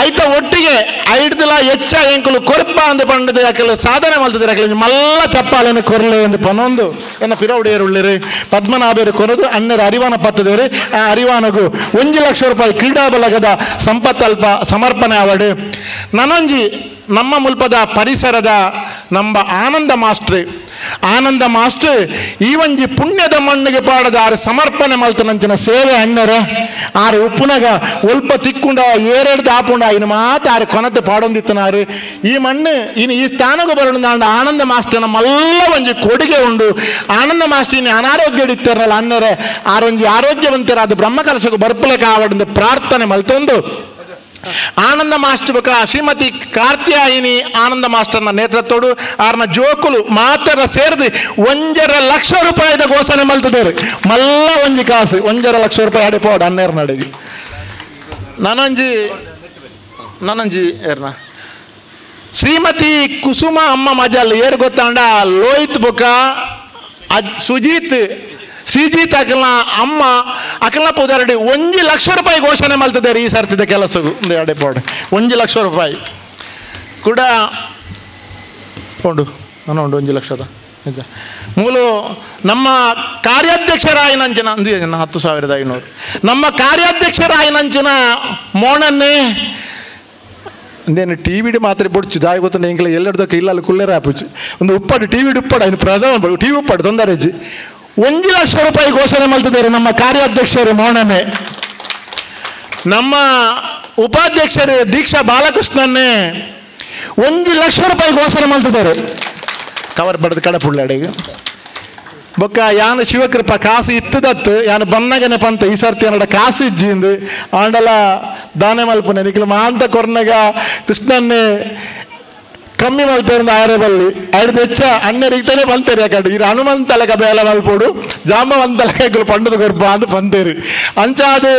ಐತ ಒಟ್ಟಿಗೆ ಐಡ್ದಲ ಹೆಚ್ಚ ಎಂಕುಲು ಕೊರ್ಪ ಅಂದು ಪಂಡದ ಅಕಲು ಸಾಧನೆ ಮಲ್ತದಿರ ಅಕಲು ಮಲ್ಲ ಚಪ್ಪಾಲೆನ ಕೊರ್ಲೆ ಎಂದು ಪನೊಂದು ಎನ್ನ ಪಿರೌಡಿಯರು ಉಳ್ಳಿರಿ ಪದ್ಮನಾಭರು ಕೊನದು ಅಣ್ಣರ ಅರಿವಾನ ಪತ್ತದೇರಿ ಆ ಅರಿವಾನಗು 1 ಲಕ್ಷ ರೂಪಾಯಿ ಕ್ರೀಡಾ ಬಲಗದ ಸಂಪತ್ತಲ್ಪ ಸಮರ್ಪಣೆ ಆವಡು. ನನೊಂಜಿ ನಮ್ಮ ಮುಲ್ಪದ ಪರಿಸರದ ನಮ್ಮ ಆನಂದ ಮಾಸ್ಟ್ರು, ಆನಂದ ಮಾಸ್ಟರ್ ಈ ಒಂಜಿ ಪುಣ್ಯದ ಮಣ್ಣಿಗೆ ಪಾಡದ ಆರು ಸಮರ್ಪಣೆ ಮಲ್ತನಂಚಿನ ಸೇವೆ ಅಣ್ಣರ ಆರು ಉಪ್ಪುನಗ ಒಲ್ಪ ತಿಕ್ಕೊಂಡ ಏರೆಡ್ದು ಆಪುಂಡ ಇನ್ನು ಮಾತು ಆರು ಕೊನತೆ ಪಾಡೊಂದಿತ್ತನಾರು ಈ ಮಣ್ಣು ಇನ್ನು ಈ ಸ್ಥಾನಕ್ಕೆ ಬರೋಣ ಆನಂದ ಮಾಸ್ಟರ್ನ ಮಲ್ಲ ಒಂಜಿ ಕೊಡುಗೆ ಉಂಡು. ಆನಂದ ಮಾಸ್ಟರ್ ಇನ್ನು ಅನಾರೋಗ್ಯ ಇತ್ತಾರಲ್ಲ ಅಣ್ಣರೆ ಆರೊಂಜಿ ಆರೋಗ್ಯವಂತರಾದ ಬ್ರಹ್ಮಕಲಶಕ್ಕೆ ಬರ್ಪಲಕ್ಕೆ ಆವಡಂದು ಪ್ರಾರ್ಥನೆ ಮಲ್ತೊಂದು ಆನಂದ ಮಾಸ್ಟರ್ ಬಕ ಶ್ರೀಮತಿ ಕಾರ್ತ್ಯಾಯಿನಿ ಆನಂದ ಮಾಸ್ಟರ್ನ ನೇತೃತ್ವಡು ಆರ್ನ ಜೋಕುಲು ಮಾತ್ರ ಸೇರಿದು 1.5 ಲಕ್ಷ ರೂಪಾಯಿದ ಘೋಷಣೆ ಮಲ್ತದೇರು ಮಲ್ಲ ಒಂಜಿ ಕಾಸು 1.5 ಲಕ್ಷ ರೂಪಾಯಿ ಅಡಿಪೋಡು ಹನ್ನೆರಡು ನಡಿಗೆ. ನಾನೊಂಜಿ ನಾನೊಂಜಿ ಏರ್ನ ಶ್ರೀಮತಿ ಕುಸುಮ ಅಮ್ಮ ಮಜಲ್ ಏರು ಗೊತ್ತಾಂಡ ಲೋಹಿತ್ ಬುಕ ಸುಜೀತ್ ಶ್ರೀಜಿತ್ ಅಕಲ್ನ ಅಮ್ಮ ಅಕಲ್ನ ಪೂಜಾರಡಿ 1 ಲಕ್ಷ ರೂಪಾಯಿ ಘೋಷಣೆ ಮಲ್ತಿದ್ದಾರೆ ಈ ಸರ್ತಿದ ಕೆಲಸಗೂ ಒಂದು ಅಡೆಪಾಡು 1 ಲಕ್ಷ ರೂಪಾಯಿ ಕೂಡ ಉಂಡು ನಾನು ಉಂಡು 1 ಲಕ್ಷದ ನಿಜ ಮೂಲ ನಮ್ಮ ಕಾರ್ಯಾಧ್ಯಕ್ಷರಾಯಿನಂಚಿನ ಅಂದು 10,500 ನಮ್ಮ ಕಾರ್ಯಾಧ್ಯಕ್ಷರಾಯಿನಂಚಿನ ಮೋಣನ್ನೇ ಅಂದೇನು ಟಿ ವಿಡಿ ಮಾತ್ರ ಬೊಡ್ಚು ದಾಯಿ ಗೊತ್ತುಂಡು ಎಂಕಲ ಎಲ್ಲೆಡ್ದಕ್ಕೆ ಇಲ್ಲ ಅಲ್ಲಿ ಕುಲ್ಲೇರ ಆಪುಚು ಒಂದು ಉಪ್ಪಾಡು ಟಿ ವಿಡಿ ಉಪ್ಪಾಡು ಇನ್ನು ಪ್ರಧಾನ ಟಿ ವಿ ಉಪ್ಪಾಡು ತೊಂದರೆ ಅಜ್ಜಿ 1 ಲಕ್ಷ ರೂಪಾಯಿ ಘೋಷಣೆ ಮಾಡ್ತಿದ್ದಾರೆ ನಮ್ಮ ಕಾರ್ಯಾಧ್ಯಕ್ಷರು ಮೋಣನೆ. ನಮ್ಮ ಉಪಾಧ್ಯಕ್ಷರು ದೀಕ್ಷಾ ಬಾಲಕೃಷ್ಣನ್ನೇ 1 ಲಕ್ಷ ರೂಪಾಯಿ ಘೋಷಣೆ ಮಾಡ್ತಿದ್ದಾರೆ. ಕವರ್ ಬಡ್ದು ಕಡೆ ಪುಳ್ಳಾಡಿಗೆ ಬೊಕ್ಕ ಯಾನು ಶಿವಕೃಪ ಕಾಸು ಇತ್ತದತ್ತು ಯಾನು ಬನ್ನಗನೆ ಪಂತ ಈ ಸರ್ತಿ ಅನ್ನಡ ಕಾಸು ಇಜ್ಜಿಂದು ಆಂಡಲ ದಾನೆ ಮಲ್ಪುನೆ ನಿಕ್ಲು ಮಾಂತ ಕೊರ್ನಗ ಕೃಷ್ಣನ್ನೇ ಕಮ್ಮಿ ಮಲ್ತೇರಿಂದ ಆರೆ ಬಲ್ಲಿ ಐದು ಹೆಚ್ಚ ಅಣ್ಣರಿಗೆ ಬಂತೇರಿ ಯಾಕಂದ್ರೆ ಇದು ಹನುಮಂತಲಕ ಬೇಲ ಮಲ್ಪೋಡು ಜಾಂಬವಂತಲಕ ಪಂಡದ ಕೊರ್ಪ ಅಂತ ಬಂತೇರಿ ಅಂಚಾದು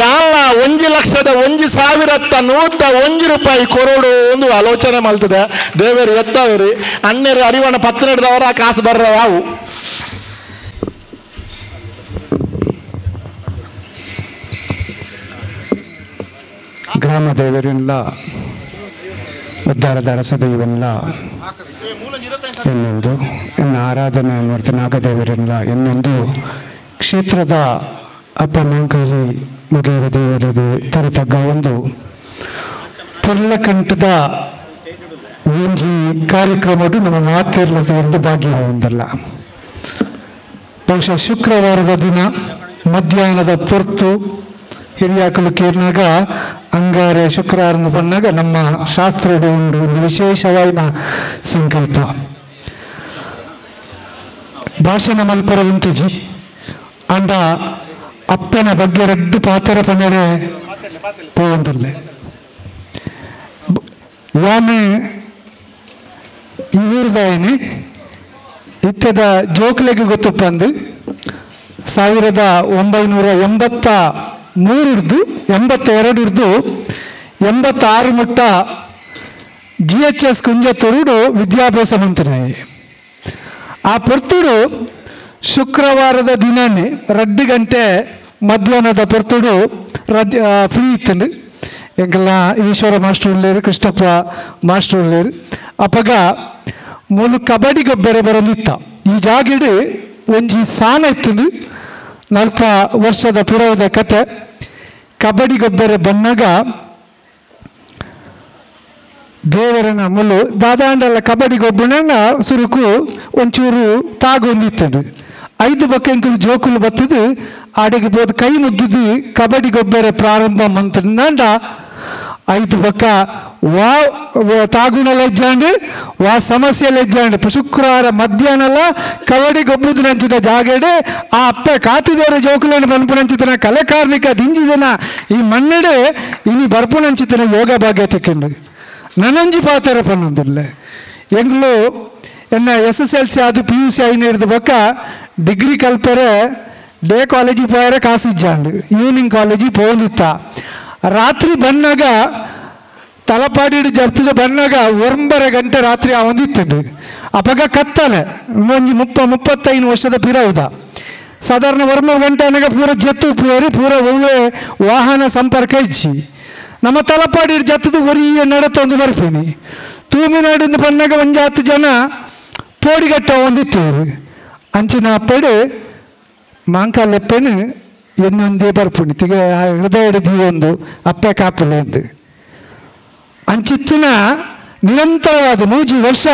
ಯಾಲ 1 ಲಕ್ಷದ 1,101 ರೂಪಾಯಿ ಕೊರೋಡು ಒಂದು ಆಲೋಚನೆ ಮಲ್ತದೆ. ದೇವರು ಎತ್ತವರಿ ಅಣ್ಣರು ಅರಿವಣ ಪತ್ತು ನಡೆದವರ ಆ ಕಾಸು ಬರ್ರ ಯಾವು ಗ್ರಾಮ ದೇವರಿಂದ ಉದ್ಧಾರದ ಅರಸದೈವಲ್ಲ ಇನ್ನೊಂದು ಇನ್ನು ಆರಾಧನೆ ಮೂರ್ತಿ ನಾಗದೇವರಿಲ್ಲ ಇನ್ನೊಂದು ಕ್ಷೇತ್ರದ ಅಪ್ಪ ಮಂಕಲಿ ಮುಗಿಯುವ ದೇವರಿಗೆ ತರತಗ್ಗ ಒಂದು ಪೊಲ್ಲಕಂಠದ ಒಂಜಿ ಕಾರ್ಯಕ್ರಮಡು ನಮ್ಮ ಮಾತೆಲ್ಲ ಸೇರಿದ ಭಾಗ್ಯ ಒಂದಲ್ಲ. ಬಹುಶಃ ಶುಕ್ರವಾರದ ದಿನ ಮಧ್ಯಾಹ್ನದ ಪೊರ್ತು ಹಿರಿಯಾಕಲು ಕೇರ್ನಾಗ ಅಂಗಾರೆ ಶುಕ್ರವಾರ ಬಂದಾಗ ನಮ್ಮ ಶಾಸ್ತ್ರದ ಒಂದು ವಿಶೇಷವಾದ ಸಂಕಲ್ಪ ಭಾಷಣ ಮಲ್ಪರ ಉಂಟುಜಿ ಅಂದ ಅಪ್ಪನ ಬಗ್ಗೆ ರಡ್ಡು ಪಾತ್ರ ಪಂದರೆ ಪೋವಂದಲ್ಲೇ ಯಾನೆ ಇವರ್ದಾಯನೆ ಇತ್ತದ ಜೋಕ್ಲೆಗೆ ಗೊತ್ತುಪ್ಪಂದು 1983 82 86 ಮುಟ್ಟ GHS ಕುಂಜತ್ತೂರುಡು ವಿದ್ಯಾಭ್ಯಾಸ ಮಂತ್ರಿ. ಆ ಪೊರ್ತುಡು ಶುಕ್ರವಾರದ ದಿನನೇ 2 ಗಂಟೆ ಮಧ್ಯಾಹ್ನದ ಪೊರ್ತುಡು ರಜೆ ಫ್ರೀ ಇತ್ತು. ಎಂಕೆಲ್ಲ ಈಶ್ವರ ಮಾಸ್ಟರ್ ಉಳ್ಳೇರು ಕೃಷ್ಣಪ್ಪ ಮಾಸ್ಟರ್ ಉಳ್ಳೇರು ಅಪಗ ಮೂಲು ಕಬಡ್ಡಿ ಗೊಬ್ಬರ ಬರಲಿತ್ತ ಈ ಜಾಗಿಡು ಒಂಜಿ ಸಾನ ಇತ್ತು. 4 ವರ್ಷದ ಪುರವದ ಕತೆ. ಕಬಡ್ಡಿ ಗೊಬ್ಬರ ಬಂದಾಗ ದೇವರನ ಮುಳ್ಳು ದಾದಾಂಡಲ್ಲ ಕಬಡ್ಡಿ ಗೊಬ್ಬರನ ಸುರುಕು ಒಂಚೂರು ತಾಗೊಂದಿತ್ತದು. 5 ಬಕ್ಕೆಂಕುಲು ಜೋಕುಲು ಬತ್ತದು ಆಡಿಗೆ ಬೋದು ಕೈ ಮುಗ್ಗಿದ್ದು ಕಬಡ್ಡಿ ಗೊಬ್ಬರ ಪ್ರಾರಂಭ ಮಂತ್ರನಾಂಡ 5 ಬಕ್ಕ ವಾ ತಾಗುಣ ಲಜ್ಜಾಂಡು ವಾ ಸಮಸ್ಯೆ ಲಜ್ಜಾಂಡು ಶುಕ್ರವಾರ ಮಧ್ಯಾಹ್ನಲ್ಲ ಕಬಡ್ಡಿ ಗೊಬ್ಬುದು ನಂಚಿದ ಜಾಗಡೆ ಆ ಅಪ್ಪ ಕಾತಿದವರ ಜೋಕುలను ಬನ್ಪು ನಂಚಿತನ ಕಲೆಕಾರ್ಮಿಕ ದಿಂಜಿದನ ಈ ಮಣ್ಣಡೆ ಇನಿ ಬರ್ಪು ನಂಚಿತನ ಯೋಗ ಭಾಗ್ಯ ತೆಕ್ಕೊಂಡು ನನಂಜಿ ಪಾತ್ರ ಪನ್ನೊಂದಿಲ್ಲ ಎಂಗ್ಲು ಎನ್ನ SSLC ಆದ PUC ಐನ ಹಿಡಿದ ಬಕ್ಕ ಡಿಗ್ರಿ ಕಲ್ಪರೆ ಡೇ ಕಾಲೇಜಿಗೆ ಪೋಯರೆ ಕಾಸಿಜ್ಜಾಂಡು ಈವ್ನಿಂಗ್ ಕಾಲೇಜಿಗೆ ಪೋಂದಿತ್ತ ರಾತ್ರಿ ಬಂದಾಗ ತಲಪಾಡಿ ಜಪ್ತದ ಬಂದಾಗ 9 ಗಂಟೆ ರಾತ್ರಿ ಆ ಒಂದಿತ್ತು. ಅಪಗ ಕತ್ತಲೆ ಒಂಜಿ 35 ವರ್ಷದ ಪಿರವುದ ಸಾಧಾರಣ 9 ಗಂಟೆ ಅನ್ನಾಗ ಪೂರ ಜತ್ತು ಪೂರಿ ಪೂರ ಒವ್ವೆ ವಾಹನ ಸಂಪರ್ಕ ಇಜ್ಜಿ. ನಮ್ಮ ತಲಪಾಡಿ ಜತ್ತದ ಒರಿಯ ನಡತೊಂದು ಬರ್ತೀನಿ ತೂಮಿನಾಡಿಂದ ಬಂದಾಗ ಒಂಜಿ 10 ಜನ ಪೋಡಿಗಟ್ಟ ಒಂದಿತ್ತೇವೆ ಅಂಚಿನ ಅಪ್ಪೆಡು ಮಾಂಕಾಲೆಪ್ಪೆನು ಎನ್ನೊಂದೇ ಬರ್ಪುಣಿ ತಿಗ ಹೃದಯ ಒಂದು ಅಪ್ಪೆ ಕಾಪುಲೆ ಅಂದು ಅಂಚಿತ್ತಿನ ನಿರಂತರವಾದ 3 ವರ್ಷ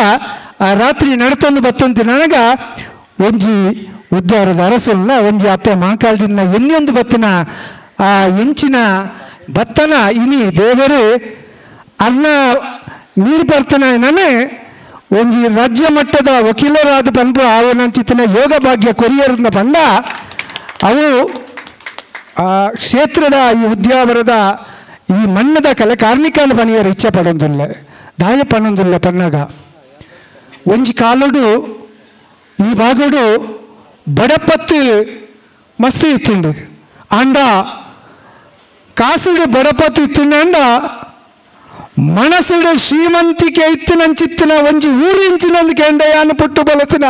ಆ ರಾತ್ರಿ ನಡತೊಂದು ಬತ್ತಂತ ನನಗ ಒಂಜಿ ಉದ್ದಾರದ ಅರಸುಲ್ಲ ಒಂಜಿ ಅಪ್ಪೆ ಮಾಂಕಾಲದಿಂದ ಎನ್ನೊಂದು ಬತ್ತಿನ ಆ ಎಂಚಿನ ಬತ್ತನ ಇನಿ ದೇವರು ಅನ್ನ ನೀರು ಬರ್ತನ ನಾನೇ ಒಂಜಿ ರಾಜ್ಯ ಮಟ್ಟದ ವಕೀಲರಾದ ಬಂದು ಆವನಂಚಿತನ ಯೋಗ ಭಾಗ್ಯ ಕೊರಿಯರಿಂದ ಬಂದ ಅವು ಆ ಕ್ಷೇತ್ರದ ಈ ಉದ್ಯಾವರದ ಈ ಮಣ್ಣದ ಕಲೆ ಕಾರ್ಮಿಕನ ಪನಿಯರು ಇಚ್ಛೆ ಪಡೊಂದಿಲ್ಲ ದಾಯ ಪನ್ನೊಂದಿಲ್ಲ ಪನ್ನಾಗ ಒಂಜಿ ಕಾಲುಡು ಈ ಭಾಗಡು ಬಡಪತ್ತು ಮಸ್ತ್ ಇತ್ತಿಂಡು ಅಂಡ ಕಾಸುಡು ಬಡಪತ್ತು ಇತ್ತಿಂಡ ಮನಸ್ಸುಡು ಶ್ರೀಮಂತಿಕೆ ಇತ್ತಿನಂಚಿತ್ತಿನ ಒಂಜಿ ಊರು ಇಂಚಿನಂದು ಕೆಂಡಯಾನು ಪುಟ್ಟು ಬಲತಿನ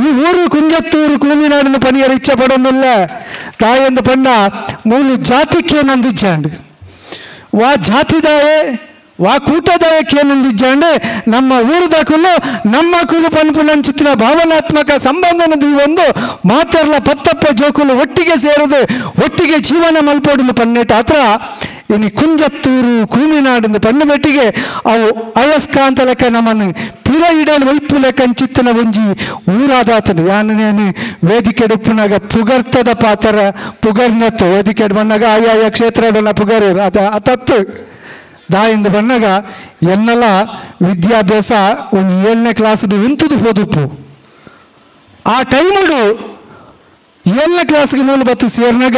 ಈ ಊರು ಕುಂಜತ್ತೂರು ಕೂಮಿನಾಡಿನ ಪನಿಯರು ಇಚ್ಛೆ ಪಡೊಂದಿಲ್ಲ ತಾಯೊಂದು ಪಂಡ ಮೂಲು ಜಾತಿಕ್ಕೆ ನಂದಿಜ್ಜಾಂಡು ವಾ ಜಾತಿದಾಯೆ ವಾ ಕೂಟದಾಯಕ್ಕೆ ಏನಂದಿಜ್ಜಾಂಡೆ ನಮ್ಮ ಊರದ ಕುಲು ನಮ್ಮ ಕುಲು ಪನ್ಪುನಂಚಿತ್ತಿನ ಭಾವನಾತ್ಮಕ ಸಂಬಂಧನದು ಈ ಒಂದು ಮಾತರ್ಲ ಪತ್ತಪ್ಪ ಜೋಕುಲು ಒಟ್ಟಿಗೆ ಸೇರದು ಒಟ್ಟಿಗೆ ಜೀವನ ಮಲ್ಪೋಡಲು ಪನ್ನೇಟ ಆತ್ರ ಇನಿ ಕುಂಜತ್ತೂರು ಕೂಮಿನಾಡಿಂದ ಪಣ್ಣು ಬೆಟ್ಟಿಗೆ ಅವು ಅಯಸ್ಕಾಂತ ಲೆಕ್ಕ ನಮ್ಮನ್ನು ಪಿರ ಇಡಲು ಒಯ್ಪು ಲೆಕ್ಕ ಅಂಚಿತ್ತಿನ ಒಂಜಿ ಊರಾದಾತನು ಯಾನು ವೇದಿಕೆ ಉಪ್ಪುನಾಗ ಪುಗರ್ತದ ಪಾತ್ರ ಪುಗರ್ನತ್ತು ವೇದಿಕೆ ಬಂದಾಗ ಆಯಾಯ ಕ್ಷೇತ್ರದನ್ನ ಪುಗರ್ ಅದ ಅತತ್ತು ದಾಯಿಂದ ಬಂದಾಗ ಎನ್ನೆಲ್ಲ ವಿದ್ಯಾಭ್ಯಾಸ ಒಂದು 7ನೇ ಕ್ಲಾಸ್ದು ಉಂತುದು ಹೋದುಪ್ಪು ಆ ಟೈಮುಡು 7ನೇ ಕ್ಲಾಸ್ಗೆ ಮೂಲ ಬತ್ತು ಸೇರಿನಾಗ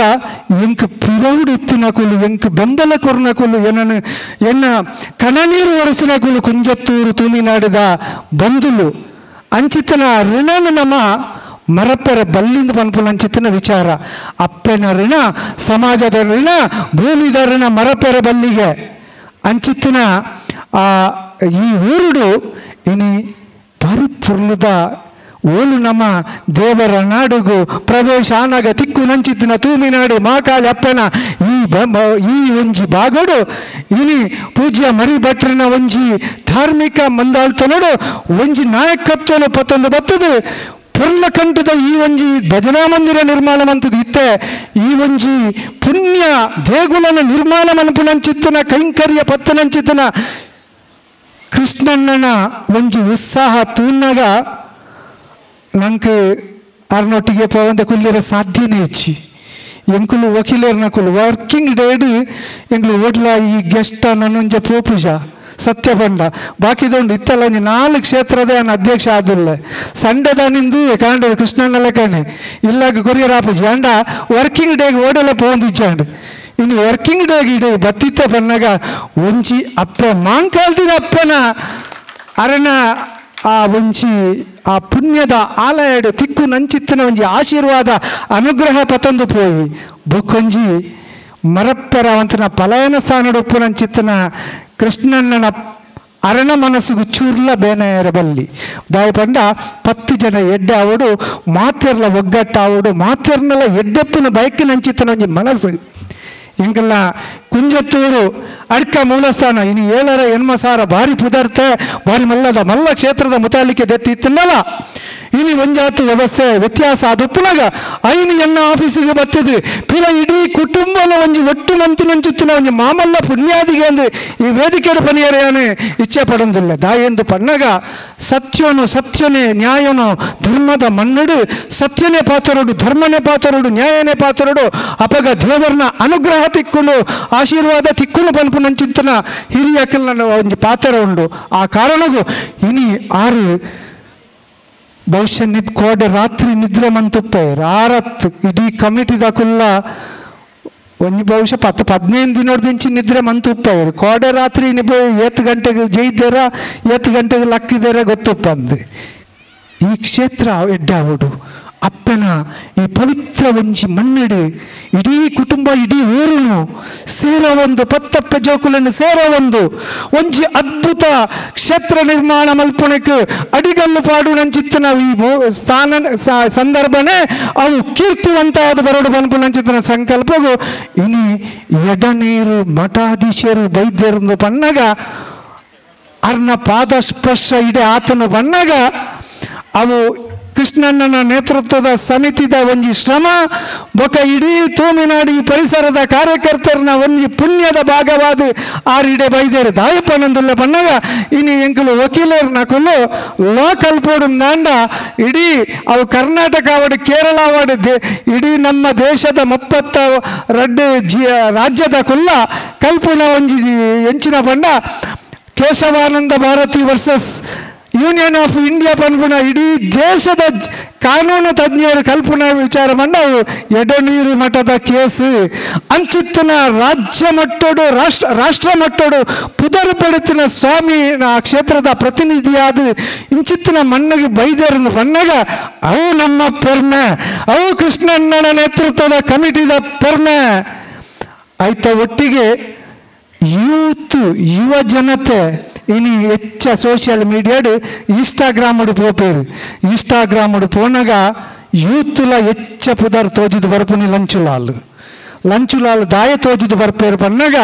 ಎಂಕ್ ಪಿರೌಡು ಇತ್ತಿನ ಕುಲು ಎಂಕ್ ಬೆಂಬಲ ಕೊರ್ನ ಕುಲು ಏನನ್ನು ಎನ್ನ ಕಣನೀರು ಒರೆಸಿನ ಕುಲು ಕುಂಜತ್ತೂರು ತೂಮಿನಾಡಿದ ಬಂಧುಲು ಅಂಚಿತನ ಋಣನ ನಮ್ಮ ಮರಪ್ಪೆರ ಬಲ್ಲಿಂದ ಪನ್ಪುನ ಅಂಚಿತನ ವಿಚಾರ ಅಪ್ಪೆನ ಋಣ ಸಮಾಜದ ಋಣ ಭೂಮಿದ ಋಣ ಮರಪ್ಪೆರ ಬಲ್ಲಿಗೆ ಅಂಚಿತ್ತಿನ ಆ ಈ ಊರುಡು ಇನಿ ಭಾರಿ ಪುರ್ಲುದ ಓಲು ನಮ್ಮ ದೇವರ ನಾಡುಗು ಪ್ರವೇಶ ಆನಾಗ ತಿಕ್ಕು ನಂಚಿತ್ತಿನ ತೂಮಿನಾಡು ಮಾಕಾಳಿ ಅಪ್ಪನ ಈ ಈ ಒಂಜಿ ಬಾಗೋಡು ಇನಿ ಪೂಜ್ಯ ಮರಿ ಭಟ್ರನ ಒಂಜಿ ಧಾರ್ಮಿಕ ಮಂದಾಳ್ತನೋಡು ಒಂಜಿ ನಾಯಕತ್ವನ ಪತ್ತೊಂದು ಬತ್ತದು ಪೂರ್ಣಕಂಠದ ಈ ಒಂಜಿ ಭಜನಾ ಮಂದಿರ ನಿರ್ಮಾಣ ಮಂತದ್ದು ಇತ್ತೆ ಈ ಒಂಜಿ ಪುಣ್ಯ ದೇಗುಲನ ನಿರ್ಮಾಣ ಮನ್ಪುನಂಚಿತ್ತನ ಕೈಂಕರ್ಯ ಪತ್ತನಂಚಿತ್ತನ ಕೃಷ್ಣಣ್ಣನ ಒಂಜಿ ಉತ್ಸಾಹ ತೂನಾಗ ನಂಗೆ ಅರ್ನೊಟ್ಟಿಗೆ ಪೋವಂತ ಕುಲ್ಲಿರ ಸಾಧ್ಯನೇ ಇಚ್ಚಿ ಎಂಕುಲು ವಕೀಲರ್ನಕುಲು ವರ್ಕಿಂಗ್ ಡೇಡು ಎಂಕ್ಲು ಓಡ್ಲ ಈ ಗೆಸ್ಟ ನನ್ನೊಂಜೆ ಪೋಪುಜ ಸತ್ಯ ಬಂಡ ಬಾಕಿದೊಂಡು ಇತ್ತಲ್ಲ ಒಂಜಿ 4 ಕ್ಷೇತ್ರದ ನಾನು ಅಧ್ಯಕ್ಷ ಆದುಲ್ಲ ಸಂಡೆದಾನಿಂದು ಕಾಂಡ ಕೃಷ್ಣಣ್ಣ ಲೆಕ್ಕನೆ ಇಲ್ಲಾಗ ಕೊರಿಯರ್ ಆಪುಜಿ ಅಂಡ ವರ್ಕಿಂಗ್ ಡೇಗೆ ಓಡಲ ಪೋಂದಿಜ್ಜಾಂಡು ಇನ್ನು ವರ್ಕಿಂಗ್ ಡೇಗೆ ಇಡೀ ಬತ್ತಿತ್ತ ಬಂದಾಗ ಒಂಜಿ ಅಪ್ಪ ಮಾಂಕಾಲ್ದಿನ ಅಪ್ಪನ ಅರಣ ಆ ಒಂಜಿ ಆ ಪುಣ್ಯದ ಆಲಯಡು ತಿಕ್ಕು ನಂಚಿತ್ತಿನ ಒಂಜಿ ಆಶೀರ್ವಾದ ಅನುಗ್ರಹ ಪತೊಂದು ಪೋಯಿ ಬೊಕ್ಕೊಂಜಿ ಮರಪ್ಪೆರವಂತನ ಪಲಾಯನ ಸ್ಥಾನಡೊಪ್ಪು ನಂಚಿತ್ತನ ಕೃಷ್ಣಣ್ಣನ ಅರಣ ಮನಸ್ಸಿಗೆ ಚೂರ್ಲ ಬೇನೆಯರ ಬಲ್ಲಿ ದಾಯ ಪಂಡ 10 ಜನ ಎಡ್ಡೆ ಆವಡು ಮಾತೆರ್ಲ ಒಗ್ಗಟ್ಟಾವಡು ಮಾತೆರ್ನಲ ಎಡ್ಡೆಪ್ಪನ ಬಯಕಿನಂಚಿತ್ತನ ಒಂಜಿ ಮನಸ್ಸು ಎಂಕಲ್ಲ ಕುಂಜತ್ತೂರು ಅಡ್ಕ ಮೂಲಸ್ಥಾನ ಇನ್ನು 7 8 ಸಾವಿರ ಭಾರಿ ಪುದರ್ತೆ ಭಾರಿ ಮಲ್ಲದ ಮಲ್ಲ ಕ್ಷೇತ್ರದ ಮುತಾಲಿಕೆ ದೆತ್ತಿ ಇತ್ತನ್ನಲ್ಲ ಇನಿ ಒಂಜಾತು ವ್ಯವಸ್ಥೆ ವ್ಯತ್ಯಾಸ ಅದು ಉಪ್ಪುನಾಗ ಐನು ಎನ್ನ ಆಫೀಸಿಗೆ ಬತ್ತಿದ್ದು ಪಿಲ ಇಡೀ ಕುಟುಂಬನ ಒಂಜಿ ಒಟ್ಟು ಮಂತಿನಂಚುತ್ತಿನ ಒಂಜಿ ಮಾಮಲ್ಲ ಪುಣ್ಯಾದಿಗೆ ಅಂದು ಈ ವೇದಿಕೆಯ ಪನಿಯರೇನೆ ಇಚ್ಛೆ ಪಡೊಂದಿಲ್ಲ ದಾಯೆಂದು ಪಣ್ಣಗ ಸತ್ಯನು ಸತ್ಯನೇ ನ್ಯಾಯನು ಧರ್ಮದ ಮನ್ನಡು ಸತ್ಯನೇ ಪಾತ್ರರುಡು ಧರ್ಮನೇ ಪಾತ್ರರುಡು ನ್ಯಾಯನೇ ಪಾತ್ರರುಡು ಅಪಗ ದೇವರನ ಅನುಗ್ರಹ ತಿಕ್ಕುನು ಆಶೀರ್ವಾದ ತಿಕ್ಕುನು ಪನ್ಪುನಂಚಿತ್ತನ ಹಿರಿಯಕಲ್ನ ಒಂಜಿ ಪಾತ್ರ ಉಂಡು. ಆ ಕಾರಣಗೂ ಇನಿ ಆರು ಬಹುಶಃ ನಿದ್ ಕೋಡೆ ರಾತ್ರಿ ನಿದ್ರೆ ಮಂತುಪ್ಪೆ ರಾರತ್ ಇಡೀ ಕಮಿಟಿದ ಕುಲ್ಲ ಒಂಜಿ ಬಹುಶಃ 10 15 ದಿನದಿಂಚಿ ನಿದ್ರೆ ಮಂತುಪ್ಪೆ ಕೋಡೆ ರಾತ್ರಿ ನಿಬ 8 ಗಂಟೆಗೆ ಜೈದೇರ 8 ಗಂಟೆಗೆ ಲಕ್ಕಿದೇರ ಗೊತ್ತುಪ್ಪಂದು. ಈ ಕ್ಷೇತ್ರ ಎಡ್ಡಾವುಡು ಅಪ್ಪನ ಈ ಪವಿತ್ರ ಒಂಜಿ ಮಣ್ಣಡು ಇಡೀ ಕುಟುಂಬ ಇಡೀ ಊರುನು ಸೇರ ಒಂದು ಪತ್ತಪ್ಪ ಜೋಕುಲನ್ನು ಸೇರ ಒಂದು ಒಂಜಿ ಅದ್ಭುತ ಕ್ಷೇತ್ರ ನಿರ್ಮಾಣ ಮಲ್ಪುಣಕ್ಕೆ ಅಡಿಗಲ್ಲು ಪಾಡು ನಂಚಿತ್ತನ ಈ ಸ್ಥಾನ ಸಂದರ್ಭನೇ ಅವು ಕೀರ್ತಿವಂತಾದ ಬರಡು ಬನ್ಪು ನಂಚಿತ್ತನ ಸಂಕಲ್ಪವು ಇನಿ ಎಡನೀರು ಮಠಾಧೀಶರು ವೈದ್ಯರಂದು ಪನ್ನಗ ಅರ್ನ ಪಾದ ಸ್ಪರ್ಶ ಇಡೀ ಆತನ ಬಣ್ಣಗ ಅವು ಕೃಷ್ಣಣ್ಣನ ನೇತೃತ್ವದ ಸಮಿತಿದ ಒಂಜಿ ಶ್ರಮ ಬೊಕ ಇಡೀ ತೂಮಿನಾಡಿ ಪರಿಸರದ ಕಾರ್ಯಕರ್ತರನ್ನ ಒಂಜಿ ಪುಣ್ಯದ ಭಾಗವಾದ ಆರಿಡೆ ಬೈದೇರು ದಾಯಪ್ಪನಂದುಲ್ಲ ಪಣ್ಣಗ ಇನಿ ಎಂಕುಲು ವಕೀಲರ್ನ ಕುಲ್ಲು ಲೋಕಲ್ ಪೋಡು ನಾಂಡ ಇಡೀ ಅವು ಕರ್ನಾಟಕ ಅವಾರ್ಡ್ ಕೇರಳ ಅವಾರ್ಡ್ ಇಡೀ ನಮ್ಮ ದೇಶದ 32 ರಾಜ್ಯದ ಕುಲ್ಲ ಕಲ್ಪುನ ಒಂಜಿ ಎಂಚಿನ ಪಂಡ Keshavananda Bharati versus union of India ಪನ್ಪುನ ಇಡೀ ದೇಶದ ಕಾನೂನು ತಜ್ಞರು ಕಲ್ಪನಾ ವಿಚಾರ ಮಂಡವು ಎಡನೀರು ಮಠದ ಕೇಸು ಅಂಚಿತ್ತಿನ ರಾಜ್ಯ ಮಟ್ಟೋಡು ರಾಷ್ಟ್ರ ಮಟ್ಟೋಡು ಪುದರು ಪಡುತ್ತಿನ ಸ್ವಾಮಿ ಆ ಕ್ಷೇತ್ರದ ಪ್ರತಿನಿಧಿಯಾದ ಇಂಚಿತ್ತಿನ ಮಣ್ಣಿಗೆ ಬೈದರನ್ನು ಬಣ್ಣಗ ಅವು ನಮ್ಮ ಪೆರ್ಮೆ, ಅವು ಕೃಷ್ಣಣ್ಣನ ನೇತೃತ್ವದ ಕಮಿಟಿದ ಪೆರ್ಮೆ. ಆಯ್ತ ಒಟ್ಟಿಗೆ ಯೂತ್ ಯುವ ಜನತೆ ಇನಿ ಹೆಚ್ಚ ಸೋಷಿಯಲ್ ಮೀಡಿಯಾಡು ಇನ್ಸ್ಟಾಗ್ರಾಮಡು ಪೋಪೇರು ಇನ್ಸ್ಟಾಗ್ರಾಮಡು ಪೋನಾಗ ಯೂತ್ಲ ಹೆಚ್ಚ ಪುದರ್ ತೋಜಿದು ಬರ್ಪುನಿ ಲಂಚುಲಾಲ್ ಲಂಚುಲಾಲ್ ದಾಯ ತೋಜಿದು ಬರ್ಪೇರು ಪನ್ನಾಗ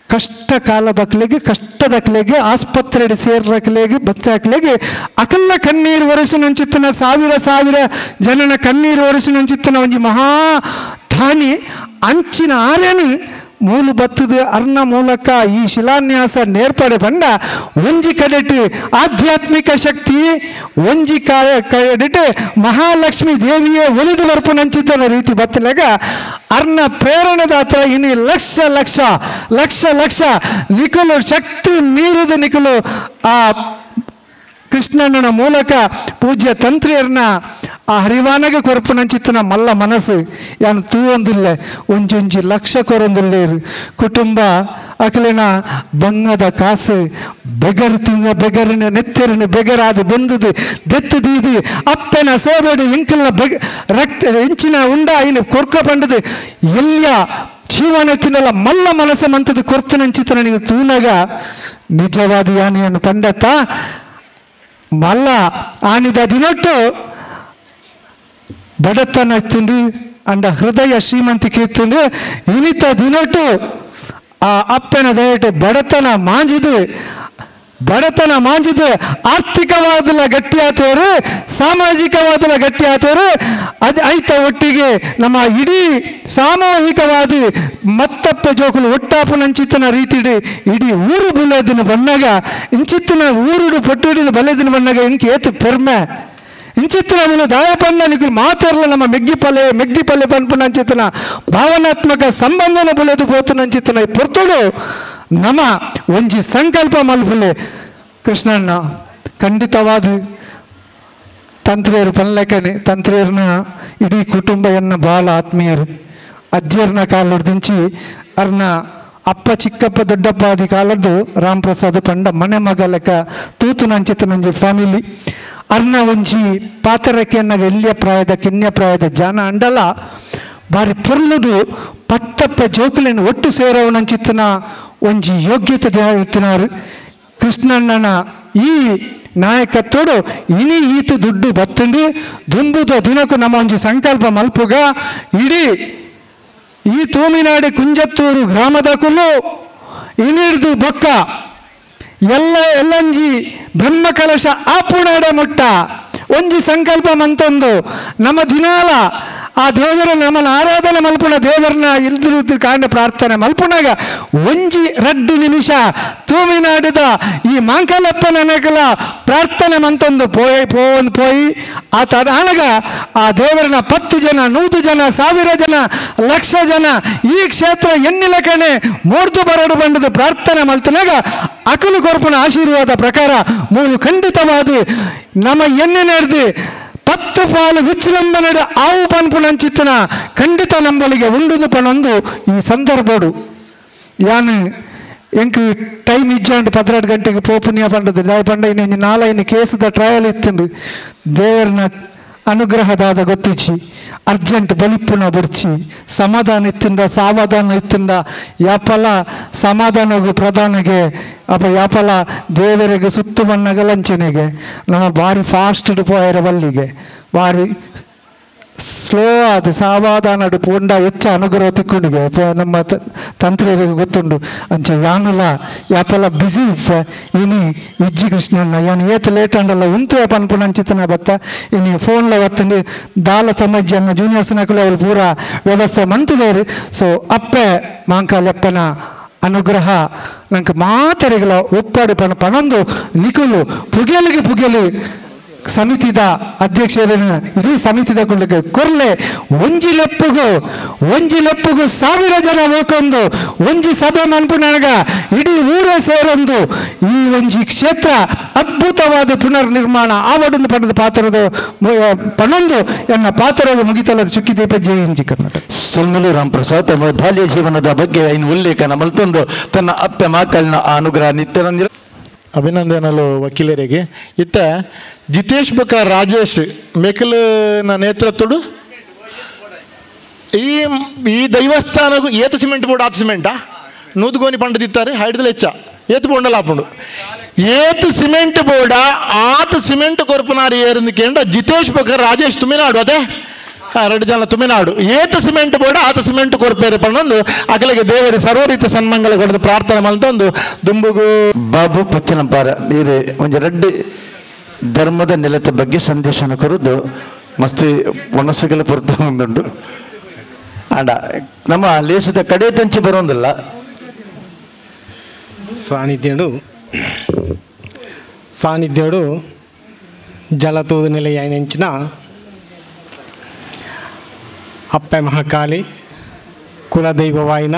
ಕಷ್ಟ ಕಾಲದಕ್ಲೆಗೆ ಕಷ್ಟದಕ್ಲೆಗೆ ಆಸ್ಪತ್ರೆ ಸೇರ್ರಕ್ಲೆಗೆ ಬತ್ತಕ್ಲೆಗೆ ಅಕಲ್ಲ ಕಣ್ಣೀರು ಒರೆಸಿನಂಚಿತ್ತನ ಸಾವಿರ ಸಾವಿರ ಜನನ ಕಣ್ಣೀರು ಒರೆಸಿನಂಚಿತ್ತನ ಒಂಜಿ ಮಹಾ ಧಾನಿ ಅಂಚಿನ ಆರ್ಯನು ಮೂಲು ಬತ್ತದ ಅರ್ಣ ಮೂಲಕ ಈ ಶಿಲಾನ್ಯಾಸ ನೇರ್ಪಡೆ ಬಂಡ ಒಂಜಿ ಕಡೆಟ್ ಆಧ್ಯಾತ್ಮಿಕ ಶಕ್ತಿ ಒಂಜಿ ಕಡೆಟ್ ಮಹಾಲಕ್ಷ್ಮಿ ದೇವಿಯೇ ಒಲಿದು ಬರ್ಪುನಂಚಿತ್ತನ ರೀತಿ ಬತ್ತಲಾಗ ಅರ್ಣ ಪ್ರೇರಣದಾತ್ರ ಇನಿ ಲಕ್ಷ ಲಕ್ಷ ಲಕ್ಷ ಲಕ್ಷ ನಿಕುಲು ಶಕ್ತಿ ಮೀರಿದ ನಿಕುಲು ಆ ಕೃಷ್ಣಣ್ಣನ ಮೂಲಕ ಪೂಜ್ಯ ತಂತ್ರಿಯರ್ನ ಆ ಹರಿವಾನಗ ಕೊರಪುನಂಚಿತ್ತನ ಮಲ್ಲ ಮನಸ್ಸು ಯಾನು ತೂವೊಂದಿಲ್ಲ ಒಂಜೊಂಜಿ ಲಕ್ಷ ಕೊರೊಂದಿಲ್ಲೇರು ಕುಟುಂಬ ಅಕಲಿನ ಬಂಗದ ಕಾಸು ಬೆಗರು ತಿಂದ ಬೆಗರಿನ ನೆತ್ತರಿನ ಬೆಗರಾದ ಬೆಂದುದು ದೆತ್ತು ದೀದು ಅಪ್ಪನ ಸೇಬೇಡು ಇಂಕಲ್ನ ಬೆಗ ರಕ್ತ ಇಂಚಿನ ಉಂಡ ಇನ್ನು ಕೊರ್ಕ ಪಂಡದು ಎಲ್ಲ ಜೀವನ ತಿನ್ನಲ್ಲ ಮಲ್ಲ ಮನಸ್ಸು ಮಂತದ್ದು ಕೊರ್ತುನಂಚಿತ್ತನ ನೀವು ತೂನಾಗ ನಿಜವಾದ ಯಾನೆಯನ್ನು ಪಂಡತ್ತ ಮಲ್ಲ ಆನಿದ ದಿನೊಟ್ಟು ಬಡತನ ತಿಂದು ಅಂಡ ಹೃದಯ ಶ್ರೀಮಂತಿಕೆ ತಿಂದು ಇನಿತ ದಿನೊಟ್ಟು ಆ ಅಪ್ಪನ ದಯಟು ಬಡತನ ಮಾಂಜಿದು ಬಡತನ ಮಾಂಜಿದು ಆರ್ಥಿಕವಾದಲ ಗಟ್ಟಿ ಆತವರು ಸಾಮಾಜಿಕವಾದಲ ಗಟ್ಟಿ ಆತವರು ಅದು ಐತ ಒಟ್ಟಿಗೆ ನಮ್ಮ ಇಡೀ ಸಾಮೂಹಿಕವಾದ ಮತ್ತಪ್ಪ ಜೋಕುಲು ಒಟ್ಟಾಪುನಂಚಿತ್ತನ ರೀತಿಡು ಇಡೀ ಊರು ಬುಲೆದಿನ ಬಣ್ಣಗ ಇಂಚಿತ್ತಿನ ಊರುಡು ಪೊಟ್ಟುಡಿದ ಬಲೆದಿನ ಬಣ್ಣಗ ಇಂಕ ಏತು ಪೆರ್ಮೆ ಇಂಚಿತ್ತಿನ ಊರು ದಾಯಪಣ್ಣ ನಿಕುಲು ಮಾತಾಡಲ ನಮ್ಮ ಮೆಗ್ಗಿ ಪಲ್ಲೆ ಮೆಗ್ಗಿ ಪಲ್ಲೆ ಪನ್ಪುನಂಚಿತ್ತನ ಭಾವನಾತ್ಮಕ ಸಂಬಂಧನ ಬುಲೆದು ಪೋತುನಂಚಿತ್ತನ ಈ ಪೊರ್ತುಡು ನಮ ಒಂಜಿ ಸಂಕಲ್ಪ ಮಲ್ಪುಲೆ ಕೃಷ್ಣಣ್ಣ ಖಂಡಿತವಾದ ತಂತ್ರಿಯರು ಪನ್ಲೆಕ್ಕನೆ ತಂತ್ರಿಯರ್ನ ಇಡೀ ಕುಟುಂಬ ಎನ್ನ ಬಾಳ ಆತ್ಮೀಯರು ಅಜ್ಜಿಯರ್ನ ಕಾಲದಿಂಚಿ ಅರ್ನ ಅಪ್ಪ ಚಿಕ್ಕಪ್ಪ ದೊಡ್ಡಪ್ಪ ಆದಿ ಕಾಲದ್ದು ರಾಮಪ್ರಸಾದ್ ಪಂಡ ಮನೆ ಮಗ ಲೆಕ್ಕ ತೂತುನಂಚಿತನಂಜಿ ಫ್ಯಾಮಿಲಿ ಅರ್ನ ಒಂಜಿ ಪಾತರಕ್ಕೆನ್ನ ಎಲ್ಲಿಯ ಪ್ರಾಯದ ಕಿನ್ಯ ಪ್ರಾಯದ ಜಾನ ಅಂಡಲ ಬಾರಿ ಪೊರ್ಲುಡು ಪತ್ತಪ್ಪ ಜೋಕುಲೆನ್ ಒಟ್ಟು ಸೇರವನಂಚಿತ್ತನ ಒಂಜಿ ಯೋಗ್ಯತೆ ಇತ್ತಿನಾರು ಕೃಷ್ಣಣ್ಣನ ಈ ನಾಯಕತ್ವಡು ಇನಿ ಈತು ದುಡ್ಡು ಬತ್ತಂಡಿ ದುಂಬುದ ದಿನಕ್ಕೂ ನಮ್ಮ ಒಂಜಿ ಸಂಕಲ್ಪ ಮಲ್ಪುಗ ಇಡೀ ಈ ತೂಮಿನಾಡಿ ಕುಂಜತ್ತೂರು ಗ್ರಾಮದ ಕುಲ್ಲು ಇನಿಡ್ದು ಬೊಕ್ಕ ಎಲ್ಲ ಎಲ್ಲಂಜಿ ಬ್ರಹ್ಮಕಲಶ ಆಪುಣಾಡೆ ಮುಟ್ಟ ಒಂಜಿ ಸಂಕಲ್ಪ ಮಂತೊಂದು ನಮ್ಮ ದಿನಾಲ ಆ ದೇವರ ನಮ್ಮನ್ನ ಆರಾಧನೆ ಮಲ್ಪುಣ ದೇವರನ್ನ ಇಲ್ದಿರುತ್ತ ಕಾಂಡ ಪ್ರಾರ್ಥನೆ ಮಲ್ಪುಣಾಗ ಒಂಜಿ ರಡ್ಡು ನಿಮಿಷ ತೂಮಿನಾಡಿದ ಈ ಮಾಂಕಲಪ್ಪನ ಪ್ರಾರ್ಥನೆ ಮಂತೊಂದು ಪೋಯ್ ಪೋಂದು ಪೋಯಿ ಆ ಆನಗ ಆ ದೇವರನ್ನ 10 ಜನ 100 ಜನ 1000 ಜನ ಲಕ್ಷ ಜನ ಈ ಕ್ಷೇತ್ರ ಎನ್ನಿಲಕಣೆ ಮೂರ್ತು ಬರಡು ಬಂಡದು ಪ್ರಾರ್ಥನೆ ಮಲ್ತನಾಗ ಅಕಲು ಕೊರ್ಪುನ ಆಶೀರ್ವಾದ ಪ್ರಕಾರ ಮೂರು ಖಂಡಿತವಾದ ನಮ್ಮ ಎಣ್ಣೆ ನಡೆದು 10 ಪಾಲು ವಿಜೃಂಭಣೆ ಆವು ಪನ್ಪುನಂಚಿತ್ತನ ಖಂಡಿತ ನಂಬಲಿಗೆ ಉಂಡುದು ಪನೊಂದು ಈ ಸಂದರ್ಭಡು ಯಾನು ಎಂಕ್ ಟೈಮ್ ಇಜ್ಜಾಂಡು 12 ಗಂಟೆಗೆ ಪೋಪುನಿಯ ಪಂಡದು ದಾಯ ಪಂಡ ಇನ್ನು ನಾಲೈನು ಕೇಸದ ಟ್ರಯಲ್ ಇತ್ತಂದು ದೇವರನ್ನ ಅನುಗ್ರಹದಾದ ಗೊತ್ತಿಚ್ಚಿ ಅರ್ಜೆಂಟ್ ಬಲಿಪುನ ಬುರ್ಚಿ ಸಮಾಧಾನ ಇತ್ತಿಂದ ಸಾವಧಾನ ಇತ್ತಿಂದ ಯಾಪಲ ಸಮಾಧಾನಗೂ ಪ್ರಧಾನಗೆ ಅಪ್ಪ ಯಾಪಲ ದೇವರಿಗೆ ಸುತ್ತು ಮಣ್ಣಗ ಲಂಚನೆಗೆ ನಮ್ಮ ಭಾರಿ ಫಾಸ್ಟ್ ಪೋಯರ ಬಲ್ಲಿಗೆ ಭಾರಿ ಸ್ಲೋ ಆದ ಸಾವಧಾನ ಪೋಂಡ ಹೆಚ್ಚ ಅನುಗ್ರಹ ತಿಕ್ಕೊಂಡಿಗೆ ನಮ್ಮ ತಂತ್ರಿಯರಿಗೆ ಗೊತ್ತುಂಡು ಅಂಚ ಯಾನುಲ ಯಾಪಲ ಬಿಸಿ ಇನಿ ಇಜ್ಜಿ ಕೃಷ್ಣಣ್ಣ ಯಾನು ಏತ್ ಲೇಟ್ ಅಂಡಲ್ಲ ಉಂತು ಪನ್ಪುನಂಚಿತನ ಬತ್ತ ಇನಿ ಫೋನ್ಲ ಒತ್ತಂಡು ದಾಲ ಸಮಾಜ ಜೂನಿಯರ್ಸ್ ನಕಲು ಅವರು ಪೂರ ವ್ಯವಸ್ಥೆ ಮಂತಿದೇರು. ಸೊ ಅಪ್ಪೆ ಮಾಂಕಾಲಪ್ಪನ ಅನುಗ್ರಹ ನಂಗೆ ಮಾತರಿಗಳ ಒಪ್ಪಾಡು ಪಣ ಪಣೊಂದು ನಿಕುಲು ಪುಗೆಲಿಗೆ ಪುಗೆಲು ಸಮಿತಿದ ಅಧ್ಯಕ್ಷರನ್ನು ಇಡೀ ಸಮಿತಿದ ಕುಳ್ಳಕ್ಕೆ ಕೊರ್ಲೆ ಒಂಜಿ ಲೆಪ್ಪುಗು 1000 ಜನ ಹೋಗೊಂದು ಒಂಜಿ ಸಭೆ ಮನ್ಪುನಗ ಇಡೀ ಊರೇ ಸೇರೊಂದು ಈ ಒಂಜಿ ಕ್ಷೇತ್ರ ಅದ್ಭುತವಾದ ಪುನರ್ ನಿರ್ಮಾಣ ಆವಡನ್ನು ಪಡೆದ ಪಾತ್ರದ ಪಣೊಂದು ಎನ್ನ ಪಾತ್ರದ ಮುಗಿತಲದ ಚುಕ್ಕಿದೀಪ ಜೈ ಇಂಜಿ ಕರ್ನಾಟಕ. ಸೊಲ್ಮಲು ರಾಮ್ ಪ್ರಸಾದ್ ತಮ್ಮ ಬಾಲ್ಯ ಜೀವನದ ಬಗ್ಗೆ ಇನ್ನು ಉಲ್ಲೇಖನ ಮಲ್ತೊಂದು ತನ್ನ ಅಪ್ಪೆ ಮಕ್ಕಳನ್ನ ಅನುಗ್ರಹ ನಿತ್ಯನಂದಿರ ಅಭಿನಂದನಲು ವಕೀಲರಿಗೆ. ಇತ್ತ ಜಿತೇಶ್ ಬಕ ರಾಜೇಶ್ ಮೇಕಲ್ನ ನೇತೃತ್ವಡು ಈ ಈ ದೈವಸ್ಥಾನಗೂ ಏತ ಸಿಮೆಂಟ್ ಬೋರ್ಡ್ ಆತ ಸಿಮೆಂಟಾ ನೂದುಗೋನಿ ಪಂಡದಿತ್ತಾರೆ ಹೈಡ್ದಲ್ಲಿ ಹೆಚ್ಚ ಏತು ಬೋಂಡಲ ಆಪುಂಡು ಏತು ಸಿಮೆಂಟ್ ಬೋರ್ಡ ಆತ ಸಿಮೆಂಟ್ ಕೊರ್ಪುನಾರು ಏರಿಂದ ಕೇಂದ್ರ ಜಿತೇಶ್ ಬಕ ರಾಜೇಶ್ ತುಮಿನಾಡು ಅದೇ ಎರಡು ಜನ ತುಮಿನಾಡು ಏತ ಸಿಮೆಂಟ್ ಬೋರ್ಡ ಆತ ಸಿಮೆಂಟ್ ಕೊರ್ಪೇರು ಪಣ್ಣೊಂದು ಅಕಲಿಗೆ ದೇವರಿ ಸರ್ವರೀತ ಸನ್ಮಂಗಲ ಕೊಡದು ಪ್ರಾರ್ಥನೆ ಮಲ್ತೊಂದು ದುಂಬುಗು ಬಾಬು ಪಚ್ಚನಂಪಾರ ನೀರು ಒಂಜಿ ರಡ್ಡು ಧರ್ಮದ ನೆಲದ ಬಗ್ಗೆ ಸಂದೇಶನ ಕೊರದು ಮಸ್ತ್ ಒಣಸುಗಳ ಪೊರ್ತು ಒಂದುಂಡು ಆಂಡ ನಮ್ಮ ಲೇಸದ ಕಡೆ ತಂಚಿ ಬರೋದಿಲ್ಲ. ಸಾನ್ನಿಧ್ಯುಡು ಜಲತೂದು ನೆಲೆಯ ನೆಂಚಿನ ಅಪ್ಪೆ ಮಹಾಕಾಳಿ ಕುಲದೈವವಾಯಿನ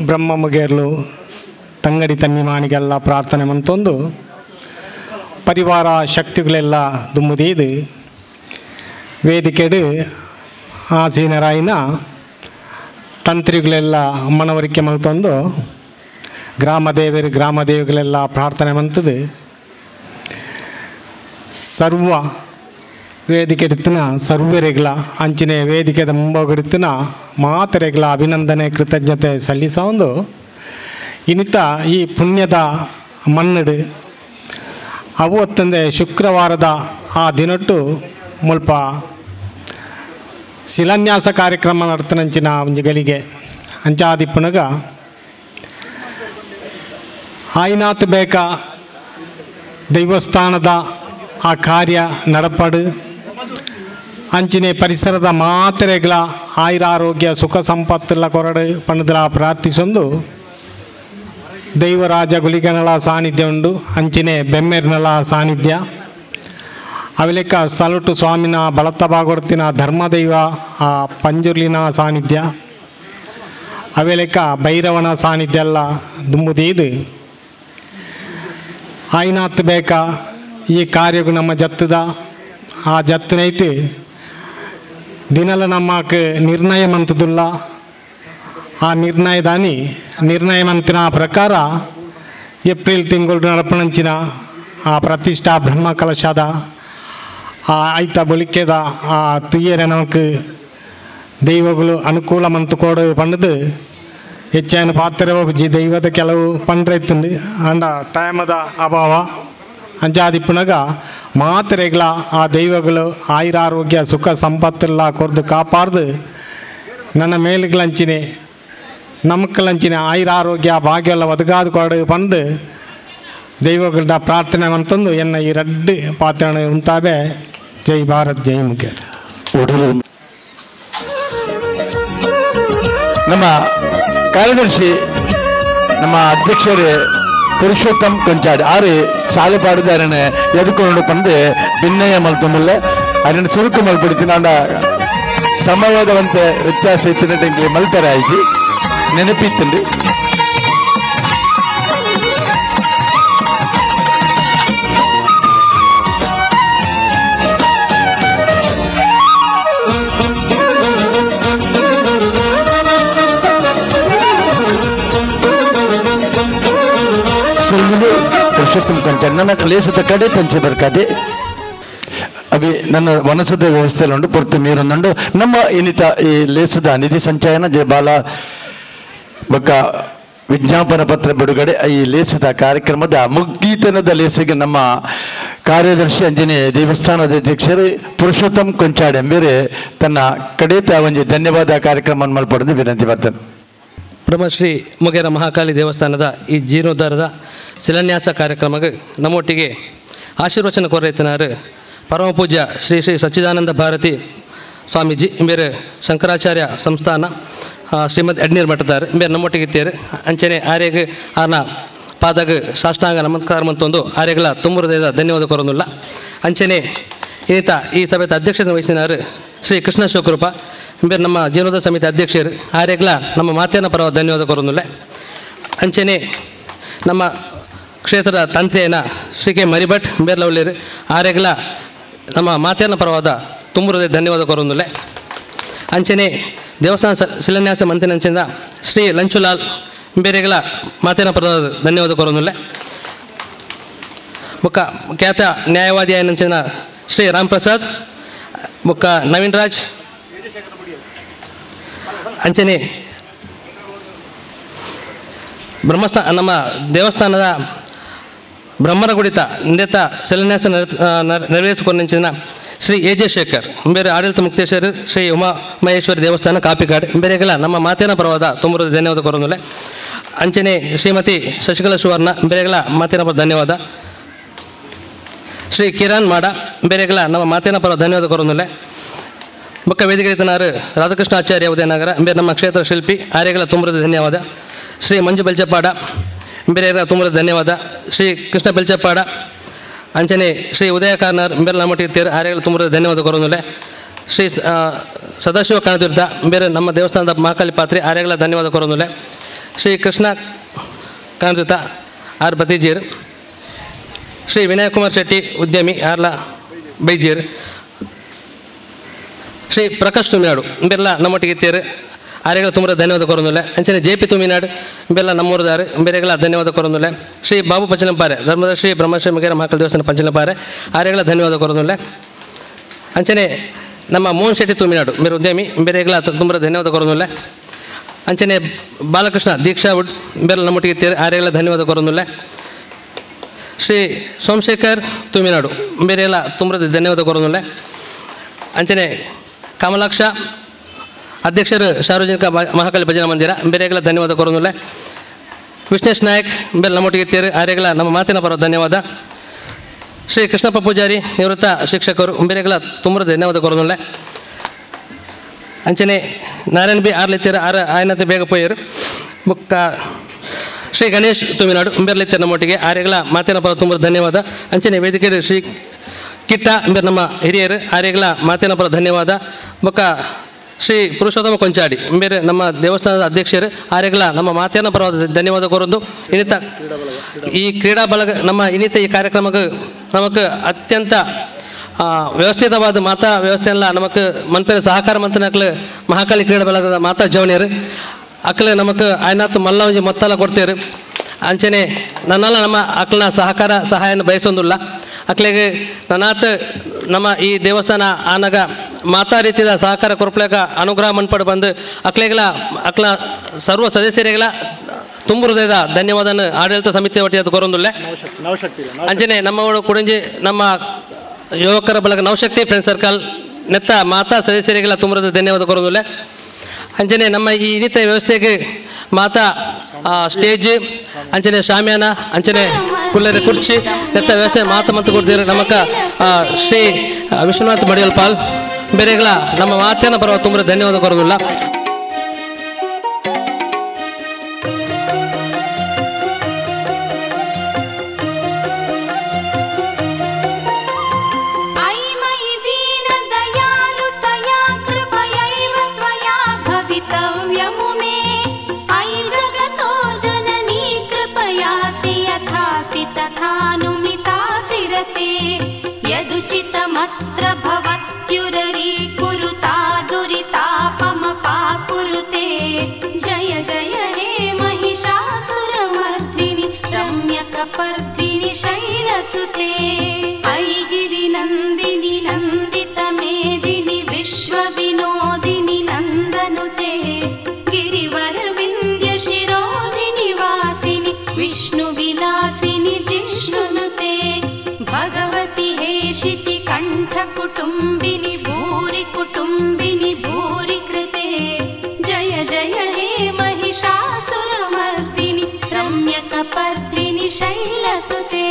ಬ್ರಹ್ಮಮುಗೇರ್ಲು ತಂಗಡಿ ತನ್ನಿಮಾನಿಗೆಲ್ಲ ಪ್ರಾರ್ಥನೆ ಮಂತೊಂದು ಪರಿವಾರ ಶಕ್ತಿಗಳೆಲ್ಲ ದುಮ್ಮುದೀದು ವೇದಿಕೆಡು ಆಸೀನರಾಯಿನ ತಂತ್ರಿಗಳೆಲ್ಲ ಮನವರಿಕೆ ಮಲ್ತೊಂದು ಗ್ರಾಮದೇವರು ಗ್ರಾಮದೇವಿಗಳೆಲ್ಲ ಪ್ರಾರ್ಥನೆ ಮಂತದು ಸರ್ವ ವೇದಿಕೆಡಿತ್ತಿನ ಸರ್ವರೆಗಳ ಅಂಚಿನ ವೇದಿಕೆದ ಮುಂಭಾಗಡಿತ್ತಿನ ಮಾತರೆಗಳ ಅಭಿನಂದನೆ ಕೃತಜ್ಞತೆ ಸಲ್ಲಿಸೊಂದು ಇನ್ನಿತ ಈ ಪುಣ್ಯದ ಮನ್ನಡು ಅವು ಅತ್ತಂದೆ ಶುಕ್ರವಾರದ ಆ ದಿನಟ್ಟು ಮುಲ್ಪ ಶಿಲಾನ್ಯಾಸ ಕಾರ್ಯಕ್ರಮ ನಡ್ತನಂಚಿನ ಒಂಜಿ ಗಲಿಗೆ ಅಂಚಾದಿಪ್ಪುನಗ ಆಯ್ನಾತ್ ಬೇಕ ದೈವಸ್ಥಾನದ ಆ ಕಾರ್ಯ ನಡಪಡು ಅಂಚಿನೆ ಪರಿಸರದ ಮಾತ್ರೆಗಳ ಆಯುರಾರೋಗ್ಯ ಸುಖ ಸಂಪತ್ತೆಲ್ಲ ಕೊರಡು ಪಣದಲ ಪ್ರಾರ್ಥಿಸೊಂದು ದೈವರಾಜ ಗುಲಿಗನಲ ಸಾನ್ನಿಧ್ಯ ಉಂಡು ಅಂಚಿನೆ ಬೆಮ್ಮೆರ್ನಲ ಸಾನ್ನಿಧ್ಯ ಅವಿಲೆಕ್ಕ ಸ್ಥಳಟು ಸ್ವಾಮಿನ ಬಳತ ಬಾಗೊಡ್ತಿನ ಧರ್ಮದೈವ ಆ ಪಂಜುರ್ಲಿನ ಸಾನ್ನಿಧ್ಯ ಅವೆಲೆಕ್ಕ ಭೈರವನ ಸಾನ್ನಿಧ್ಯ ಎಲ್ಲ ದುಂಬುದೀದು ಆಯ್ನಾತ್ ಬೇಕ ಈ ಕಾರ್ಯಗೂ ನಮ್ಮ ಜತ್ತದ ಆ ಜತ್ತನೈಟ್ ದಿನಲ ನಮ್ಮಕ್ಕೆ ನಿರ್ಣಯ ಮಂತದುಲ್ಲ ಆ ನಿರ್ಣಯದಾನಿ ನಿರ್ಣಯ ಮಂತಿನ ಪ್ರಕಾರ ಏಪ್ರಿಲ್ ತಿಂಗಳು ನಡಪಣಂಚಿನ ಆ ಪ್ರತಿಷ್ಠಾ ಬ್ರಹ್ಮ ಕಲಶದ ಆ ಐತ ಬೊಲಿಕೆದ ಆ ತುಯ್ಯರೆ ನಮಕ್ ದೈವಗಳು ಅನುಕೂಲ ಮಂತು ಕೊಡು ಪಂಡದು ಹೆಚ್ಚಾನ ಪಾತ್ರೆ ಜಿ ದೈವದ ಕೆಲವು ಪಂಡ್ರೈತುಂಡು ಅಂಡ ಟೈಮದ ಅಭಾವ ಅಂಚಾದಿಪ್ಪುನಗ ಮಾತ್ರೆಗಳ ಆ ದೈವಗಳು ಆಯುರಾರೋಗ್ಯ ಸುಖ ಸಂಪತ್ತೆಲ್ಲ ಕೊರ್ದು ಕಾಪಾರ್ದು ನನ್ನ ಮೇಲುಗಳಂಚಿನೆ ನಮಕ್ಕಲಂಚಿನ ಆಯುರಾರೋಗ್ಯ ಭಾಗ್ಯ ಎಲ್ಲ ಒದಗಾದು ಕೊಡು ಬಂದು ದೈವಗಳ ಪ್ರಾರ್ಥನೆ ಅಂತಂದು ಎನ್ನ ಈ ರಡ್ಡು ಪಾತ್ರ ಉಂತಾವೆ. ಜೈ ಭಾರತ್ ಜೈ ಮುಖೇರ್. ನಮ್ಮ ಕಾರ್ಯದರ್ಶಿ ನಮ್ಮ ಅಧ್ಯಕ್ಷರೇ ಪುರುಷೋತ್ತಮ್ ಕೊಂಚಾಡಿ ಆರು ಸಾಲು ಪಾಡಿದಾರನೆ ಎದುಕೊಂಡು ಬಂದು ಭಿನ್ನಯ ಮಲ್ತೊಂಬಲ್ಲ ಅದನ್ನು ಚುರುಕು ಮಲ್ಪಡ್ತೀನಿ ಅಂಡ ಸಮಯದವಂತೆ ವ್ಯತ್ಯಾಸ ಇತ್ತು ಮಲ್ತಾರೆ ಆಯ್ತು ನೆನಪಿತ್ತಂడి. ಪುರುಷೋತ್ತಮ್ ಕೊಂಚಾಡಿ ನನ್ನ ಲೇಸದ ಕಡೆ ತಂಚೆ ಬರ್ಕಾದೆ. ಕವಿ ನನ್ನ ವನಸದ ವ್ಯವಸ್ಥೆಯಲ್ಲಿ ಪೊರ್ತು ಮೀರೊಂದುಂಡು ನಮ್ಮ ಇನ್ನಿತ ಈ ಲೇಸದ ನಿಧಿ ಸಂಚಯನ ಜಯಬಾಲ ಬೊಕ್ಕ ವಿಜ್ಞಾಪನ ಪತ್ರ ಬಿಡುಗಡೆ ಈ ಲೇಸದ ಕಾರ್ಯಕ್ರಮದ ಮುಗ್ಗೀತನದ ಲೇಸಿಗೆ ನಮ್ಮ ಕಾರ್ಯದರ್ಶಿ ಅಂಜನೇ ದೇವಸ್ಥಾನದ ಅಧ್ಯಕ್ಷರು ಪುರುಷೋತ್ತಮ್ ಕೊಂಚಾಡೆ ಬೇರೆ ತನ್ನ ಕಡೇತ ಒಂಜಿ ಧನ್ಯವಾದ ಕಾರ್ಯಕ್ರಮ ಮಲ್ಪಡೋದು ವಿನಂತಿ ಮಾಡ್ತೇನೆ. ಬ್ರಹ್ಮಶ್ರೀ ಮೊಗೇರ ಮಹಾಕಾಳಿ ದೇವಸ್ಥಾನದ ಈ ಜೀರ್ಣೋದ್ಧಾರದ ಶಿಲಾನ್ಯಾಸ ಕಾರ್ಯಕ್ರಮಕ್ಕೆ ನಮ್ಮೊಟ್ಟಿಗೆ ಆಶೀರ್ವಚನ ಕೋರೈತನಾರು ಪರಮ ಪೂಜ್ಯ ಶ್ರೀ ಶ್ರೀ ಸಚ್ಚಿದಾನಂದ ಭಾರತಿ ಸ್ವಾಮೀಜಿ ಇಂಬೇರು ಶಂಕರಾಚಾರ್ಯ ಸಂಸ್ಥಾನ ಶ್ರೀಮದ್ ಎಡ್ನೀರ್ ಮಠದಾರು ಇಂಬೇರು ನಮ್ಮೊಟ್ಟಿಗೆ ಇತ್ತೇರು. ಅಂಚನೆ ಆರ್ಯಗೆ ಆರ್ನ ಪಾದಾಗ ಸಾಷ್ಟಾಂಗ ನಮಸ್ಕಾರ ಮಂತೊಂದು ಆರ್ಯಗಳ ತುಂಬ ಹೃದಯದ ಧನ್ಯವಾದ ಕೋರೊಂದುಲ್ಲ. ಅಂಚನೆ ಇನ್ನಿತ ಈ ಸಭೆಯ ಅಧ್ಯಕ್ಷತೆ ವಹಿಸಿನಾರು ಶ್ರೀ ಕೃಷ್ಣ ಶಿವಕೃಪ ಇಂಬೇರು ನಮ್ಮ ಜೀರ್ಣೋದ್ಧಾರ ಸಮಿತಿ ಅಧ್ಯಕ್ಷರು ಆರ್ಯಗಳ ನಮ್ಮ ಮಾತಿನ ಪರವ ಧನ್ಯವಾದ ಕೋರೊಂದುಲ್ಲ. ಅಂಚನೆ ನಮ್ಮ ಕ್ಷೇತ್ರದ ತಂತ್ರಿಯನ ಶ್ರೀ ಕೆ ಮರಿಭಟ್ ಬೇರ್ಲವಳ್ಳಿರು ಆರ್ಯಗಳ ನಮ್ಮ ಮಾತಿನ ಪರವಾದ ತುಂಬ ಹೃದಯ ಧನ್ಯವಾದ ಕೋರೊಂದುಲ್ಲೆ. ಅಂಚನೆ ದೇವಸ್ಥಾನ ಶಿಲಾನ್ಯಾಸ ಮಂತಿನಂಚಿಂದ ಶ್ರೀ ಲಂಚುಲಾಲ್ ಬೇರೆಗಳ ಮಾತಿನ ಪರವಾದ ಧನ್ಯವಾದ ಕೋರೊಂದುಲ್ಲೆ. ಬೊಕ್ಕ ಖ್ಯಾತ ನ್ಯಾಯವಾದಿ ಆಯನಂಚಿನ ಶ್ರೀ ರಾಮ್ ಪ್ರಸಾದ್ ಬೊಕ್ಕ ನವೀನ್ ರಾಜ್ ಅಂಚನೆ ಬ್ರಹ್ಮಸ್ಥಾನ ನಮ್ಮ ದೇವಸ್ಥಾನದ ಬ್ರಹ್ಮರ ಗುಡಿತ ನಿಂದೆತ ಶಿಲಾನ್ಯಾಸ ನೆರವೇರಿಸಿಕೊಂಡ ಶ್ರೀ ಎ ಜೆ ಶೇಖರ್ ಬೇರೆ ಆಡಳಿತ ಮುಕ್ತೇಶ್ವರ ಶ್ರೀ ಉಮಾ ಮಹೇಶ್ವರಿ ದೇವಸ್ಥಾನ ಕಾಪಿಕಾಡ್ ಬೇರೆಗಳ ನಮ್ಮ ಮಾತಿನ ಪರವಾದ ತುಂಬ ಧನ್ಯವಾದ ಕೋರೊಂದುಲ್ಲೆ. ಅಂಚನೆ ಶ್ರೀಮತಿ ಶಶಿಕಲಾ ಸುವರ್ಣ ಬೇರೆಗಳ ಮಾತಿನ ಪರ ಧನ್ಯವಾದ. ಶ್ರೀ ಕಿರಣ್ ಮಾಡ ಬೇರೆಗಳ ನಮ್ಮ ಮಾತಿನ ಪರ ಧನ್ಯವಾದ ಕೋರೊಂದುಲ್ಲೆ. ಬೊಕ್ಕ ವೇದಿಕೆತನಾರು ರಾಧಾಕೃಷ್ಣ ಆಚಾರ್ಯ ಉದಯನಗರ ಬೇರೆ ನಮ್ಮ ಕ್ಷೇತ್ರ ಶಿಲ್ಪಿ ಆರ್ಯಗಳ ತುಂಬ ಧನ್ಯವಾದ. ಶ್ರೀ ಮಂಜು ಬೆಲ್ಚಪ್ಪಾಡ ಬೇರೆಗಳ ತುಂಬ ಧನ್ಯವಾದ. ಶ್ರೀ ಕೃಷ್ಣ ಬೆಲ್ಚಪ್ಪಾಡ ಅಂಚನೆ ಶ್ರೀ ಉದಯ ಕಾರ್ನರ್ ಬೇರೆ ನಮ್ಮೊಟ್ಟಿಗೆ ಆರ್ಯಗಳ ತುಂಬ ಧನ್ಯವಾದ ಕೋರೊಂದುಲ್ಲೆ. ಶ್ರೀ ಸದಾಶಿವ ಕಣತೀರ್ಥ ಬೇರೆ ನಮ್ಮ ದೇವಸ್ಥಾನದ ಮಹಾಕಾಳಿ ಪಾತ್ರೆ ಆರ್ಯಗಳ ಧನ್ಯವಾದ ಕೋರೊಂದುಲ್ಲೆ. ಶ್ರೀ ಕೃಷ್ಣ ಕಣತೀರ್ಥ ಆರ್ ಬತೀಜೀರ್ ಶ್ರೀ ವಿನಯಕುಮಾರ್ ಶೆಟ್ಟಿ ಉದ್ಯಮಿ ಆರ್ಲ ಬೈಜೀರ್ ಶ್ರೀ ಪ್ರಕಾಶ್ ತುಮಿನಾಡು ಬೇರೆಲ್ಲ ನಮ್ಮೊಟ್ಟಿಗೆ ಇತ್ತೀರು ಆರ್ಯಗಳ ತುಂಬ ಧನ್ಯವಾದ ಕೋರೊಂದುಲ್ಲೆ. ಅಂಚನೆ ಜೆ ಪಿ ತುಮಿನಾಡು ಬೇರೆಲ್ಲ ನಮ್ಮೂರದಾರು ಬೇರೆಗಳ ಧನ್ಯವಾದ ಕೋರೊಂದುಲ್ಲೆ. ಶ್ರೀ ಬಾಬು ಪಂಚನಪಾರೆ ಧರ್ಮದ ಶ್ರೀ ಬ್ರಹ್ಮಶ್ರೀ ಮುಗೇರ ಮಹಾಕಾಳಿ ದೇವಸ್ಥಾನ ಪಂಚನಪಾರೆ ಆರ್ಯಗಳ ಧನ್ಯವಾದ ಕೋರೊಂದುಲ್ಲೆ. ಅಂಚನೆ ನಮ್ಮ ಮೋಹನ್ ಶೆಟ್ಟಿ ತುಮಿನಾಡು ಬೇರೆ ಉದ್ಯಮಿ ಬೇರೆಗಳ ತುಂಬ ಧನ್ಯವಾದ ಕೋರೊಂದುಲ್ಲೆ. ಅಂಚನೆ ಬಾಲಕೃಷ್ಣ ದೀಕ್ಷಾ ವುಡ್ ಬೇರೆಲ್ಲ ನಮ್ಮೊಟ್ಟಿಗೆ ಇತ್ತೀರು ಆರ್ಯಗಳ ಧನ್ಯವಾದ ಕೋರೊಂದುಲ್ಲೆ. ಶ್ರೀ ಸೋಮಶೇಖರ್ ತುಮಿನಾಡು ಬೇರೆಲ್ಲ ತುಂಬ ಧನ್ಯವಾದ ಕೋರೊಂದುಲ್ಲೆ. ಅಂಚನೆ ಕಮಲಾಕ್ಷ ಅಧ್ಯಕ್ಷರು ಸಾರ್ವಜನಿಕ ಮಹಾಕಾಳಿ ಭಜನಾ ಮಂದಿರ ಬೇರೆಗಳ ಧನ್ಯವಾದ ಕೋರೊಂದುಲ್ಲೆ. ವಿಷ್ಣೇಶ್ ನಾಯಕ್ ಬೇರೆ ನಮ್ಮೊಟ್ಟಿಗೆ ಇತ್ತೀರು ಆರ್ಯಗಳ ನಮ್ಮ ಮಾತಿನ ಪರ ಧನ್ಯವಾದ. ಶ್ರೀ ಕೃಷ್ಣಪ್ಪ ಪೂಜಾರಿ ನಿವೃತ್ತ ಶಿಕ್ಷಕರು ಬೇರೆಗಳ ತುಂಬ ಧನ್ಯವಾದ ಕೋರೊಂದುಲ್ಲೆ. ಅಂಚನೆ ನಾರಾಯಣ ಬಿ ಆರ್ಲಿತ್ತೀರು ಆರ್ ಆಯನತೆ ಬೇಗ ಪೋಯರು ಬೊಕ್ಕ ಶ್ರೀ ಗಣೇಶ್ ತುಮಿನಾಡು ಬೇರ್ಲಿತ್ತೀರು ನಮ್ಮೊಟ್ಟಿಗೆ ಆರ್ಯಗಳ ಮಾತಿನ ಪರ ತುಂಬ ಧನ್ಯವಾದ. ಅಂಚನೆ ವೇದಿಕೆ ಶ್ರೀ ಕಿಟ್ಟ ಬೇರೆ ನಮ್ಮ ಹಿರಿಯರು ಆರ್ಯಗಳ ಮಾತಿನ ಪರ ಧನ್ಯವಾದ. ಬೊಕ್ಕ ಶ್ರೀ ಪುರುಷೋತ್ತಮ ಕೊಂಚಾಡಿ ಬೇರೆ ನಮ್ಮ ದೇವಸ್ಥಾನದ ಅಧ್ಯಕ್ಷರು ಆರ್ಯಗಳ ನಮ್ಮ ಮಾತಿನ ಪರವಾದ ಧನ್ಯವಾದ ಕೋರೊಂದು. ಇನ್ನಿತ ಈ ಕ್ರೀಡಾ ಬಳಗ ನಮ್ಮ ಇನ್ನಿತ ಈ ಕಾರ್ಯಕ್ರಮಕ್ಕೆ ನಮಗೆ ಅತ್ಯಂತ ವ್ಯವಸ್ಥಿತವಾದ ಮಾತಾ ವ್ಯವಸ್ಥೆಯೆಲ್ಲ ನಮಕ್ ಮನ್ಪೇರು ಸಹಕಾರ ಮಂತ್ರನಕ್ಲು ಮಹಾಕಾಳಿ ಕ್ರೀಡಾ ಬಳಗದ ಮಾತಾ ಜವನಿಯರು ಅಕ್ಲೆ ನಮಕ್ ಆಯ್ನಾತ್ ಮಲ್ಲ ಒಂಜಿ ಮೊತ್ತಲ ಕೊಡ್ತೇರು. ಅಂಚನೆ ನನ್ನೆಲ್ಲ ನಮ್ಮ ಅಕ್ಲನ ಸಹಕಾರ ಸಹಾಯನ ಬಯಸೊಂದುಲ್ಲ. ಅಕ್ಲೆಗೆ ನನ್ನಾತ್ ನಮ್ಮ ಈ ದೇವಸ್ಥಾನ ಆನಗ ಮಾತಾ ರೀತಿಯ ಸಹಕಾರ ಕೊರ್ಪಲೇಕ ಅನುಗ್ರಹ ಮನ್ಪಡು ಬಂದು ಅಕ್ಲೆಗಳ ಅಕ್ಲ ಸರ್ವ ಸದಸ್ಯರಿಗೆಲ್ಲ ತುಂಬ ಹೃದಯದ ಧನ್ಯವಾದನ ಆಡಳಿತ ಸಮಿತಿ ಒಟ್ಟಿಗೆ ಕೋರೊಂದುಲ್ಲೆ. ಅಂಚನೆ ನಮ್ಮವರು ಕುಡಿಂಜಿ ನಮ್ಮ ಯುವಕರ ಬಳಗ ನವಶಕ್ತಿ ಫ್ರೆಂಡ್ ಸರ್ಕಲ್ ನೆತ್ತ ಮಾತಾ ಸದಸ್ಯರಿಗೆಲ್ಲ ತುಂಬ ಹೃದಯದ ಧನ್ಯವಾದ ಕೋರೊಂದುಲ್ಲೆ. ಅಂಚನೆ ನಮ್ಮ ಈ ಇನ್ನಿತ ವ್ಯವಸ್ಥೆಗೆ ಮಾತಾ ಸ್ಟೇಜ್ ಅಂಚನೆ ಶಾಮಿಯಾನ ಅಂಚನೆ ಕುಲ್ಲರ ಕುರ್ಚಿ ನೆತ್ತ ವ್ಯವಸ್ಥೆ ಮಾತು ಮತ್ತು ಕೊಡ್ತೀರಿ ನಮಕ ಶ್ರೀ ವಿಶ್ವನಾಥ್ ಮಡಿಯಲ್ ಪಾಲ್ ಬೇರೆಗಳ ನಮ್ಮ ಮಾತಿನ ಪರವ ತುಂಬ ಧನ್ಯವಾದ ಕೋರೋದಿಲ್ಲ. यदुचितमत्र भवत्युररी कुरुता दुरितापमपाकुरुते जय जय हे महिषासुरमर्दिनि रम्यकपर्दिनि शैलसुते ऐ गिरिनन्दिनि नन्द कण्ठकुटुम्बिनि भूरि कुटुम्बिनि भूरि कृते। जय जय हे महिषासुरमर्दिनि रम्यकपर्दिनि शैलसुते।